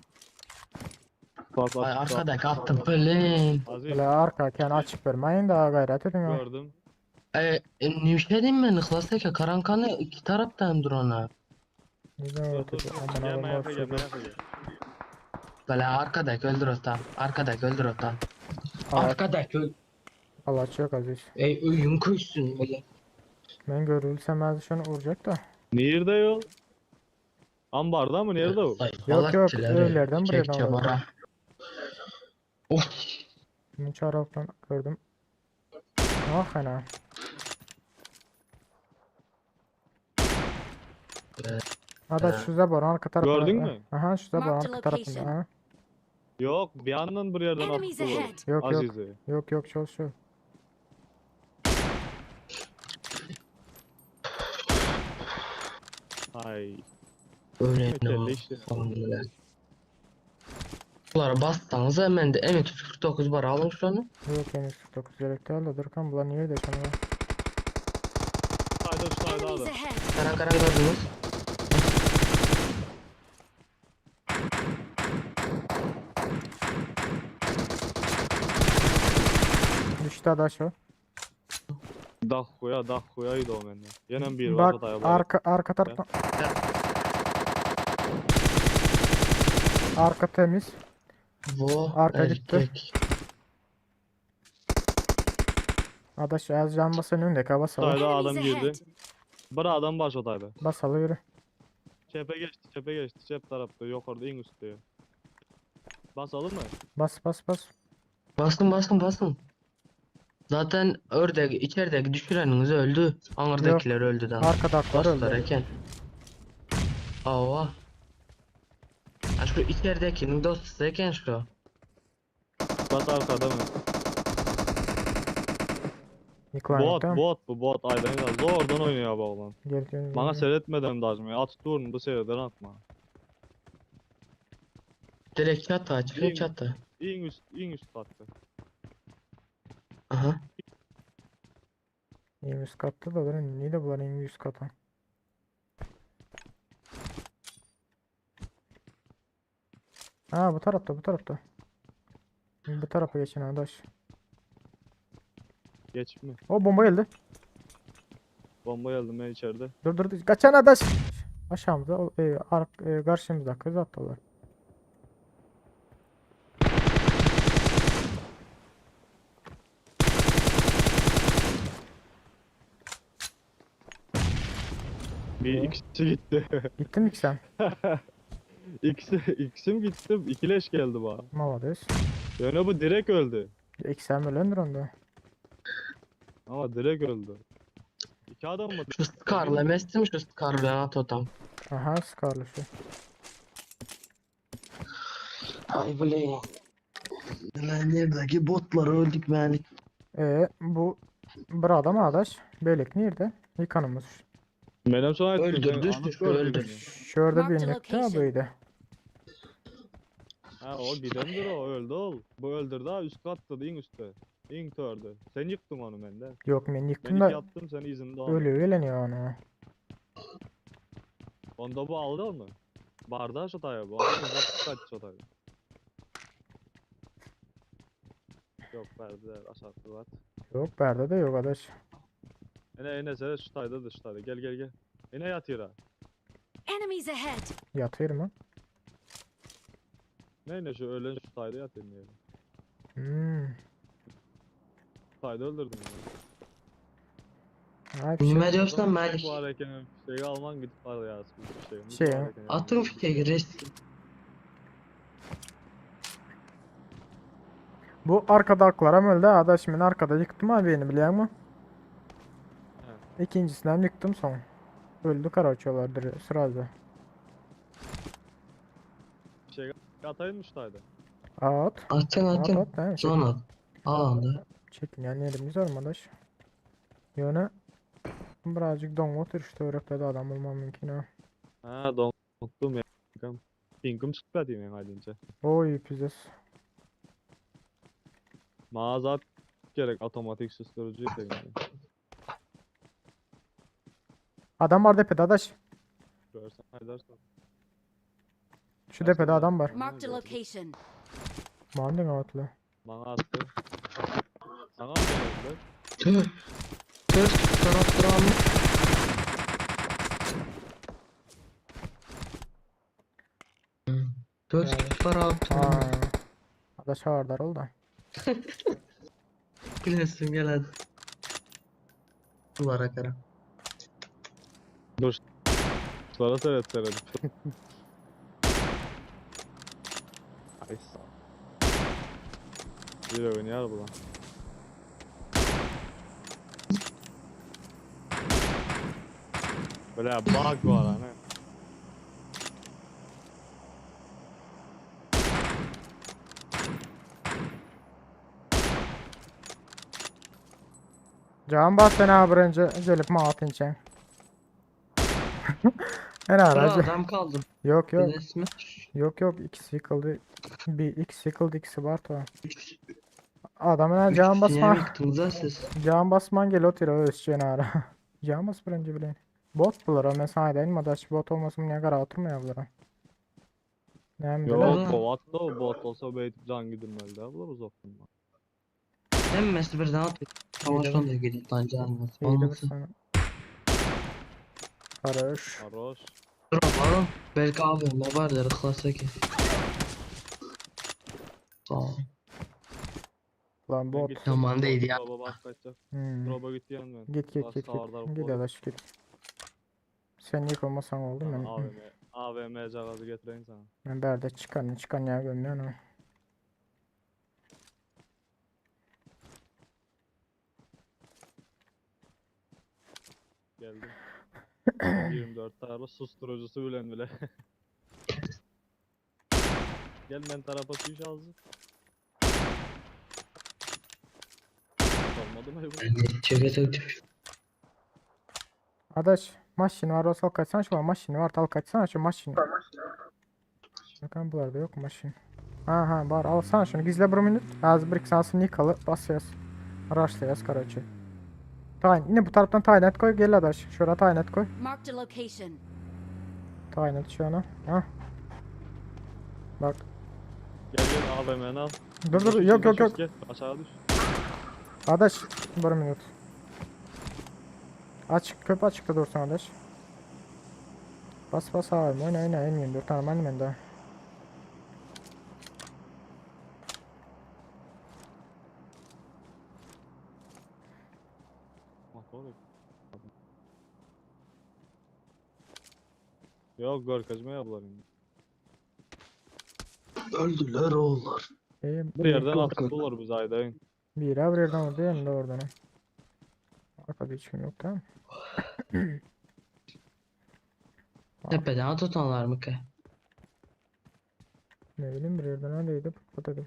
Bak Ay bak. arkadaki attım pelin. Aziz Böyle arka kendi açık vermeyin daha gayret edin ya. gördüm. E, e nüşedim ben Ikhlas'taki karankanı iki taraftan dur ona. Neden Dur öyle dur. dedi? Aman Gel Allah'ım mayafa gel şöyle. mayafa gel. Böyle arkadaki öldür otan. Arkadaki öldür otan. Allah, Arkadaki öl. Allah çok aziz. Ey uyum koysun böyle. Ben görülsem az şunu vuracak da. Nerede yol? Ambarda mı? Nerede o? Ay, Yok, yok, halatçıları, evlerden buraya kekçe doğru. bara. Of. Bunu çaraptan gördüm. Ah fena. Ada şu zaborun arka tarafına. Gördün mü? Aha şu zaborun Marked arka tarafında. location. Aha. Yok bir yandan bir yerden Enemies attı. ahead. Yok yok. Aziz'i. Yok yok çalışıyor. Ay. Öyle ne Kelle o. işte. Falan böyle. Bunlara bassanız hemen de M249 var alın şunu. Yok henüz 49 gerek değil de Durkan bunlar niye de şunu. Sayda şu sayda Enemies adam. ahead. Karan karan gördünüz. Düştü adaş o. Dahkuya dahkuyaydı o mende. Yine bir var Bak hataya bak. arka arka taraftan. Arka temiz. Bu Arka gitti. erkek. Adaş az can basan önündeki basalı. Sayda adam Enemies girdi. ahead. Bir adam baş otaydı. Basalı yürü. Çepe geçti, çepe geçti. Çep tarafta, yukarıda en üstte. Basalım mı? Bas bas bas. Basın basın basın. Zaten ördek içerideki düşüreniniz öldü. Anırdakiler öldü daha. Arkadakiler Bastılar öldü. eken. Ava. Ha şu içeridekinin dostu eken şu. Bas arkada mı? Bot, Niklaýda. bot bu bot aýdan ýa zordan oýnaýar bu oglan. Gel gel. Maňa gel. seretmedem dažmy. Atyp durun bu sereden atma. Direkt çata, çıkın Iň- çata. Iň üst, iň üst katda. Aha. En üst katta da benim niye de bular en üst kata? Ha bu tarafta bu tarafta. Bu tarafa geçin arkadaş. Geçmi. O bomba geldi. Bomba geldi men içeride. Dur dur dur. Kaçan adaş. Aşağımızda o, e, ark, e, karşımızda kız attılar. Bir Ne? ikisi gitti. Gittin mi ki sen? İkisi, ikisim gitti. İkileş geldi bana. Malades. Yani bu direkt öldü. İkisi ölendir onda. Ama direkt öldü. İki adam mı? Şu Scar'la mestim şu Scar'la at otam. Aha skarlı şu. Ay bile. Lan neredeki botları öldük ben. E, bu bir adam adaş. Belek nerede? Yıkanımız. Benim son ettim. Öldürdü, sen şu anıp öldü. öldürdün. Şurada Marked bir a nokta location. buydu. Ha o gidendir o öldü ol. Bu öldürdü ha üst katta en üstte. En tördü. Sen yıktın onu bende. Yok ben Ben yıktım iki da attım sen izinde aldın. ölü öleniyor onu. Onda bu aldı onu. Bardağı şu tayı bu. Aldı uzak kaç şu tayı. Yok verdiler aşağı var. Yok berde de yok adaş. Ene ene sene şu tayda da şu tayda. Gel gel gel. Ene yat yere. Enemies ahead. Yatıyor mu? Ne ne şu öğlen şu tayda yat yere. Hmm. Tayda öldürdüm ya. Ha, bir şey. Ne diyorsun Adam Malik? fişek var eken fişeği alman gidip var ya bir Şey, şey. var eken. Atın fişeği rest. Bu arkada aklara mı öldü? Adaş ben arkada yıktım abi beni biliyor musun? İkincisinden yıktım son. Öldü karaçıyorlardır sırada. Fişeği atayım mı şu tayda? At. Atın At atın. at. He, çek, Son at. Al onu. çekin yani yerimiz var mı adaş? Yöne birazcık don otur işte öğretmedi adam olmam mümkün ha. Ha donuttum ya. Pinkum çıktı diyeyim aydınca. Oy pizdes. Mağaza gerek otomatik susturucu yani. Adam var depede adaş. Görsen edersen. Şu depede adam var. Marked a location. Mandın atlı. Bana attı. Sana mı geldi? Tüh. Tüh. Taraf duran. Dört Evet. var abi. Aa. Adaş ağırdar oldu. Gülesim gelen. Duvara kara. Sonra seyret seyret. Ay sağ ol. Bir oynuyor bu lan. Böyle bug var hani. Can bas sen abi önce gelip ma atınca. En Bir aracı. adam kaldı. Yok yok. Resmi. Yok yok ikisi yıkıldı. Bir ikisi yıkıldı ikisi var ta. Adamın ha can Üçüsünü basma. yıktınız ha siz. Can basman gel otur özçen ara. Can bas birinci bilen. Bot bular o mesela değil mi? Adaş bot olmasın niye kara oturmuyor bulara. Ne mi Yok Ulan. o at da o bot olsa belki can gidilmeli de bular uzaktan. Hemmesi birden atıyor. Savaştan da gidip lan canım. İyi de bir Olmasın. sana. Karış. Aroş. Dur bakalım. Belki abi ne var der klasa ki. Tamam. Lan bot. Yaman değil ya. Drop'a bas kaçacak. Hmm. Drop'a gitti yani ben. Git git Bas git sağırlar git. Git bot. adaş git. Sen yıkılmasan oldu Sana mu? AVM, AVM cihazı getireyim sana. Ben berde çıkan çıkan yer görmüyor ama. Geldim. 24 tane susturucusu bilen bile. Gel ben tarafa su iş alsın. Almadım ay bu. Çeke çek. Adaş maşini var olsa kaçsana şu maşini var tal kaçsana şu maşini. Bakalım bularda yok maşin. Aha var alsana şunu gizle bir minut. Az bir iki sansın yıkalı basıyoruz. Araştırıyoruz karoçi. Tayin yine bu taraftan tayin et koy gel adaş. Şuraya tayin et koy. Marked a location. Tayin et şu ana. Ha. Bak. Gel gel AVM'ni al. Dur dur yok yok yok. Gel aşağı düş. Adaş bir minut. Açık köp açıkta dursun adaş. Bas bas abi oyna oyna eminim dur tamam ben de. Motor yok. Yok görkezme yapılar. Öldüler oğullar. İyi, Bir yerden attılar biz aydayın. Bir bir yerden vurdu yanında oradan. Arkada hiç kim yok tamam. Tepeden tutanlar mı ki? Ne bileyim bir yerden öyleydi patladım.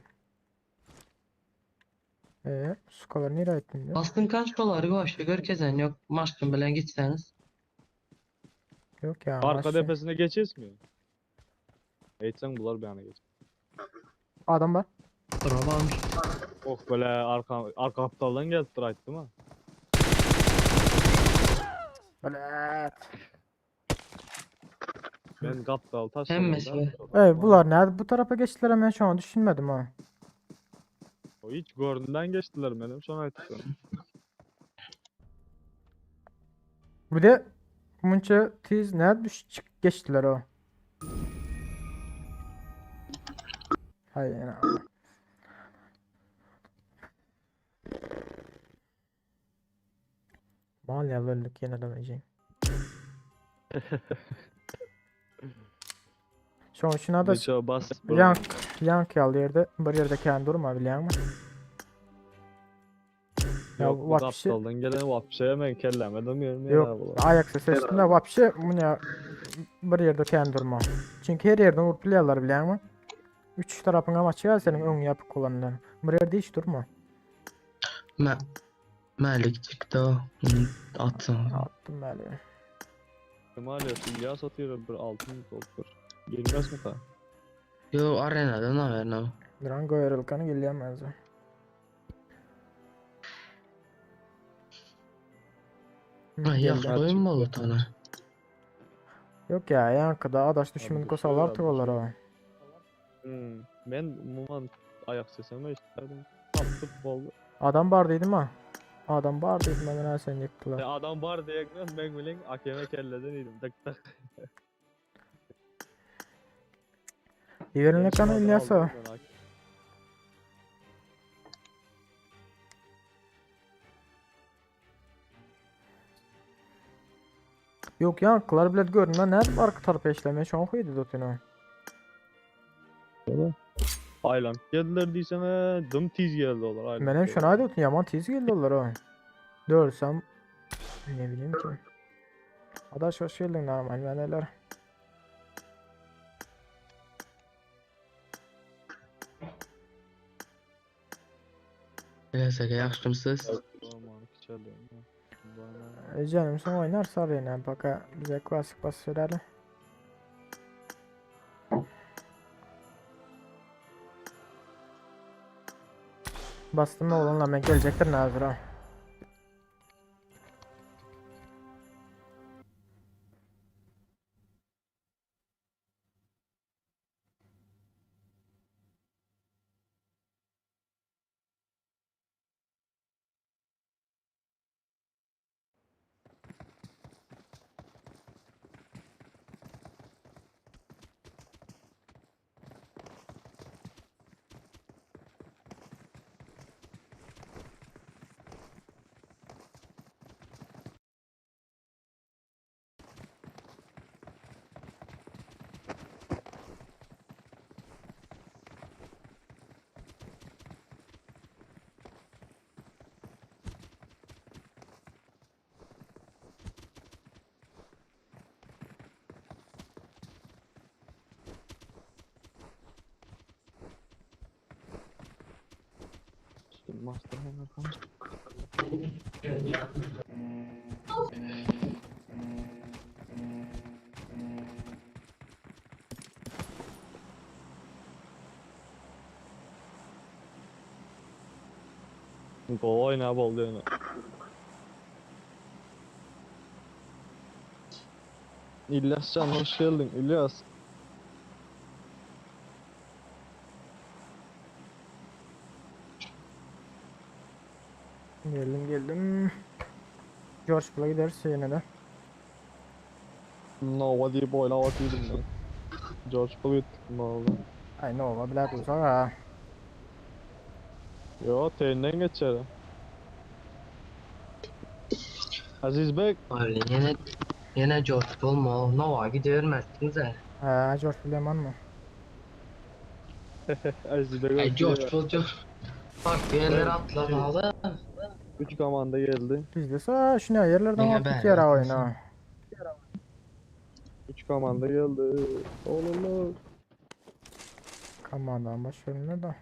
Skalar nereye ettin diyor. Bastın kaç doları başta görkezen yok. Maçın bilen gitseniz. Yok ya. Arka maç- tepesine geçeceğiz mi? Eğitsen bular bir ana geç. Adam var. Drop almış. Oh böyle arka arka aptaldan geldi right değil mi? Evet. Ben kaptal taş. Hemmesi be. Evet bunlar nerede? Bu tarafa geçtiler hemen şu an düşünmedim ha. O hiç göründen geçtiler benim sonra ettim. Bir de munça tiz ne düş çık geçtiler o. Hay yani. Mal ya öldük yine döneceğim. Şu an şuna da Neçe bas. yank yank yal yerde bir yerde kendi durma biliyor musun? Ya Yok bu vapşi aptaldan gelen vapşe hemen kellemedim yerim Yok ayak sesi üstünde vapşe bu ne bir yerde kendi durma. Çünkü her yerden vurup biliyorlar biliyor musun? Üç tarafına maçı var senin ön yapı kullanılan. Bir yerde hiç durma. Me Melik çıktı o. Atsın. Attım böyle. Maalesef İlyas atıyor bir altın doldur. Girmez mi ta? Yo arenadan haber ne? Duran Goyrulkan'ı geliyor o. Hı, Yok geldi. koyun mu tane? Yok ya yankıda adaş düşmanı düşüyor, kosalar abi tıvalar o. Hmm. Ben umuman ayak sesime isterdim. Taptıp oldu. Adam var dedim ha. Adam var dedim ben ha sen yıktılar. Ya adam var diye ben bilen akeme kelleden idim. Tık tık. Yerin Ben kanı adam İlyas o. aldım, ben hakem. Yok yankılar bile görünme nerede arka tarafa işlemeye şu an koydu dotunu. Aylan geldiler diysene dım tiz geldi onlar. Aylan Benim şu an ayda otun yaman tez geldi onlar o. Dörsem ne bileyim ki. Adaş hoş geldin normal ben neler. Bilesek yaxşımsız. Aman içeride. E canım sen oynarsa arena baka bize klasik bas verelim. Bastım oğlanla ben gelecektir Nazır ha. Master hemen. Gowy oýnap boldy ýöne. İlyascan hoş geldin İlyas. Geldim geldim. George Bull'a gideriz yine de. Nova diýip oýlap otyrdym men. George Bull gitdik mi oldu? Ay Nova bilet uzak ha. Yo, teninden geçer. Aziz Bey, Öyle yine yine George Bull Nova gidivermezsiniz he. Ha George Bull yaman mı? Aziz Bey. Ay George Bull George. Bak bir yerlere atladı. 3 komanda geldi. Bizde sa şuna yerlerden Niye alıp ben? bitiyor ha oyun ha. 3 komanda geldi. Oğlum. Komandan baş verin de.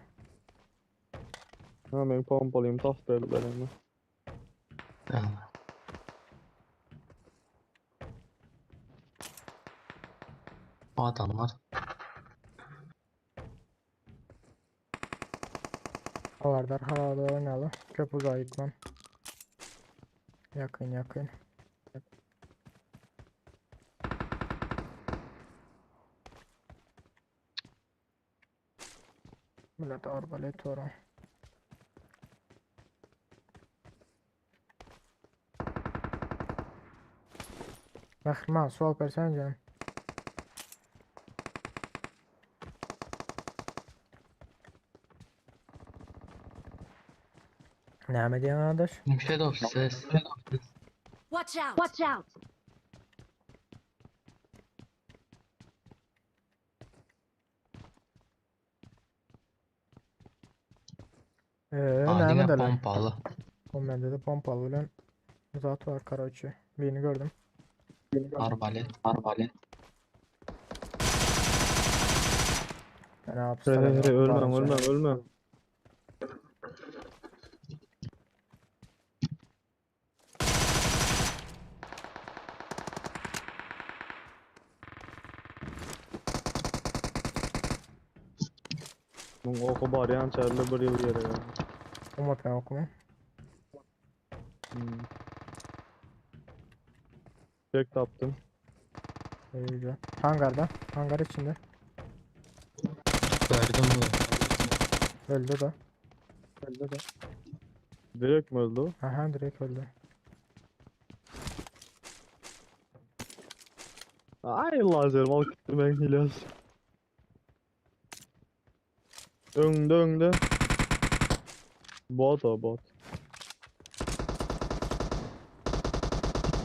Ha ben pompalayayım taf berdiler ama. Ha. Adamlar. Havardar havada oynalı. Köp uzağa gitmem. Yakın yakın. Millet arbalet var. Mehman sual versen canım. Näme diýen arkadaş? Shadow ses. Watch out! Watch out! Eee Aa, näme yine dele? pompalı. O bende de pompalı bilen zat var karaoke. Birini gördüm. Arbalet, arbalet. Ben Hey, hapiste hey, hey, ölmem ölmem ölmem. Bunun oku baryan çarlı bir yıl yere ya. Umut ben okuma. Hmm. Tek taptım. İyi güzel. Hangarda. Hangar içinde. Gördüm bunu. Öldü da. Öldü de. Direkt mi öldü? o? Aha direkt öldü. Ay lazer mal gitti ben İlyas. Öňde öňde. Bot o bot.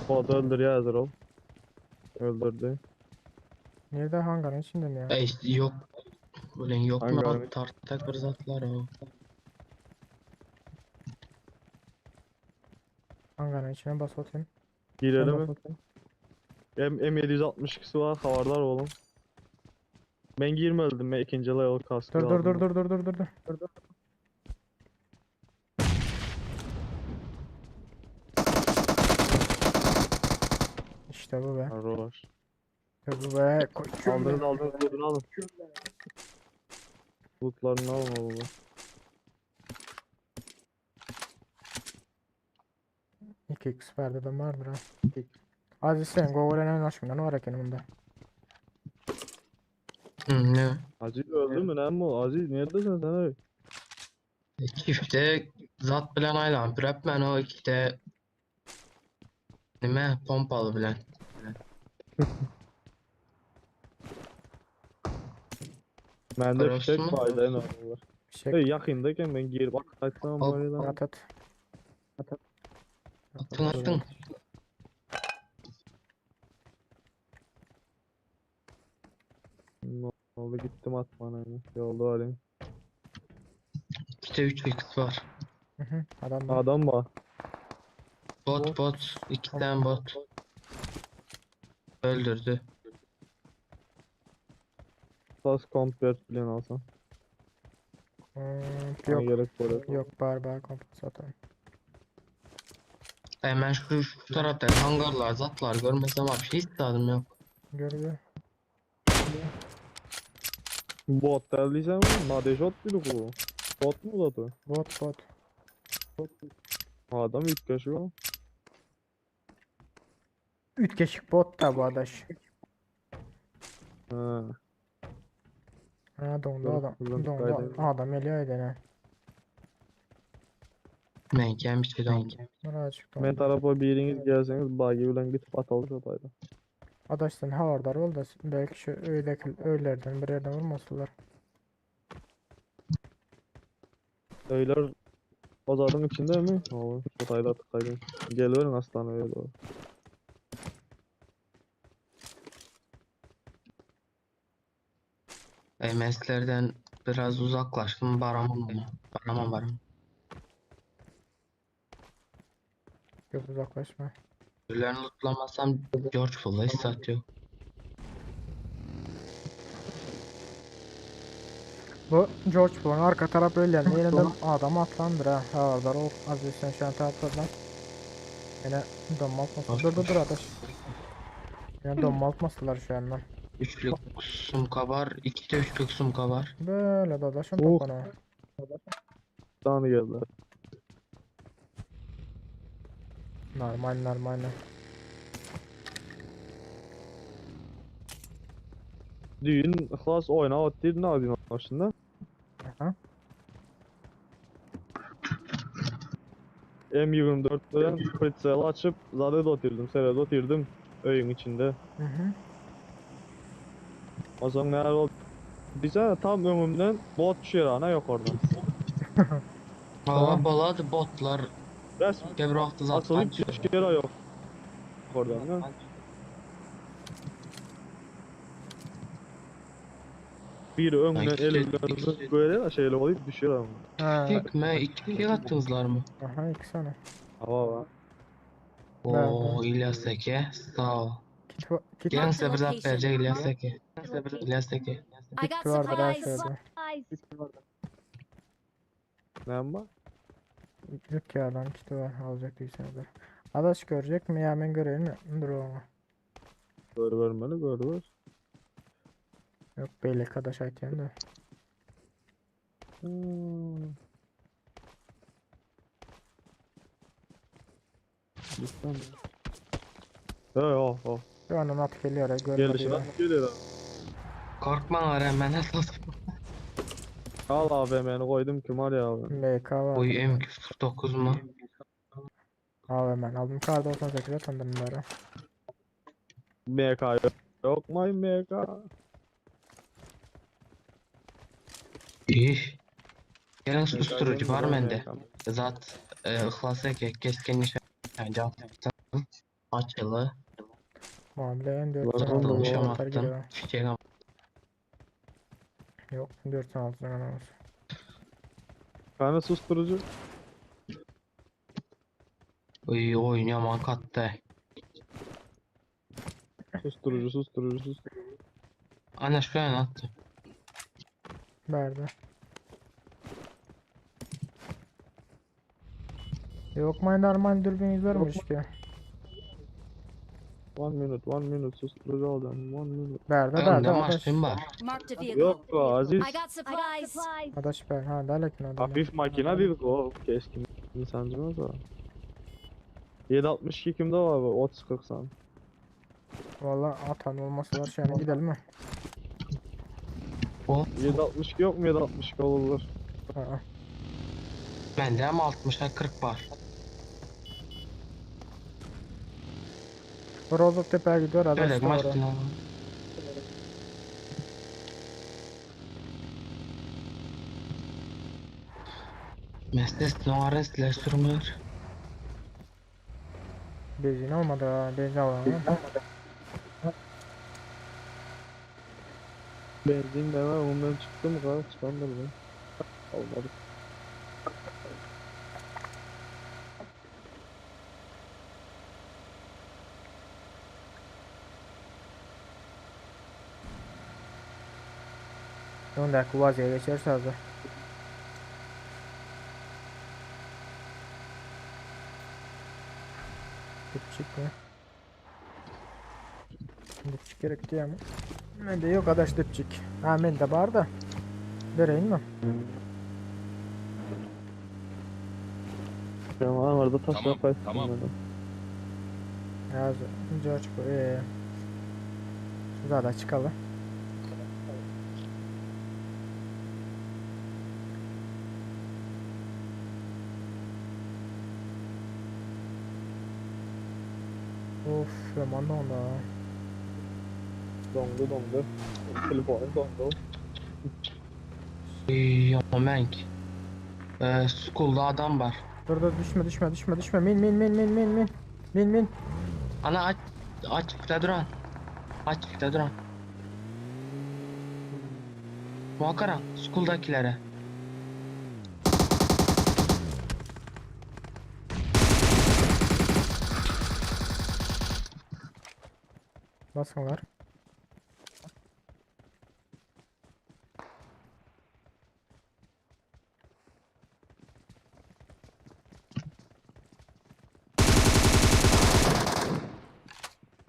Bot öldürüyor hazır ol. Öldürdü. Nerede hangarın içinde mi ya? Ey yok. Ulan yok mu? Hangi Tartak bir zatlar o. Hangarın içine bas atayım. Girelim mi? Bas atayım. M M762'si var havardar oğlum. Ben girmedim ben ikinci level kaskı Dur dur aldım. dur dur dur dur dur dur. Dur dur. İşte bu be. Var. İşte bu be. Koçum Aldınız be. aldınız lootunu alın. Lootlarını alın oğlum. 2x verdi de vardır ha. Aziz sen Google'ın aşkından var eken bunda. Hı, ne? Aziz öldü mü lan bu? Aziz neredesin sen ey? Çifte zat bilen aylan. Prep o ikide nime pompalı bilen. Bende Görüyorsun fişek mu? var en var. Şey Hey yakındayken ben girip atlatsam Al. var ya lan. at at. Attın attın. Ne oldu gittim atmana yani. Yolda alayım. 2'de 3x var. Hı hı, adam var. Adam var. Bot bot. İki tane bot. Öldürdü. Tas komplet bilen alsam. Hmm, Bana yok. gerek var. Yok bar bar kompas atarım. Hemen şu, şu tarafta hangarlar, zatlar görmesem abi hiç tadım yok. Gör gör. Bot däldiysem mi? Nadejot diýdik bu. Bot mu zaten? Bot bot. Adam üýtgeşik o. Ütgeşik bot da bu adaş. Ha. Ha dondu Dur, adam. buradan Dondu kaydedeyim. adam geliyor edene. Men gelmiş bir oldu. Birazcık Men dondu. tarapa biriniz gelseniz bagi bilen gidip ataly şo taýda. Adaş sen havardar ol da belki şu öydeki öylerden bir yerden vurmasınlar. Öyler o zaten içinde mi? Oğlum şu tayda tıkaydım. Geliverin aslan öyle doğru. MS'lerden biraz uzaklaştım. Baramam ama. Baramam baramam. Yok uzaklaşma. Birilerini lootlamasam George Bull'a hiç zat yok. Bu George Bull'un arka taraf öylerine yeniden adam atlandır ha. Havardar ol. Az sen şu an taraflardan. Yine donma atmasın. Dur dur dur adaş. Yine donma atmasınlar şu yandan. Üçlük sumka var. İki de üçlük sumka var. Böyle dadaşım Oh. topana. Tane geldi. Normal normal. Düğün klas oyna ot diýdi ne diýin aslında. Aha. M24 bilen pritsel açıp zaten oturdum, seyret oturdum öyün içinde. Hı hı. O zaman neler oldu? Bize tam önümden bot düşüyor ana yok oradan. Baba boladı botlar. Resmen Gebrohtı zatlar. asılıp düşüyor yok oradan. Ne? Biri öňden Ay, eli ikisi- bilen ikisi- böyle şeyle olup düşüyor ama. Ha. Dikme iki kill attınızlar mı? Aha iki saniye. Hava var. Oo İlyas Eke sağ ol. Kit, va- kit, Gelin size bir zat verecek İlyas Eke. İlyas Eke. I got kit vardır ha supplies. şöyle. Ne var? Yok ya adam kiti var alacak değilsenizler. Adaş görecek mi ya ben göreyim mi? Dur oğlum. Gör vermeli gör ver. Yok belli adaş aytayım da. Hmm. Lütfen. He oh oh. Şu an at geliyor ya görmedi Gelişine ya. geliyor. Korkma var hemen nasıl? Al AVM'ni koydum kim var ya abi. MK var. Oy M249 mu? Al hemen aldım. Kar 98'e tanıdım bunları. MK yok. Yok mu MK? İyi. Gelen susturucu var bende. Zat e, ıhlas eke keskin nişancı attım. Açılı. Muamele en 4 Uzatılmış ama atar attım. geliyor. Çiçek ama. Yok 4 6 olmaz. Tane susturucu. Oy oyun yaman kattı. Susturucu susturucu susturucu. Ana şu an attı. Verdi. Yok mu normal dürbün varmış ki. One minute one minute susturucu alacağım. One minute. Verdi Önde verdi adaş. maşın var. Marked a vehicle. Yok be Aziz. I got supplies. Adaş ben ha dalekin adamı. Hafif makine dedik o. Keskin insancımız o. 7.62 kimde var bu? 30-40 san. Valla atan olması var şimdi gidelim mi? O 7.62 yok mu 7.62 olur. Aa, bende ama 60'a 40 var. Rozok tepeye gidiyor adaş Şöyle doğru. maşın alalım. Mesles Noares sürmür. Benzin olmadı ha benzin alalım. Benzin de var ondan çıktı mı kadar çıkandır bu. Olmadı. 10 dakika vaziyete geçerse hazır. Dipçik mi? Dipçik gerek diýýärmi? Mende ýok adaş dipçik. Ha mende bar da. Bereýinmi? Ben aňyrda taşlap Tamam, gaýtdym. tamam. ben. Ýaz, George bu. Şu zada çıkalım. Of, yaman onda. Doňdy, doňdy. Telefonum doňdy. Yomenk. School'da adam var. Dur dur düşme düşme düşme düşme. Min min min min min min. Min min. Ana aç açıkta duran. Açıkta duran. Muhakara school'dakilere. Basınlar.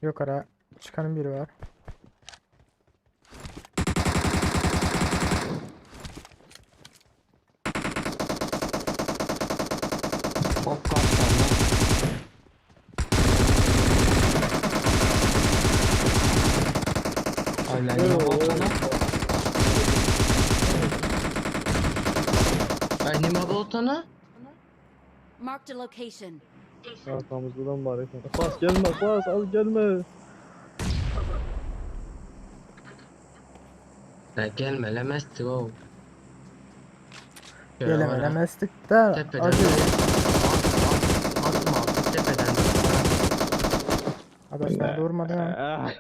Yukarı çıkanın biri var. Hop kaptanlar. Aynen boltana. Ay nima boltana? Marked a location. Arkamızdan var eken. Bas gelme, bas az gelme. Ya gelme lemezdik o. Gelemelemezdik de Tepeden. acı. Atma atma tepeden. Adaşlar durmadı ha. Ah,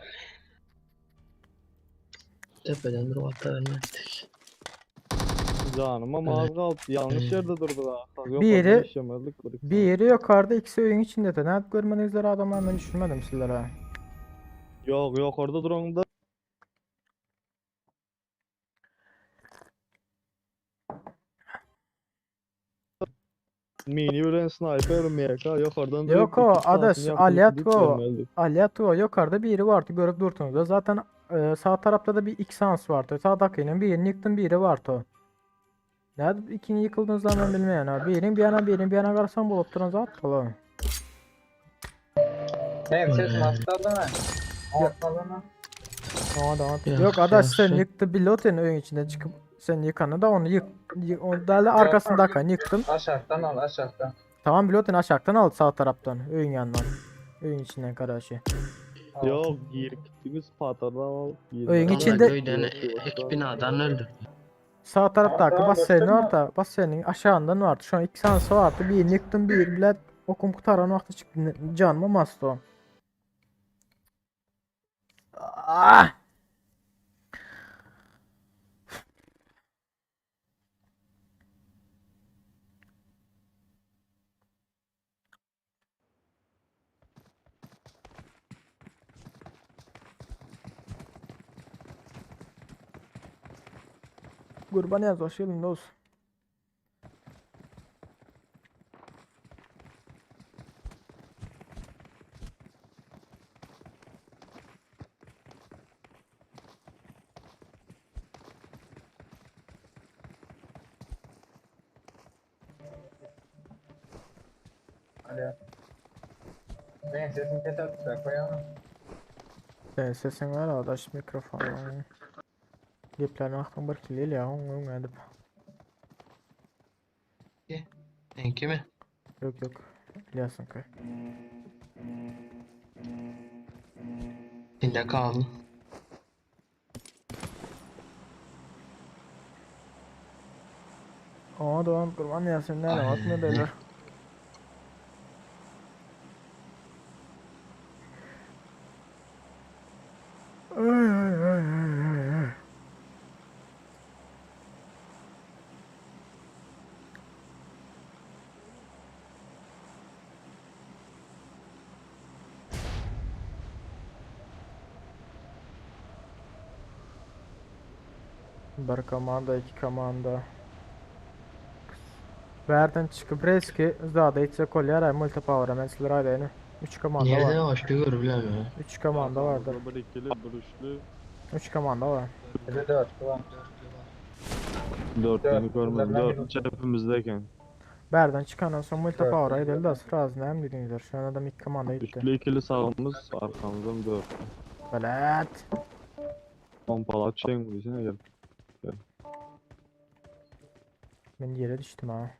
Tepeden dur hatta ölmezdik. Canım ama az kaldı. Yanlış yerde durdu ha. Yok, Biri- orada işemezlik var. Bir yeri yukarıda ikisi öyün içinde de. Ne yap görmedinizler adamlar ben düşürmedim sizlere. Yok yok orada duranda. Mini bilen sniper MK yok oradan Yok o, adaş, Aliyatko. Aliyatko. Alyato yukarıda bir yeri vardı görüp durdunuz da. Zaten sağ tarafta da bir X hans vardı. Sağdakinin bir yerini yıktın bir yeri vardı. Nerede ikini yıkıldığınız zaman ben bilmeyen ha. Bir yerin bir yana bir yerin bir yana karsan bulup durun zaten oğlum. Benim sesim hastalığı mı? Hastalığı mı? Tamam tamam. Yok, Yok adaş sen yaxşı. yıktı bir oyun içinden çıkıp sen yıkanı da onu yık. Onu da arkasındakini yıktın. Aşağıdan al aşağıdan. Tamam pilotin aşağıdan al sağ taraftan. Öyün yanından. Öyün içinden karşı. Yok gir gittiniz patardan al. gir. Oyun Vallahi içinde- Köyden ek binadan öldü. Sağ taraftaki Tamam, bassenin gösterme. orada. Bassenin aşağından vardı. Şu an iki sansı vardı. Bir yıktım bir bile okum kurtaran vakti çıktı. Canım bastı o. Ah! Kurban yaz hoş geldin dost. Alo. Benim sesim keser koyalım. Senin sesin var adaş mikrofon. Geplerini aklım bir kirli ya onu edip. Enki mi? Yok yok. Biliyorsun ki. İçinde kaldım. Aa doğan kurban Yasin ne Ay. atmıyor beyler. Ay ay ay ay ay ay. Bir komanda, iki komanda. Verden çıkıp reski zada içse kolyer ay multi power men sizler aydayını. 3 komanda Nerede var. başka görülen mi? 3 komanda vardır. Bir ikili, bir üçlü. 3 komanda var. Bir dörtlü var. Dörtlünü Dört. görmedim. Bunlardan Dört çepimizdeyken. Berden çıkandan sonra multi Dört. power edildi. Asır nem dediniz. Şu an adam ilk komanda gitti. Üçlü ikili sağımız, arkamızdan dört. Belet. Pompalı şeyin bu içine gel. Ben yere düştüm ha.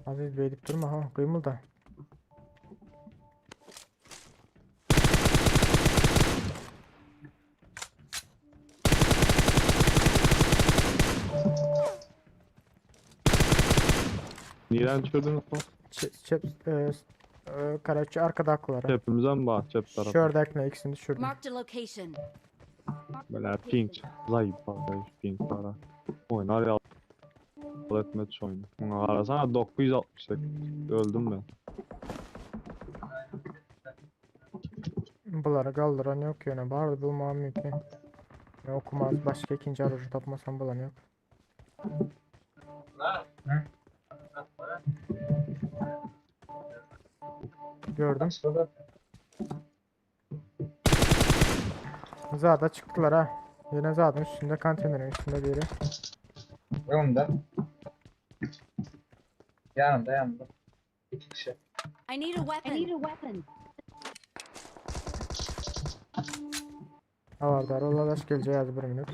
Aziz bey deyip durma ha. Kıymıl da. Niren düşürdünüz mü? Çep, çep, e, e, Karaçı arkada akıllara. Hepimizden bak çep tarafı. Şördakne ikisini düşürdüm. Marked a location. Böyle pink. Zayıf bak pink para. Oynar ya. Etmet şu oyunu. Buna arasana 968. Öldüm ben. Bunları kaldıran yok yani. Vardı bulmam mümkün. Ne okumaz. Başka ikinci aracı tapmasam bulan yok. Gördüm. Şurada Zada çıktılar ha. Yine zadın üstünde konteynerin üstünde biri. Yanımda. Yanımda yanımda. İki kişi. I need a weapon. I need a weapon. Ha var da Ola gelecek yazdı bir minut.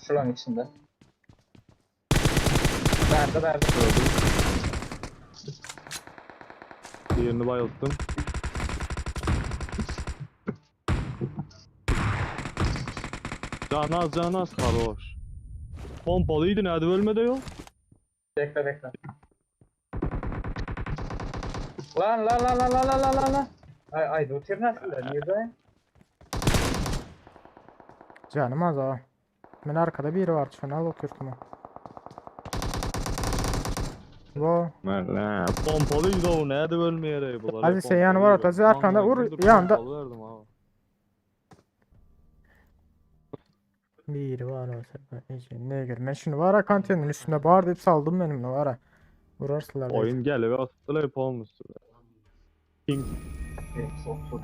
Şuranın içinde. Verdi verdi. Öldüm. Diğerini bayılttım. Canaz canaz karoş. Pompalıydı nerede ölmedi yok. Bekle bekle. Lan lan lan lan lan lan lan lan lan. Ay ay dur nasıl da nerede? Canım az ha. Ben arkada biri var. Şunu al oturtma. Wo. Merle. Pompalıydı o nerede ölmeyerek bunlar. Aziz sen yanı var at, Aziz arkanda vur, yanında. Pompalı verdim abi. Biri var o sefer. Ne gör. Ben şunu var ha konteynerin üstünde bar deyip saldım benim var ha. Vurarsınlar. belki. Oyun gel ve attılar olmuştu. Pink Çok çok.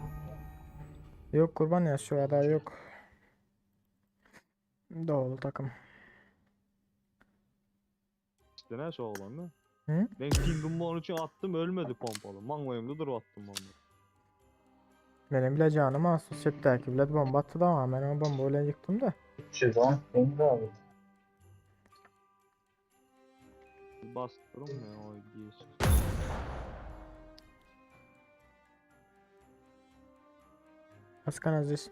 Yok kurban ya şu aday yok. Doğulu takım. işte ne şu oğlan ne? Hı? Ben pingim onun için attım ölmedi pompalı. Mangoyumda dur attım onu. Benim bile canım az. Septeki bile bomba attı da ama ben o bomba öyle yıktım da. 310 beni de aldı. Bastırım ya o diye. Askan Aziz.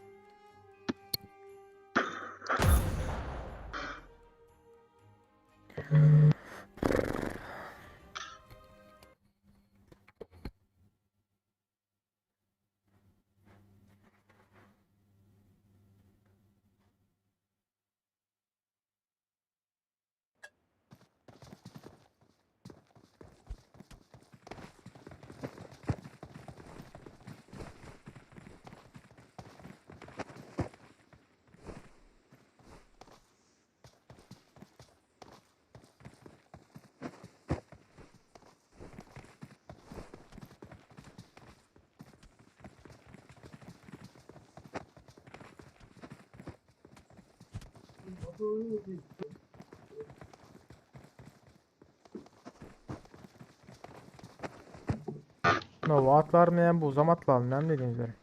Nova atlar mı yani bu uzam atlar mı ne dediğiniz üzere.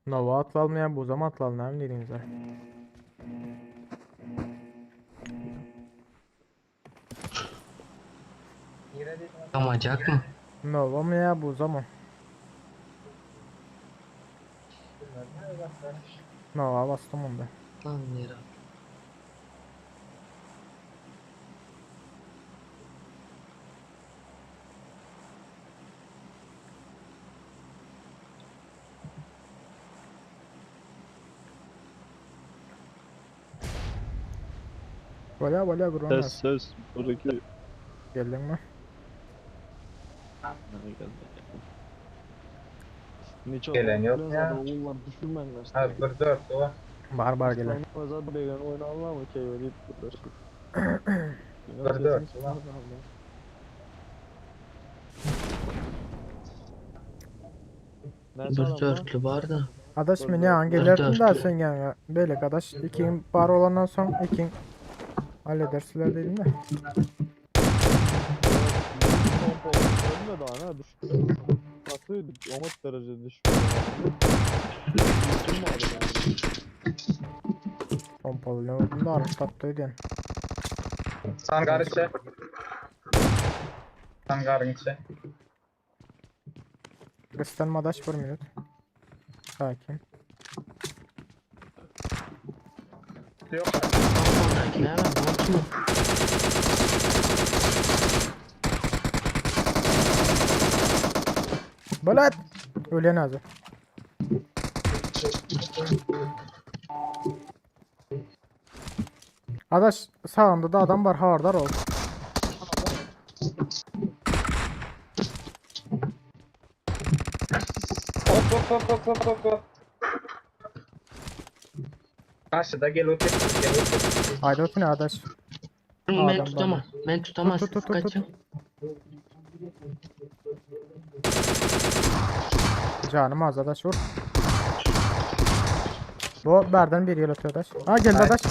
Nova atlar mı yani bu uzam atlar mı ne dediğiniz üzere. Yere değil. Yamayacak mı? Nova mı ya bu uzam Nova bastım onda. Lan yere. Vala vala kurban Ses ses. Buradaki. Geldin mi? Niçin? Gelen yok ya. Oğullar düşünmen Ha bir dört o. Bar bar gelen. Azat begen oýnalma mı keyif edip durur. Bir dört, ulan. Bir dörtlü bar da. Adaş Dur, men dur. ýaňy Dur, gelerdim dur. da sen ýaňy. Beýleki adaş ikiň bar olandan soň ikiň halledersiler dedim de. Ölmedi ana düştü. Nasıl 10 derece düşmedi. Kim vardı yani? Pompaly vurdum da arış tapdy öýdýän. Sangar içi. Sangarın içi. Gösterme adaş bir minut. Sakin. Yok. Oradaki ne var? Bot mu? Bolat! Ölen hazır. Adaş sağımda da adam var haberdar ol. Hop hop hop hop hop hop hop. Karşıda gel otur. Gel otur. Haydi ötün adaş. Ben Adam tutamam. Ben tutamaz. Tut, tut, tut, tut. Kaçın. Canım az adaş vur. Bu berden bir yel atıyor adaş. Ha geldi adaş.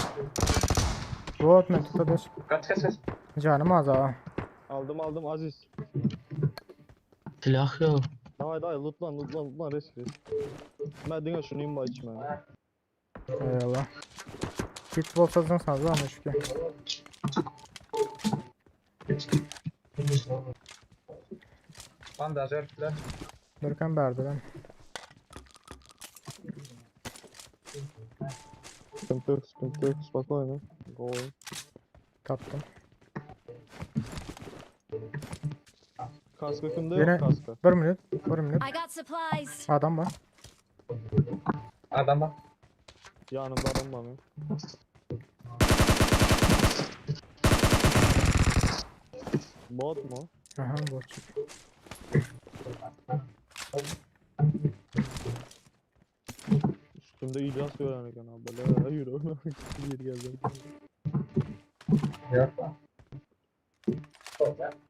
Bu atma tut adaş. Kaç kaç kaç. Canım az ha. Aldım aldım Aziz. Silah yok. Davay davay lootlan lootlan lootlan risk risk. Ben diňe şunu inba içme. Eyvallah. Git bolsa zınsanız ama şükür. Bandaj örtüler. Durkan berden. Sıkıntı yok sıkıntı yok spokojno. Go. Taptım. Kaskı kimde Yine yok kaskı. bir minut. Bir minut. I got supplies. Adam var. Adam bak. Yanımda adam var mı? Bot mu? Aha botçuk. Üstümde İlyas gören eken abi. Böyle yürü. Bir geldi. Yok.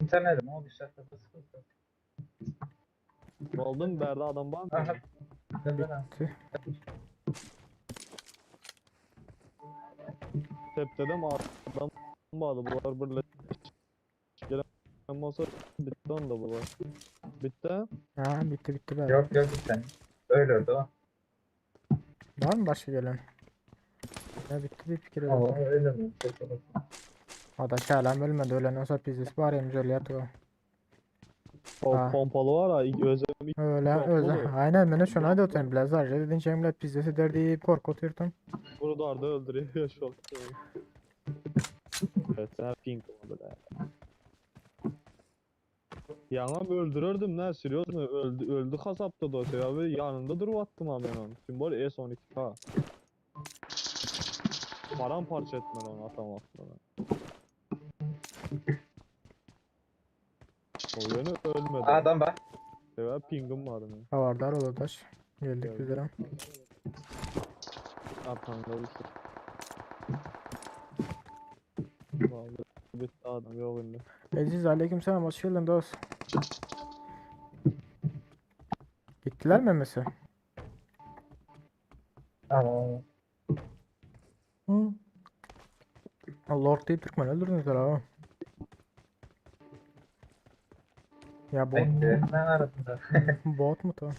İnternet mi oldu işte? Sıkıntı. Oldum Berda adam var mı? Aha. Neden? Bitti. Tepede mi adam vardı bular birleşik gelen olsa bitti onda bular. Bitti. Ha bitti bitti be. Yok yok bir tane. Öyle oldu o. Var mı başka gelen? Ya bitti bir fikir Oo, öyle. öyle mi? Adaş hala ölmedi ölen olsa pizzesi var yemiş öyle yatıyor. O Ha. pompalı var ha özüm Öyle Yok, öyle. olur. Aynen ben de şuna da otayım. Biraz daha dedin şey pizzesi derdi korkutuyordum. Bunu da öldürüyor şu an. Evet sen pink oldu be. Yana bir öldürürdüm ne sürüyorsun öldü öldü kasapta da şey abi yanında durup attım abi ben onu. Simbol S12K. Paramparça etmen onu atamam aslında. O yönü ölmedi. Adam bak. Evet pingim var benim. Havardar ol adaş. Geldik Geldim. üzere. Arkamda bir şey. Vallahi bitti adam yok indi. Aziz aleykümselam hoş geldin dost. Gittiler mi memesi? Tamam. Hı. Lord deyip Türkmen öldürdünüzler ha. Ya bot, Bekle. Ben aradım da. bot mu ta?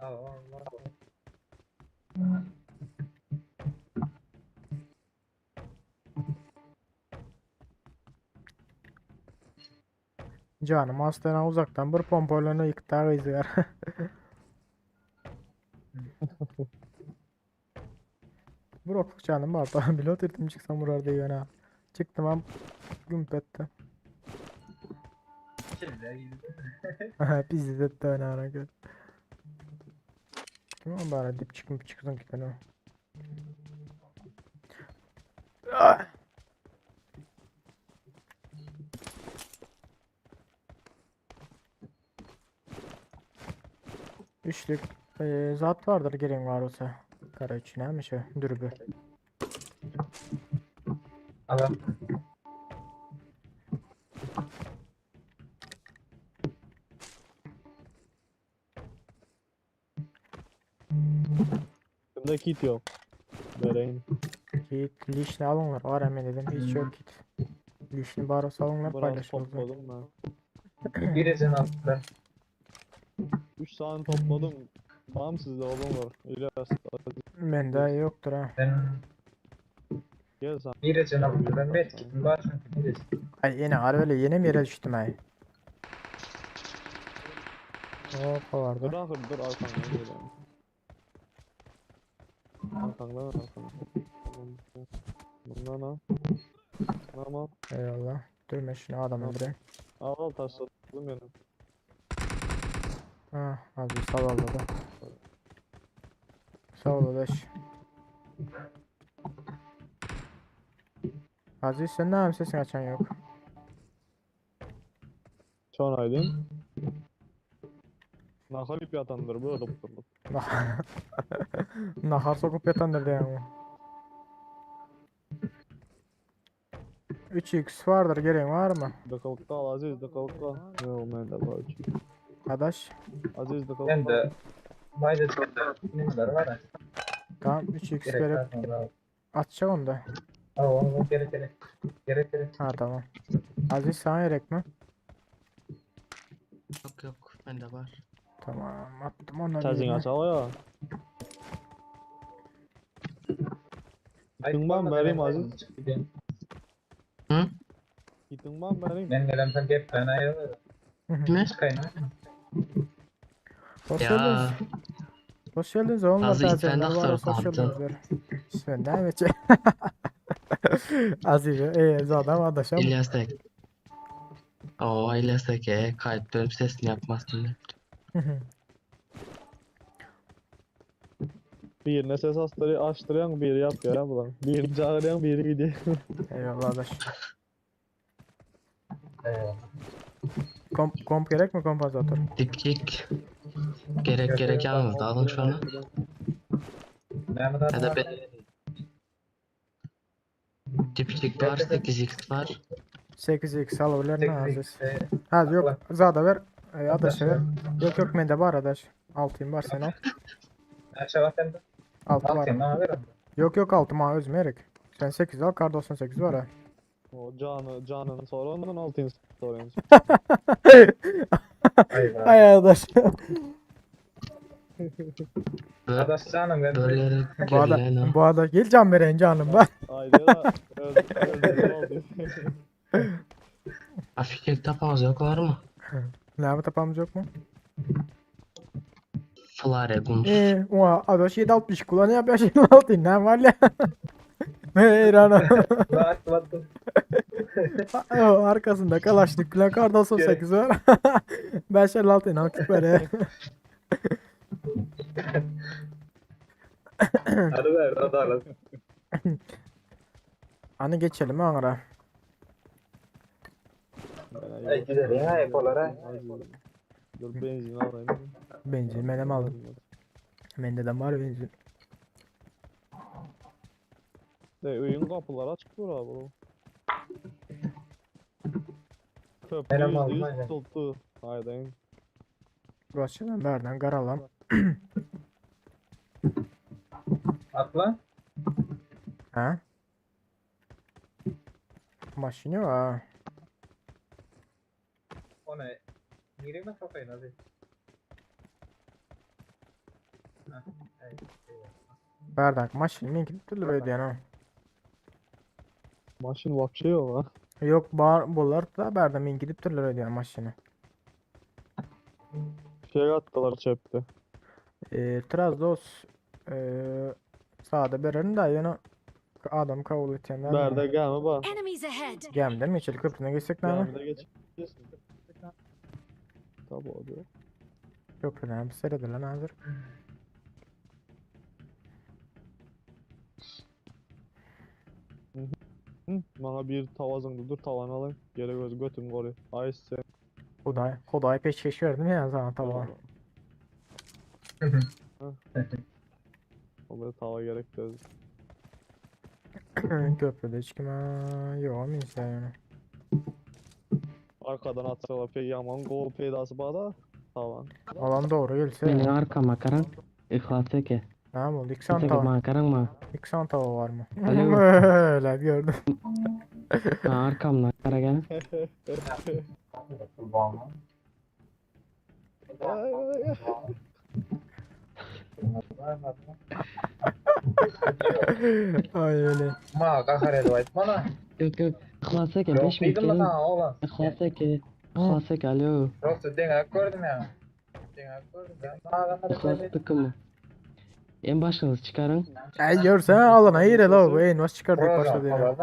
Allah Allah. Canım hastane uzaktan bir pompalını yıktı izler. Bir okluk canım var. Daha bile oturdum çıksam vurar diye yöne. Çıktım am gümpetti. Şimdi gidiyor. Bizi de öne hareket. Kim o bari dip çıkıp çıksın ki tane. Ah! Üçlük e, zat vardır gereğin var olsa. Kara üç neymiş o? Dürbü. Alan. Bunda kit yok. Vereyim. Kit lişni alınlar. Var hemen dedim. Hiç yok kit. Lişni bari olsa alınlar Biraz paylaşılır. topladım ben. Birisini aldılar. 3 tane topladım. Tamam sizde oğlum var. İlyas Bende yoktur ha. Ben gel sen. birisini aldım. Ben medkitim var çünkü birisi. Ay yine var öyle yeni mi yere düştüm ay. Hoppa vardı. Dur ahır dur arkandan geliyorum. Arkandan arkandan. Bundan al. Tamam. Eyvallah. Durma şunu adam öldüreyim. Al al taşladım benim. Ha, az bir sağ ol da. Sağ ol adaş. Aziz sen ne yapıyorsun sesin açan yok. Çon aydın. Nahalip yatandır bu olup durdu. Nahar sokup yatandır diye ama. 3x vardır gereğin var mı? Dıkılıkta al Aziz dıkılıkta. Yok ben de var. Adaş. Aziz dıkılıkta. Ben de Mayda nimeler var ha. Tamam 3x Gerek verip var mı? Al. atacak onu da. Al onu gerek gerek. Gerek gerek. Ha tamam. Aziz sana gerek mi? Yok yok bende var. Tamam attım ondan Sesini birini. aç al ya. Ay, Gittin ben bana vereyim ben Aziz. çık gideyim. Hı? Gittin ben vereyim. Ben gelemsem gep ben ayrılırım. Mi? Çıkayım. Hoş Ya geldiniz. Hoş geldiniz oğlum. Aziz, Zaten sen de var aktar hoş kalktın. geldiniz. Sen ne mi? Aziz, e zaten adaşım. İlyas da Oo İlyas da ki kayıt dönüp sesini yapmazsın. Birine ses astırıyor, açtırıyorsun, biri yapıyor ha bulan. Birini çağırıyorsun, biri gidiyor. Eyvallah adaş. Ee, Komp, komp gerek mi kompansatör? Dipçik. Gerek gerek yalnız alın şunu. Mehmet abi. Ya da ben Dipçik var, 8x var. 8x alabilir ne Aziz? 8x. Ha yok zada ver. E, adaşa ver. Yok yok mende var adaş. Altıyım var sen al. Aşağı bak sen de. Altı var. Altıyım ama ver onu. Yok yok altı ma özüm gerek. Sen 8 al kar 98 var ha. O canı, canını sor, ondan altını sorayım. Ay be. Ay adaş. Böyle, Adaş canım ben. böyle bu ada gelen o. bu ada gel can veren canım ben. Haydi la, öldürdüm oldu. Afiyet tapamız yok var mı? Ne tapamız yok mu? Flare guns. Eee oha adaş 760 kullanıyor 5 56 ne var ya? Meyran. Bak bak. Arkasında Kalaşnik plan kar 98 var. 556 inan küpere. Hadi ver hadi alalım. Hani geçelim Ankara. Ay güzel ya epolara. Dur benzin alayım. Benzin benim aldım. Bende de var benzin. De oyun kapıları açık dur abi. bro. Köprü Benim yüzde aldım, yüz aynen. tutuldu. Haydi. Burası nereden karalam. Atla. Ha? Maşini var. O ne? Gireyim mi kafayı hadi. Hah, evet, eyvallah. Bardak maşini mi gidip durur öyle ha. Maşın vapşe yok ha. Yok bar bunlar da barda min gidip durur öyle maşini. Şey attılar çöpte. E, Trazdos e, sağda berenin de yana adam kabul etenler. Nerede gelme bak. Enemies ahead! Gemde mi içeri köprüne geçsek ne mi? Gemide geç. Tabi abi. Köprüden bir seyredilen hazır. Hı, bana bir tava zıngdı. Dur tavanı alayım. Geri göz götüm koruyor. Ay sen. Huday, Huday peşkeş verdim ya sana tabağa. Olara tava gerek däl. Köprüde hiç kim yok insan yani. Arkadan atsalar pe yaman gol peydasy bar-da tavan. Alan doğru gelse. Meniň arkama garaň. Yhlas eke. Tamam oldu. İki tane Eke tava. maňa garaň maňa. İki tane tava var mı? Alo. Öyle gördüm. Ha, arkamdan gara gel. Ay öyle. Ma gahar edip aýtmana. Yok yok. Yhlas eke Yok 5 minut diýdim gelin. sana oglan. Yhlas eke. Yhlas eke alo. Prosta deňäp gördüm ýa. Deňäp gördüm. Ma gahar Yhlas edip. tıkımı. En başınızı çıkarın. Ay görsen alana iyi la bu. Ey nasıl çıkardık başladı yine.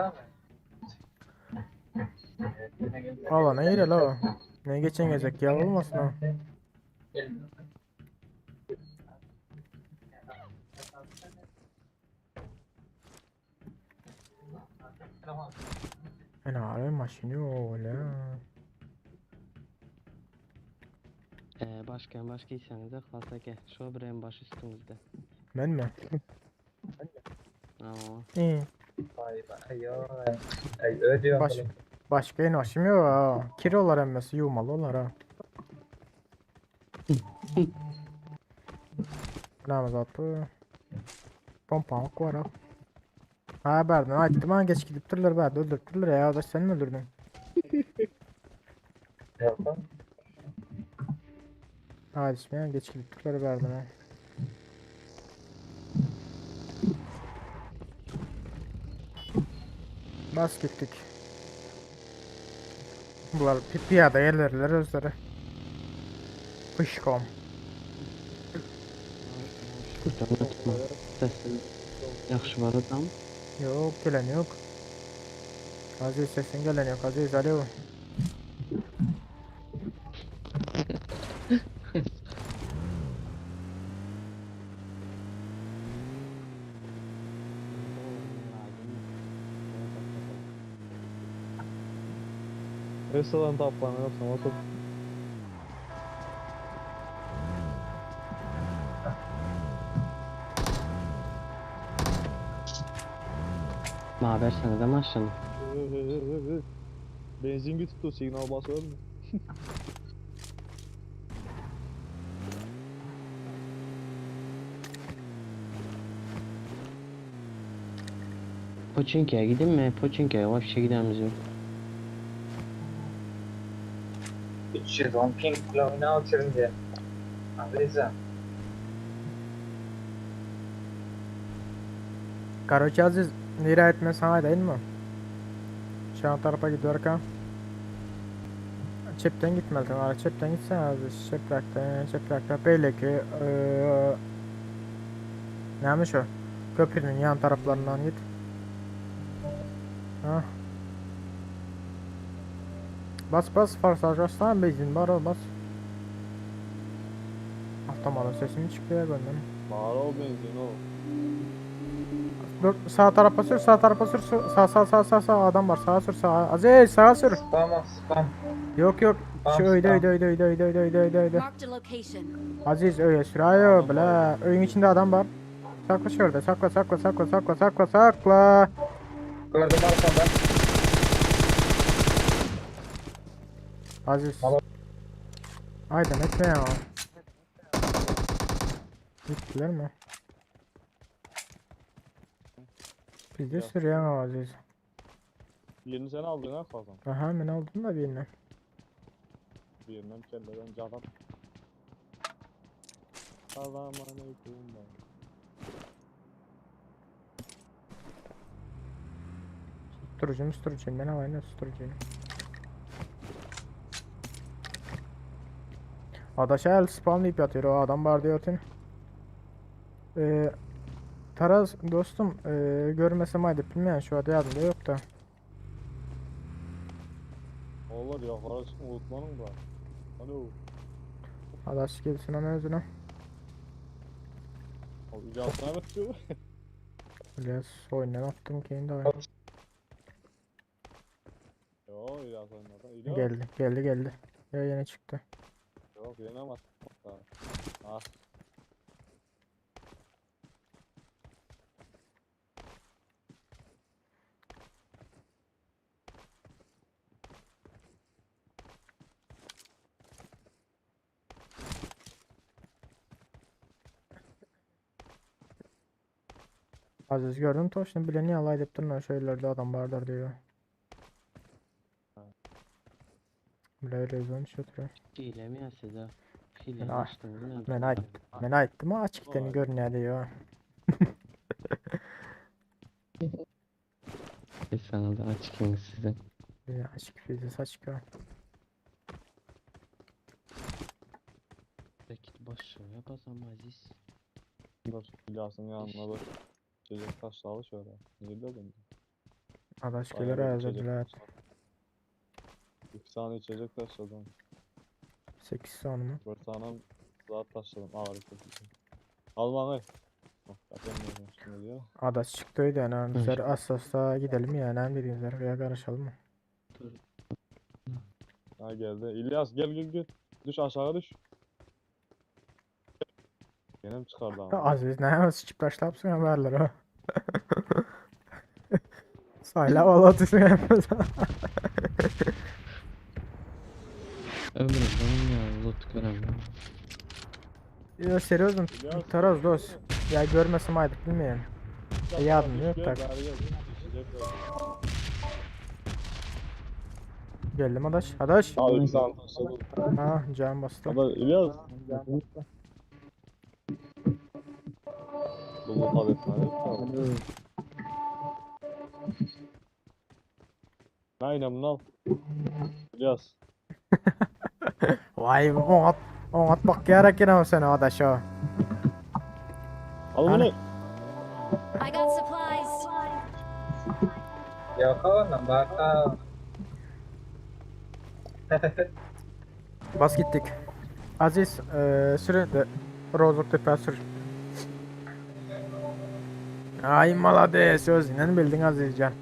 Alana iyi la. Ne geçen gelecek ya olmasın ha. Ben abi maşini öyle. Ee, başka en başka iseniz Yhlas eke. Şu bir en baş üstümüzde. Ben mi? Aa. İyi. Ay ay ay ödüyor. Baş, başka en başım yok ha. Kirolar emmesi yumalı olar ha. Namaz atı. Pompalık var ha. Ha berden aytdım ha geç gidip dururlar berden öldürüp dururlar ya da sen mi öldürdün? Hadi ismi geç gidip dururlar berden ha. Bas gittik. Bular piyade yerlerler özleri. Pışkom. Tutma tutma. Sesin yaxşı var adam. Yok gelen yok. Aziz sesin gelen yok Aziz alo. Restoran tapmany ýoksa otur. Maňa bersenize maşyny. Benzin gitip signal basıyor mu? Poçinki'ye gidin mi? Poçinki'ye вообще gidenimiz yok. 310 ping kulağına oturun diye. Aziza. Короче Aziz nira etme sana değil mi? Şu an tarafa gidiyorken Çepten gitmelisin. Ara çepten gitsen Aziz. Çepraktan, çepraktan. Belli ki eee neymiş o? Köprünün yan taraflarından git. Ha. Bas bas forsajasdan benzin var o bas. Avtomatın sesini çıkıyor benden. Bar o benzin o. Dur sağ tarafa sür sağ tarafa sür sağ sağ sağ sağ sağ adam var sağa sür sağa Aziz sağa sür. Spam spam. Yok yok Spam, şu öyle spam. öyle öyle öyle öyle öyle öyle öyle öyle. Marked a location. Aziz öyle sür ayo bla öyün içinde adam var. Sakla şurada sakla sakla sakla sakla sakla sakla. Gördüm arkamdan. Aziz. Tamam. Aydın etme ya. Gittiler mi? Biz de Yok. sürüyor Aziz. Birini sen aldın ha kazan. Aha ben aldım da birini. Birinden kelleden canan. Salam aleyküm. Susturucu susturucu ben alayım susturucuyu. Adaş el spamlayıp yatıyor o adam var diyor atın. Ee, Taraz dostum görmesem haydi bilmeyen şu adı yadımda yok da. Olur ya kardeş unutmanın da. Alo. Adaş gelsin ana özüne. O icatına bitiyor. İlyas oyundan attım kendi oyun. Yo İlyas oynadı. İlyas. Geldi geldi geldi. Ya yine çıktı. Yok yine mi attı? Ah. Aziz gördüm toşunu bilen ýaly aýdypdyr na şeýlerde adam bardyr diýip. Bile rezon şötre. Hile mi ya size? Hile Men, a- açtınız mı? men aýt men aýtdym açykdan görünýär diýip. Sana da açık size. Bile açık fiziz açık. ha. Belki boş yapasam Aziz. Dur İlyas'ın yanına dur. İçecek taşlalı şöyle. Ne dedim? Adaş Bayağı gelir bir azı içecek bilet. taşladım. İki tane içecek taşladım. 8 son mu? Bir tane daha taşladım. Ağır kesici. Al bana. Bak atamıyorum şimdi diyor. Adaş çıktı yani bizler asasa gidelim ya ne dediğinizler ya karışalım mı? Ha geldi. İlyas gel gel gel. Düş aşağı düş. Gene mi çıkardı ama? Aziz ne sıçıp taşlapsın haberler ha. Sayla valla atıyorsun Ömrüm benim ya loot göremiyorum. Ya seriozum İlyas, Taraz dost. Ya görmesem aydık bilmeyen. Aşağı Yardım düş, yok gel, tak. beri gel. İçecek ver. Geldim adaş. Adaş. Al iki tane taşladım. Ha can bastı. Ada İlyas. Bu loot etme. Aynen bunu al. İlyas. Vay oňat oňat bakýar eken o sen adaş o. Al Hani? bunu. I got supplies. Yok ondan bak. Bas gittik. Aziz eee sürün de Rozok tepe sür. Ay malades özünden bildin Azizcan.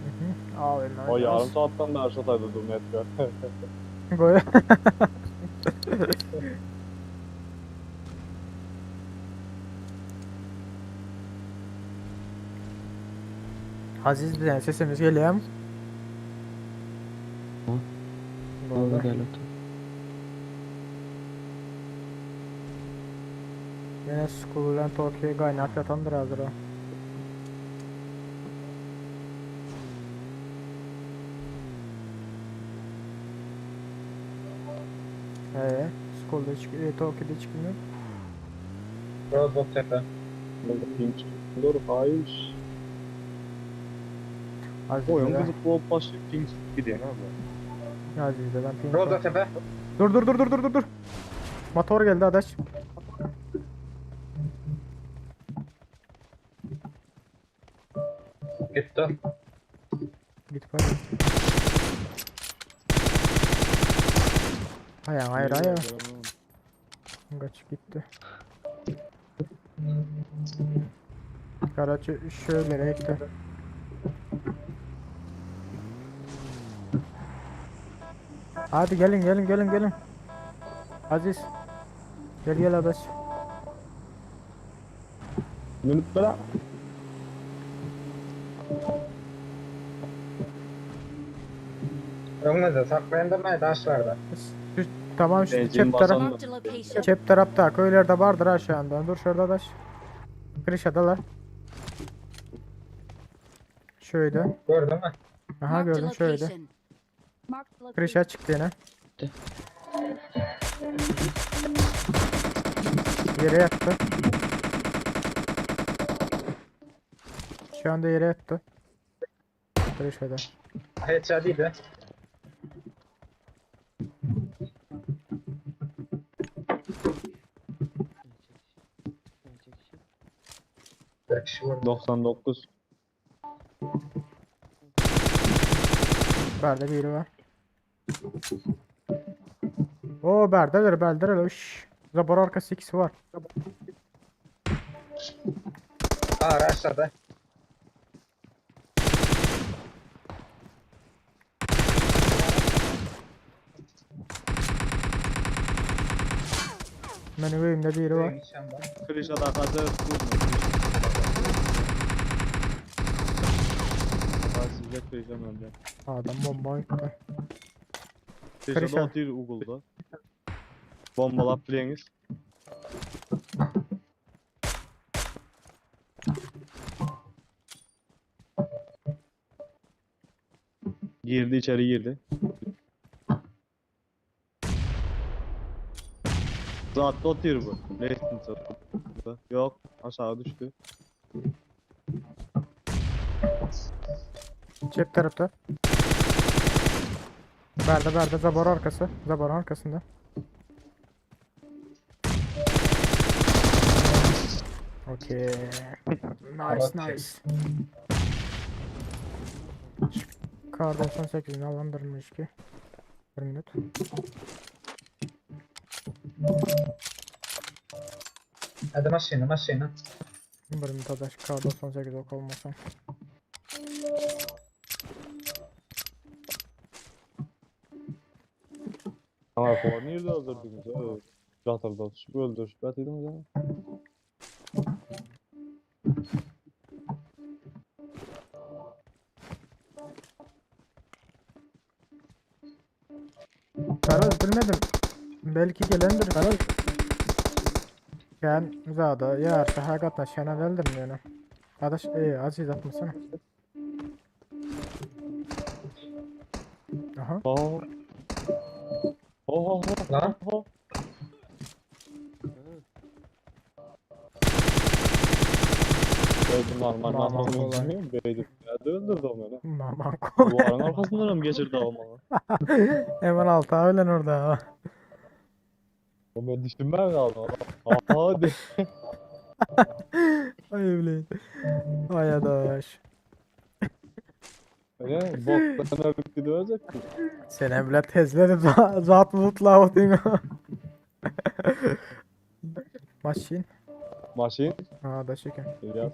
Mhm. Aferin. O yarım saatten beri şataydı durmaya Goy. Aziz bize sesimiz geliyor mu? Hı. Boldy. Oldu gel otur. Yine Skull bilen Tokyo'yu gaynap yatandır hazır o. Ee, Skull'da hiç, e, Tokyo'da hiç kim yok. Rozok tepe. Dur hayır. Aziz Oyun de, kızık bolup başlayıp Kings gidýän abi. Aziz de ben ping Rozok tepe. Dur dur dur dur dur dur dur. Motor geldi adaş. Gitti. Git bak. Hayır hayır hayır. Kaç gitti. Karaçı şöyle gitti. Hadi gelin gelin gelin gelin. Aziz. Gel gel adaş. Minut bela. Önünüzde saklayın da taşlarda. Şu, tamam şu Benzin çep taraf. basan- Marked a location. Çep tarafta köylerde vardır aşağıdan. Dur şurada adaş. Krişadalar. Şöyle. Gördün mü? Aha Marked a gördüm şöyle. location. Marked a location. Krişa çıktı yine. De. Yere yattı. Şu anda yere yattı. Krişada. Headshot idi. Bir kişi vurdu. 99. Berde biri var. Oo berdeler berdeler. Üş. Zabor arkası ikisi var. Aa aşağıda. Benim evimde biri var. Krişada hazır. Sizde Krişa önce. Adam bomba attı. Krişada Krişa. otyr Google'da. Bombalap bileňiz. Girdi içeri girdi. Zatda otyr bu. Lestnitsa. Yok aşağı düştü. Çep tarafta. Berde berde zabor arkası. Zaborun arkasında. Okey. Nice nice. Kar 98'ini alandırmış ki. Bir minut. Hadi maşina maşina. Bir minut adaş Kar 98 ok olmasam. Ama nerede öldürdünüz? Evet. Yatırdı atışıp öldürüşüp yatıyordunuz ama. Karaz bilmedim. Belki gelendir. Karaz. Ben zada ya şaha gatnaşana deldim yani. Adaş e aziz atmasana. Aha. Aa. Oh oh oh. Lan. Oh. Öldüm normal Aman nasıl kolay. öldürmüyorum beydim. Ya öldürdü o beni. Maman kolay. Duvarın arkasından mı geçirdi o bana? Hemen alta ölen orada ha. O ben düşünmem kaldım. Hadi. Ay evli. Ay adaş. Ne? Boktan öpüp gidiverecektim. Sen evlat tezleri zat mutla o değil mi? Maşin. Maşin. Ha da şeker. İlyas.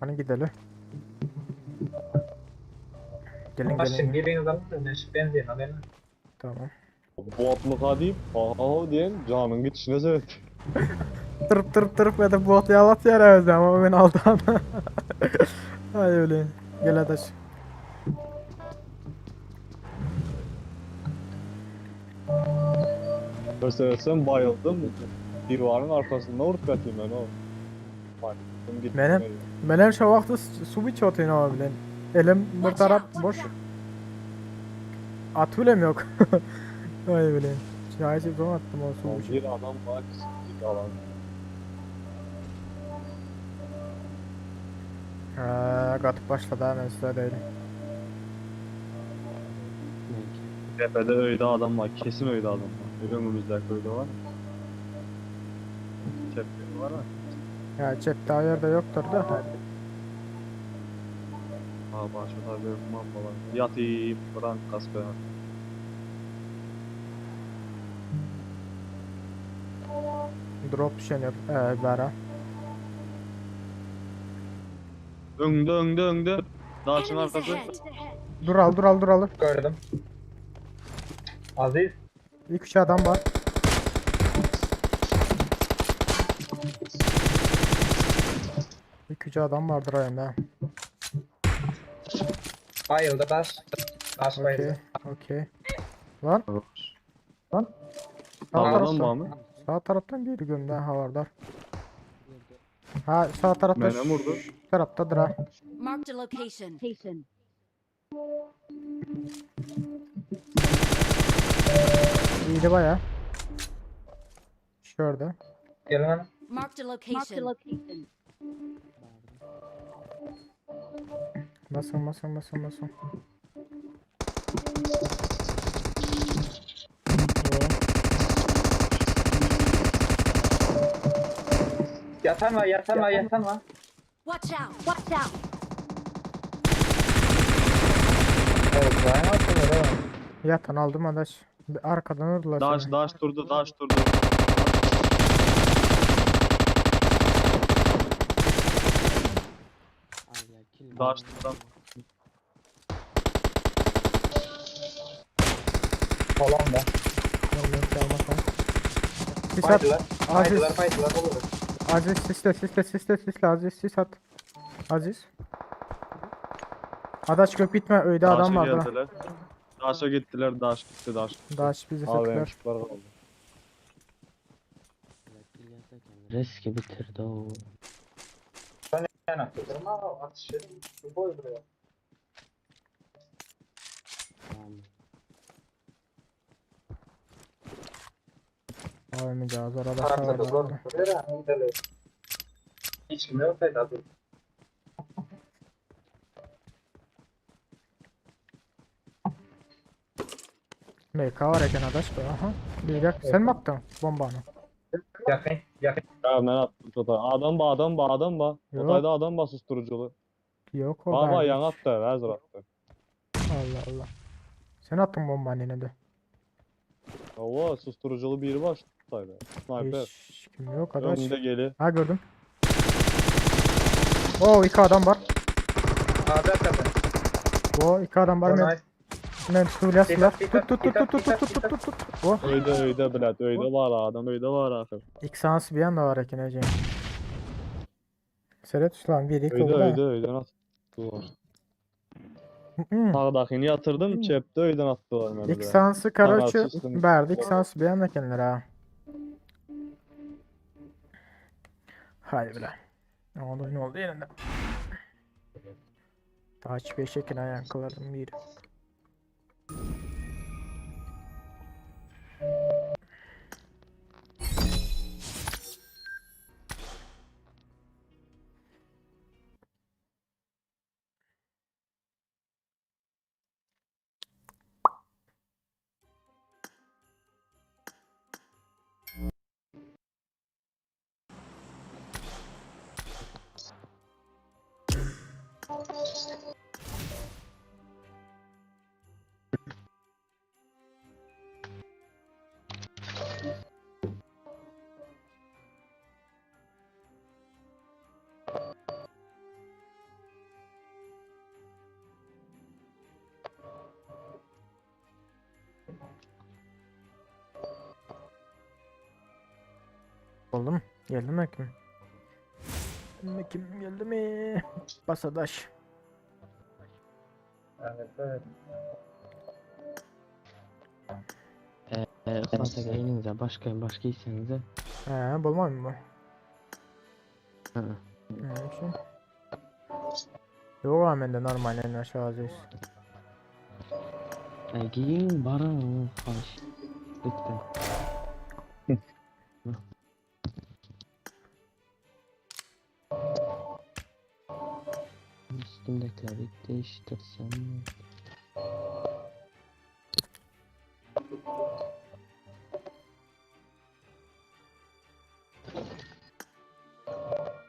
Hani gidelim. Gelin Maşin gelin. biriniz alın da ben şu benzin alayım. Tamam. Botluka deyip ha diyen canın gidişine seyret. Tırıp tırıp tırıp edip bot yalat yere özlem ama ben aldan. Ay öyle. Gel adaş. Göstersen bayıldım. Divarın arkasında vurup yatayım ben o. Bayıldım gittim. Benim- Benim şu vakti su içiyordun ama bilen. Elim bir Watch taraf out! boş. Atölem yok. Ay bilen. Çay içip zaman attım o su içip. Bir adam var, bir alan. Ha, katıp başladı hemen size değil. Tepede öyle adam var, kesin öyle adam var. Önümüzde öyle var. Çepte var ha. Ya cep daha yerde yoktur da. Ha başka tabi man falan. Yatayım, bırak kas be. Drop düşen yok. Bera. Önde önde önde. Daşın Enemies arkası. ahead! Dur al dur al dur al. Gördüm. Aziz. İlk üç adam var. İlk üç adam vardır ayında. Bayıldı taş. Taş Okey. bayıldı. Okey. Lan. Lan. Sağ Dağdan taraftan. var mı? Sağ taraftan bir gömden havardar. Ha sağ tarafta Bana vurdu. şu taraftadır ha. Marked a location. İyiydi baya. Şurada. Gelin hanım. Marked a location. Basın basın basın basın. Yatan var yatan var yatan var. Watch out! Watch out! Evet bayağı atıyorlar ha. Yatan aldım adaş. Bir arkadan vurdular Daş seni. daş durdu, daş durdu. Daş durdu. Falan da. Vallahi ki almasam. Sis at. Baydılar. Aziz. Baydılar baydılar olur. Aziz sisle sisle sisle sisle Aziz sis at. Aziz. Adaş gök bitme öyle adam Daşa vardı. ha. geldiler. Daşa gittiler, daş gitti, daş. Daş bizi Abi söktüler. şıklar kaldı. Riski bitirdi o. Ben atıyordum ama atışı. Bu boy buraya. Ay mecazlar da Arkada görmüşler. Hiç kim yok sayda. MK var eken adaş be aha. Bir dakika sen mi attın bombanı? Yakın, yakın. Ya ben attım total. Adam ba adam ba adam ba. Yok. Otayda adam ba susturuculu. Yok o Ba ba ben. yan attı. Hazır attı. Allah Allah. Sen attın bombanı yine de. Allah susturuculu biri var şu otayda. Sniper. Hiç kim yok adaş. Önünde geli. Ha gördüm. Oo iki adam var. Abi arkada. Bu iki adam var. Men, Nice. men tutulyas silah. Dikkat, Tut tut tut tut dikkat, tut tut dikkat, tut tut tut. Bu. Öyde öyde bilet. Öyde var adam. Öyde var ahir. İlk sans bir anda var eken ece. Seret lan bir iki Öyde oldu. öyde öyden attılar. Hı. Sağdakini yatırdım. Çepte öyden attılar beni İlk de. sansı karoçu Anarşistim. verdi. İlk sans bir anda kendileri ha. Haydi bile. Ne oldu ne oldu yerinde. Daha hiçbir şekilde ayakkabılarım bir. Oldu mu? Geldi mi kim? Geldi mi kim? Geldi mi? Basadaş. Evet, evet. Ihlasa elinize başka başka isenize. He, bulmam mı bu? Hı. Ne için? Yok ama bende normal en aşağı aziz. E, giyin bara haş. Lütfen. Üstümdekileri değiştirsem mi?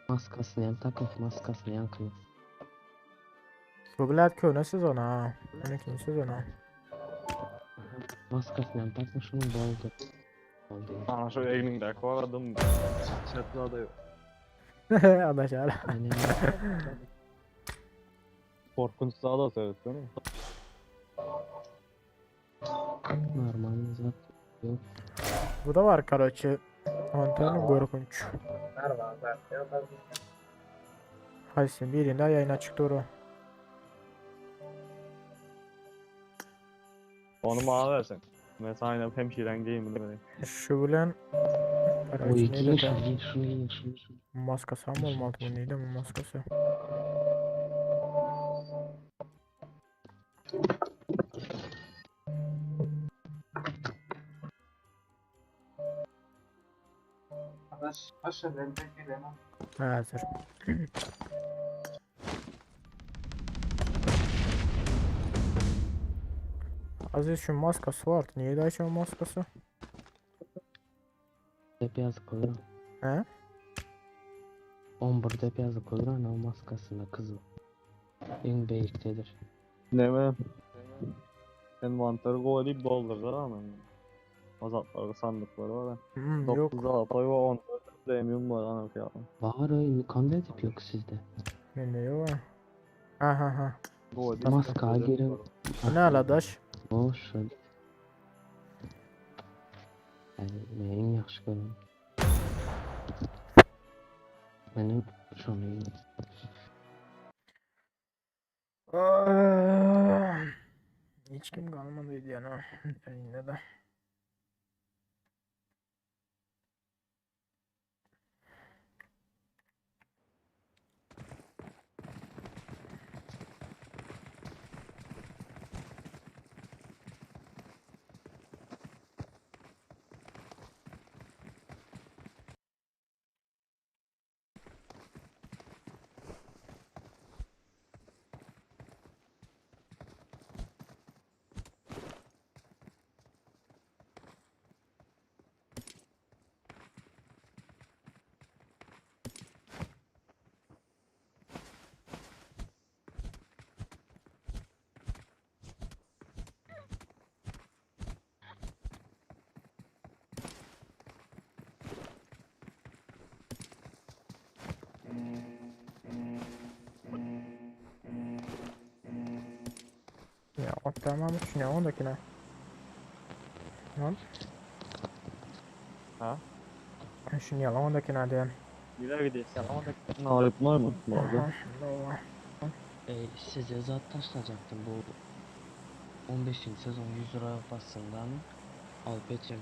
Maskasını yan takın, maskasını yan kılın. Bu bilet köhne sezon ha. 12. sezon ha. Maskasını yan takın, şunun boldu. Boldu. Ana şu egnindeki var adam. Çepte adı. Adaş hala. Aynen. Korkunç sağda seyret değil mi? Normal zaten. Yok. Bu da var karoçi. Antenli korkunç. Merhaba, ben. Yok abi. Haysin birinde yayına çıktı o. Onu bana versen. Ben sana yine hemşiren giyim bunu. Şu bilen Oy Karoçi giyin neydi şunu de? giyin şunu giyin şunu şunu. Maskası mı olmalı bu neydi bu maskası? Arkadaş, aşağı ben de gelemem. Ha, hazır. Aziz şu maskası vardı. Niye daha şu maskası? Dep yazık olur. He? 11 dep yazık olur ana o maskasında kızıl. En beyiktedir. Ne mi? Envanteri koyup doldurdular ama. Azatları sandıkları var. ha. Yok. 9 AP ve 10 premium var ana fiyatı. Var öyle kanda edip yok sizde. Bende yok ha. Aha ha. Koyup Maska girin. Bu ne aladaş? Boş. ver. Yani ben en yaxşı görürüm. Benim şunu yiyeyim. Ah, Hiç kim kalmadıydı yani. Yine de. Tamam düşünýän ondakine. Lan. Ha? Düşünýän ondakine diýen. Nereye gidiyorsun? Alyp mı? Aha, Doğru. E, size zat taşlayacaktım bu 15. sezon 100 lira basından alıp geçirdim.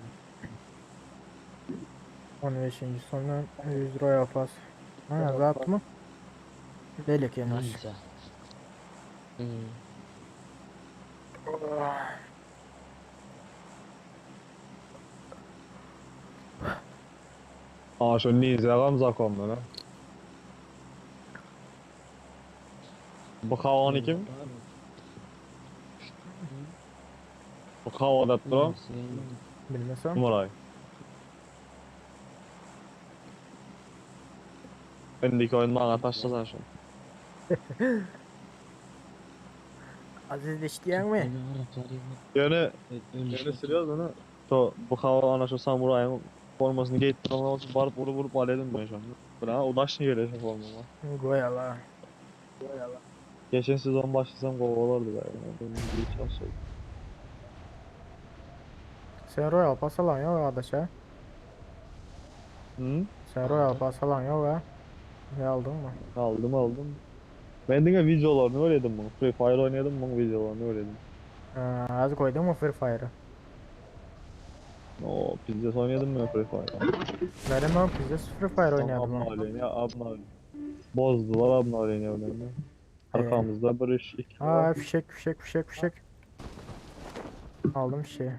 15. Sondan 100 lira pas. Ha, zat mı? Belik en az. Neyse. Hmm. Aa şu ninja gamza komdu ne? Bu havan kim? Bu havada duran Bilmesem. numaray. Öndeki oyun bana taşlasan şu. Aziz işleyen mi? Yani yani serios ne? Şu bu hava ana şu samurayın formasını giyip ona olsun barıp vurup vurup aledim ben şu an. Buna ulaşın geliyor şu formama. Goyala. Geçen sezon başlasam kovalardı be. Yani benim bir çalışıyordum. Sen Royal Pass alan yok arkadaş ha. Hı? Sen Royal Pass alan yok ha. Ne aldın mı? Aldım aldım. Ben diňe videolarını öğrendim bunu. Free Fire oynadım bunun videolarını öğrendim. Ha, az koydun mu Free Fire'ı? O pizza oynadım ben Free Fire. Benim o pizza Free Fire oynadım ha. Abnaleni, abnaleni. Bozdular abnaleni önemli. Arkamızda bir iş, iki Ha var. fişek fişek fişek fişek. Aldım şeyi.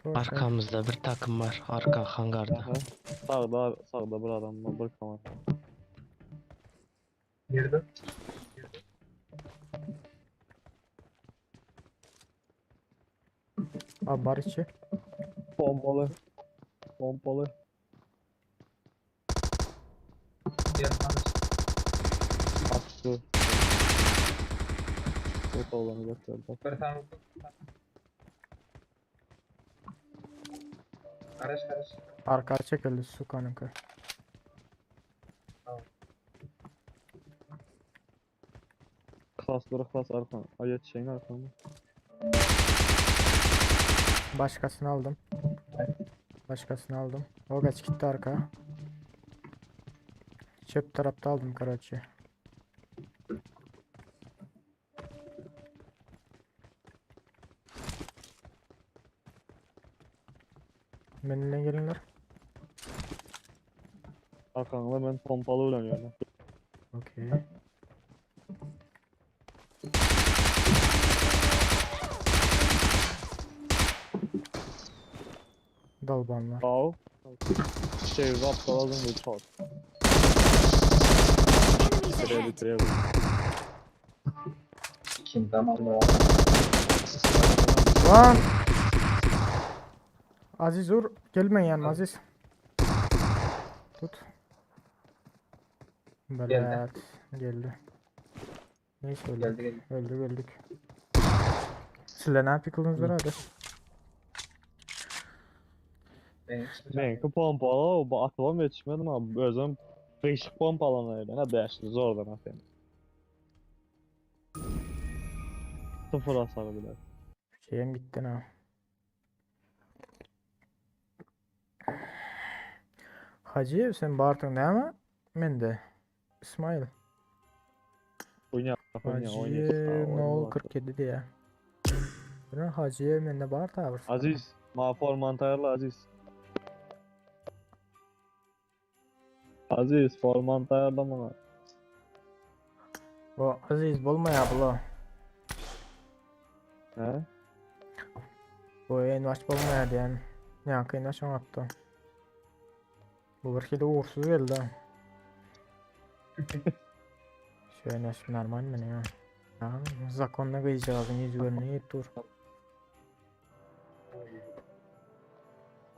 Dur, Arkamızda bir takım var. Arka hangarda. Aha. Sağda, sağda bir adam var, bir kamera. Girdi. Abi bar içi. Pompalı. Pompalı. Diğer Attı. Yok olanı gösterdi. Bir tane vurdum. Araç araç. Arka çekildi Suka'nınki. Klas dur, klas arkan. Ay yetişeyin arkamda. Başkasını aldım. Başkasını aldım. O kaç gitti arka. Çöp tarafta aldım karaçı. Benimle gelinler. Arkanda ben pompalı oynuyorum. Okey. Dalbanlar. Al. Şey, aptal aldım bu çat. Enemies Bitireye ahead! bitireye. Kim tamam da. Lan! Aziz dur. Gelme yanıma Aziz. Tut. Belat. Geldi. Neyse öldük. Geldi geldi. Öldük öldük. Sizler ne yapıyorsunuz herhalde? Ben Benimki pompalı, bu atılam yetişmedim abi. Özüm 5 pompalan öyle. Ne 5 zordan atayım. Sıfır hasarı bile. Şeyim gitti ha. Hacı sen bağırtın değil mi? Ben de. İsmail. Oyna, oyna, oyna. Hacı Nol 47 diye. Bunu Hacı'ya ben de bağır tavır. Aziz, ma forman tayarla Aziz. Aziz, forman tayarla bana. Bu Aziz bulma ya bu. He? Bu en baş bolmaýar diýen. Ýa kynda şoň atdy. Bu bir hili uğursuz geldi. Şöyle şu normal mi ya? Ya zakonla gyjagazyn ýüz görünüp dur.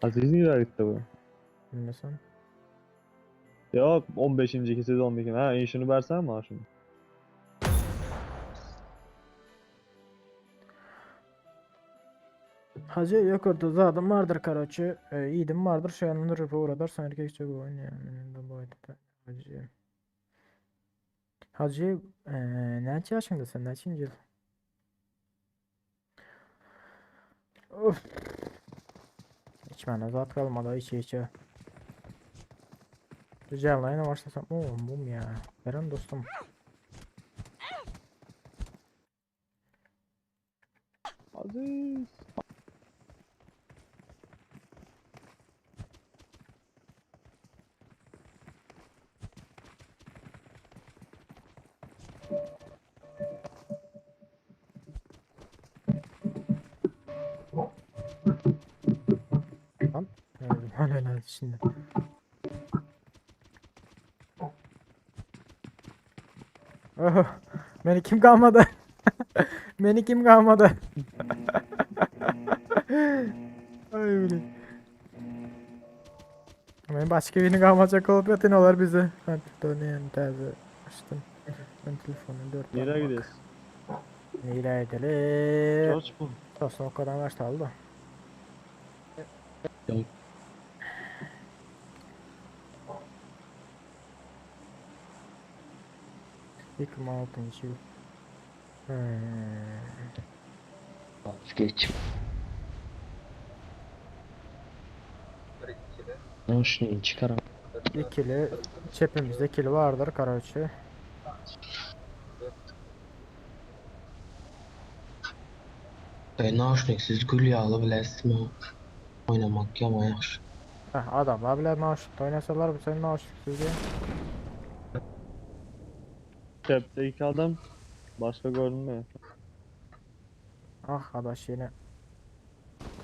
Aziz nereye gitti bu? Bilmesem. Yok 15. sezondaki. Ha işini versen mi şunu? Hacı yok orada zadım vardır karoçi. E, iyiydim vardır. Şu yanında rıfı uğradarsan erkek çok oynuyor. Benim de bu ayda Hacı. Hajy, näçe ýaşyňda sen, näçinji ýyl? Of. İçmäne zat galmady, içe içe. Canlı yayına başlasam, oo, bum ya. Eren dostum. Aziz. Lan. Hala şimdi. Oh, beni kim kalmadı? Beni kim kalmadı? Ay bile. Men başka birini kalmayacak olup yatın olar bizi. Ben dönüyorum taze açtım. Ben telefonu dört Nereye parmak. gidiyorsun? Nereye gidelim? George bu. Dostum o kadar başta aldı. Yok. İlk altıncı yıl. Hmm. Geç. Nauşniği çıkaram. İkili çepimizde ikili vardır karaoke. E, nauşniksiz gül yağlı bilesin o. Oynamak yama yaxşı. Heh, adamlar bile naşıkta oynasalar bu senin naşıksız diye. Çepte iki adam. Başka görünmüyor. Ah adaş yine.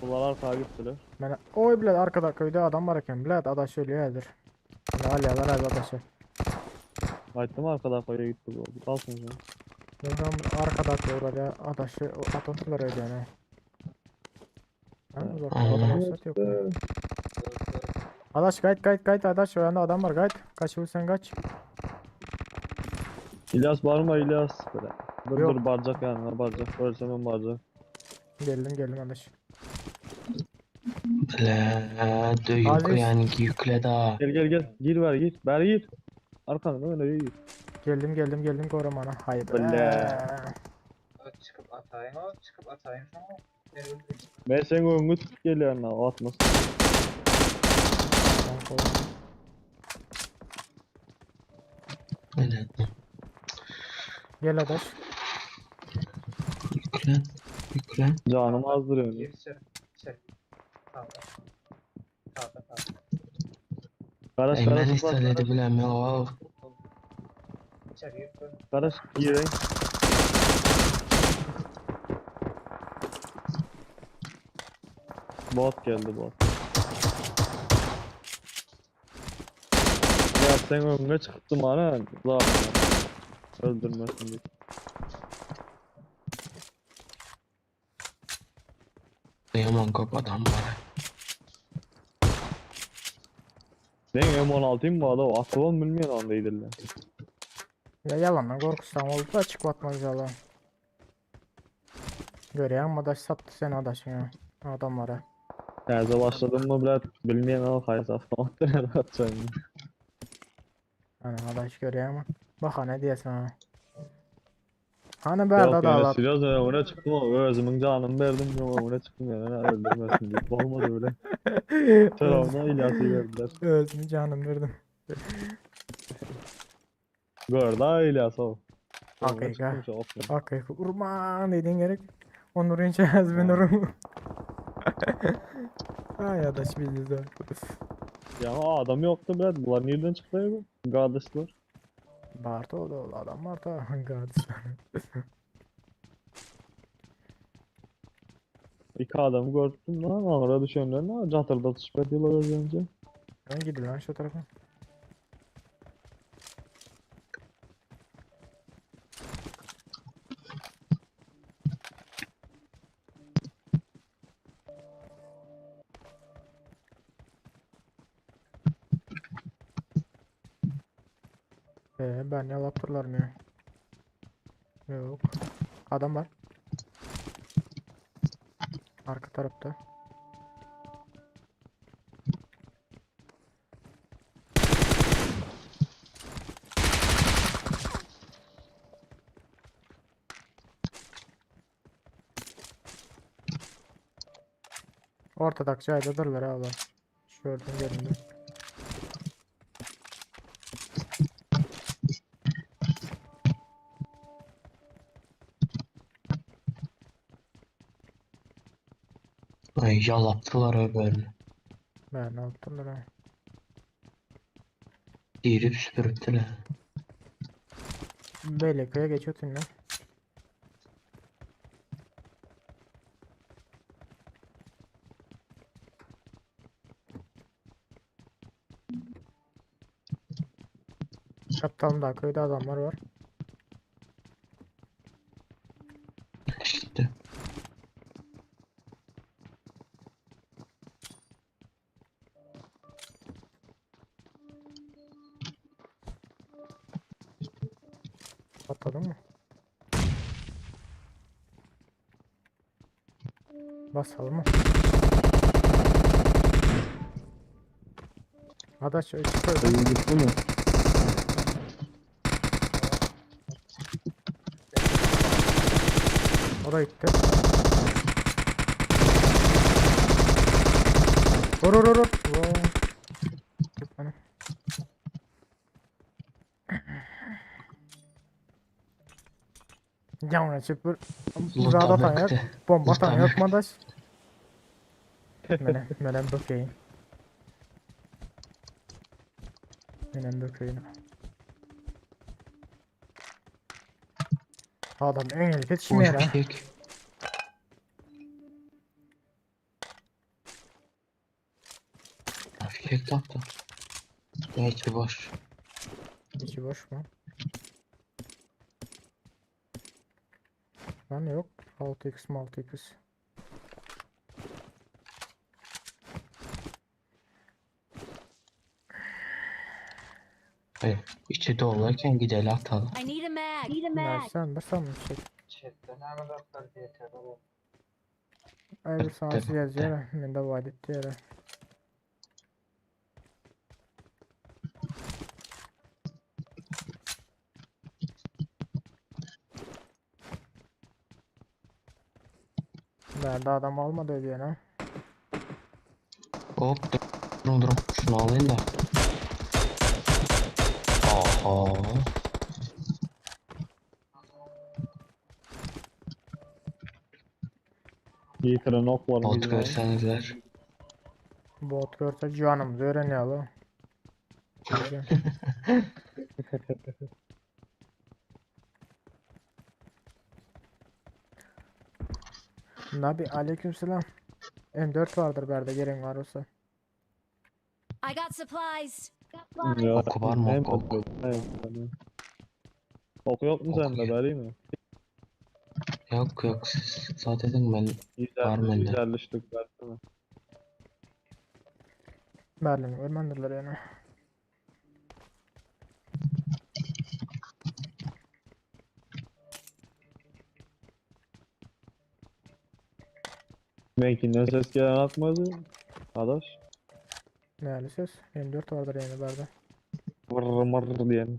Bunlar arkaya gittiler. Ben oy bile arkada köyde adam var eken bile adaş ölüyor hazır. Ne alyalar az adaşı. Aytdım arkada koya gitti bu. Kalsın sen. Buradan arkada köyde adaşı atıntılar öyle yani. Ben uzakta Aynen. adam hasret yok. Adaş kayıt kayıt kayıt adaş o yanda adam var kayıt. Kaç sen kaç. İlyas var mı İlyas? Böyle. Dur Yok. dur baracak yanına baracak. Ölsem ben baracak. Geldim geldim adaş. Bile döyük Aziz. yani ki yükle daha. Gel gel gel. Gir ver gir. Ver gir. Arkandan öyle gir. Geldim geldim geldim korumana. Hayır be. Bile. Çıkıp atayım o, çıkıp atayım sana. Ben öldüreyim. Ben senin önüne tutup geliyorum lan. O atmasın. Ben korum. Evet. Gel adaş. Yüklen. Yüklen. Canımı azdırıyorum. Gir içeri. İçeri. Sağda. Sağda sağda. Karaş Eymen karaş bas. isteledi bilemiyor. İçeri gir. dön. Karaş girin. Bot geldi bot. Ya sen önüne çıktım ana. Zaten. Öldürmesin diye. Yaman kop adam var. Ben M16'yım bu adam. Atılan bilmeyen anda idirler. Ya yalandan korkusan oldu da çık batmaz yalan. Görüyor adaş sattı seni adaş ya. Adamlara. Təzə başladım mı bile bilmeyen al hayır avtomatda ne atacağım. Hani adaş görüyor ama. Bak ha ne diyesin ha. Hani berda Yok da yani alat. seriöz öne çıktım ama özümün canımı verdim ama öne çıktım yani öldürmesin diye. Olmadı öyle. Selamlar İlyas'ı verdiler. Özümü canım verdim. Gördü ha İlyas o. Öne Hakika. çıktım şu okla. Hakika. Urman dediğin gerek. Onur inçez ben urum. Ay adaş bildi de. Ya adam yoktu be. Bunlar nereden çıktı ya bu? Kardeşler. Barto oldu adam var da kardeşler. İki adamı gördüm lan. Ağra düşenler ne? Catırda tuşbet yıla önce. Ben gidin lan şu tarafa. Ben ne laptırlar mı ya? Yok. Adam var. Arka tarafta. Ortadaky jaýdadyrlar ha olar. Şu gördüm gelindi. Ay yalapdylar öbürünü. Ben alypdyrlar ha. Girip süpürüpdiler. Beýlekiye geç ötün lan. Çaptalımda köyde adamlar var. İşte. Patladı mı? Basalım mı? Adaş çıkıyor. Oyun gitti mi? O da gitti. Vur vur vur vur. Vur. Tut beni. Yalnız çık bir Luta Zada atan yok. bökdi. Bomba Luta atan yok bökdi. madaş. Menem, menem bökeyim. Menem bökeyim. Adam en iyi Boş yetişmiyor ha. fişek. Fişek taptı. Ne içi boş. İçi boş mu? Lan yok. 6x 6x. Hayır. İçi doluyken gidelim atalım. I need a mag. Need a mag. Versen bir sanmıştık. Chatde näme zatlar diýeter olar. Ay bir sansı Bitti. yazıyor. Ben de vaat etti yere. Ben de adam almadı ödüyor ha. Hop durun durun. Şunu alayım da. Aha. Getiren oklarını Bot güzel. görsenizler. Bot görse canımızı öğreniyor la. Nabi aleykümselam. M4 vardır berde gelin var olsa. I got supplies. Ya, Oku var mı? ne Ok, ok. oku? Ne yok? Ok yok mu Ok sende yok. vereyim mi? Yok yok siz zaten ben Var 150, bende. 150 ştuk versene. Berlin ölmendirler yani. Benkinden ses gelen atmadı. Adaş. Değerli söz. M4 vardır yani berde. Vırr mırr diyen.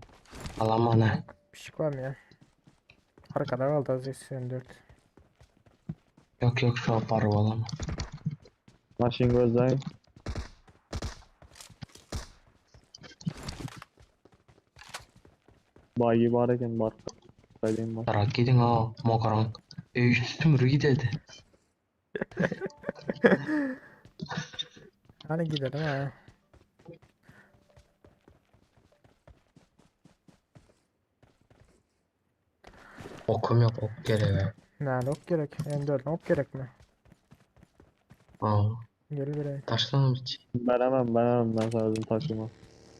alamam ha. Pişik var mı ya? Arkada kaldı az M4. Yok yok şu an var alamam. Maşin gözleyin. Bayi bar eken bar. Bayim var. Tarak gidin ha mokaran. E üstüm gidedi. Hani gidelim ha. Okum yok ok gerek. Nerede ok gerek? M4 ok gerek mi? Aa, Gel vereyim. taşlanım hiç. Veremem veremem ben sana bizim taşıma.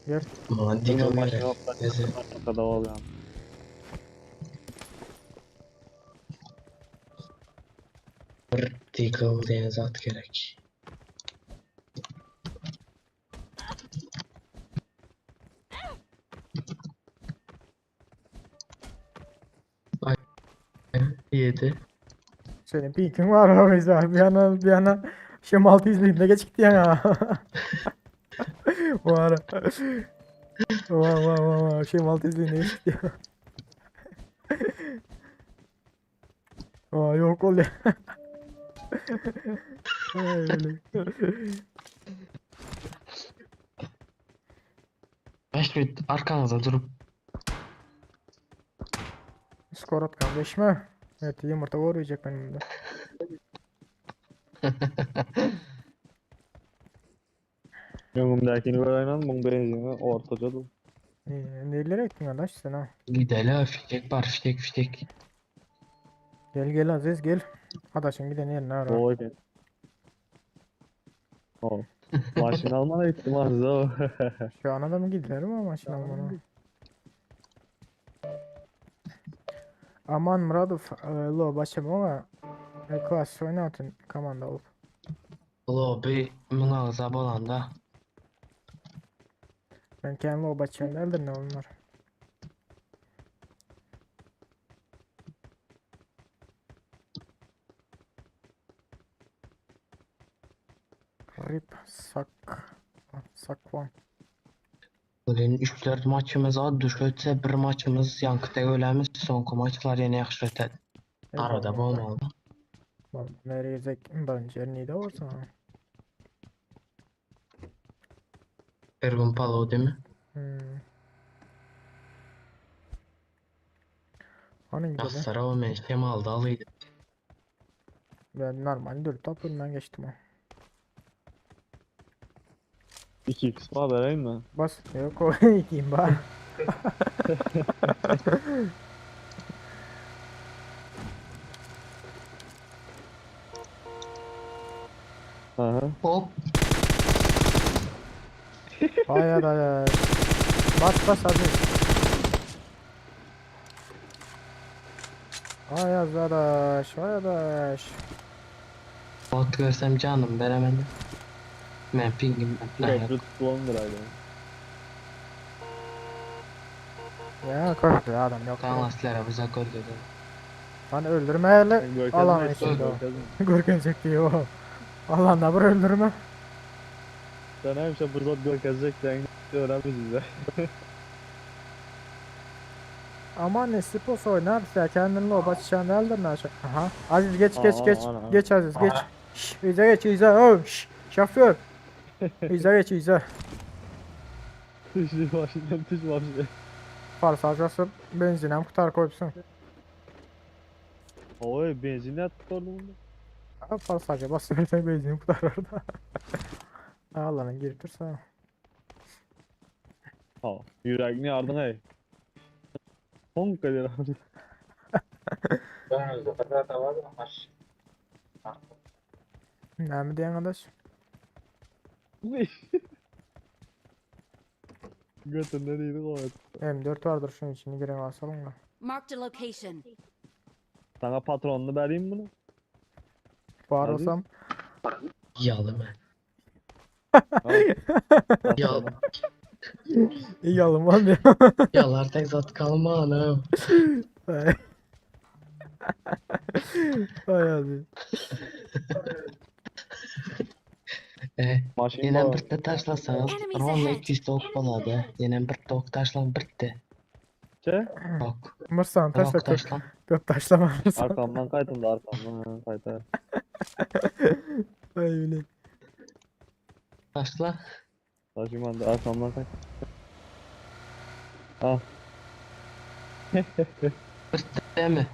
Gel. Bana deagle Maşin gerek. yok. Neyse. Arkada ol yani. Bir deagle diyen zat gerek. Ay, yedi. Senin pikin var o bizler. Bir yana bir yana Şemaltı izleyip ne geç gitti ya. Bu ara. Vay vay vay vay. Şemaltı izleyip ne geç gitti ya. Aa yok ol ya. Öyle. Beş bir arkanızda durup Skor at kardeşime. Evet yumurta vurmayacak benim de. Öňümdäkini göräýmem, muň benzini ortaçadyr. Nerelere gittin arkadaş sen ha? Gidelim fişek var fişek fişek. Gel gel Aziz gel. Adaşın giden yerine ara. Oy eken. O. Maşyn almana gitdim Aziz o. Şu an adamı gidiler mi maşın almana? Aman Muradov, lo başım ama klas oynatın komanda olup. Lobi münağıza bolanda. Ben kendi lo başım derdim ne onlar. Rip sak sakvan. Bugün 3-4 maçımız ad düş ötse bir maçımız yankıda ölemiz sonku maçlar yine yaxşı ötedi. Arada bu olmalı. Nereye gidecek? Birinci yerini de olsa. Bir gün palo değil mi? Hmm. Hani gidelim? Nasara o men şemalda alıydı. Ben normal 4 top önünden geçtim o. 2x bar beräýin mi? Bas yok o ikiyim bari. Aha. Hop. Hayır hayır. Bas bas hadi. Ay arkadaş, ay arkadaş. Bot görsem canım veremedim. Men pingim ne yok. Köprü tutulandır aýda. Ya korktu ya adam yok. Kanlaslere bize gol dedi. Lan öldürme hele. Görkezme Alan işte, içinde o. görkezme. Görkezecek diyor o. Allah'ın bir öldürme. Sen hemşe bir zat görkezecek diýen öğrenmiş bize. Aman ne spos oynarsa kendini o batışan eldir aşağı. Aha. Aziz geç geç Aa, geç. ana. Geç Aziz geç. Şş, İze geç İze. Oh, şş, şoför. İze geç İze. Düş başından düş başından. Farsa benzinem kutar koyupsun. Oy benzin atıp ordum bunu. Ha, Farsa basıyorsan benzinim kutar orada. Allah'ın girip dursa. Ha, yüreğini yardın ey. Honk kadar abi. Önümüzde pazar var ama Ne mi diyen arkadaş? Götünden iyiydi kuvvet. M4 vardır şunun içini giren asalım da. Marked a location. Sana patronunu vereyim bunu. Var Aziz. olsam Yalı mı? Al. Ya, iyi alınmam ya. yalar tek zat kalma anam. Ay. Ay Aziz. E, Maşın Yine var. bir de taşlasanız Enemies ronla ahead. 200 ok boladı. Yine bir de ok taşlan bitti. Çe? Ok. Mırsan taşla Ok köp, taşlan. köp taşlama Mırsan. Arkamdan kaydım da arkamdan kaytar. Ay bile. Taşla. Taşıman da arkamdan kay. Al. Değil mi?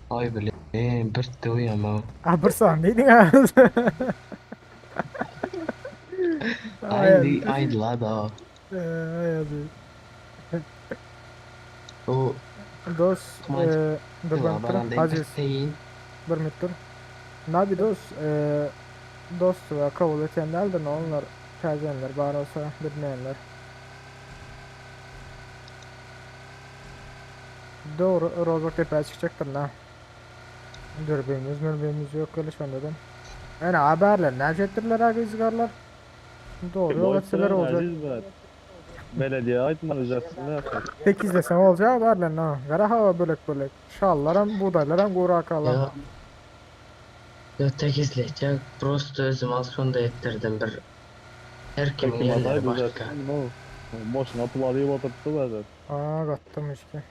Ay bile. Bir de uyama. Ah Mırsan neydin ha? Ay Aynı Aziz. aynı la da. Ay Aziz. O Dost, Kumaç. dur ben la dur. baranda Aziz, deyin. bir minut dur. Nabi dost, dost ve kabul etenlerdir ne onlar tercihler, bari olsa bilmeyenler. Doğru, Rozok tepeye çıkacaktır la. Dürbünümüz mürbünümüz yok öyle şu anda da. Yani haberler, ne ettirdiler abi izgarlar. Doğru, yol etseler olacak. Aziz brat. Belediye ait alacaksın ne yapacak? Tek izlesem olacak haberler ha. Kara hava bölek bölek. Şallarım, buğdaylarım, kuru akalar. Ya. Ya tek izleyecek. Prosto özüm az sonda ettirdim bir. Her kimin Peki yerleri aday başka. düzeltsin ne olur. Boşuna pul alayım oturttu bazen. Aa kattım işte.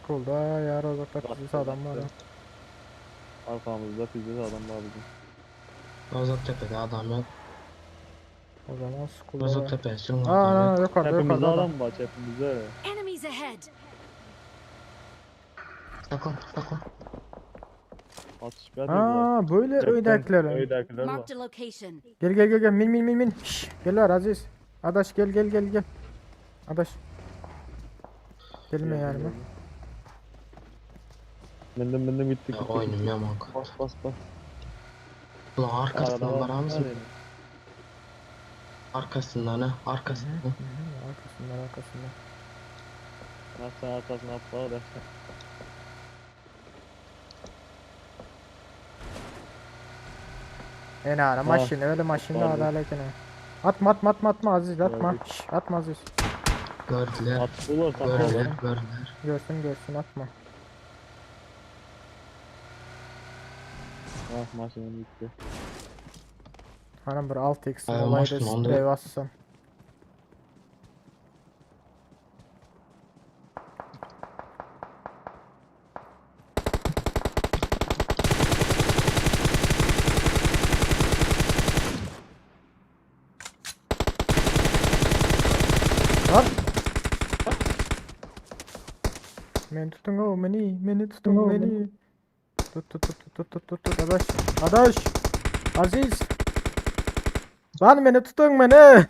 School'da ya Rozok'ta pizza adam var. ha. Arkamızda pizza adam var bizim. Ozodtepede adam yok. O zaman school'a. Ozodtepe sürün Aa, adam aa, yok. yukarıda Hepimizde yukarıda adam. adam var hepimizde. Enemies ahead! Saklan saklan. Atış bir atıyor. Aa böyle öydekiler. Öydekiler var. Marked a location. Gel gel gel gel min min min min. Şş, gel var Aziz. Adaş gel gel gel gel. Adaş. Gelme yanıma. Bindim bindim gittik. Ya gittik. oyunum yaman. Bas bas bas. Ulan arkasından Arada var var. mısın? Arkasından ha arkasından. Hı hı, Arkasından arkasından. Nasıl sen arkasına atla da. En ara maşini öyle maşini Pardon. adaletine. Atma atma atma atma Aziz atma. Gördük. Şş, atma Aziz. Gördüler. Attılar Gördüler sakla. gördüler. Görsün görsün atma. Ah maşinin gitti. Hanım bir 6x Ee, olaydı maşın onda- sprey bassam. Lan! Beni tutun o beni, beni tutun beni. Tut tut tut tut tut tut tut adaş. Adaş! Aziz! Lan beni tutun beni!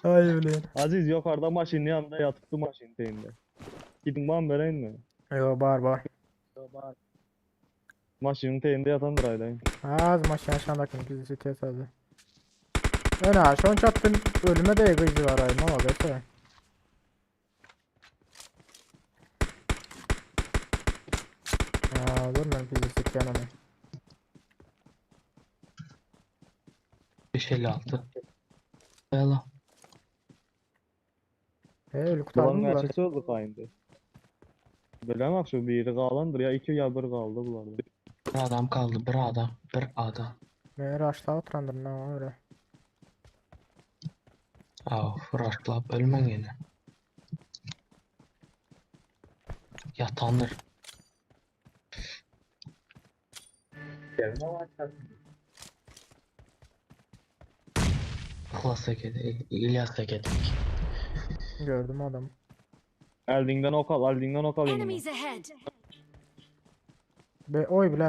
Ay ulan. Aziz yukarıda maşinin yanında yatıptı maşinin teyinde. Gidin bana vereyim mi? Yo bar bar. Maşinin teyinde yatandır aydayım. Az maşın aşağıdakini bizi tez aldı. Ben ha şon çattın ölüme de gücü var ayım ama geçe. Aa dur ben bizi sikyan onu. 556. Yala. Hey ölü kurtardım Bulanın bunlar. neçesi öldü kayındı. Bilemem şu biri kalandır ya iki ya bir kaldı bularda. Bir adam kaldı bir adam. Bir adam. Ben raşla oturandır ne var öyle. Av raşlap ölmen gene. Yatandır. Gelme var çatın. İhlas'a gidelim. İlyas'a gidelim. Gördüm adamı. Eldinden ok al, eldinden ok al yanına. Enemies ahead! Be oy bile.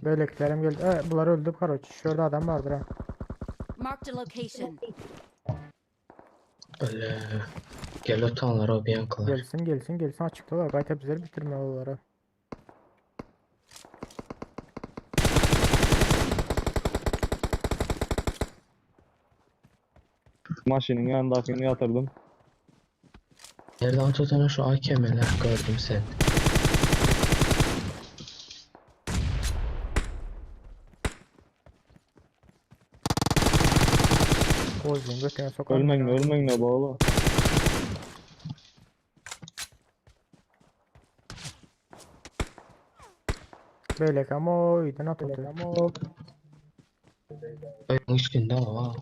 Böylekilerim geldi. E, bunlar öldü karoç. Şurada adam vardır ha. Marked a location. Öyle. Gel otanlar o Biancalar. Gelsin gelsin gelsin açıktalar. Gayet bizleri bitirme onları. Maşinin yanındakini yatırdım. Nereden tutana şu AKM'ler gördüm sen. Bozun götüne sokarım. Ölmen ya. ölmen ne bağlı. Böyle ama o iyiden atıldı. Oyun üstünde ama.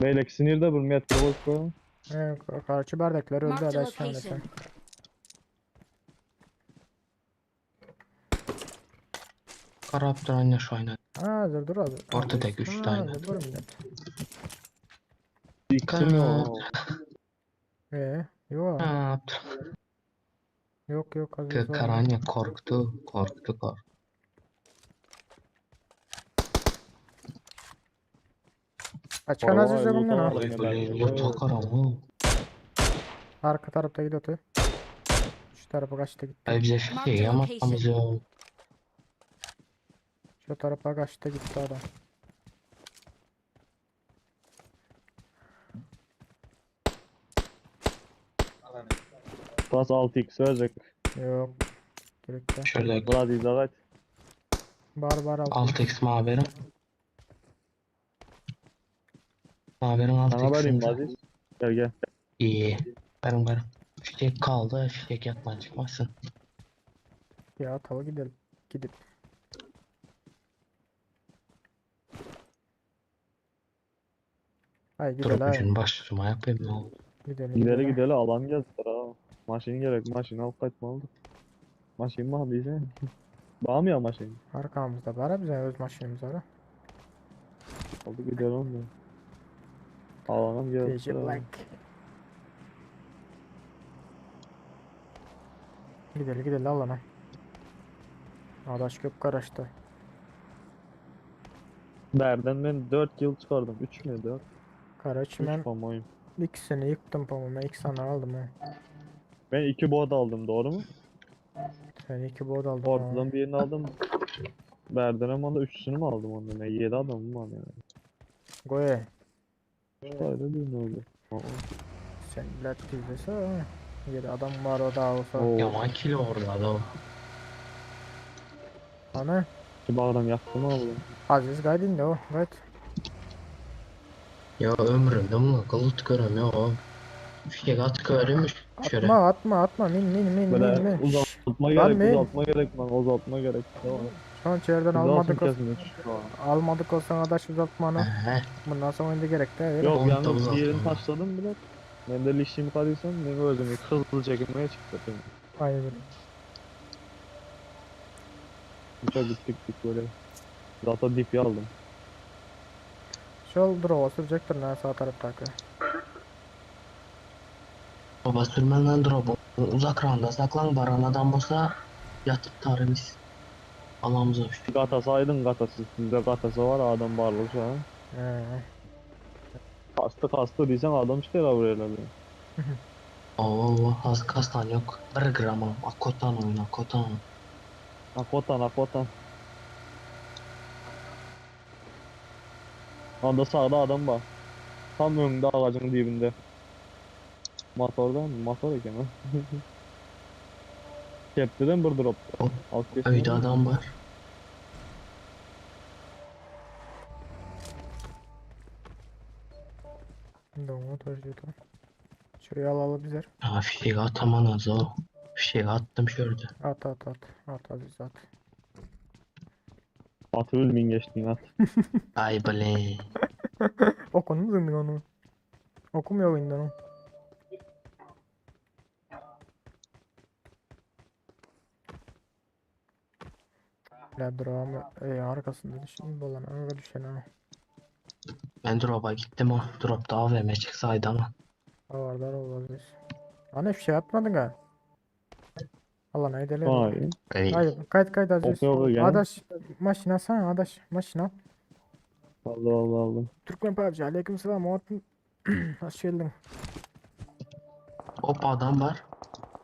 Beylek sinirde bir metre koyup Ee, karşı bardaklar öldü Marked a adaş sen de location. sen. Karaptır anne şu aynen. Ha dur dur az. Ortada güç Ha, tane. dur millet. Diktim ya. Yok. Karaptır. Yok yok az önce olmadı. Karanya korktu. Korktu korktu. Açkan Vay, Aziz loot'a yok ha. bak. Loot'a karam Arka tarafta gidiyordu. Şu tarafa kaçtı gitti. Ay bize Marked şey a ama location. bize Şu tarafa kaçtı gitti adam. Bas 6x verecek. Yok. Gerek yok. şöyle Vlad izah et. Bar bar altı. 6x maverim. Maverim Sana vereyim 6x'im. Aziz. Gel gel. İyi. Benim benim. Fişek kaldı. Fişek yatman çıkmasın. Ya tava gidelim. Gidip. Ay Durup gidelim ay. üçin başyma yapayım ne oldu? Gidelim Gideli gidelim. gideli alan geldiler ha. Maşin gerek maşin alıp kaçmalıdır. Maşin mi aldıysa? Bağ mı ya maşin? Arkamızda var bize öz maşinimiz var. Aldı gidelim onu. Alanım DJ geldiler. Black. Gidelim gidelim alana. Adaş köp karaştı. Berden ben 4 yıl çıkardım. 3 mü 4? Karaç 3 ben pamoyum. ikisini yıktım pamuğuma. İki tane aldım ha. Ben 2 bot aldım doğru mu? Sen iki bod aldın ha. Ortadan birini aldım. Berden ama da üçüsünü mü aldım ondan? Ne 7 adamım var yani. Goye. 3 tane birini oldu. Aa. Sen bilet dizesi ha. Yedi adam var o da olsa. Oo. Yaman kilo orada adam. Ana. Ki bağram yaktım aldım. Aziz gaydın da o. Gayet. Ya ömrümde bunu kılıt görem ya. Fişek at görmüş şöyle. Atma atma atma min min min min Böyle min. Şşş, uzatma Lan gerek, men. uzatma gerek man, uzatma gerek. Tamam. Şu an çevreden Uzatma almadık olsa, kesmiş. almadık olsan adaş uzatmanı. He. Bundan sonra indi gerek de öyle. Yok Onu da yalnız uzatma. birini taşladım bile. Ben de lişimi kadıysam ben özümü hızlı çekilmeye çıktım. Aynen. Çok gittik dik böyle. Zaten dip aldım. Şol drova sürecektir ne sağ taraftaki. Baba sürmen lan drop'u. Uzak randa saklan baran adam olsa yatıp tarimiz. Allah'ımıza şükür. Gatası aydın gatası. Sizde gatası var adam varlık şu an. He. Kastı kastı diysen adam çıkar ha buraya herhalde. Oo az kastan yok. Bir gram am. Akotan oyna akotan. Akotan akotan. Anda sağda adam var. Tam önünde ağacın dibinde. Motordan motor eken ha. Kepteden bir drop. Hop, Alt geçme. Öyde adam var. Doğru tercih Şuraya alalım bizler. Ha fişek ataman az o. Fişek attım şurada. At at at. At Aziz at. Atı ölmeyin geçtin at. Ay bile. Okunu mu zındın onu? Okumuyor oyundan o. La drama e, arkasında düşün dolan arka düşen ha. Ben drop'a gittim o. Drop'ta AVM çıksaydı ama. Avardar olmaz biz. Ana bir şey atmadın ha. Allah ne edelim. Ay. Ey. Hayır kayıt kayıt Aziz. Okuyor gene. Adaş maşina sen adaş maşina. Allah Allah Allah. Türkmen PUBG aleyküm selam. Hoş geldin. Hop adam var.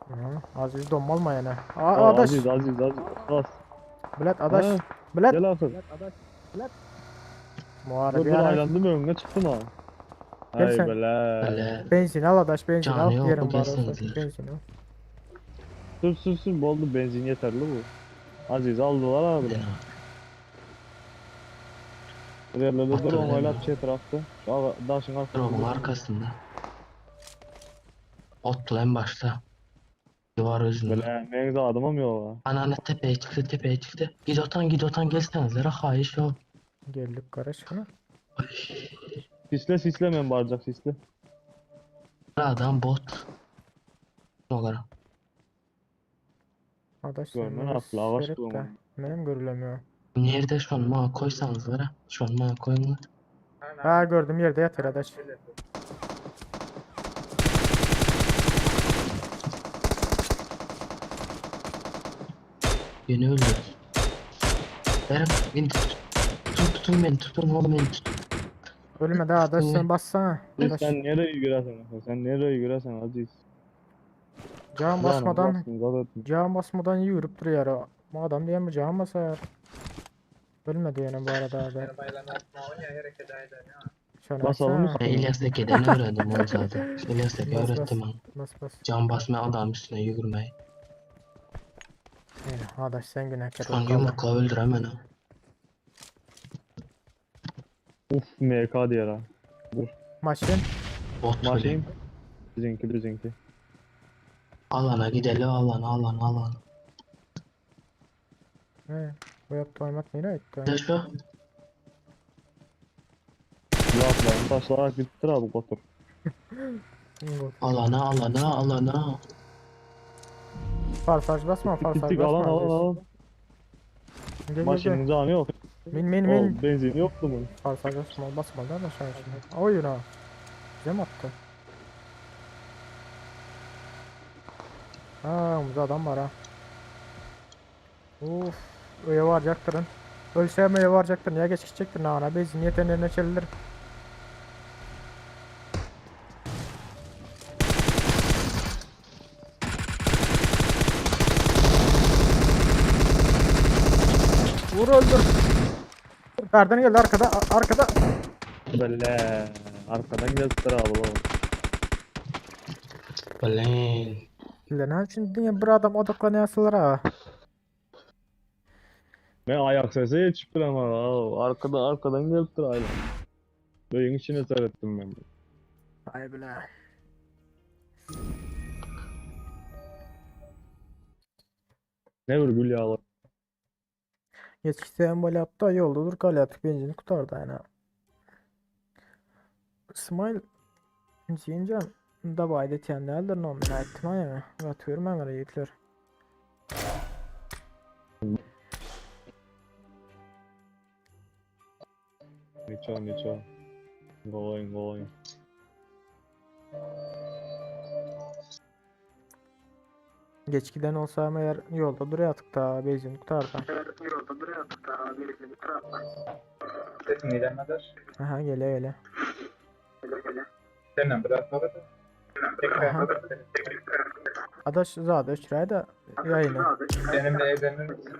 Hı, Aziz donmalma yani. Aa, Aa, adaş. Aziz Aziz Aziz. Bas. Bilet adaş. Ha, Bilet. Gel ahır. Dur Muharebe dur yani. aylandım önüne çıktım ha. Gel Ay sen. bele. Böyle. Benzin al adaş benzin Canı al. yok, Yerim bu var gelsin olsa. diyor. Benzin al. Sür sür sür boldu benzin yeterli bu. Aziz aldılar abi. Gidin Bir yerlerde Attı dur bile onu mi? öyle şey etrafta. Şu ağa- daşın arkasında. Drop'un arkasında. Otlu en başta. Duvar özünde. Bele ne adamım yok ha. Ananı tepeye çıktı tepeye çıktı. Gidotan gidotan gelseniz hayır o. Geldik karış ana. Sisle sisle men baracak sisle. Adam bot. Olarak. Adaş sen Görmen bana asla ağaç seyret de. bulamadım. Benim görülemiyor. Nerede şu an ma koysanız var ha. Şu an ma koyun. Ha gördüm yerde yatır adaş. Yeni öldü. Benim beni tut. Tutun tutun beni tutun oğlum beni tutun. Ölme daha adaş sen bassana. Adaş. Sen nereye yürüyorsun? Sen nereye yürüyorsun Aziz? Can basmadan Basın, zaten. can basmadan yürüp duruyor. o. Bu adam diye mi can basar? Ölmedi yani bu arada abi. Şöyle Basalım baksana. Ben İlyas Eke'den öğrendim onu zaten. İlyas Eke Bas, bas. öğrettim onu. Bas bas. Can basma adam üstüne yürümeyi. Yani adaş sen günahkar Şu an ol kaldın. yumrukla öldüremem ha. Uf MK diyor ha. Maşin. Bot öyle. Maşin. Bizimki bizimki. Alana gidelim alana alana alana. He. Bu yaptı oymak nereye gitti? De şu. Zatlaryny taşlarak gitdir abi gotur. Alana alana alana. Farfaj basma, farfaj Gittik basma. alan alan alan. Gel, gel, gel. Maşının canı yok. Min min min. O benzin yoktu bunun. Farfaj basma, basma lan aşağı şimdi. Oyun ha. Bize mi attı? Ha, omuzda adam var ha. Uf, öye varacaktırın. Ölsem öye varacaktırın. Ya geç gidecektir. Ana benzin yeteneğine çevirir. Vur öldür. Nereden geldi arkada arkada. Bele. Arkadan geldiler abi lan. Blin. Lan şimdi diňe bir adam odaklanýarsylar ha. Ne ayak sesi yetişip ama abi. Arkadan arkadan geliptir aynen. Böğün içine seyrettim ben. Ay bile. Ne virgül yağlar. Geçişte böyle yaptı yolda dur kal yatık benzin kurtardı aynen. İsmail Jincan da bayda tyenlerdir no men aýtdym aýa. Gatyr men ýigitler. Niço niço. Going going. Geç giden olsa eğer yolda dur yatık da benzin kurtardı. Sesin ilerledir. Aha gele gele. Senden biraz sonra da. Aha. Adaş zada öçüräý da ýaýyny. Benimle evlenir misin?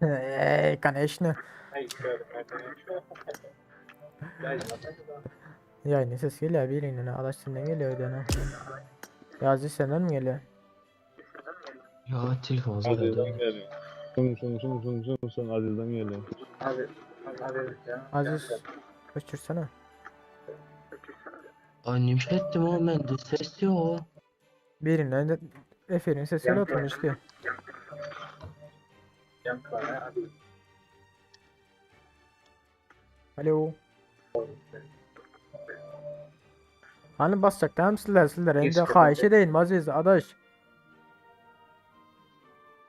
Ey, конечно. Hayır, gördüm. Ýaýyny ses gelýär birinden adaş senden gelýär öýdene. Ýazy senden mi gelýär? Ya telefon Aziz'den zaten. geliyor. Şun şun şun şun şun şun Aziz'den geliyor. Abi, abi ya. Aziz öçürsene. Ay nimşettim o ben de ses yok. Birinden de Efe'nin sesi Yankı. oturmuş ki. Yankı var ha, abi. Alo. Hani basacak tamam sizler sizler. Endi Geçti, haýyş edeýin Aziz adaş.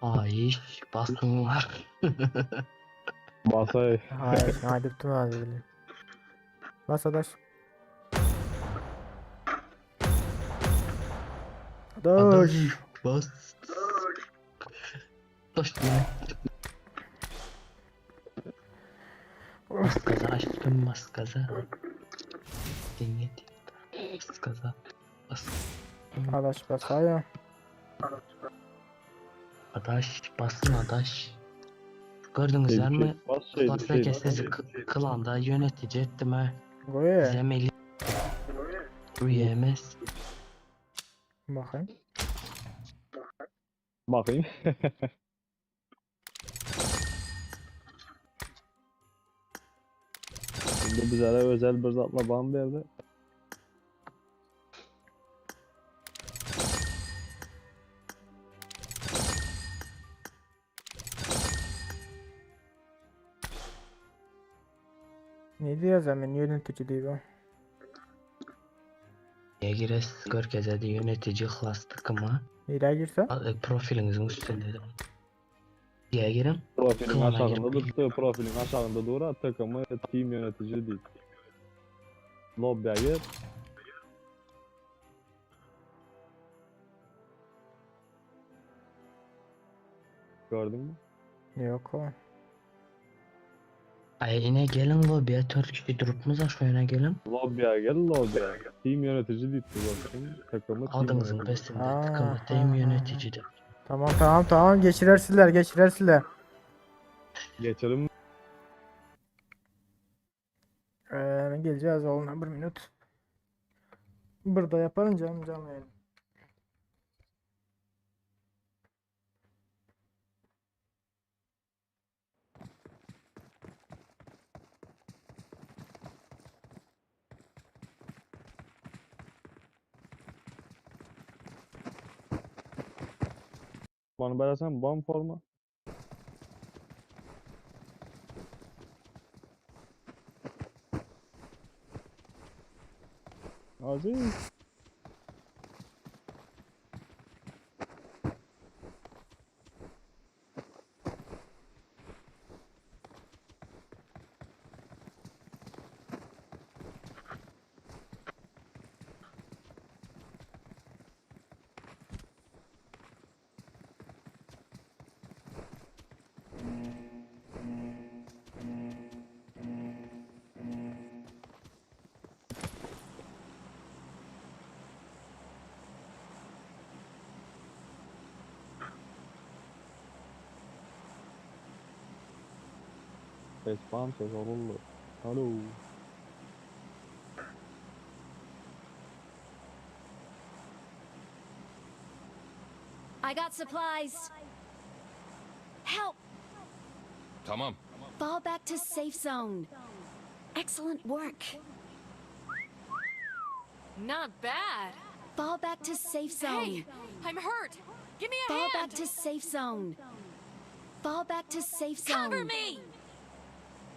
Ay bastım var. Basay. Haýyş aýdyp tüm Aziz. Bas adaş. Adaş. Bas. Taş yine. Bas gaza aşkım bas gaza. Dinle Bas gaza. Bas. Adaş bas aýa. Adaş basın adaş. Gördünüzler mi? Bas şey, Basla şey. sizi klanda yönetici ettim ha. Goý. Zemeli. Uyemez. Bakayım. Bakayım. Şimdi bize de özel bir zatla ban verdi. Ne diýär men yönetici diýip. Niye gires görkezedi yönetici klas takımı. Nirä girse? Profilinizin üstünde. Diye girin. Profilin Klana aşağında girip- dur, profilin aşağında dur, takımı team yönetici değil. Lobby'ye gir. Gördün mü? Yok o. Ay yine gelin lobiye Türk durup mu şu yana gelin. Lobby'ye gel, lobby'ye. Team yönetici değil zaten. Takımı team Adınızın yönetici. besinde Aa, takımı team ha, ha, yönetici de. Tamam tamam tamam geçirersiler geçirersiler. Geçelim. Geleceğiz oğlum bir minut. Burada yaparım canım canım yani. Bana versen ban forma. Aziz. Ses bam ses olurlu. Alo. I got supplies. Help! Tamam. Fall back to safe zone. Excellent work. Not bad. Fall back to safe zone. Hey, I'm hurt. Give me a Fall hand. back to safe zone. Fall back to safe zone. Cover me.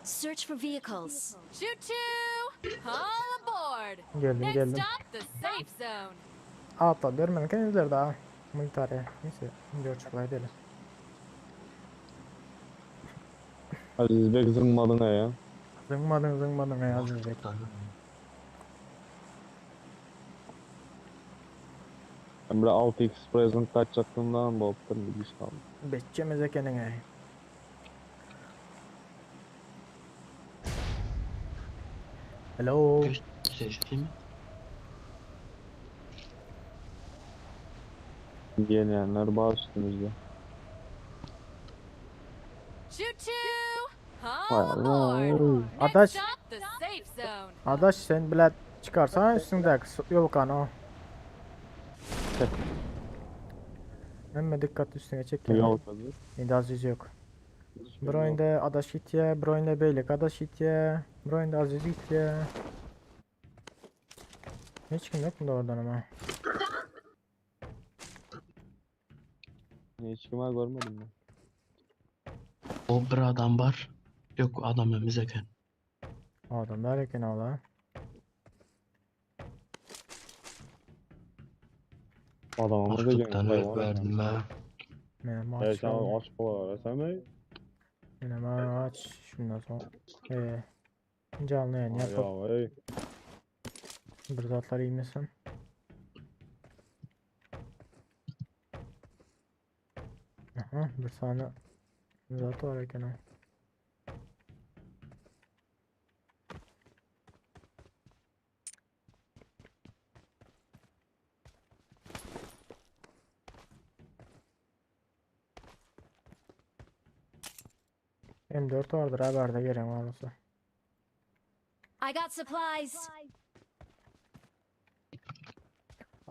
Search for vehicles. Choo choo. All aboard. Geldim Next geldim. stop, the safe zone. Atla görmedim kendizler daha. Military. Neyse. Dört çıplay değil. Aziz bek zıngmadın ha ya. Zıngmadın zıngmadın ya Aziz Bey. Ben bir 6x present kaçacaktım da boptan bir iş kaldı. Betçemize kendine. Hello. Seçti mi? Gelýänler bar üstümüzde. Choo choo. Vay All aboard. vay. Next Adaş. stop, the safe zone. Adaş sen bile çıkarsan üstündeki yol kanı. Emme dikkat üstüne çek. ya. Yok hadi. Indi Aziz yok. Bir oyunda Adaş gitye, bir oyunda Beylik Adaş gitye, bir oyunda Aziz gitye. Hiç kim yok mu da oradan ama? Hiç kime görmedim ben. O bir adam var. Yok adam önümüz eken. Adam derken ala. Adamımız da Açlıktan gelmiş. ölüp verdim ha. Benim Evet aç. sen aç bu sen mi? Benim aç. Şundan sonra. Ee, canlı yayın yapıp Ya ey. bir zatlar yemesin. Aha, bir tane zat var eken ha. M4 vardır haberde gelen var olsa. I got supplies.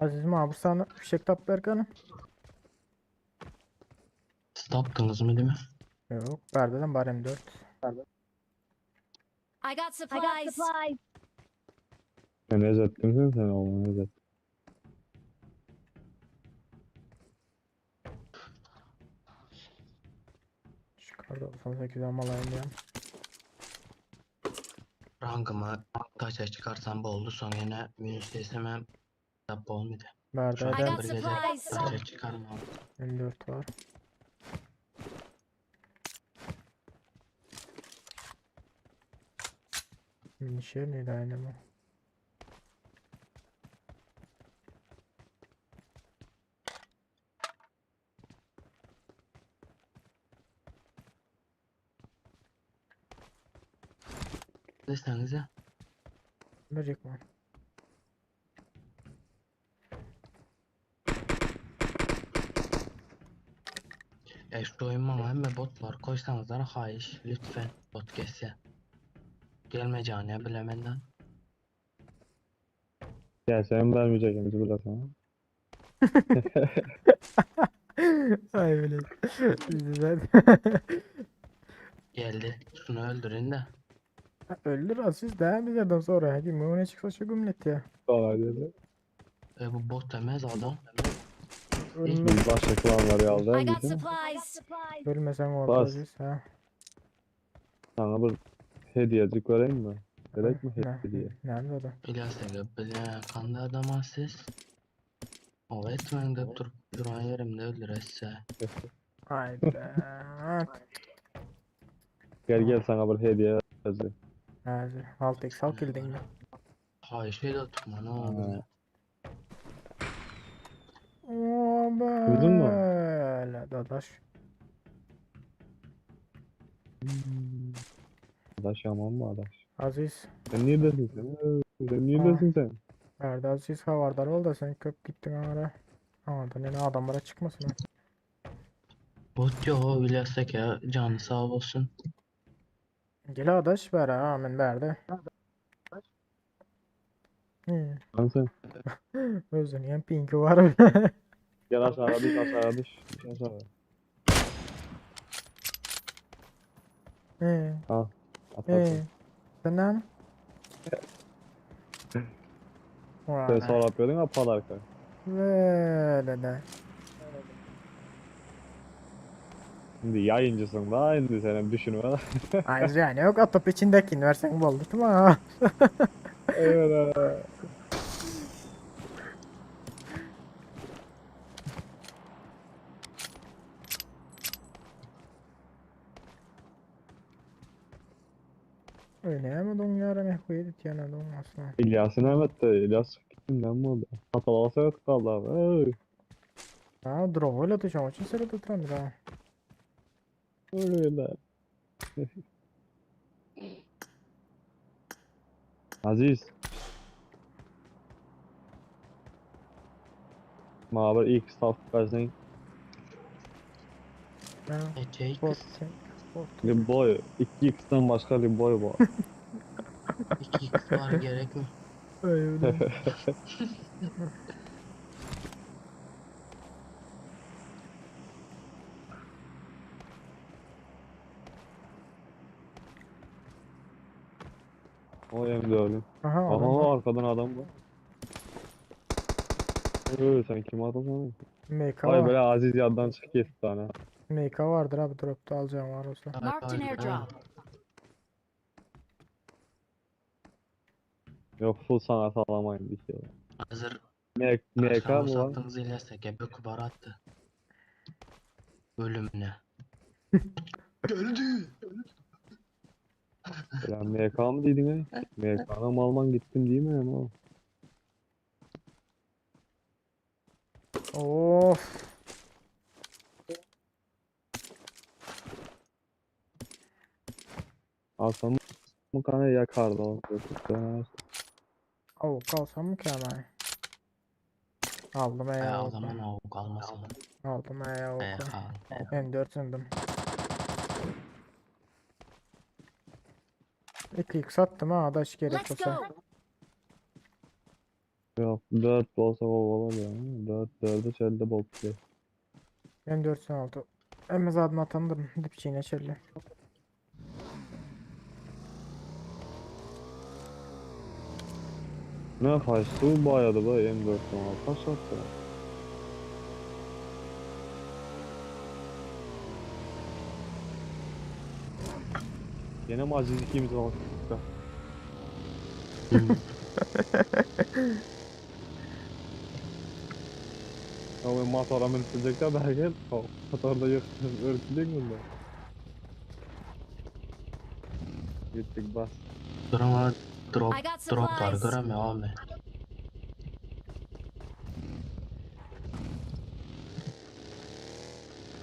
Azizim abi sana fişek tap berkanım. Siz tapdınız mı değil mi? Yok, perdeden var M4. I got supplies. Sen Nezet kimsin sen oğlum Nezet? Şu kar 98 almalayım diyorum. Rankımı taça çıkarsam bu oldu. Son yine minus desem hem tap olmadı. Şu I an Perdeden got bir gece supplies. taça çıkarmam. M4 var. Minişer neydi aynı bu? Desenize. Verecek mi? Ya şu oyun bana hem bot var. Koysanız da hayiş. Lütfen bot kesse. Gelme caniye bilemenden. Ya sen vermeyecek misin bu sana? Ay bile. Güzel. Geldi. Şunu öldürün de. Öldür Aziz de bizlerden sonra. Hadi ne çıksa şu gümlet ya. Kolay dedi. E, bu bot demez adam. Ölme, Biz başka klanlar yazdı. I got Bizim. supplies. ölmesen oldu Bas. Aziz ha. Sana bir hediyecik vereyim mi? Gerekmi Ne? hediye? Näme zada? İlyas aga bile kanda adama siz. O etmen dep durup duran yerimde öldüresse. Hayda. Gel gel sana bir hediye vereceğim. Häzir 6x al geldiňmi? Haýyş edip tutma ne oldu? Duydun mu? Böyle dadaş. Adaş yaman mı adaş? Aziz. Sen neredesin sen? Sen neredesin sen? Nerede Aziz havardar ol da sen köp gittin ara. Oradan yine adamlara çıkmasın ha. Bot yok İlyas aga canı sağ olsun. Gel adaş ver ha men bärde. Hı. Lan sen. Özünün hem pinki var. Gel aşağı düş aşağı düş. Düş aşağı. Hı. Al. At at. Hı. Sen ne? Sen sonra yapıyordun ha padarka. Böyle de. Şimdi yayıncısın da şimdi senin düşünme. Ay yani yok atıp içindekini versen boldu tamam. Evet. evet. Öyle mi don yarım ehkuydu tiyana don asla. İlyas'ın evet de İlyas kimden mi oldu? Hatalı evet kaldı abi. Ey, Ha drone ile düşen için seni tuturam da. Öyle. Aziz. Ma bir ilk saf versen Ha. Ece Bot. X Bot. Liboy. 2x'ten başka Liboy var. 2x var gerek mi? Öyle. O M4'üm. Aha adam var. Aha arkadan adam var. Öyle sen kim adamsın? MK Ay var. böyle Aziz yandan çık git tane. MK vardır abi dropta alacağım var olsa. Marked an airdrop. Yok full sana salamayın bir şey. Hazır MK Akşam mı lan? sattığımız İlyas aga bir kubar attı. Bölümüne. Geldi. Ya MK mı dedin he? MK'dan Alman gittim değil mi ama? Of. Alsam mı kanı yakardı o. Avuk alsam mı ki hemen? Aldım ey E, o avuk. zaman avuk almasın. Aldım ey E, avuk. al. M4 indim. 2x attım ha adaş gerek Let's olsa. go. Yok 4 olsa olur ya. 4 4'e çelde bol diye. M4 aldı. Emmez adını atandım. Dipçiğine çelli. Ne kaçtı bayadı bu M4'ten al. Kaç attı? Yine mi Aziz ikimiz var? Ya bu motora minip bilecekler belki. Motorda yok. Örtülecek mi bunda? Gittik bas. Durama drop I got droplar supplies. göremiyor abi.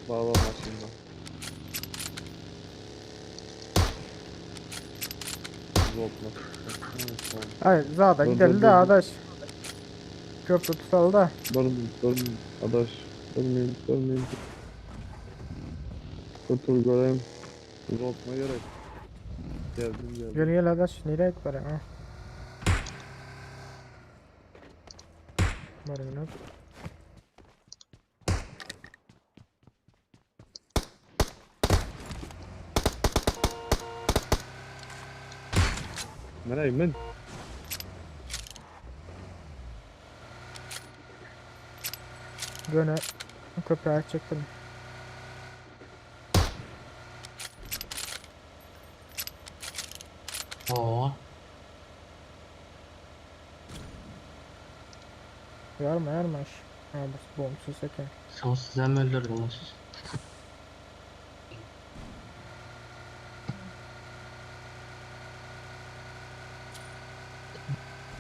Bağla maşında. Zopla. Ay zada Dur, gidelim dur, de dur, dur. adaş. Köprü tutalı da. Dur dur adaş. Durmayayım durmayayım. Dur dur göreyim. Zopma gerek. Geldim geldim. Gel gel adaş nereye git bari ha. Bir minut. Nereye min? Göne köprüye çektim. Oo. Yarma yarma iş. Ha bu bomsuz eken. Son size mi öldürdünüz?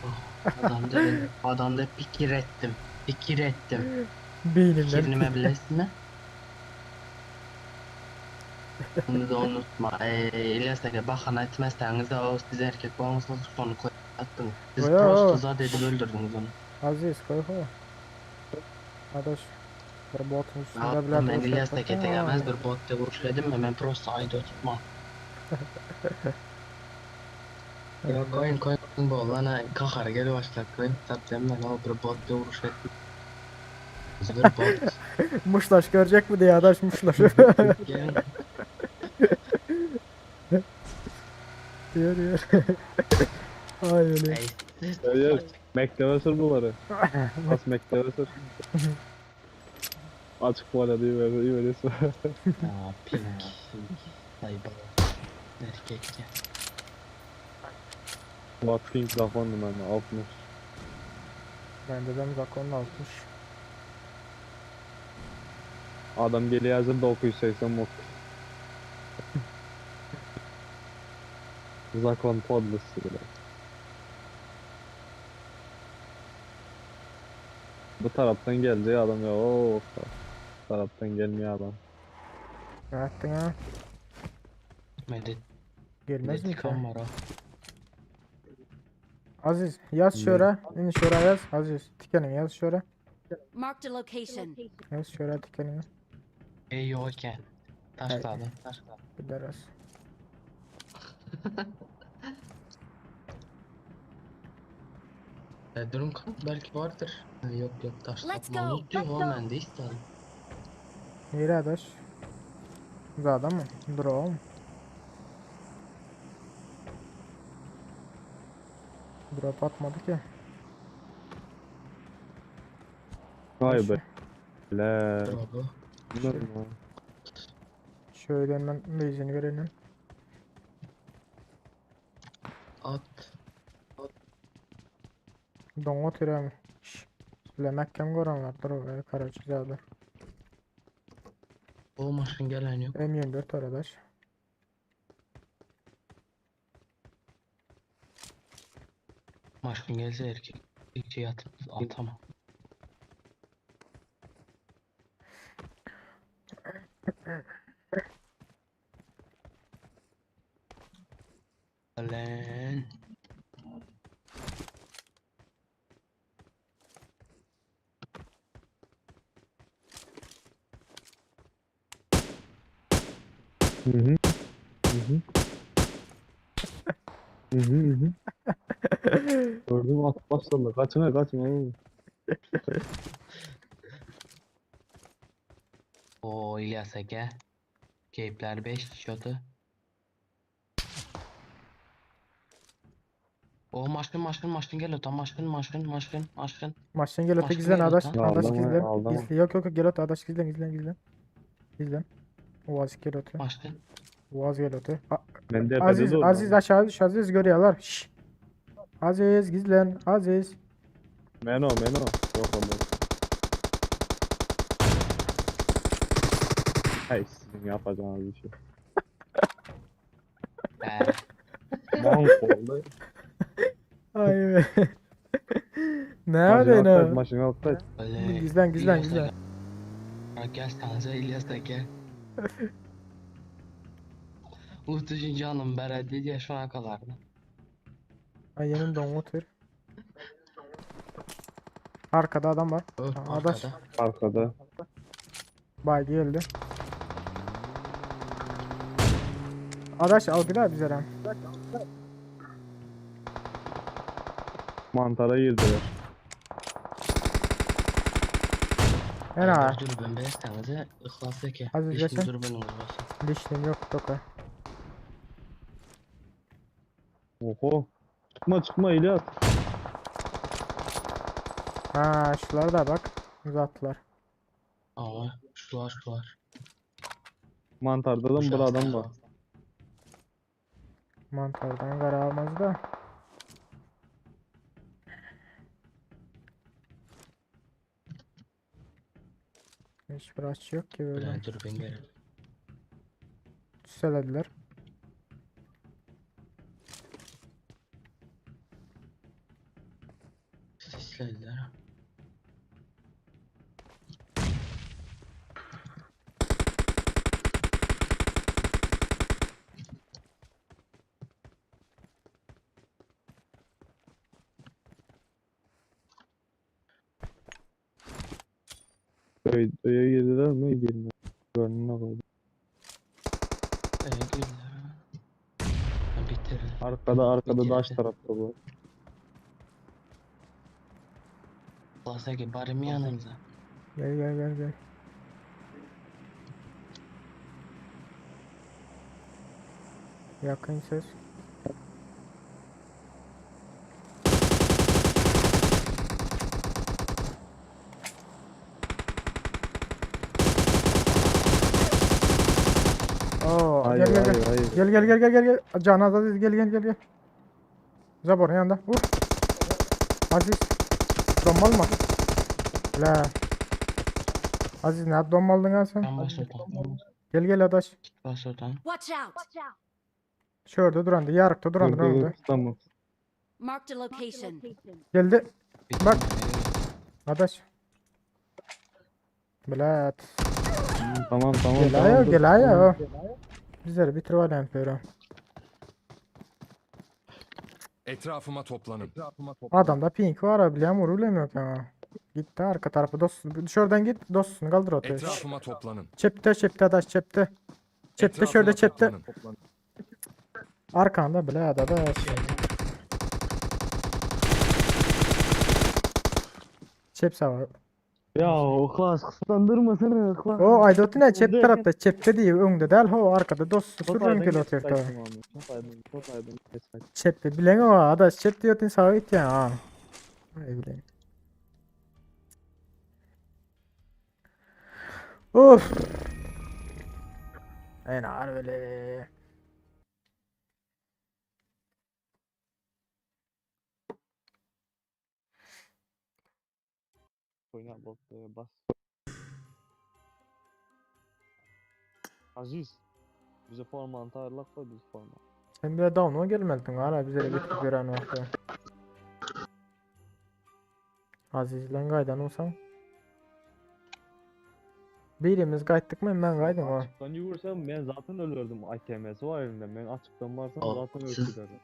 Oh, adam dedim, adam da pikir ettim. Pikir ettim. Beynimden. Fikirimi bilesin mi? Bunu da unutma. İlyas aka bahana etmezseniz de o siz erkek olmasanız sonu koy attınız. Siz Yo, yo. prosto zat edip öldürdünüz onu. Aziz koy koy. Adaş. Bir botun üstünde Yaptım bile ben duruş İlyas yapar. aka tegemez bir bot de vuruş dedim mi ben prosto ayda tutmam. Ya koyun koyun bu olana kahar gel başla koyun zaten ben o bir bot de vuruş ettim. Bir bot. Muşlaş görecek mi diye adaş muşlaş. Gel. Diyor diyor. Ay öyle. Ey, siz- Evet. Mektebe sür bunları. Bas mektebe sür. Açık bu arada iyi ver, iyi veriyorsun. Aa, pink. Ay baba. Erkek ya. Bak pink zakondu ben 60. Ben dedem zakonun 60. Adam geliyor hazır 980 mok. Zakon podlısı bile. Bu taraftan gelecek adam ya. Oo. Bu taraftan gelmiyor adam. Ne ettin ha? Medet. Gelmez mi ki? Medet var o. Aziz yaz şöyle. İni şöyle yaz. Aziz tikenin yaz şöyle. Marked a location. Yaz şöyle tikenin. Ey yokken. Taşladım. Taşladım. Bir deras. E, durum kan belki vardır. Ha, Yok yok Let's taşladım. go, Onu diyor let's o go. ben de istedim. Nere adaş? Zada mı? Drone. Drop atmadı ki. Vay be. Le. Bravo. Bilmem ya. Şöyle ben benzini verelim. At. Donga türemi. Şşş. Lemek kem görenler dur karacı zada. O maşın gelen yok. M24 arkadaş. Maşın gelse erkek. Şey atıp atamam. Lan. Hı hı. Hı hı. Hı hı hı. Gördüm at başladı. Kaçın ha kaçın oğlum. O İlyas Ege. Keyifler 5 şotu. O maşın maşın maşın gel ota maşın maşın maşın maşın. Maşın gel öte Maşın gizlen gel adaş. ota. Adaş Aldama, gizlen. aldama. Gizli. Yok yok yok gel öte adaş gizlen gizlen gizlen. Gizlen. Uaz gel öte. Maşın. Uaz gel öte. Ben de Aziz Aziz aşağı düş Aziz görüyorlar. Şşş. Aziz gizlen Aziz. Meno meno. Yok olmaz. Hey sizin yapacağınız bir şey. Be. Mank oldu. Ay be. Nerede Maşın ne? maşın altta. Öyle Gizlen gizlen İlyas gizlen. Ege. Gel sanze İlyas Ege. Uğurtucun canım beredi diye şu ana kadardı. Ay yemin dongu tır. Arkada adam var. Oh, Adaş. arkada. Arkada. Bay geldi. Adaş al bir daha bize lan. Mantara girdiler. Ne ha? Dur ben bersenize İhlas Ege. Aziz Beşinci yaşa. dürbünümüz olsun. Dişlim yok toka. Oho. Çıkma çıkma İlyas. Ha şulara da bak. Uzattılar. Ama şular şular. Mantarda da bir adam var. Mantardan kara almaz da. Hiçbir açı yok ki böyle. Bilen dürbün gerek. Tüselediler. Sislediler ha. Öy, öye girdiler mi? Girmedi. Görünün oldu. Ee, girdiler ha. Ha, bitirdiler. Arkada arkada daş Bitirdi. tarafta bu. Lasaki bari mi yanımıza? Gel gel gel gel. Yakın ses. Oo, Hayır gel gel gel. hayır hayır. Gel gel gel gel gel gel. Can Aziz gel gel gel gel. Zabor'un yanında. Vur. Aziz. Donmal mı? La. Aziz ne donmaldın ha sen? Ben bas oradan. Gel gel adaş. Bas oradan. Watch out. Şurada durandı. Yarıkta durandı. Dur, dur, Durandı. Tamam. Marked a location. Geldi. Bak. Bitirdiler. Adaş. Bilat. Tamam tamam Gel tamam. aya dur, gel aya. tamam. Bizleri bitir var yani Etrafıma toplanın. Adamda pink var abi. Biliyorum vurulmuyor yok ama. Gitti arka tarafı dost. Şuradan git dostunu kaldır ortaya. Etrafıma toplanın. Çepte çepte adaş çepte. Çepte şurada Etrafıma çepte. toplanın. Arkanda bile adaş. Çep sağ. Ya Ihlas kıslandırmasana Ihlas. O Aydot'u ne çep Oldu. tarafta çepte değil önde değil ho arkada dost Çok sürün aydın kilo geç oturuyor. kaçtım abi, Çok aydın çok aydın geç kaçtım. Çepte bilen o adaş çep diyordun sağa git ya. ha. Ay bileyim. Of. En ağır öyle. Oyna bas bas. Aziz. Bize formanı tayarlak koy biz forma. Sen bile down'a gelmedin hala bize de bitirip gören vakti. Aziz'le kaydan olsam. Birimiz kayıttık mı ben kaydım ha. Açıktan yürürsem ben zaten ölürdüm. AKM'si var elimde. Ben açıktan varsam Aa, zaten siz- öldürürdüm.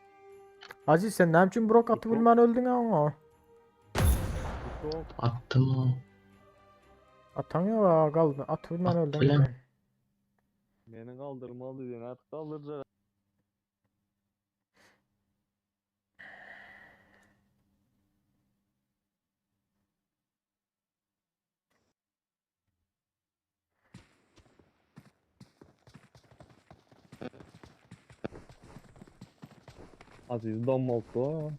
Aziz sen ne için brok atıp bilmem öldün ama. Çok Attım o. Atamıyor ha kaldı. Atıp bilmem At öldün. bilen. beni kaldırmalı diyorsun artık kaldıracak. Aziz donmaltı.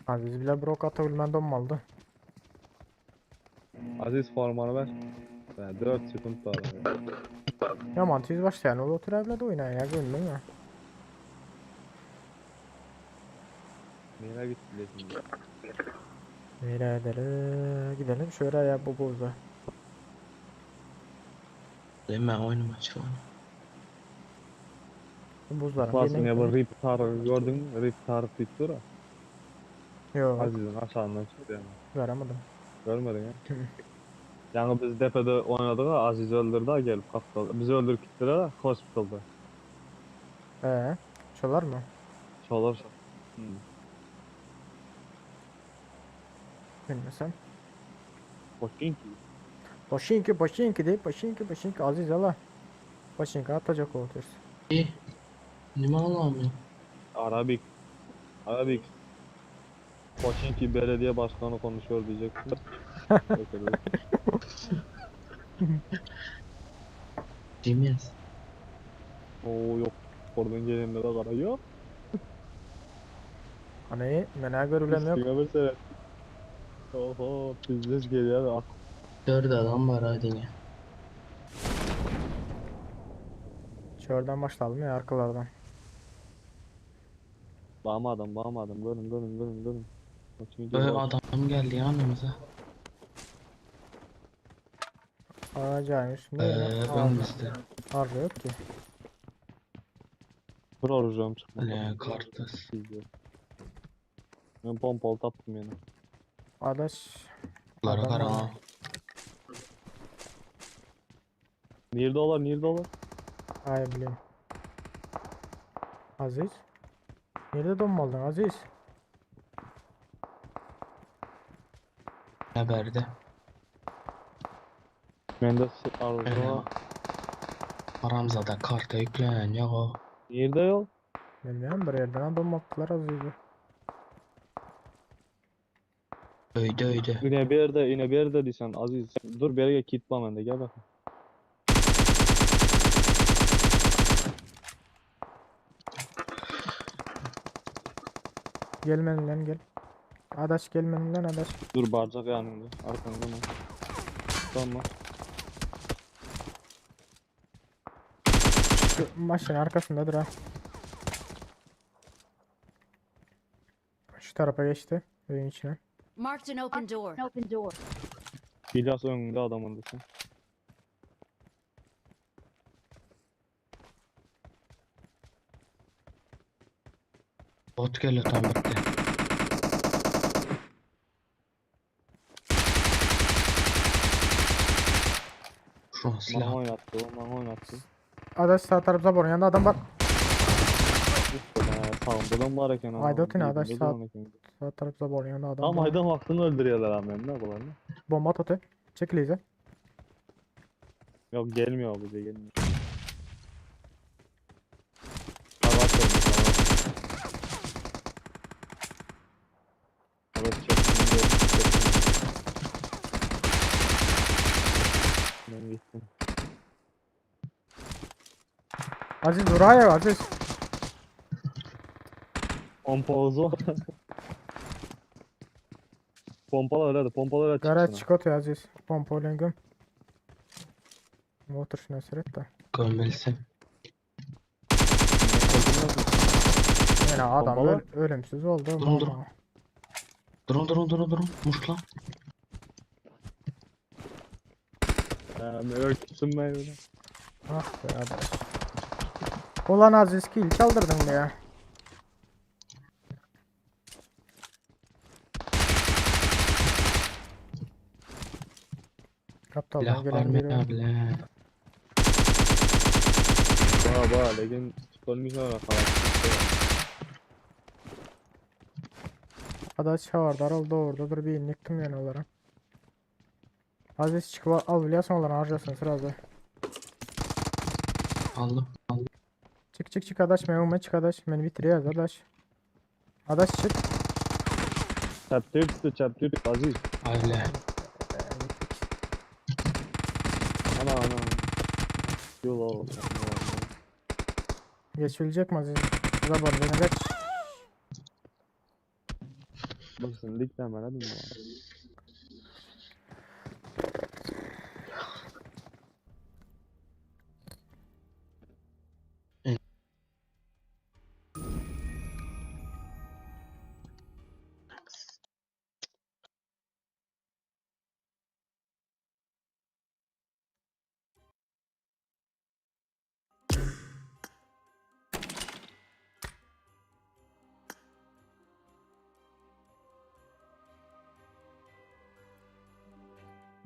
Aziz bile brok atıp bilmem donmaldı. Aziz formanı ver. Ben 4 sekund daha var. Yaman tüz başlayan ol otur evladı oyna ya gönlüm ya. Nereye gitti şimdi? Nereye edelim? Gidelim şöyle ya bu boza. Değil mi? Oyunum açılan. Buzların Basın birine ya bu gidelim. Rip Tarık'ı gördün mü? Rip Tarık deyip dur ha. Yok Aziz'in aşağından çıktı yani. göremedim. Görmedin ya. Yani biz depede oynadık ha Aziz öldürdü ha gelip kalktı. Bizi öldürüp gittiler ha hospital'da. Ee, çalar mı? Çalar. Hmm. Bilmesem. Bakayım ki. Başınki başınki deyip başınki başınki Aziz Allah. Başınki atacak o ters. İyi. Ne anlamıyor? Arabik. Arabik. Pochinki belediye başkanı konuşuyor diyeceksin. Yok öyle. Demez. Oo yok. Oradan gelende de kara yok. Hani mena görülen yok. Üstüne bir sene. Oho pizdes geliyor. Ak Dört adam var hadi yine. Şuradan başlayalım ya arkalardan. Bağmadım bağmadım. Görün görün görün görün. Pochinki Böyle var. adam geldi yanımıza. Aa, üstünde Ee, öňümizde. Arja yok ki. Bir orujam çykmady. Ne kartas. Men pompaly tapdym ýene. Adaş. Lara Adam gara. var. Nirde olar, nirde olar? Ay bileyim. Aziz. Nerede donmaldın Aziz? Haberde. Mende arzu var. Aramzada karta yüklen yok o. Nirde yol? Bilmiyorum bir yerden donmaktılar Aziz'i. Öyde öyde. Yine bir yerde, yine bir yerde diýsen Aziz. Dur berge kit bar mende gel bak. Gel benimle gel. Adaş gel benimle adaş. Dur barcak yanında. Arkanda mı? Tamam. Şu maşın arkasındadır ha. Şu tarafa geçti. Evin içine. Marked an open door. Open door. İlyas önünde adamın desen. Bot geliyor tam bitti. Şu Bana silah. oynattı, o bana oynattı. Adaş sağ tarafta borun yanında adam var. Sağımda var eken. Haydi otin, adaş sağ- Sağ tarafta borun yanında adam Tam var. aydan vaktini öldürüyorlar abi ne bular ne? Bomba at atı. Çekil iyice. Yok gelmiyor bize gelmiyor. Hava olmuş hava. Evet çektim çektim. Ben gittim. Aziz buraya Aziz. Pompalısı var. Pompalı öyle de pompalı öyle Gara çıksın. çık atıyor Aziz. Pompayla göm. Otur şuna seyret de. Gömülsün. Yine adam Pompalı. ölümsüz oldu. Durun, durun. Mama. Durun durun durun durun. Muşla. Yani örtüsün ben öyle. Ah be adaş. Ulan Aziz kill çaldırdın mı ya? Kaptaldan Silah var gelen mı biri var. ya bile? Ba ba lekin tutulmuş ara kalan. Adaş havardar oldu oradadır bir inliktim yani onlara. Aziz çıkıp al biliyorsun onları harcasın sırada. Aldım. Aldım. Çık çık çık adaş memuma çık adaş. Beni bitiriyor adaş. Adaş çık. Çaptı tuttu çaptı tuttu Aziz. Aile. Ana ana. Yol al. Geçilecek mi Aziz? Zabar beni kaç. Bak sen dik hemen hadi mi?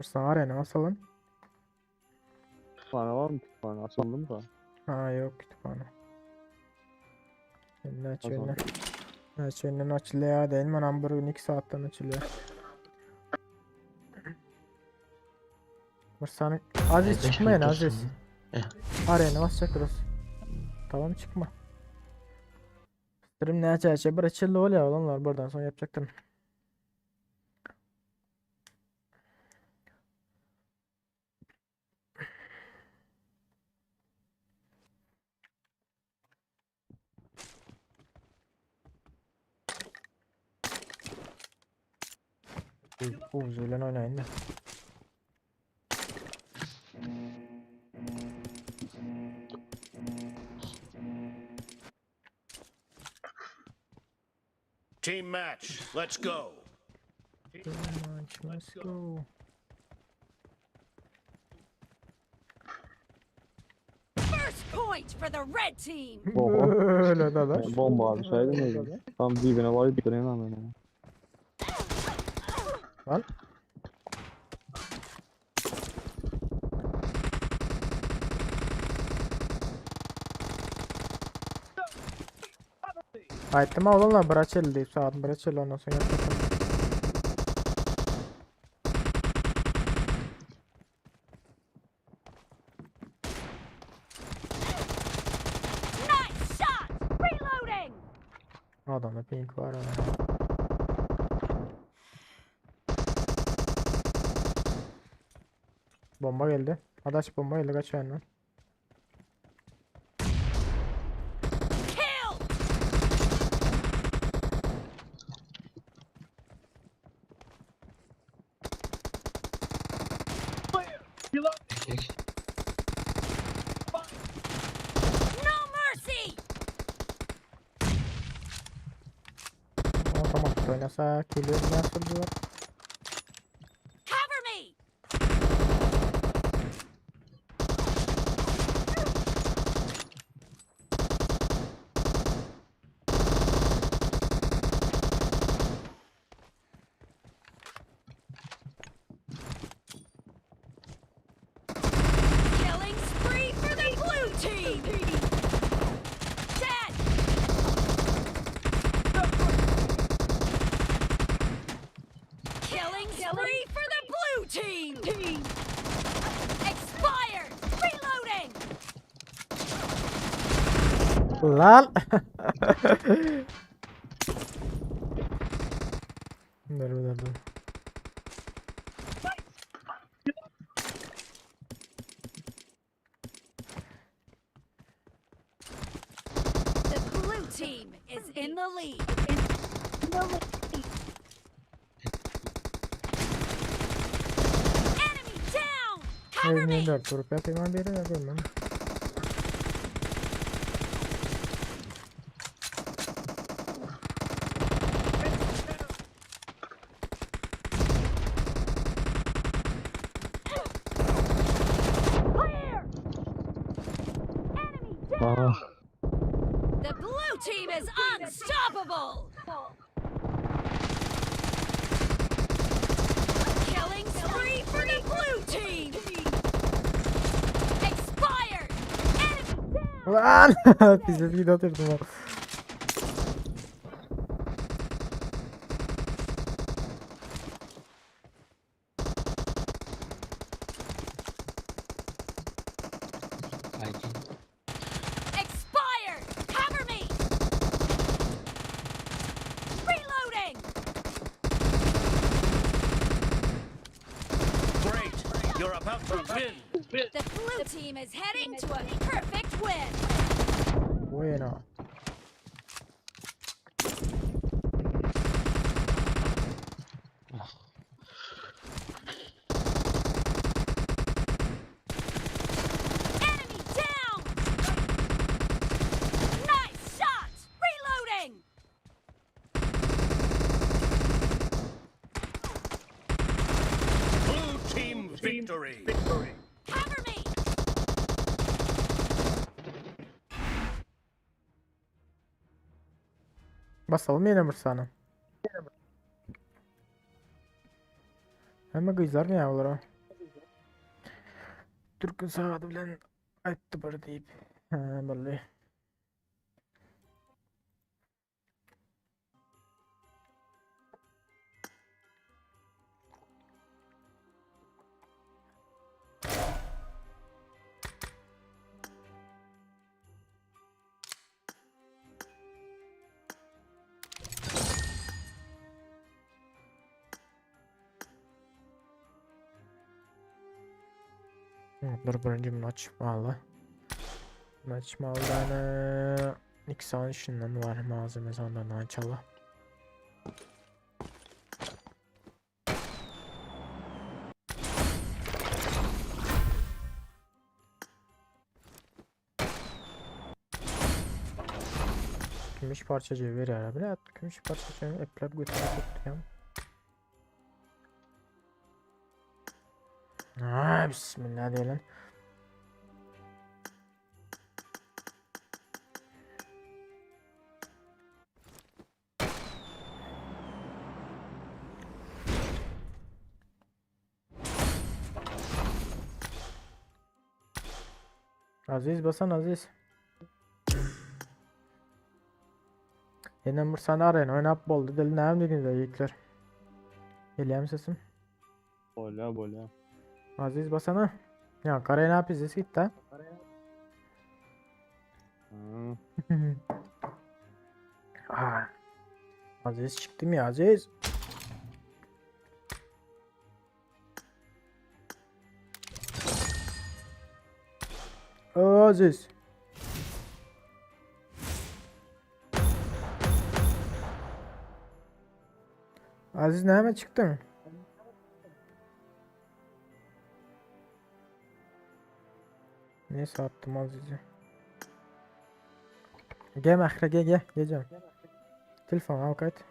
Sana arena basalım. Kütüphane var mı kütüphane? Açıldı mı da? Ha yok kütüphane. Önüne aç Açalım. önüne. Aç önüne açılıyor değil mi? Anam bugün 2 saatten açılıyor. Sana Aziz Beş çıkmayın minut Aziz. sonra. Eh. Arena basacak biraz. Tamam çıkma. Stream ne açar bir açıldı oluyor olanlar buradan sonra yapacaktım. Uğuz ile oynayın da. Team match. Let's go. Team match, let's go. Point for the red team. Böyle dadaş. Bomba düşeydim özüm. Tam dibine varıp durayım ama. Lan. Aýtdym oglanlar bir açelli diýip sagat bir açelli ondan soň ýatmasyn. Nice shot. Reloading. Adamda pink var ha. Bomba geldi. Adaş bomba geldi kaç yandan. Kill. Çek. No mercy. Otomatik oynasa geliyor nasıl Cover me. Killing spree for the blue team. Dead. Killing spree for the blue team. Expired. Reloading. Lan. Dur dur dur. The blue team is in the lead. Enemy down. Cover me. 24 durup ýatyrman biri de bilmem. Clear. Enemy down. Ah. The blue team is unstoppable. Killing spree for the blue team. Expired. Enemy down. Lan! Bize bir atırdım o. Haydi. Expired! Cover me! Reloading! Great. You're about to win. The blue team is heading to a perfect win! Bueno. Enemy down! Nice shot! Reloading! Blue team victory. Cover me! Basalım yine Mursa'nı. Hemme gyzlar mı ya olara? Türk'ün sagaty bilen aýtdy bir diýip. Hä, boldy. Dur birinci maç malı. Maç maldan iki saniye şundan var malzeme sandığından açalım. Gümüş parçacığı ver ya. Bile gümüş parçacığı eplep götürüp ya. Ha, bismillah diyelim. Aziz basan Aziz. Ýene bir sany arena oýnap boldy. Dil näme diýdiňiz ýigitler? Gelýärmi sesim? Bolýa bolýa. Aziz basana. Ya Karena pizdes gitdi ha. Ah. Aziz çıktım ya Aziz. Aziz. Aziz näme çykdyň? Neyse attım Aziz'i. Gel Mahre gel gel geleceğim. Telefon al kayıt.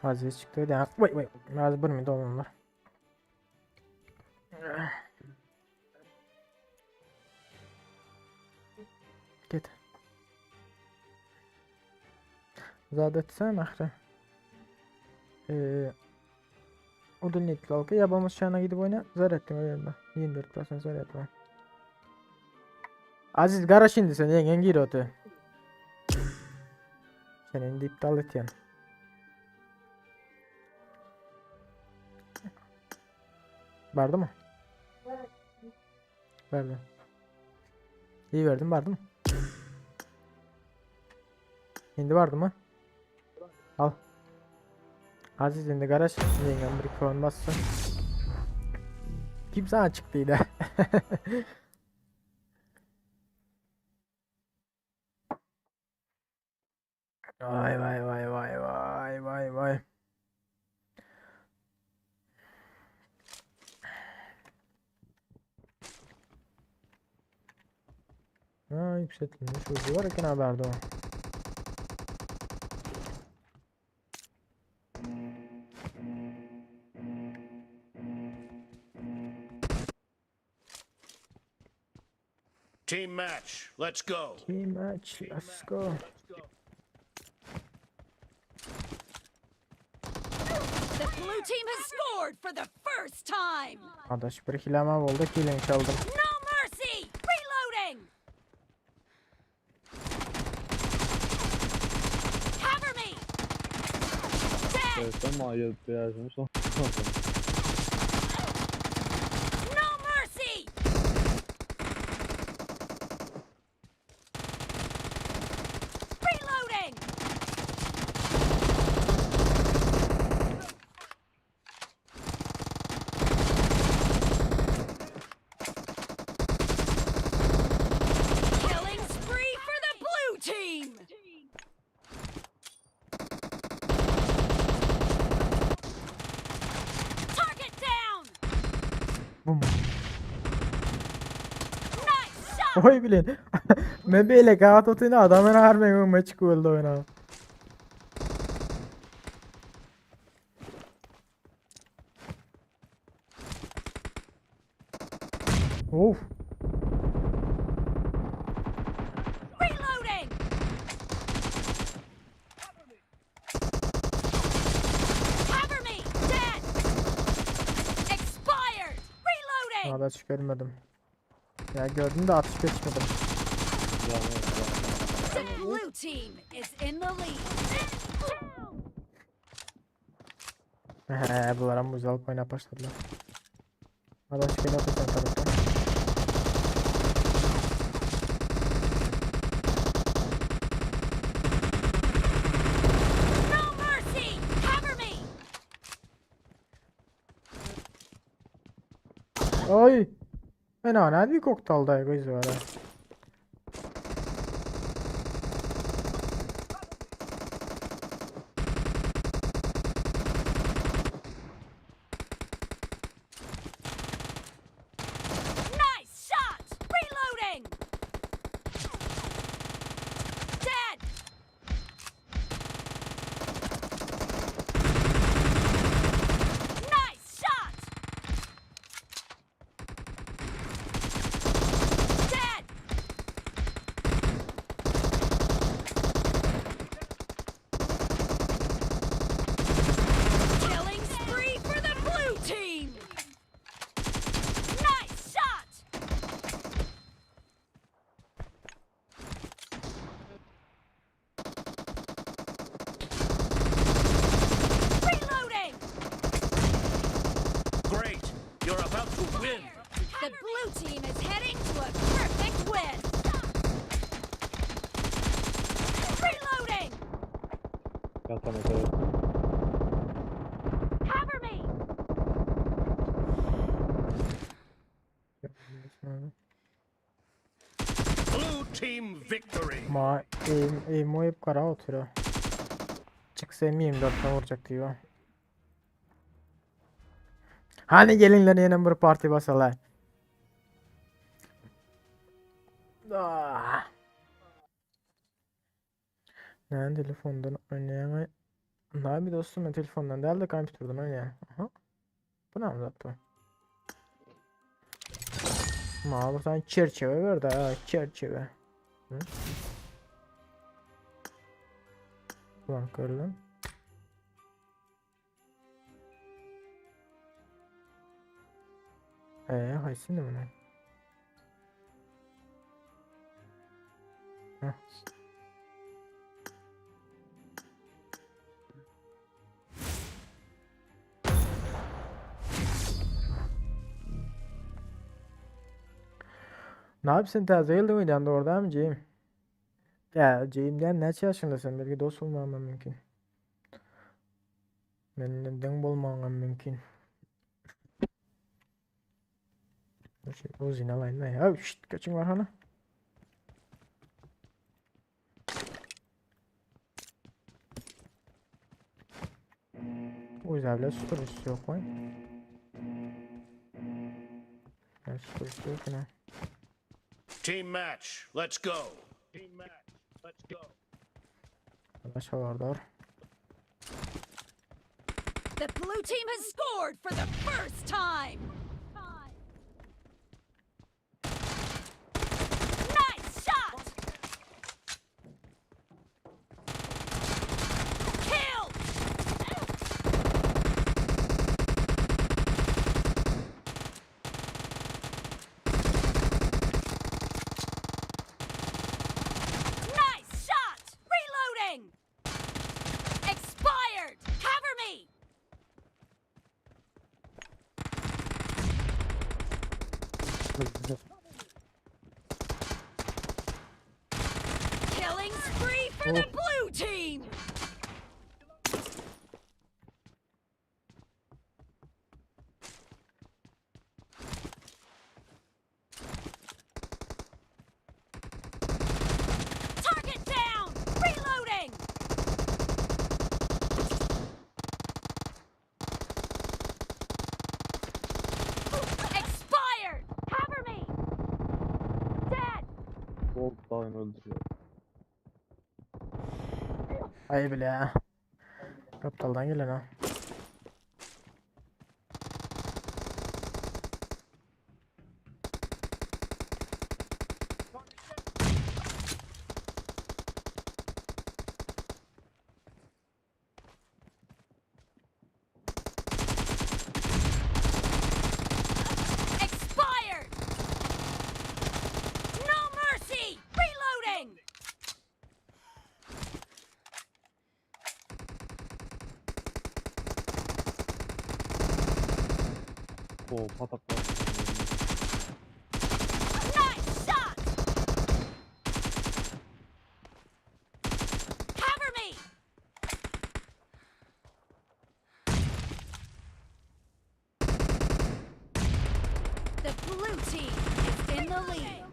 Aziz çıktı. Ya, wait wait. Az bir mi dolunlar. Git. Zat etsem ahre. Ee, Udalnit lalka ya bolmasa şana gidip oyna. Zar ettim öyle 24% zar ettim. Aziz garaş indi sen ýeňen gir oty. Sen indi iptal etýän. Bardy mı? Verdim. İyi verdim bardy mı? Indi bardy mı? Al. Aziz indi garaş. Ýeňen bir puan bassyn. Kim sana çykdy Vay vay vay vay vay vay vay. Ha yükseltilmiş ucu var eken haberde o. Team match. Let's go. Team match, let's go. The blue team has scored for the first time. Adaş bir hilama boldy, kilin çaldym. No mercy! Reloading! Cover me! Dead! Sen maňa gelip beýärsiň şo. No mercy! Reloading! Killing spree for the blue team! Target down! Bum. Nice shot! Oý bilen. Men beýle gat otyna adam men har men öňüme çykyp öldü oyna. Of. Reloading! Cover me! Dead! Expired! Reloading! Adaş görmedim. Ya gördüm de atış geçmedim. The blue team is in the lead. He, bular buz alyp oýnap başladylar. Adaş gel atı sen taraftan. No mercy! Cover me! Oy! Men ana bir koktalda göz var ha. Nice shot! Reloading! Dead! Nice shot! Dead! Ýatana seret. Cover me! Blue team victory. Ma eğim, eğim oyup kara oturuyor. Çıksa M24'ten vuracak diyor. Hani gelinler yine bir parti basalar. Ah. Ne telefondan oynayamay. Ne abi dostum ben telefondan değil de kompüterden oynayayım. Aha. Bu ne anlattı? Ma bu sen çerçeve ver de ha çerçeve. Hı? Ulan kırılın. Haýsy indi bunu? Heh. Ne yapsın täze ýylda oýnaýan dogrudanmy Jim? Ya Jim'den näçe ýaşyndasyn? Belki dost bolmagym mümkin. Menden deň bolmagyň mümkin. Şey, uzun alayım ne ya? Şşt, kaçın var hana. O yüzden storage yok koy. Ya storage yok ne? Team match. Let's go. Team match. Let's go. Başka var. The blue team has scored for the first time! Nice shot! Kill! Nice shot! Reloading! Expired! Cover me! Killing spree for the blue team! Target down! Reloading! Expired! Cover me! Dead! Gold daim öldürüyor. Ay bile ya. Aptaldan gelen ha. Expired! No mercy! Reloading! Oo pataklar. Nice shot! Cover me! The blue team is in the lead.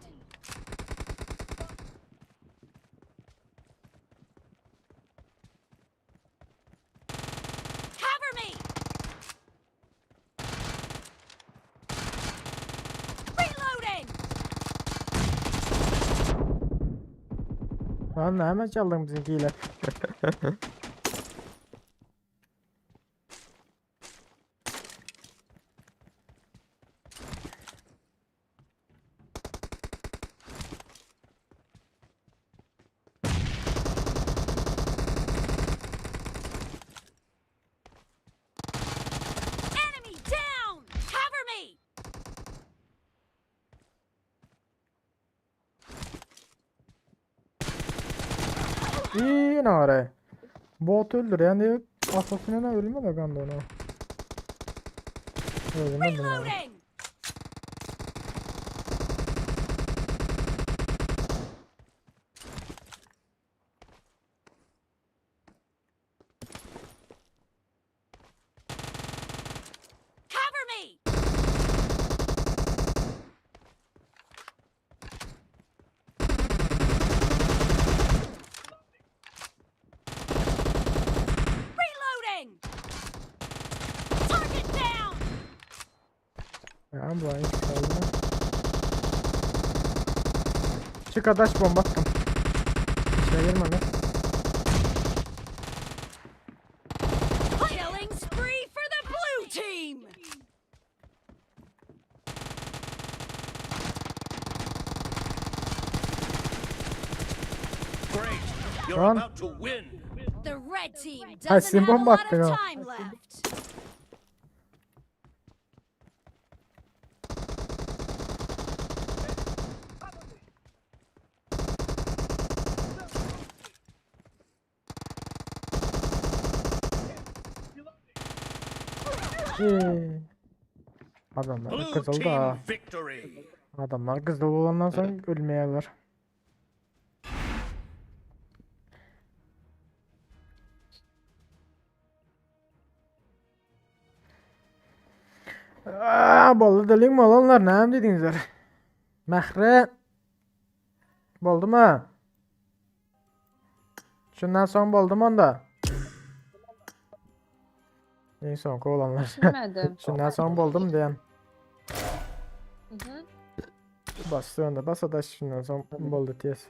Cover me! Reloading! Lan hemen çaldın bizimkiyle. Enemy down! Cover me! İyi nare. Bot öldür yani asasına ölme de kandı onu. Öldürmedim yani. Reloading! Tamam bu ayı kaldı. Çık adaş bomba attım. İçine girme lan. Killing spree for the blue team. Great. You're Lan. about to win. The red team Ha, doesn't sen have a bomba lot attın of ha. time left. Ee. Adamlar Blue kızıldı ha. team victory. Adamlar kızıl olandan sonra ölmeyeler. Aa, boldy dilim olanlar näme diýdiňizler? Mähre Boldumy? Şundan soň boldumy onda? En soňky olanlar. Düşünmedim. Şundan soň boldum diýen. Hı hı. Bastı onda bas adaş şundan soň boldy tez.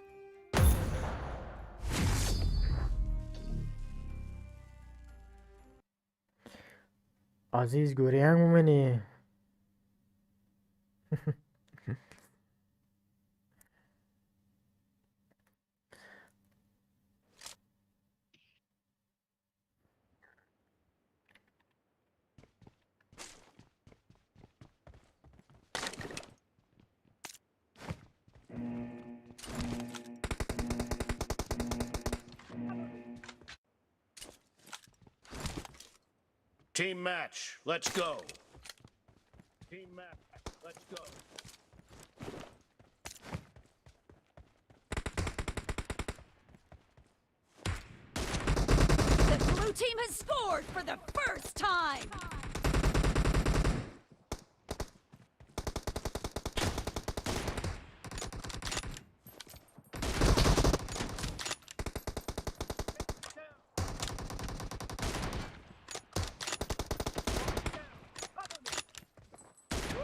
Aziz görýäňmi meni? Team match. Let's go. Team match. Let's go. The blue team has scored for the first time.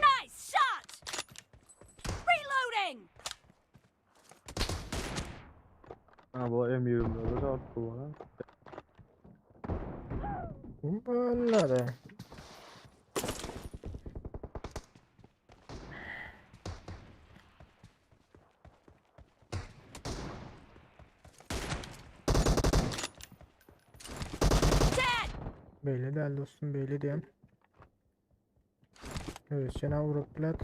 Nice shot! Reloading! Ha bu M24'de rahat kullanan. Böyle. Dead! Beyle däl dostum beyle diýen. Evet, sen vurup bilet.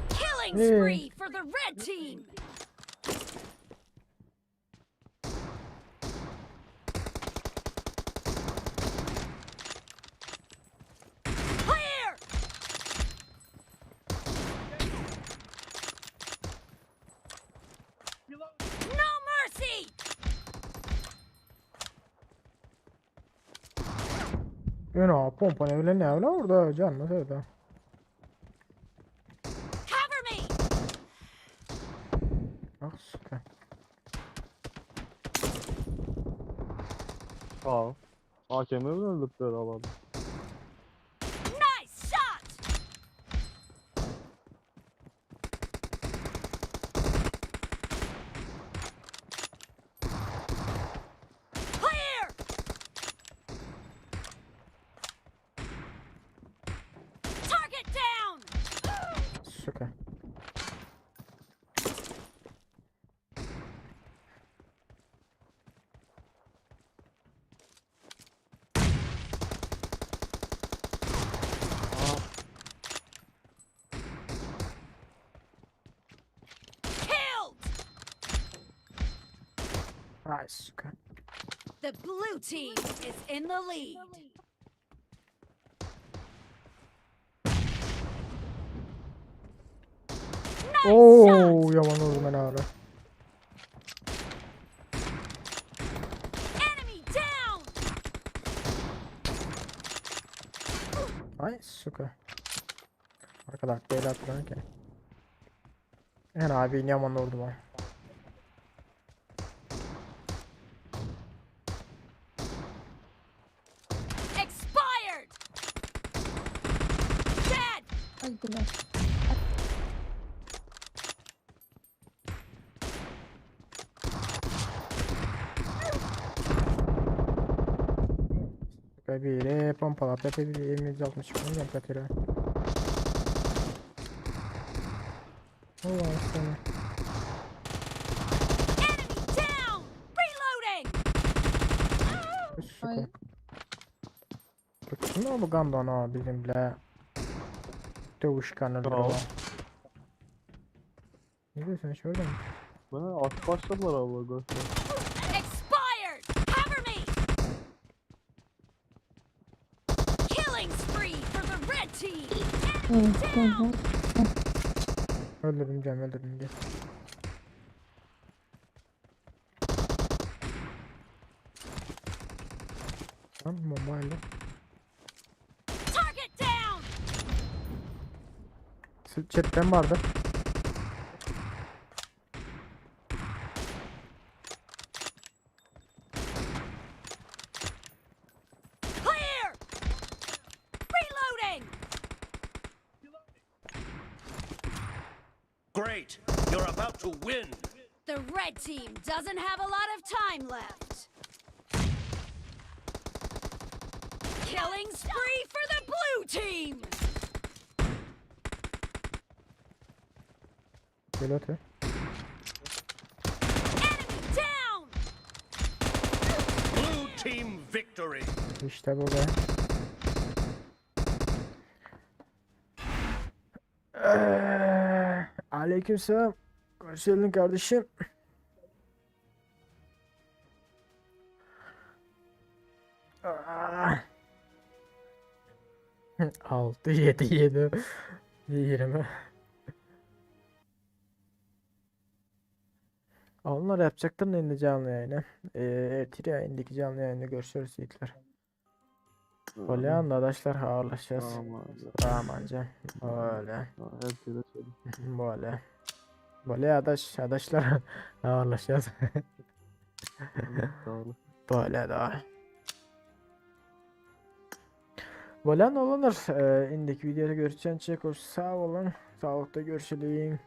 Killing Yeah. spree for the red team! Clear! No mercy! Ýöne pompa ne bilen ne bilen orada canlı söyledi. Cover me! Ah süper. Aa. AKM mi öldürdüler adam? Nice shot! Clear! Target down! Süper. Killed! Ay süper. The blue team is in the lead. Nice shot! Oo yaman vurdu beni abi. Enemy down! Ay süper. Arkadaş böyle attıran ki. Yani abi yaman vurdum ha. Ve biri pompalap ýatyr, biri M162 bilen ýatyr. Allah seni. Enemy down! Reloading! Suka. Kim bu gandana bizimle dövüşken Bravo. Ne diyorsun hiç öyle mi? Bana at başladılar abla göster. Expired! Cover me! Killing spree for the red team! Enemy down! Öldürdüm Cem öldürdüm gel. Lan bombayla. Target down! Chatten vardı. Clear! Reloading! Great. You're about to win. The red team doesn't have a lot of time left. Killing spree for the blue team! Gel öte. Enemy down! Blue team victory. İşte bu be. Eee, Aleykümselam. Hoş geldin kardeşim. Ah. 6 7 7 20 Onlar yapacaktır indi canlı yayını. Ee, ertesi yayındaki canlı yayında görüşürüz yiğitler. Olyan arkadaşlar ağırlaşacağız. Tamam abi. Tamam anca. Öyle. Tamam, Herkese söyle. Böyle. Böyle adaş, adaşlar ağırlaşacağız. Doğru. Böyle daha. Böyle olanlar. Ee, indiki videoda görüşeceğim. Sağ olun. Sağlıkta görüşelim.